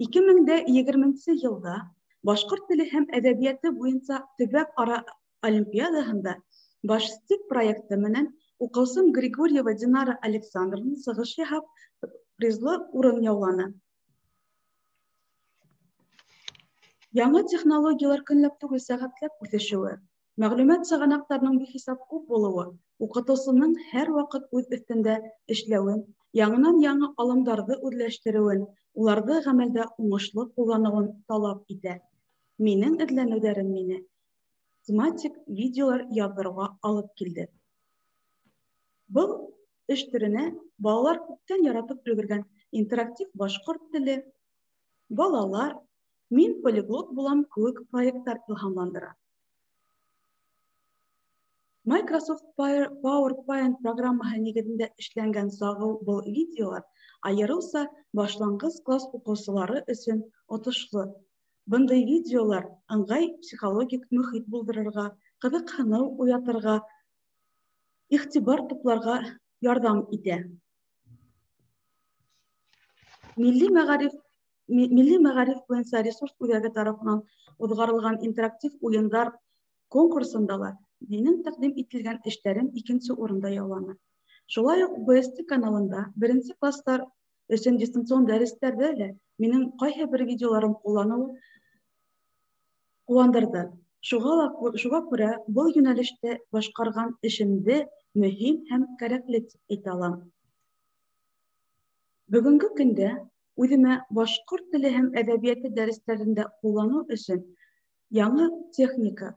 2020 йылда башҡорт теле һәм әҙәбиәте буйынса төбәк-ара олимпиадаһында Башстик проекты менән уҡыусым Григорьева Динара Александровна сығыш яһап призлы урын яуланы. Яңы технологиялар көнләп түгел сәғәтләп үҫешеүе, мәғлүмәт сығанаҡтарының бихисап күп булыуы, уҡытыусының һәр ваҡыт үҙ өҫтөндә эшләүен, яңынан-яңы алымдарҙы үҙләштереүен, уларҙы ғәмәлдә уңышлы ҡулланыуын талап итә. Минең эҙләнеүҙәрем мине тематик видеолар яҙҙырыуға алып килде. Был эш төрөнә балалар күптән яратып өлгөргән интерактив башҡорт теле, балалар, мин полиглот булам кеүек проекттар илһамландыра. Microsoft PowerPoint программаһы нигеҙендә эшләнгән сағыу был видеолар айырыуса башланғыс класс уҡыусылары өсөн отошло. Бындай видеолар ыңғай психологик мөхит булдырырға, ҡыҙыҡһыныу уятырға, иғтибар тупларға ярҙам итә. Милли мәғариф буйынса ресурс үҙәге тарафынан уҙғарылған интерактив уйындар конкурсында ла минең тәҡдим ителгән эштәрем икенсе урында яуланы. Шулай уҡ БСТ каналында беренсе класстар өсөн дистанцион дәрестәрҙә лә минең ҡайһы бер видеоларым ҡулланыуы ҡыуандырҙы. Шуға күрә был йүнәлештә башҡарған эшемде мөһим һәм кәрәкле тип әйтә алам. Бөгөнгө көндә үҙемә башҡорт теле һәм әҙәбиәте дәрестәрендә ҡулланыу өсөн яңы техника,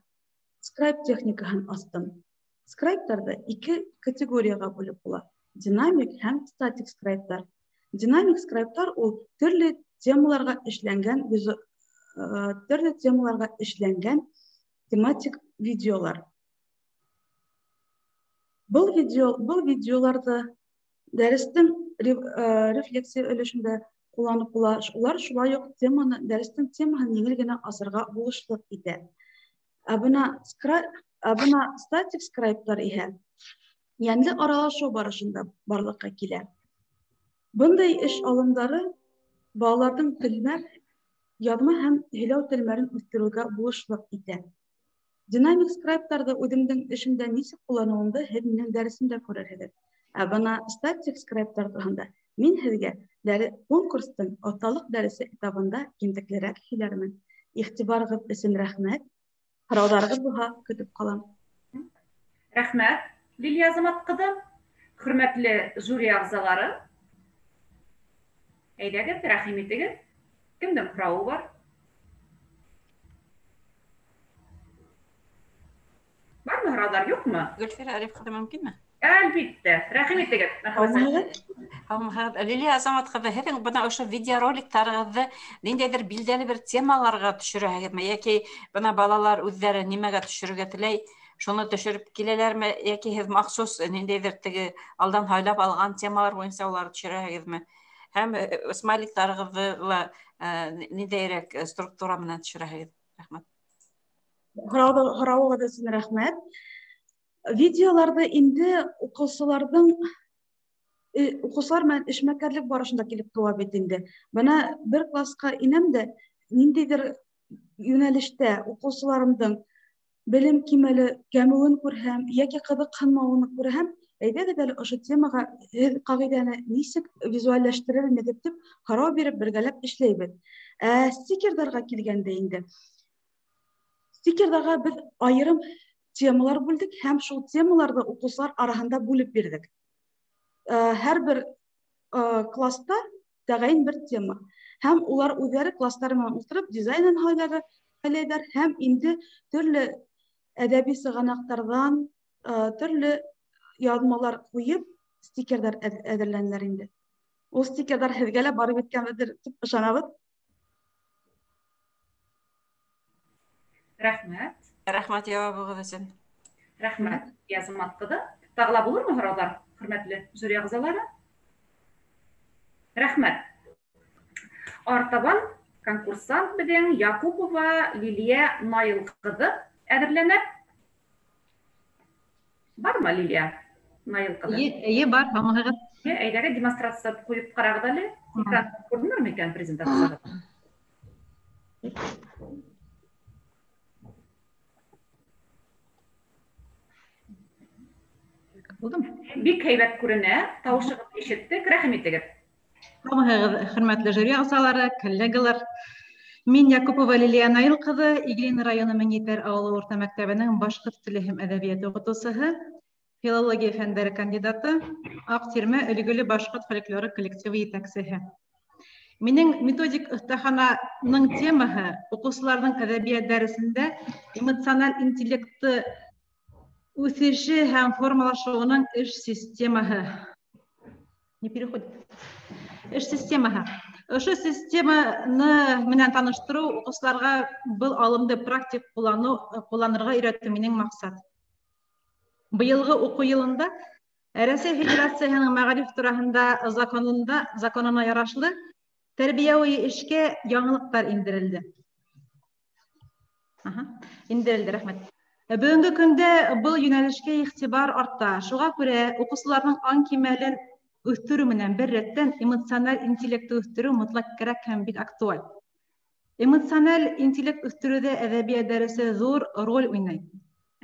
скрайб техникаһын астым. Скрайбтарҙы ике категорияға бүлеп була: динамик һәм статик скрайбтар. Динамик скрайбтар ул төрлө темаларға эшләнгән тематик видеолар. Был видеоларҙы дәрестең рефлексия өлөшөндә ҡулланып була. Улар шулай уҡ теманы, дәрестең темаһын еңел генә асырға булышлыҡ итә. Ә бына статик скрайбтар иһә йәнле аралашыу барышында барлыҡҡа килә. Бындай эш алымдары балаларҙың телмәр, яҙма һәм һөйләү телмәрен үҫтереүгә булышлыҡ итә. Динамик скрайбтарҙы үҙемдең эшемдә нисек ҡулланыуымды һеҙ минең дәресемдә күрерһегеҙ. Ә бына статик скрайбтар тураһында мин һеҙгә конкурстың оҫталыҡ дәресе этабында ентеклерәк һөйләрмен. Иғтибарығыҙ өсөн рәхмәт. Һорауҙарығыҙ булһа, көтөп ҡалам. Рәхмәт, Лилия Азамат ҡыҙы. Хөрмәтле жюри ағзалары, әйҙәгеҙ, рәхим итегеҙ. Кемдең һорауы бар? Бармы һорауҙар, юҡмы? Гөлфирә Ариф ҡыҙы, мөмкинме? Әлбиттә, рәхим итегеҙ. Лилия Азамат ҡыҙы, һеҙҙең бына ошо видеороликтарығыҙҙы ниндәйҙер билдәле бер темаларға төшөрәһегеҙме? Йәки бына балалар үҙҙәре нимәгә төшөрөргә теләй, шуны төшөрөп киләләрме? Йәки һеҙ махсус ниндәйҙер теге алдан һайлап алған темалар буйынса уларҙы төшөрәһегеҙме? Һәм смайликтарығыҙҙы ла ниндәйерәк структура менән төшөрәһегеҙ? Рәхмәт. Һорауығыҙ өсөн рәхмәт. Видеоларҙы инде уҡыусылар менән эшмәкәрлек барышында килеп тыуа бит инде. Бына бер класҡа инәм дә ниндәйҙер йүнәлештә уҡыусыларымдың белем кимәле кәмеүен күрһәм, йәки ҡыҙыҡһынмауын күрһәм, әйҙәгеҙ әле ошо темаға һеҙ ҡағиҙәне нисек визуалләштерер инегеҙ тип һорау биреп бергәләп эшләйбеҙ. Ә стикерҙарға килгәндә инде, стикерҙарға беҙ айырым темалар бүлдек һәм шул темаларҙы уҡыусылар араһында бүлеп бирҙек. Һәр бер класта тәғәйен бер тема. Һәм улар үҙҙәре кластары менән ултырып дизайнын һайлайҙар һәм инде төрлө әҙәби сығанаҡтарҙан төрлө яҙмалар ҡуйып стикерҙар әҙерләнеләр инде. Ул стикерҙар һеҙгә лә барып еткәндер тип ышанабыҙ. Рәхмәт. Рәхмәт яуабығыҙ өсөн. Рәхмәт, Азамат ҡыҙы. Тағы ла булырмы һорауҙар, хөрмәтле жюри ағзалары? Рәхмәт. Артабан конкурсант беҙҙең Яҡупова Лилиә Наил ҡыҙы әҙерләнә. Бармы Лилиә Наил ҡыҙы? Эйе, бар, һаумыһығыҙ. Әйҙәгеҙ, демонстрация ҡуйып ҡарағыҙ әле. Экран күренерме икән презентацияға? Бик һәйбәт күренә, тауышығыҙҙы ишеттек, рәхим итегеҙ. Һаумыһығыҙ, хөрмәтле жюри ағзалары, коллегалар. Мин Яҡупова Лилиә Наил ҡыҙы, Иглин районы Меңйетәр ауылы урта мәктәбенең башҡорт теле һәм әҙәбиәте уҡытыусыһы, филология фәндәре кандидаты, Аҡ тирмә өлгөлө башҡорт фольклоры коллективы етәксеһе. Минең методик оҫтахананың темаһы уҡыусыларҙың әҙәбиәт дәресендә эмоциональ интеллектты үҫеше һәм формалашыуының эш системаһы. Не переходит. Эш системаһы. Ошо системаны менән таныштырыу, уҡыусыларға был алымды практик ҡулланырға өйрәтеү минең маҡсат. Быйылғы уҡыу йылында Рәсәй Федерацияһының мәғариф тураһында законына ярашлы тәрбиәүи эшкә яңылыҡтар индерелде. Индерелде, рәхмәт. Бөгөнгө көндә был йүнәлешкә иғтибар арта. Шуға күрә уҡыусыларҙың аң кимәлен үҫтереү менән бер рәттән эмоциональ интеллектты үҫтереү мотлаҡ кәрәк һәм бик актуаль. Эмоциональ интеллект үҫтереүҙә әҙәбиәт дәресе ҙур роль уйнай.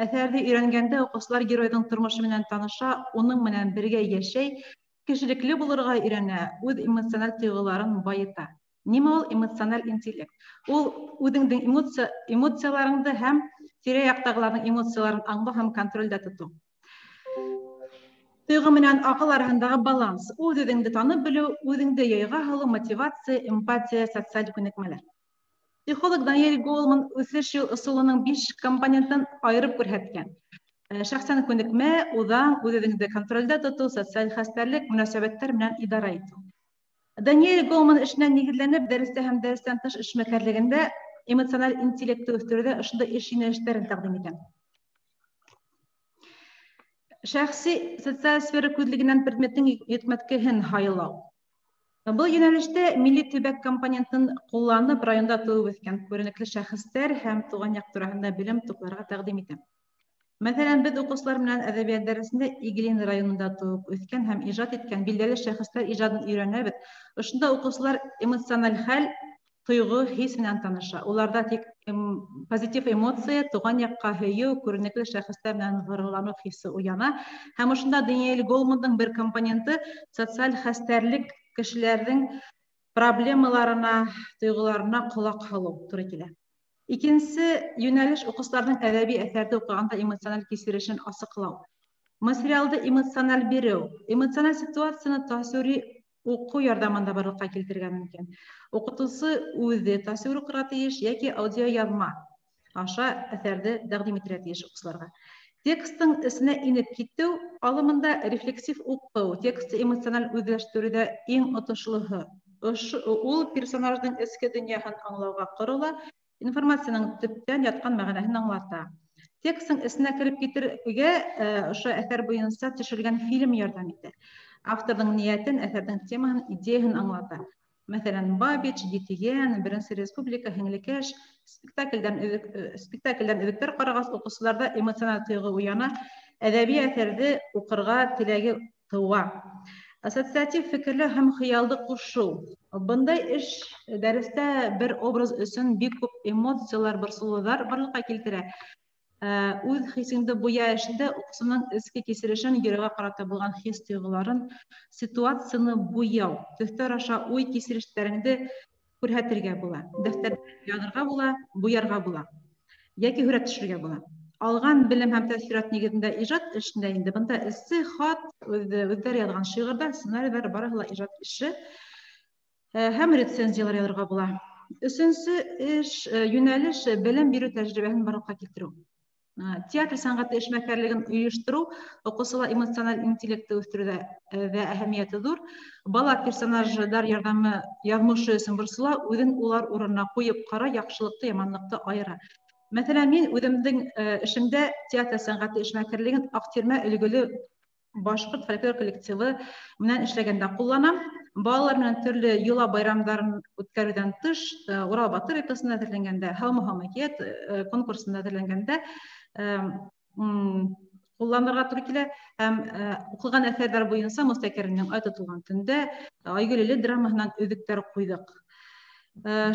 Әҫәрҙе өйрәнгәндә уҡыусылар геройҙың тормошо менән таныша, уның менән бергә йәшәй, кешелекле булырға өйрәнә, үҙ эмоциональ тойғоларын байыта. Нимә ул эмоциональ интеллект? Ул үҙеңдең эмоцияларыңды һәм тирә-яҡтағыларҙың эмоцияларын аңлау һәм контролдә тотоу. Тойғо менән аҡыл араһындағы баланс, үҙ-үҙеңде танып белеү, үҙеңде яйға һалыу, мотивация, эмпатия, социаль күнекмәләр. Психолог Даниэль Голман үҫеш ысулының 5 компонентын айырып күрһәткән. Шәхсән күнекмә, уҙаң, үҙ-үҙеңде контролдә тотоу, социаль хәстәрлек, мөнәсәбәттәр менән идара итеү. Даниэль Голман эшенә нигеҙләнеп, дәрестә һәм дәрестән тыш эшмәкәрлегендә эмоциональ интеллектты үҫтереүҙә ошондай эш йүнәлештәрен тәҡдим итә. Шәхси социаль сфера күҙлегенән предметтең йөкмәткеһен һайлау. Был йүнәлештә милли төбәк компонентын ҡулланып, районда тыуып үҫкән күренекле шәхестәр һәм тыуған яҡ тураһында белем тупларға тәҡдим итә. Мәҫәлән, беҙ уҡыусылар менән әҙәбиәт дәресендә Иглин районында тыуып үҫкән һәм ижад иткән билдәле шәхестәр ижадын өйрәнәбеҙ. Ошонда уҡыусылар эмоциональ хәл, тойғо, хис менән таныша. Уларҙа тик позитив эмоция, тыуған яҡҡа һөйөү, күренекле шәхестәр менән ғорурланыу хисе уяна. Һәм ошонда Даниэль Голмандың бер компоненты социаль хәстәрлек, кешеләрҙең проблемаларына, тойғоларына ҡолаҡ һалыу тура килә. Икенсе йүнәлеш уҡыусыларҙың әҙәби әҫәрҙе уҡығанда эмоциональ кисерешен асыҡлау. Материалды эмоциональ биреү, эмоциональ ситуацияны тасвири уҡыу ярҙамында барлыҡҡа килтерергә мөмкин. Уҡытыусы үҙе тасвир уҡырға тейеш йәки аудиояҙма аша әҫәрҙе тәҡдим итергә тейеш уҡыусыларға. Текстың эсенә инеп китеү алымында рефлексив уҡыу, текстты эмоциональ үҙләштереүҙә иң отошлоһо. Ул персонаждың эске донъяһын аңлауға ҡорола, информацияның төптән ятҡан мәғәнәһен аңлата. Текстың эсенә кереп китергә ошо әҫәр буйынса төшөрөлгән фильм ярҙам итә. Авторҙың ниәтен, әҫәрҙең темаһын, идеяһын аңлата. Мәҫәлән, Бабич, Етигән, Беренсе Республика, Һеңлекәш спектаклдән өҙөктәр ҡарағас, уҡыусыларҙа эмоциональ тойғо уяна, әҙәби әҫәрҙе уҡырға теләге тыуа. Ассоциатив фекерләү һәм хыялды ҡушыу. Бындай эш дәрестә бер образ өсөн бик күп эмоциялар, борсолоуҙар барлыҡҡа килтерә. Үҙ хисеңде буя эшендә уҡыусының эске кисерешен, геройға ҡарата булған хис тойғоларын, ситуацияны буяу, төҫтәр аша уй кисерештәреңде күрһәтергә була. Дәфтәрҙә яҙырға була, буярға була, йәки һүрәт төшөрөргә була. Алған белем һәм тәьҫорат нигеҙендә ижад эшендә инде бында эссе, хат, үҙҙәре яҙған шиғырҙар, сценарийҙар барыһы ла ижад эше һәм рецензиялар яҙырға була. Өсөнсө эш йүнәлеш белем биреү тәжрибәһен барлыҡҡа килтереү. Театр сәнғәте эшмәкәрлеген ойоштороу уҡыусыла эмоциональ интеллектты үҫтереүҙә ҙә әһәмиәте ҙур. Бала персонаждар ярҙамы яҙмышы өсөн борсола, үҙен улар урынына ҡуйып ҡара, яҡшылыҡты, яманлыҡты айыра. Мәҫәлән, мин үҙемдең эшемдә театр сәнғәте эшмәкәрлеген Аҡтирмә өлгөлө башҡорт фольклор коллективы менән эшләгәндә ҡулланам. Балалар менән төрлө йола байрамдарын үткәреүҙән тыш, Урал батыр эпосында әҙерләнгәндә, Һаумы һаумы әкиәт конкурсында әҙерләнгәндә ҡулланырға тура килә. Һәм уҡыған әҫәрҙәр буйынса Мостай Кәримдең Ай тотолған төндә, Айгөл иле драмаһынан өҙөктәр ҡуйҙыҡ.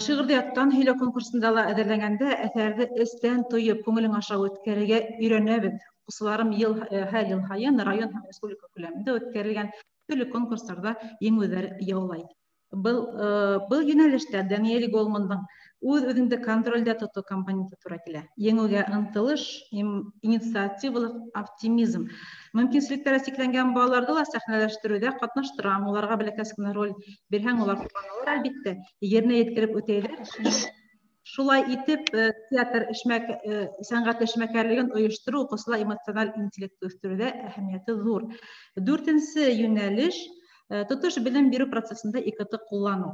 Шиғырҙы яттан һөйләү конкурсында ла әҙерләнгәндә әҫәрҙе эстән тойоп, күңелең аша үткәрергә өйрәнәбеҙ. Уҡыусыларым һәр йыл һайын район һәм республика күләмендә үткәрелгән төрлө конкурстарҙа еңеүҙәр яулай. Был йүнәлештә Даниэль Голмандың үҙ-үҙеңде контролдә тотоу компоненты тура килә. Еңеүгә ынтылыш, инициативалыҡ, оптимизм. Мөмкинселектәре сикләнгән балаларҙы ла сәхнәләштереүҙә ҡатнаштырам. Уларға бәләкәс кенә роль бирһәң, улар ҡыуаналар, әлбиттә, еренә еткереп үтәйҙәр. Шулай итеп, театр сәнғәт эшмәкәрлеген ойоштороу уҡыусыла эмоциональ интеллектты үҫтереүҙә әһәмиәте ҙур. Дүртенсе йүнәлеш, тотош белем биреү процессында ИКТ ҡулланыу.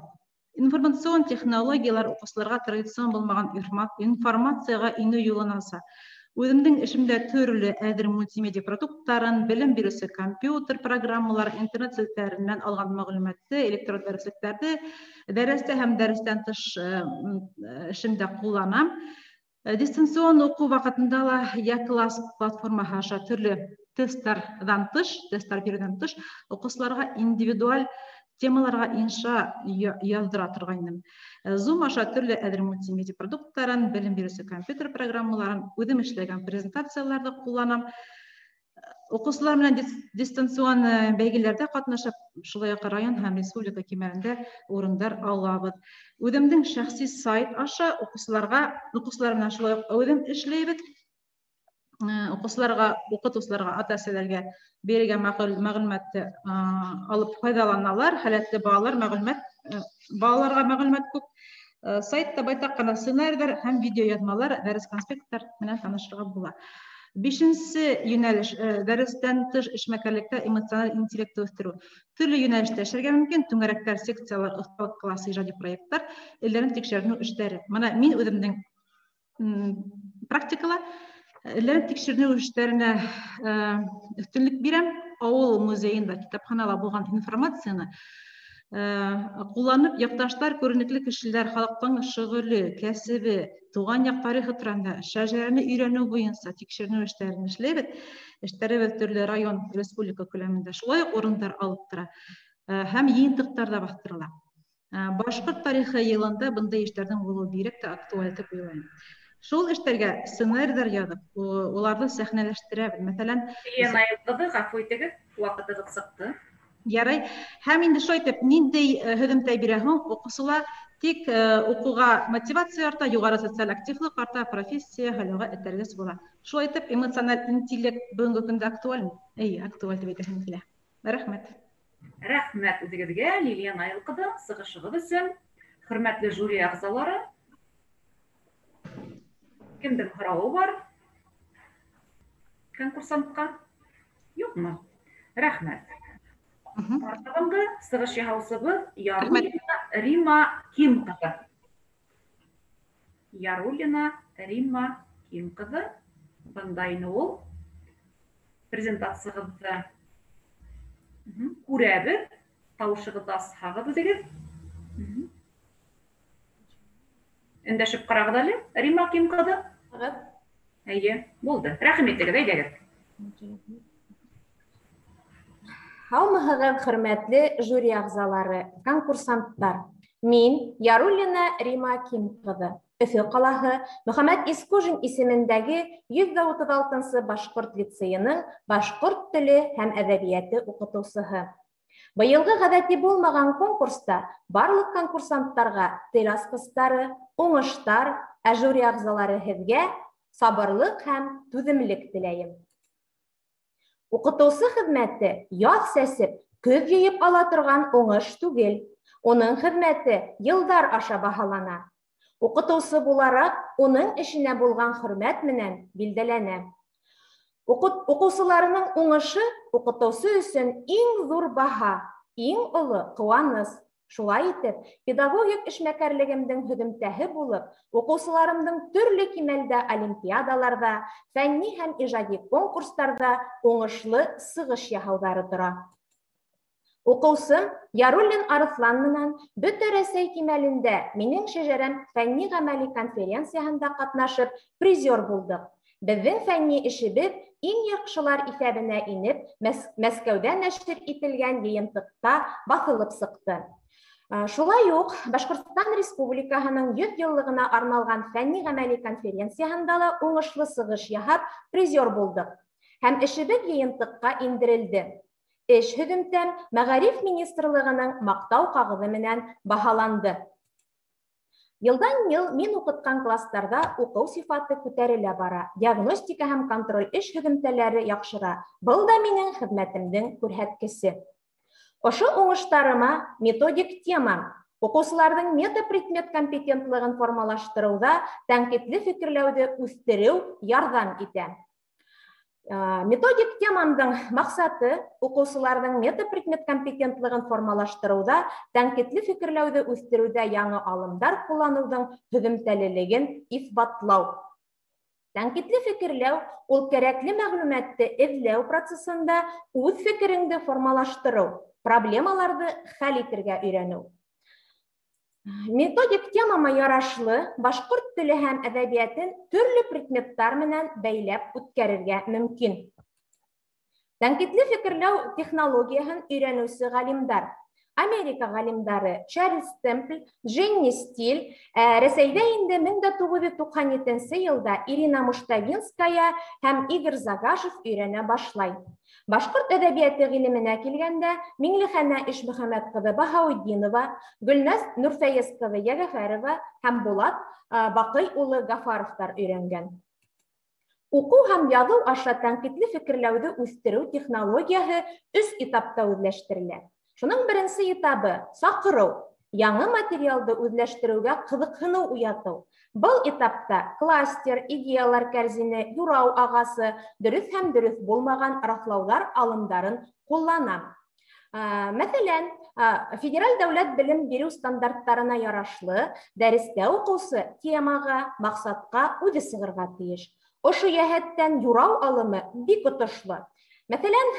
Информацион технологиялар уҡыусыларға традицион булмаған информацияға инеү юлын аса. Үҙемдең эшемдә төрлө әҙер мультимедиа продукттарын, белем биреүсе компьютер программалар, интернет селтәренән алған мәғлүмәтте, электрон дәреслектәрҙе дәрестә һәм дәрестән тыш эшемдә ҡулланам. Дистанцион уҡыу ваҡытында ла Я-класс платформаһы аша төрлө Тесттарҙан тыш, тесттар биреүҙән тыш, уҡыусыларға индивидуаль темаларға инша яҙҙыра торғайным. Zoom аша төрлө әҙер мультимедиа продукттарын, белем биреүсе компьютер программаларын, үҙем эшләгән презентацияларҙы ҡулланам. Уҡыусылар менән дистанцион бәйгеләрҙә ҡатнашып, шулай уҡ район һәм республика кимәлендә урындар алабыҙ. Үҙемдең шәхси сайт аша уҡыусылар менән шулай уҡ үҙем эшләйбеҙ. Уҡыусыларға, уҡытыусыларға, ата-әсәләргә бирелгән мәғлүмәтте алып файҙаланалар. Һәләтле балалар балаларға мәғлүмәт күп. Сайтта байтаҡ ҡына сценарийҙар һәм видеояҙмалар, дәрес конспекттар менән танышырға була. Бишенсе йүнәлеш, дәрестән тыш эшмәкәрлектә эмоциональ интеллектты үҫтереү. Төрлө йүнәлештә эшләргә мөмкин: түңәрәктәр, секциялар, оҫталыҡ классы, ижади проекттар, элдәрен тикшеренеү эштәре. Мына мин үҙемдең практикала элдәрен тикшеренеү эштәренә өҫтөнлөк бирәм. Ауыл музейында, китапханала булған информацияны ҡулланып, яҡташтар, күренекле кешеләр, халыҡтың шөғөлө, кәсебе, тыуған яҡ тарихы тураһында шәжәрәне өйрәнеү буйынса тикшеренеү эштәрен эшләйбеҙ. Эштәребеҙ төрлө район, республика күләмендә шулай уҡ урындар алып тора һәм йыйынтыҡтар ҙа баҫтырыла. Башҡорт тарихы йылында бындай эштәрҙең булыуы бигерәк тә актуаль тип уйлайым. Шул эштәргә сценарийҙар яҙып, уларҙы сәхнәләштерәбеҙ. Мәҫәлән, Лена Ҡыҙы, ғәфү итегеҙ, ваҡытығыҙ сыҡты. Ярай. Һәм инде шулай итеп, ниндәй һөҙөмтә бирә һуң уҡыусылар? Тик уҡыуға мотивация арта, юғары социаль активлыҡ арта, профессия һайлауға этәргес була. Шулай итеп, эмоциональ интеллект бөгөнгө көндә актуальме? Эйе, актуаль тип әйтәһем килә. Рәхмәт. Рәхмәт үҙегеҙгә, Лилия Наил ҡыҙы, сығышығыҙ өсөн. Хөрмәтле жюри ағзалары, кемдең һорауы бар конкурсантҡа? Юҡмы? Рәхмәт. Артабанғы сығыш яһаусыбыҙ Яруллина Рима Ким ҡыҙы. Яруллина Рима Ким ҡыҙы. Бында ине ул. Презентациягыҙҙы күрәбеҙ. Тауышығыҙҙы асһағыҙ үҙегеҙ. Өндәшеп ҡарағыҙ әле, Рима Ким ҡыҙы. Эйе, булды. Рәхим итегеҙ, әйҙәгеҙ. Һаумыһығыҙ, хөрмәтле жюри ағзалары, конкурсанттар. Мин Яруллина Рима Ким ҡыҙы, Өфө ҡалаһы Мөхәммәт Исҡужин исемендәге 136-нсы башҡорт лицейының башҡорт теле һәм әҙәбиәте уҡытыусыһы. Быйылғы ғәҙәти булмаған конкурста барлыҡ конкурсанттарға тел асҡыстары, уңыштар, ә жюри ағзалары һеҙгә сабырлыҡ һәм түҙемлек теләйем. Уҡытыусы хеҙмәте яҙ сәсеп, көҙ йыйып ала торған уңыш түгел. Уның хеҙмәте йылдар аша баһалана. Уҡытыусы булараҡ уның эшенә булған хөрмәт менән билдәләнә. Уҡыусыларының уңышы уҡытыусы өсөн иң ҙур баһа, иң оло ҡыуаныс. Шулай итеп, педагогик эшмәкәрлегемдең һөҙөмтәһе булып, уҡыусыларымдың төрлө кимәлдә олимпиадаларҙа, фәнни һәм ижади конкурстарҙа уңышлы сығыш яһауҙары тора. Уҡыусым Яруллин Арыҫлан менән Бөтә Рәсәй кимәлендә Минең шәжәрәм фәнни ғәмәли конференцияһында ҡатнашып, призер булдыҡ. Беҙҙең фәнни эшебеҙ иң яҡшылар иҫәбенә инеп, Мәскәүҙә нәшер ителгән йыйынтыҡта баҫылып сыҡты. Шулай уҡ Башҡортостан Республикаһының 100 йыллығына арналған фәнни ғәмәли конференцияһында ла уңышлы сығыш яһап, призер булдыҡ. Һәм эшебеҙ йыйынтыҡҡа индерелде. Эш һөҙөмтәм Мәғариф министрлығының маҡтау ҡағыҙы менән баһаланды. Йылдан йыл мин уҡытҡан кластарҙа уҡыу сифаты күтәрелә бара, диагностика һәм контроль эш һөҙөмтәләре яҡшыра. Был да минең хеҙмәтемдең күрһәткесе. Ошо уңыштарыма методик тема уҡыусыларҙың метапредмет компетентлығын формалаштырыуҙа тәнҡитле фекерләүҙе үҫтереү ярҙам итә. Методик темамдың маҡсаты уҡыусыларҙың метапредмет компетентлығын формалаштырыуҙа тәнҡитле фекерләүҙе үҫтереүҙә яңы алымдар ҡулланыуҙың һөҙөмтәлелеген иҫбатлау. Тәнҡитле фекерләү ул кәрәкле мәғлүмәтте эҙләү процесында үҙ фекереңде формалаштырыу, проблемаларҙы хәл итергә өйрәнеү. Методик темама ярашлы башҡорт теле һәм әҙәбиәтен төрлө предметтар менән бәйләп үткәрергә мөмкин. Тәнҡитле фекерләү технологияһын өйрәнеүсе ғалимдар. Америка ғалимдары Чарльз Темпль, Дженни Стиль, Рәсәйҙә инде 1997 йылда Ирина Муштавинская һәм Игорь Загашев өйрәнә башлай. Башҡорт әҙәбиәте ғилеменә килгәндә Миңлехәнә Ишмөхәмәт ҡыҙы Баһауетдинова, Гөлназ Нурфәйез ҡыҙы Йәғәфәрова һәм Булат Баҡый улы Гафаровтар өйрәнгән. Уҡыу һәм яҙыу аша тәнҡитле фекерләүҙе үҫтереү технологияһы 3 этапта үҙләштерелә. Шуның беренсе этабы саҡырыу, яңы материалды үҙләштереүгә ҡыҙыҡһыныу уятыу. Был этапта кластер, идеялар кәрзине, юрау ағасы, дөрөҫ һәм дөрөҫ булмаған раҫлауҙар алымдарын ҡуллана. Мәҫәлән, федераль дәүләт белем биреү стандарттарына ярашлы дәрестә уҡыусы темаға, маҡсатҡа үҙе сығырға тейеш. Ошо йәһәттән юрау алымы бик отошло. Мәҫәлән,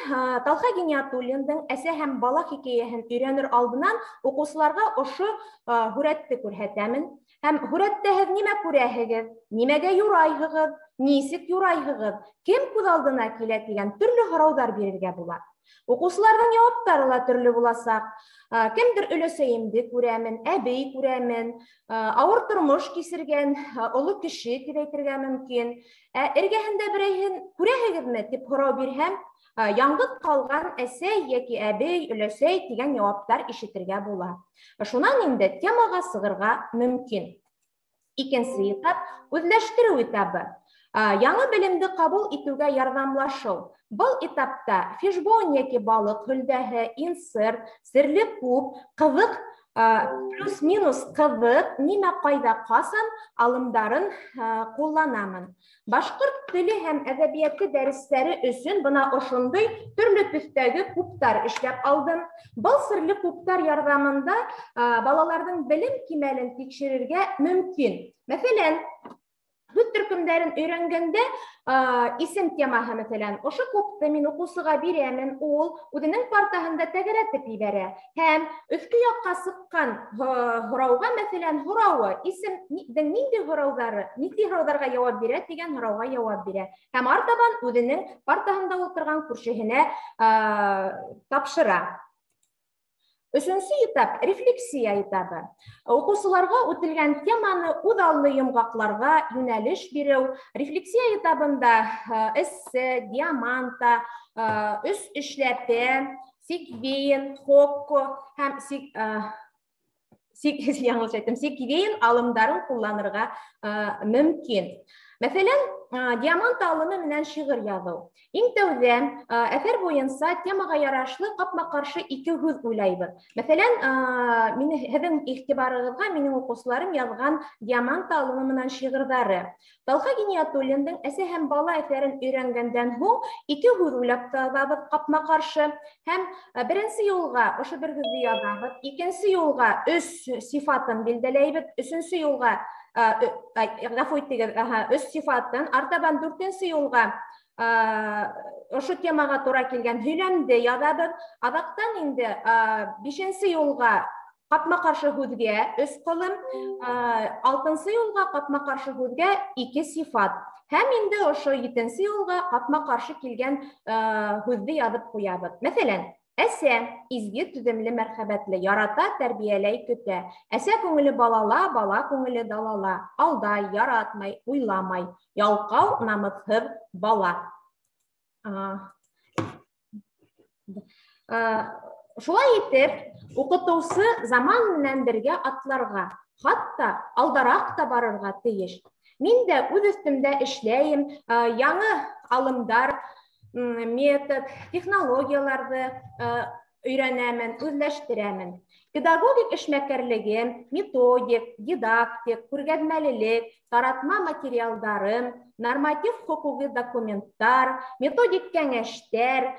Талха Гиниатуллиндың «Әсә һәм бала» хикәйәһен өйрәнер алдынан уҡыусыларға ошо һүрәтте күрһәтәмен. Һәм һүрәттә һеҙ нимә күрәһегеҙ, нимәгә юрайһығыҙ, нисек юрайһығыҙ, кем күҙ алдына килә тигән төрлө һорауҙар бирергә була. Уҡыусыларҙың яуаптары ла төрлө буласаҡ. Кемдер өләсәйемде күрәмен, әбей күрәмен, ауыр тормош кисергән оло кеше тип әйтергә мөмкин. Эргәһендә берәйһен күрәһегеҙме тип һорау бирһәм, яңғыҙ ҡалған әсәй йәки әбей, өләсәй тигән яуаптар ишетергә була. Шунан инде темаға сығырға мөмкин. Икенсе этап үҙләштереү этабы. Яңы белемде ҡабул итеүгә ярҙамлашыу. Был этапта фишбоун йәки балыҡ һөлдәһе, инсерт, серле куб, ҡыҙыҡ, плюс-минус ҡыҙыҡ, нимә ҡайҙа ҡасан алымдарын ҡулланамын. Башҡорт теле һәм әҙәбиәте дәрестәре өсөн бына ошондай төрлө төҫтәге кубтар эшләп алдым. Был серле кубтар ярҙамында балаларҙың белем кимәлен тикшерергә мөмкин. Мәҫәлән, һүҙ төркөмдәрен өйрәнгәндә исем темаһы, мәҫәлән, ошо кубты мин уҡыусыға бирәмен, ул үҙенең партаһында тәгәрәтеп ебәрә һәм өҫкө яҡҡа сыҡҡан һорауға, мәҫәлән, һорауы исемдең ниндәй һорауҙары, ниндәй һорауҙарға яуап бирә тигән һорауға яуап бирә һәм артабан үҙенең партаһында ултырған күршеһенә тапшыра. Өсөнсө этап рефлексия этабы. Уҡыусыларға үтелгән теманы үҙаллы йомғаҡларға йүнәлеш биреү. Рефлексия этабында эссе, диаманта, өс эшләпә, сиквейн, хокко һәм яңылыш әйттем, сиквейн алымдарын ҡулланырға мөмкин. Мәҫәлән, диамант алымы менән шиғыр яҙыу. Иң тәүҙә әҫәр буйынса темаға ярашлы ҡапма-ҡаршы ике һүҙ уйлайбыҙ. Мәҫәлән, һеҙҙең иғтибарығыҙға минең уҡыусыларым яҙған диамант алымы менән шиғырҙары. Талха Гиниатуллиндың «Әсә һәм бала» әҫәрен өйрәнгәндән һуң ике һүҙ уйлап табабыҙ ҡапма-ҡаршы. Һәм беренсе юлға ошо бер һүҙҙе яҙабыҙ, икенсе юлға өс сифатын билдәләйбеҙ, өсөнсө юлға ғәфү итегеҙ, өс сифатын, артабан дүртенсе юлға ошо темаға тура килгән һөйләмде яҙабыҙ, аҙаҡтан инде бишенсе юлға ҡапма-ҡаршы һүҙгә өс ҡылым, алтынсы юлға ҡапма-ҡаршы һүҙгә ике сифат һәм инде ошо етенсе юлға ҡапма-ҡаршы килгән һүҙҙе яҙып ҡуябыҙ. Мәҫәлән, әсә изге, түҙемле, мәрхәбәтле, ярата, тәрбиәләй, көтә. Әсә күңеле балала, бала күңеле далала. Алдай, яратмай, уйламай. Ялҡау, намыҫһыҙ бала. Шулай итеп, уҡытыусы заман менән бергә атларға, хатта алдараҡ та барырға тейеш. Мин дә үҙ өҫтөмдә эшләйем, яңы алымдар, метод, технологияларҙы өйрәнәмен, үҙләштерәмен. Педагогик эшмәкәрлегем, методик, дидактик, күргәҙмәлелек, таратма материалдарым, норматив хоҡуҡи документтар, методик кәңәштәр,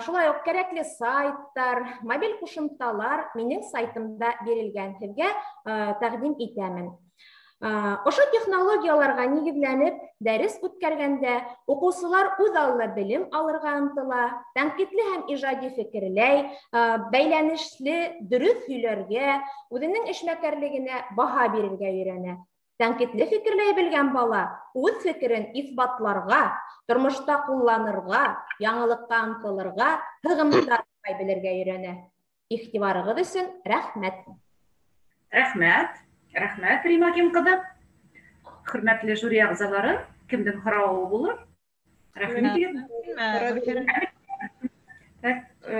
шулай уҡ кәрәкле сайттар, мобиль ҡушымталар минең сайтымда бирелгән, һеҙгә тәҡдим итәмен. Ошо технологияларға нигеҙләнеп дәрес үткәргәндә уҡыусылар үҙаллы белем алырға ынтыла, тәнҡитле һәм ижади фекерләй, бәйләнешле дөрөҫ һөйләргә, үҙенең эшмәкәрлегенә баһа бирергә өйрәнә. Тәнҡитле фекерләй белгән бала үҙ фекерен иҫбатларға, тормошта ҡулланырға, яңылыҡҡа ынтылырға, һығымтар белергә өйрәнә. Иғтибарығыҙ өсөн рәхмәт. Рәхмәт. Рәхмәт, Рима Ким ҡыҙы. Хөрмәтле жюри ағзалары, кемдең һорауы булыр? Рәхмәт итегеҙ.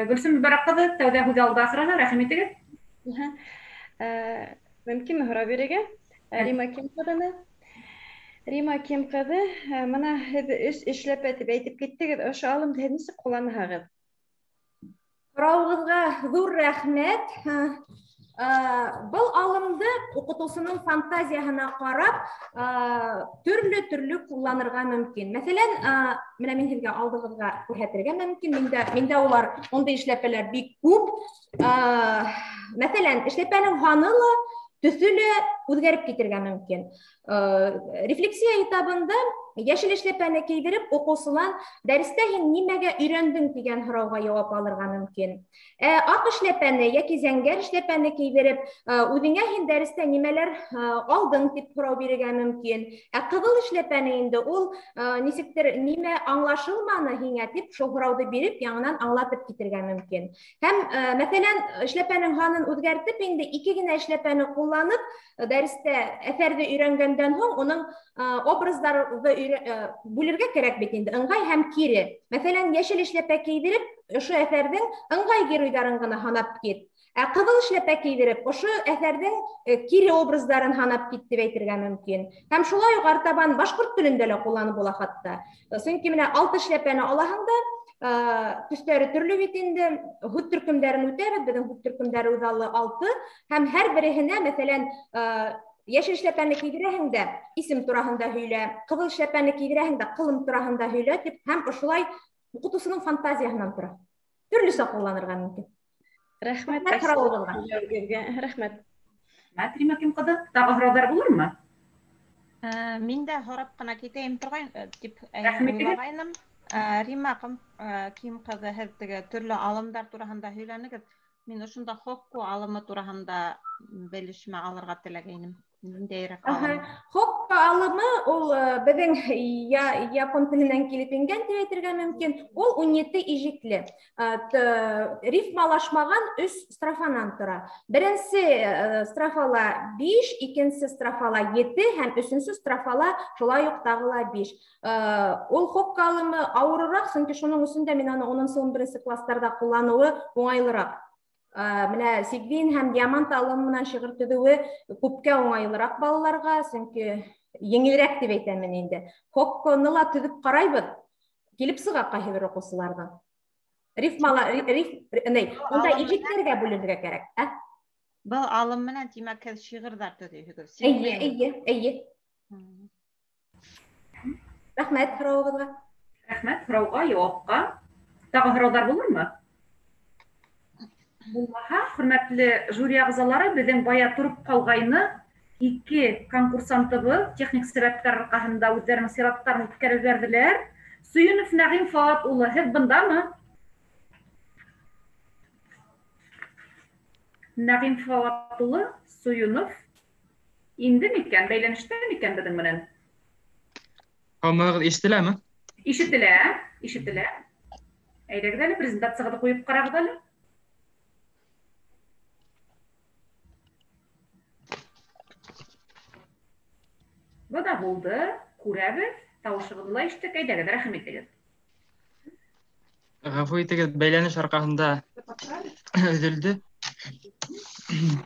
Гөлсөм Мөбәрәк ҡыҙы, тәүҙә һүҙ алды ахырыһы, рәхим итегеҙ. Мөмкинме һорау бирергә? Рима Ким ҡыҙына. Рима Ким ҡыҙы, мына һеҙ өс эшләпә тип әйтеп киттегеҙ, ошо алымды һеҙ нисек ҡулланаһығыҙ? Һорауығыҙға ҙур рәхмәт. Был алымды уҡытыусының фантазияһына ҡарап төрлө-төрлө ҡулланырға мөмкин. Мәҫәлән, менә мин һеҙгә алдығыҙға күрһәтергә мөмкин. Миндә улар ундай эшләпәләр бик күп. Мәҫәлән, эшләпәнең һаны ла, төҫө лә үҙгәреп китергә мөмкин. Рефлексия этабында йәшел эшләпәне кейҙереп, уҡыусылан дәрестә һин нимәгә өйрәндең тигән һорауға яуап алырға мөмкин. Аҡ эшләпәне йәки зәңгәр эшләпәне кейҙереп, үҙеңә һин дәрестә нимәләр алдың тип һорау бирергә мөмкин. Ә ҡыҙыл эшләпәне инде ул нисектер нимә аңлашылманы һиңә тип шул һорауҙы биреп, яңынан аңлатып китергә мөмкин. Һәм, мәҫәлән, эшләпәнең һанын үҙгәртеп, инде ике генә эшләпәне ҡулланып, дәрестә әҫәрҙе өйрәнгәндән һуң уның образдарҙы бүлергә кәрәк бит инде, ыңғай һәм кире. Мәҫәлән, йәшел эшләпә кейҙереп, ошо әҫәрҙең ыңғай геройҙарын ғына һанап кит. Ә ҡыҙыл эшләпә кейҙереп, ошо әҫәрҙең кире образдарын һанап кит тип әйтергә мөмкин. Һәм шулай уҡ артабан башҡорт телендә лә ҡулланып була хатта. Сөнки менә алты эшләпәне алаһың да, төҫтәре төрлө бит инде, һүҙ төркөмдәрен үтәбеҙ, беҙҙең һүҙ төркөмдәре үҙаллы 6, һәм һәр береһенә, мәҫәлән, йәшел эшләпәне кейҙерәһең дә исем тураһында һөйлә, ҡыҙыл эшләпәне кейҙерәһең дә ҡылым тураһында һөйлә тип, һәм ошолай уҡытыусының фантазияһынан тора. Төрлөсә ҡулланырға мөмкин. Рәхмәт. Рәхмәт. Рәхмәт, Рима Ким ҡыҙы. Тағы һорауҙар булырмы? Мин дә һорап ҡына китәйем торғайн тип уйлағайным. Рима Ким ҡыҙы, һеҙ теге төрлө алымдар тураһында һөйләнегеҙ. Мин ошонда хокку алымы тураһында белешмә алырға теләгәйнем. Ниндәйерәк алым? Хокку алымы ул беҙҙең япон теленән килеп ингән тип әйтергә мөмкин. Ул 17 ижекле. Рифмалашмаған 3 строфанан тора. Беренсе строфала 5, икенсе строфала 7 һәм өсөнсө строфала шулай уҡ тағы ла 5. Ул хокку алымы ауырыраҡ, сөнки шуның өсөн дә мин аны 10-11 класстарҙа ҡулланыуы уңайлыраҡ. Менә Сигвин һәм Диамант алымы менән шиғыр төҙөүе күпкә уңайлыраҡ балаларға, сөнки еңелерәк тип әйтәм мин инде. Хокконы ла төҙөп ҡарайбыҙ, килеп сыға ҡайһы бер уҡыусыларҙың. Унда ижектәргә бүленергә кәрәк, ә? Был алым менән, тимәк, һеҙ шиғырҙар төҙөйһөгөҙ. Эйе, эйе, эйе. Рәхмәт һорауығыҙға. Рәхмәт һорауға, яуапҡа. Тағы һорауҙар булырмы? Булмаһа, хөрмәтле жюри ағзалары, беҙҙең бая тороп ҡалғайны 2 конкурсантыбыҙ техник сәбәптәр арҡаһында үҙҙәренең сираттарын үткәреп ебәрҙеләр. Сөйөнов Нәғим Фауат улы, һеҙ бындамы? Нәғим Фауат улы Сөйөнов инде микән, бәйләнештә микән беҙҙең менән? Һаумыһығыҙ, ишетеләме? Ишетелә, ишетелә. Әйҙәгеҙ әле, презентацияғыҙҙы ҡуйып ҡарағыҙ әле. Бына булды, күрәбеҙ, тауышығыҙҙы ла ишеттек, әйҙәгеҙ, рәхим итегеҙ. Ғәфү итегеҙ, бәйләнеш арҡаһында өҙөлдө.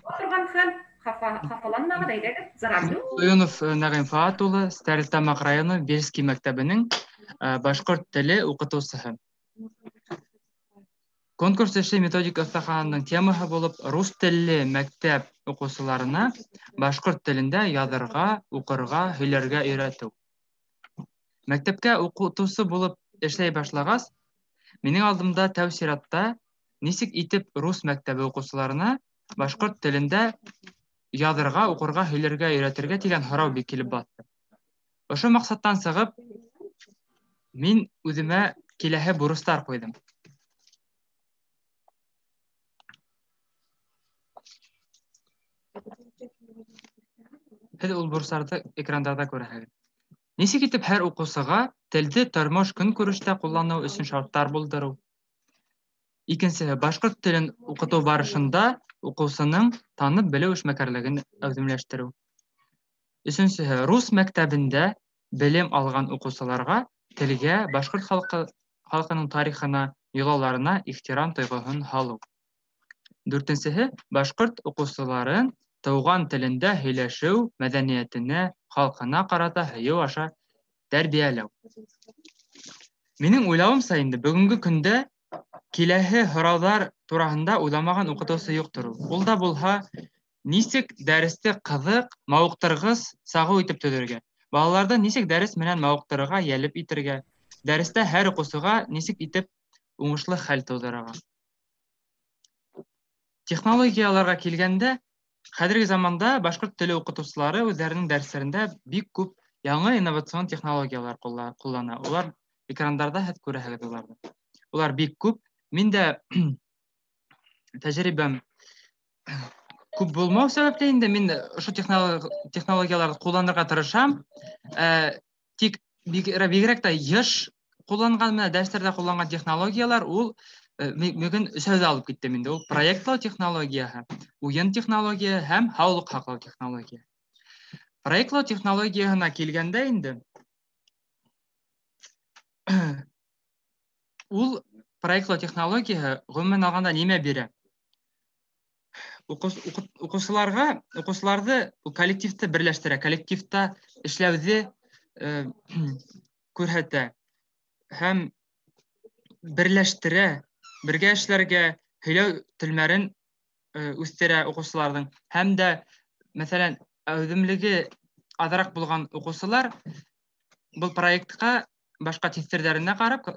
Торған хәл, хафаланмағыҙ, әйҙәгеҙ, зарар юҡ. Суюнов Нәғим Фаат улы, Стәрлетамаҡ районы Бельский мәктәбенең башҡорт теле уҡытыусыһы. Конкурс эше методик оҫтахананың темаһы булып, рус телле мәктәп уҡыусыларына башҡорт телендә яҙырға, уҡырға, һөйләргә өйрәтеү. Мәктәпкә уҡытыусы булып эшләй башлағас, минең алдымда тәү сиратта нисек итеп рус мәктәбе уҡыусыларына башҡорт телендә яҙырға, уҡырға, һөйләргә өйрәтергә тигән һорау бик килеп баҫты. Ошо маҡсаттан сығып, мин үҙемә киләһе бурыстар ҡуйҙым. Һеҙ ул бурыстарҙы экрандарҙа күрәһегеҙ. Нисек итеп һәр уҡыусыға телде тормош көнкүрештә ҡулланыу өсөн шарттар булдырыу. Икенсеһе, башҡорт телен уҡытыу барышында уҡыусының танып белеү эшмәкәрлеген әүҙемләштереү. Өсөнсөһө, рус мәктәбендә белем алған уҡыусыларға телгә, башҡорт халҡының тарихына, йолаларына ихтирам тойғоһон һалыу. Дүртенсеһе, башҡорт уҡыусыларын тыуған телендә һөйләшеү мәҙәниәтенә, халҡына ҡарата һөйөү аша тәрбиәләү. Минең уйлауымса инде бөгөнгө көндә киләһе һорауҙар тураһында уйламаған уҡытыусы юҡтыр. Ул да булһа, нисек дәресте ҡыҙыҡ, мауыҡтырғыс, сағыу итеп төҙөргә, балаларҙы нисек дәрес менән мауыҡтырырға, йәлеп итергә, дәрестә һәр уҡыусыға нисек итеп уңышлы хәл тыуҙырырға. Технологияларға килгәндә, хәҙерге заманда башҡорт теле уҡытыусылары үҙҙәренең дәрестәрендә бик күп яңы инновацион технологиялар ҡуллана. Улар экрандарҙа һеҙ күрәһегеҙ уларҙы. Улар бик күп. Мин дә тәжрибәм күп булмау сәбәпле инде мин ошо технологияларҙы ҡулланырға тырышам. Тик бигерәк тә йыш ҡулланған, менә дәрестәрҙә ҡулланған технологиялар ул бөгөн өсәүҙе алып киттем инде. Ул проектлау технологияһы, уйын технологияһы һәм һаулыҡ һаҡлау технологияһы. Проектлау технологияһына килгәндә инде ул проектлау технологияһы ғөмүмән алғанда нимә бирә? Уҡыусыларҙы коллективты берләштерә, коллективта эшләүҙе күрһәтә һәм берләштерә, бергә эшләргә, һөйләү телмәрен үҫтерә уҡыусыларҙың. Һәм дә, мәҫәлән, әүҙемлеге аҙыраҡ булған уҡыусылар был проектҡа башҡа тиҫтерҙәренә ҡарап,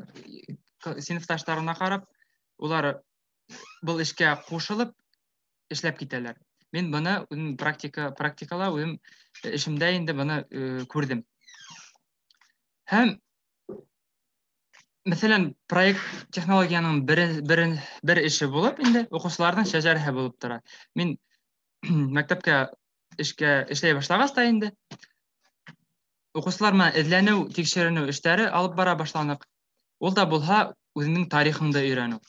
синыфташтарына ҡарап, улар был эшкә ҡушылып эшләп китәләр. Мин быны үҙем практикала, үҙем эшемдә инде быны күрҙем. Һәм мәҫәлән, проект технологияның бер эше булып инде уҡыусыларҙың шәжәрәһе булып тора. Мин мәктәпкә эшкә эшләй башлағас та инде уҡыусылар менән эҙләнеү, тикшеренеү эштәре алып бара башланыҡ. Ул да булһа үҙеңдең тарихыңды өйрәнеү.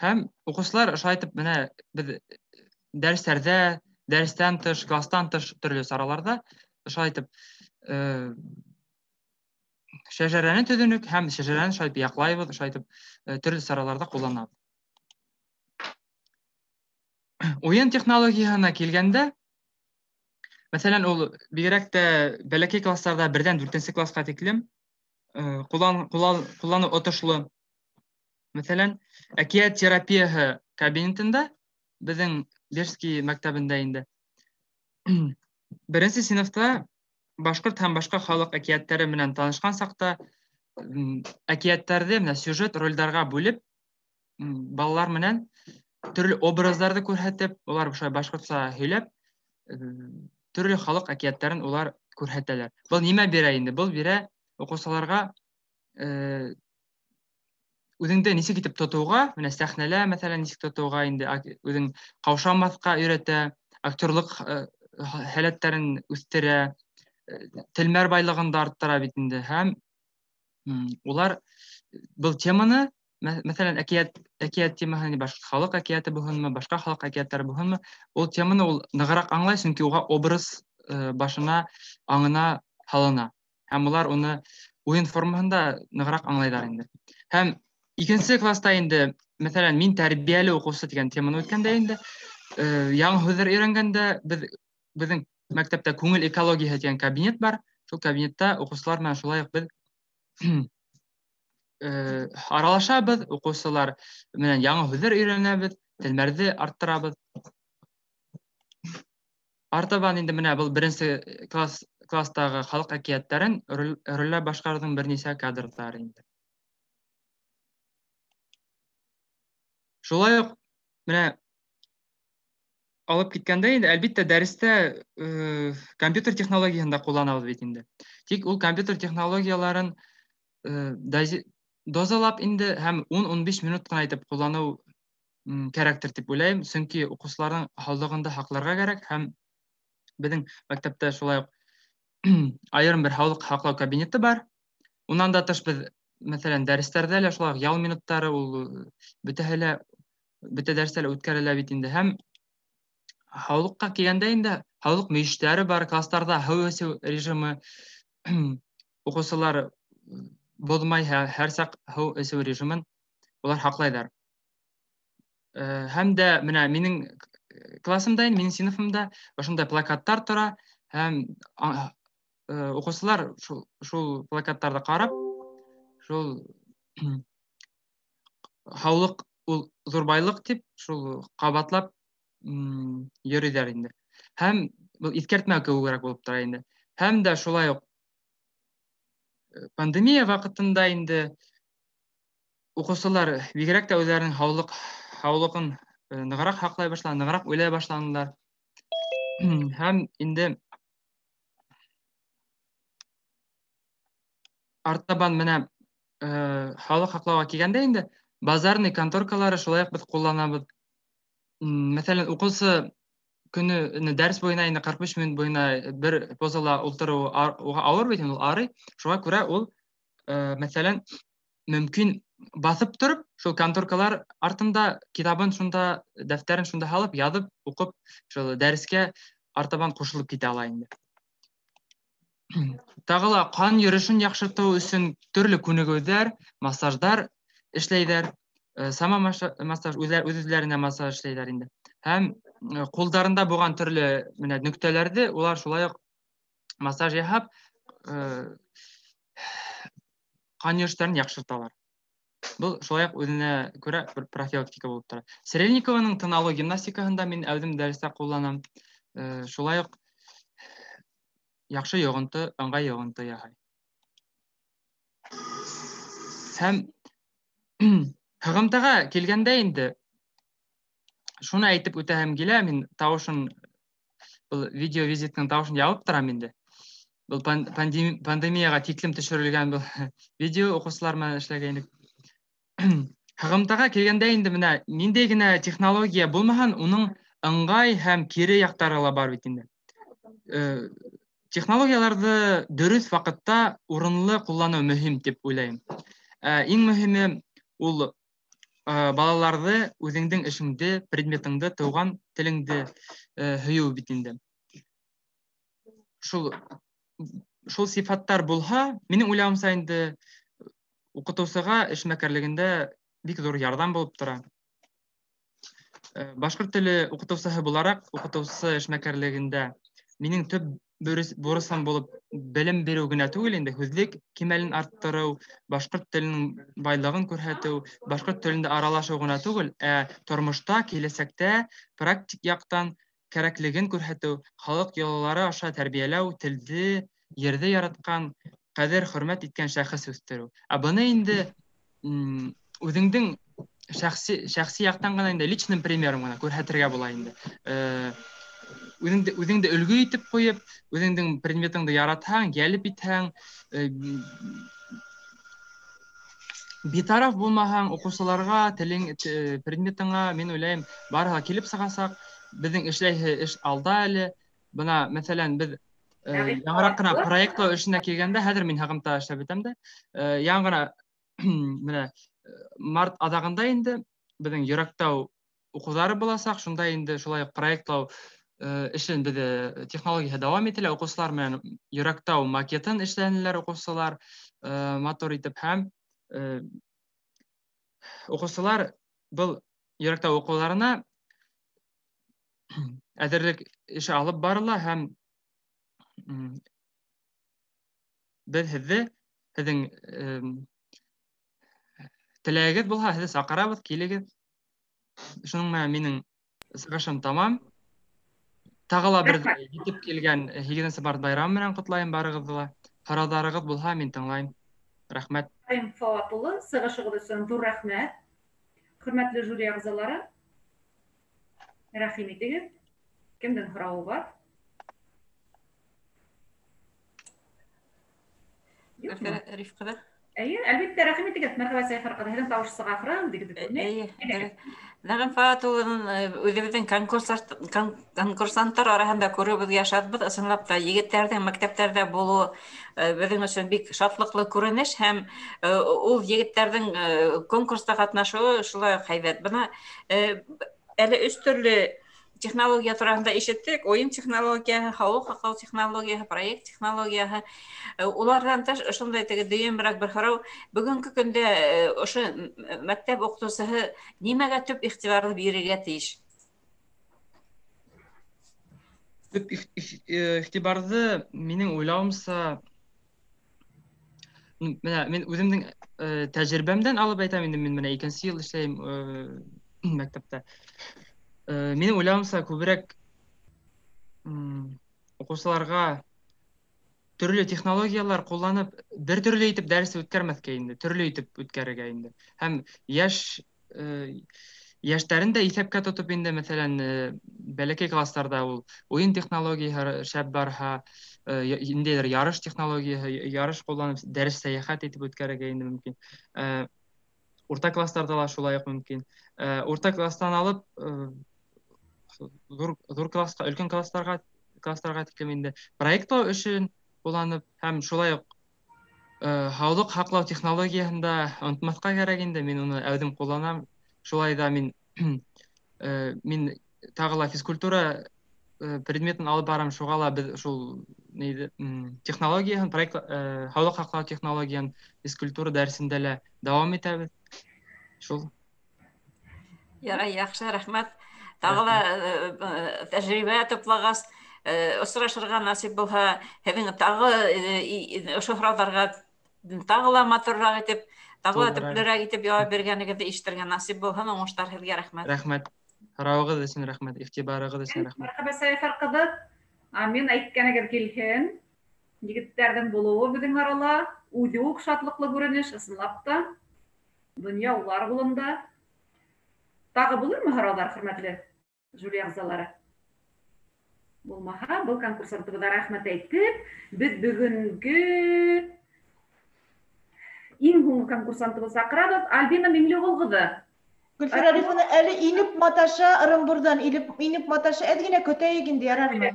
Һәм уҡыусылар ошолай итеп менә беҙ дәрестәрҙә, дәрестән тыш, кластан тыш төрлө сараларҙа ошолай итеп шәжәрәне төҙөнөк һәм шәжәрәне шулай итеп яҡлайбыҙ, шулай итеп төрлө сараларҙа ҡулланабыҙ. Уйын технологияһына килгәндә, мәҫәлән, ул бигерәк тә бәләкәй кластарҙа 1-дән 4-нсе класҡа тиклем ҡулланыу отошло. Мәҫәлән, әкиәт терапияһы кабинетында беҙҙең Бежский мәктәбендә инде беренсе синыфта башҡорт һәм башҡа халыҡ әкиәттәре менән танышҡан саҡта әкиәттәрҙе менә сюжет ролдарға бүлеп, балалар менән төрлө образдарҙы күрһәтеп, улар ошолай башҡортса һөйләп, төрлө халыҡ әкиәттәрен улар күрһәтәләр. Был нимә бирә инде? Был бирә уҡыусыларға үҙеңде нисек итеп тотоуға, менә сәхнәлә, мәҫәлән, нисек тотоуға инде, үҙең ҡаушамаҫҡа өйрәтә, актерлыҡ һәләттәрен үҫтерә, телмәр байлығын да арттыра бит инде. Һәм улар был теманы, мәҫәлән, әкиәт темаһы, башҡа халыҡ әкиәте булһынмы, башҡа халыҡ әкиәттәре булһынмы, ул теманы ул нығыраҡ аңлай, сөнки уға образ башына, аңына һалына. Һәм улар уны уйын формаһында нығыраҡ аңлайҙар инде. Һәм икенсе класта инде, мәҫәлән, мин тәрбиәле уҡыусы тигән теманы үткәндә инде, яңы һүҙҙәр өйрәнгәндә беҙҙең мәктәптә күңел экологияһы тигән кабинет бар. Шул кабинетта уҡыусылар менән шулай уҡ беҙ аралашабыҙ, уҡыусылар менән яңы һүҙҙәр өйрәнәбеҙ, телмәрҙе арттырабыҙ. Артабан инде менә был беренсе кластағы халыҡ әкиәттәрен ролләп башҡарыуҙың бер нисә кадрҙары инде. Шулай уҡ менә алып киткәндә инде, әлбиттә, дәрестә компьютер технологияһын да ҡулланабыҙ бит инде. Тик ул компьютер технологияларын дозалап инде һәм 10-15 минут ҡына итеп ҡулланыу Кәрәктер тип уйлайым, сөнки уҡыусыларҙың һаулығын да һаҡларға кәрәк, һәм беҙҙең мәктәптә шулай уҡ айырым бер һаулыҡ һаҡлау кабинеты бар. Унан да тыш беҙ, мәҫәлән, дәрестәрҙә лә шулай уҡ ял минуттары ул бөтәһе лә, бөтә дәрестә лә үткәрелә бит инде. Һәм һаулыҡҡа килгәндә инде һаулыҡ мөйөштәре бар, кластарҙа һыу эсеү режимы уҡыусылар боҙмай, һәр саҡ һыу эсеү режимын улар һаҡлайҙар. Һәм дә менә минең классымда, минең синыфымда ошондай плакаттар тора, һәм уҡыусылар шул плакаттарҙы ҡарап, шул һаулыҡ ул ҙур байлыҡ тип, шул ҡабатлап йөрөйҙәр инде. Һәм был иҫкәртмә кеүегерәк булып тора инде. Һәм дә шулай уҡ пандемия ваҡытында инде уҡыусылар бигерәк тә үҙҙәренең һаулығын нығыраҡ һаҡлай башланы, нығыраҡ уйлай башланылар. Һәм инде артабан менә һаулыҡ һаҡлауға килгәндә инде базарный конторкалары шулай уҡ беҙ ҡулланабыҙ. Мәҫәлән, уҡыусы көнө дәрес буйына инде 45 минут буйына бер позала ултырыу уға ауыр бит инде, ул арый. Шуға күрә ул, мәҫәлән, мөмкин баҫып тороп, шул конторкалар артында китабын шунда, дәфтәрен шунда һалып, яҙып, уҡып, шул дәрескә артабан ҡушылып китә ала инде. Тағы ла ҡан йөрөшөн яҡшыртыу өсөн төрлө күнегеүҙәр, массаждар эшләйҙәр. Сама массаж, үҙ-үҙләренә массаж эшләйҙәр инде. Һәм ҡулдарында булған төрлө менә нөктәләрҙе улар шулай уҡ массаж яһап, ҡан йөрөштәрен яҡшырталар. Был шулай уҡ үҙенә күрә бер профилактика булып тора. Стрельникованың тын алыу гимнастикаһын да мин әүҙем дәрестә ҡулланам. Шулай уҡ яҡшы йоғонто, ыңғай йоғонто яһай. Һәм һығымтаға килгәндә инде шуны әйтеп үтәһем килә, мин тауышын, был видео визитканың тауышын ябып торам инде. Был пандемияға тиклем төшөрөлгән был видео уҡыусылар менән эшләгәйнек. Һығымтаға килгәндә инде менә ниндәй генә технология булмаһын, уның ыңғай һәм кире яҡтары ла бар бит инде. Технологияларҙы дөрөҫ ваҡытта урынлы ҡулланыу мөһим тип уйлайым. Иң мөһиме ул балаларҙы, үҙеңдең эшеңде, предметыңды, тыуған телеңде һөйөү бит инде. Шул сифаттар булһа, минең уйлауымса инде уҡытыусыға эшмәкәрлегендә бик ҙур ярҙам булып тора. Башҡорт теле уҡытыусыһы булараҡ, уҡытыусы эшмәкәрлегендә минең төп бурысым булып белем биреү генә түгел инде, һүҙлек кимәлен арттырыу, башҡорт теленең байлығын күрһәтеү, башҡорт телендә аралашыу ғына түгел, ә тормошта, киләсәктә практик яҡтан кәрәклеген күрһәтеү, халыҡ йолалары аша тәрбиәләү, телде, ерҙе яратҡан, ҡәҙер хөрмәт иткән шәхес үҫтереү. Ә быны инде үҙеңдең шәхси яҡтан ғына инде личным примером ғына күрһәтергә була инде. Үҙеңде өлгө итеп ҡуйып, үҙеңдең предметыңды яратһаң, йәлеп итһәң, битараф булмаһаң, уҡыусыларға, телең, предметыңа, мин уйлайым, барыһы ла килеп сығасаҡ. Беҙҙең эшләйһе эш алда әле. Бына, мәҫәлән, беҙ яңыраҡ ҡына проектлау эшенә килгәндә, хәҙер мин һығымта эшләп бөтәм дә, яңы ғына менә март аҙағында инде беҙҙең Йөрәктау уҡыуҙары буласаҡ. Шунда инде шулай уҡ проектлау эшен беҙ технологияһы дауам ителә. Уҡыусылар менән Йөрәктау макетын эшләнеләр уҡыусылар, матур итеп, һәм уҡыусылар был Йөрәктау уҡыуҙарына әҙерлек эше алып барыла, һәм беҙ һеҙҙең теләгегеҙ булһа, һеҙҙе саҡырабыҙ, килегеҙ. Шуның менән минең сығышым тамам. Тағы ла бер етеп килгән 8 март байрамы менән ҡотлайым барығыҙҙы ла. Һорауҙарығыҙ булһа, мин тыңлайым. Рәхмәт. Рәхим Фауат улы, сығышығыҙ өсөн ҙур рәхмәт. Хөрмәтле жюри ағзалары, рәхим итегеҙ. Кемдең һорауы бар? Юҡмы? Риф ҡыҙы. Әйе, әлбиттә, рәхим итегеҙ, Мәрхәбә Сәйфәр ҡыҙы, һеҙҙең тауыш сыға ахыры, үҙегеҙҙе күренә. Эйе, дөрөҫ. Нәғим Фаат улын үҙебеҙҙең конкурсанттар араһында күреүебеҙгә шатбыҙ. Ысынлап та, егеттәрҙең мәктәптәрҙә булыуы беҙҙең өсөн бик шатлыҡлы күренеш, һәм ул егеттәрҙең конкурста ҡатнашыуы шулай уҡ һәйбәт. Бына әле өс төрлө технология тураһында ишеттек: уйын технологияһы, һаулыҡ һаҡлау технологияһы, проект технологияһы. Уларҙан тыш ошондай теге дөйөмөрәк бер һорау: бөгөнгө көндә ошо мәктәп уҡытыусыһы нимәгә төп иғтибарҙы бирергә тейеш? Төп иғтибарҙы, минең уйлауымса, менә мин үҙемдең тәжрибәмдән алып әйтәм инде, мин менә икенсе йыл эшләйем мәктәптә. Минең уйлауымса, күберәк уҡыусыларға төрлө технологиялар ҡулланып, бер төрлө итеп дәрес үткәрмәҫкә инде, төрлө итеп үткәрергә инде. Һәм йәштәрен дә иҫәпкә тотоп инде, мәҫәлән, бәләкәй класстарҙа ул уйын технологияһы шәп барһа, ниндәйҙер ярыш технологияһы, ярыш ҡулланып дәрес сәйәхәт итеп үткәрергә инде мөмкин. Урта класстарҙа ла шулай уҡ мөмкин. Урта класстан алып ҙур классҡа, өлкән класстарға тиклем инде проектлау өсөн ҡулланып, һәм шулай уҡ һаулыҡ һаҡлау технологияһын да онотмаҫҡа кәрәк инде. Мин уны әүҙем ҡулланам. Шулай ҙа мин тағы ла физкультура предметын алып барам, шуға ла беҙ шул технологияһын, проект, һаулыҡ һаҡлау технологияһын физкультура дәресендә лә дауам итәбеҙ. Шул. Ярай, яҡшы, рәхмәт. Тағы ла тәжрибә туплағас, осрашырға насип булһа, һеҙҙең тағы ошо һорауҙарға тағы ла матурыраҡ итеп, тағы ла төплөрәк итеп яуап биргәнегеҙҙе ишетергә насип булһын. Уңыштар һеҙгә, рәхмәт. Рәхмәт. Һорауығыҙ өсөн рәхмәт, иғтибарығыҙ өсөн рәхмәт. Мәрхәбә Сәйфәр ҡыҙы, амин әйткәнегеҙ килһен. Егеттәрҙең булыуы беҙҙең арала үҙе үк шатлыҡлы күренеш, ысынлап та. Донъя улар ҡулында. Тағы булырмы һорауҙар, хөрмәтле жюри ағзалары? Булмаһа, был конкурсантыбыҙға рәхмәт әйтеп, беҙ бөгөнгө иң һуңғы конкурсантыбыҙ саҡырабыҙ, Альбина Миңлеғол ҡыҙы. Гөлфирә Арифовна, әле инеп маташа, Ырымбурҙан инеп маташа, әҙ генә көтәйек инде, ярармы?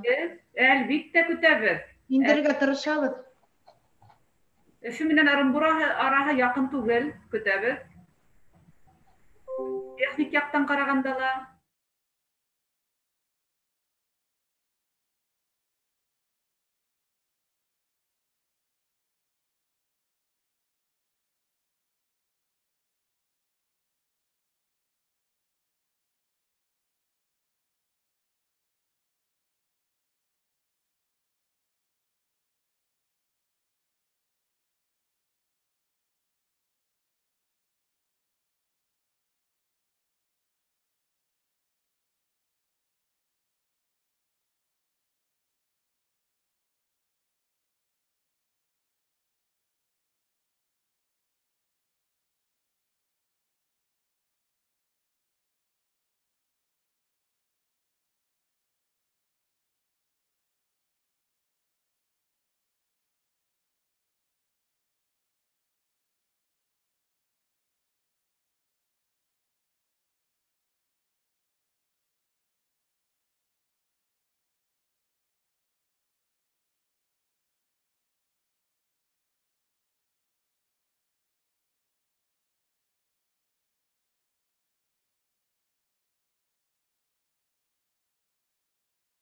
Әлбиттә көтәбеҙ. Индерергә тырышабыҙ. Өфө менән Ырымбур араһы яҡын түгел, көтәбеҙ. Техник яҡтан ҡарағанда ла,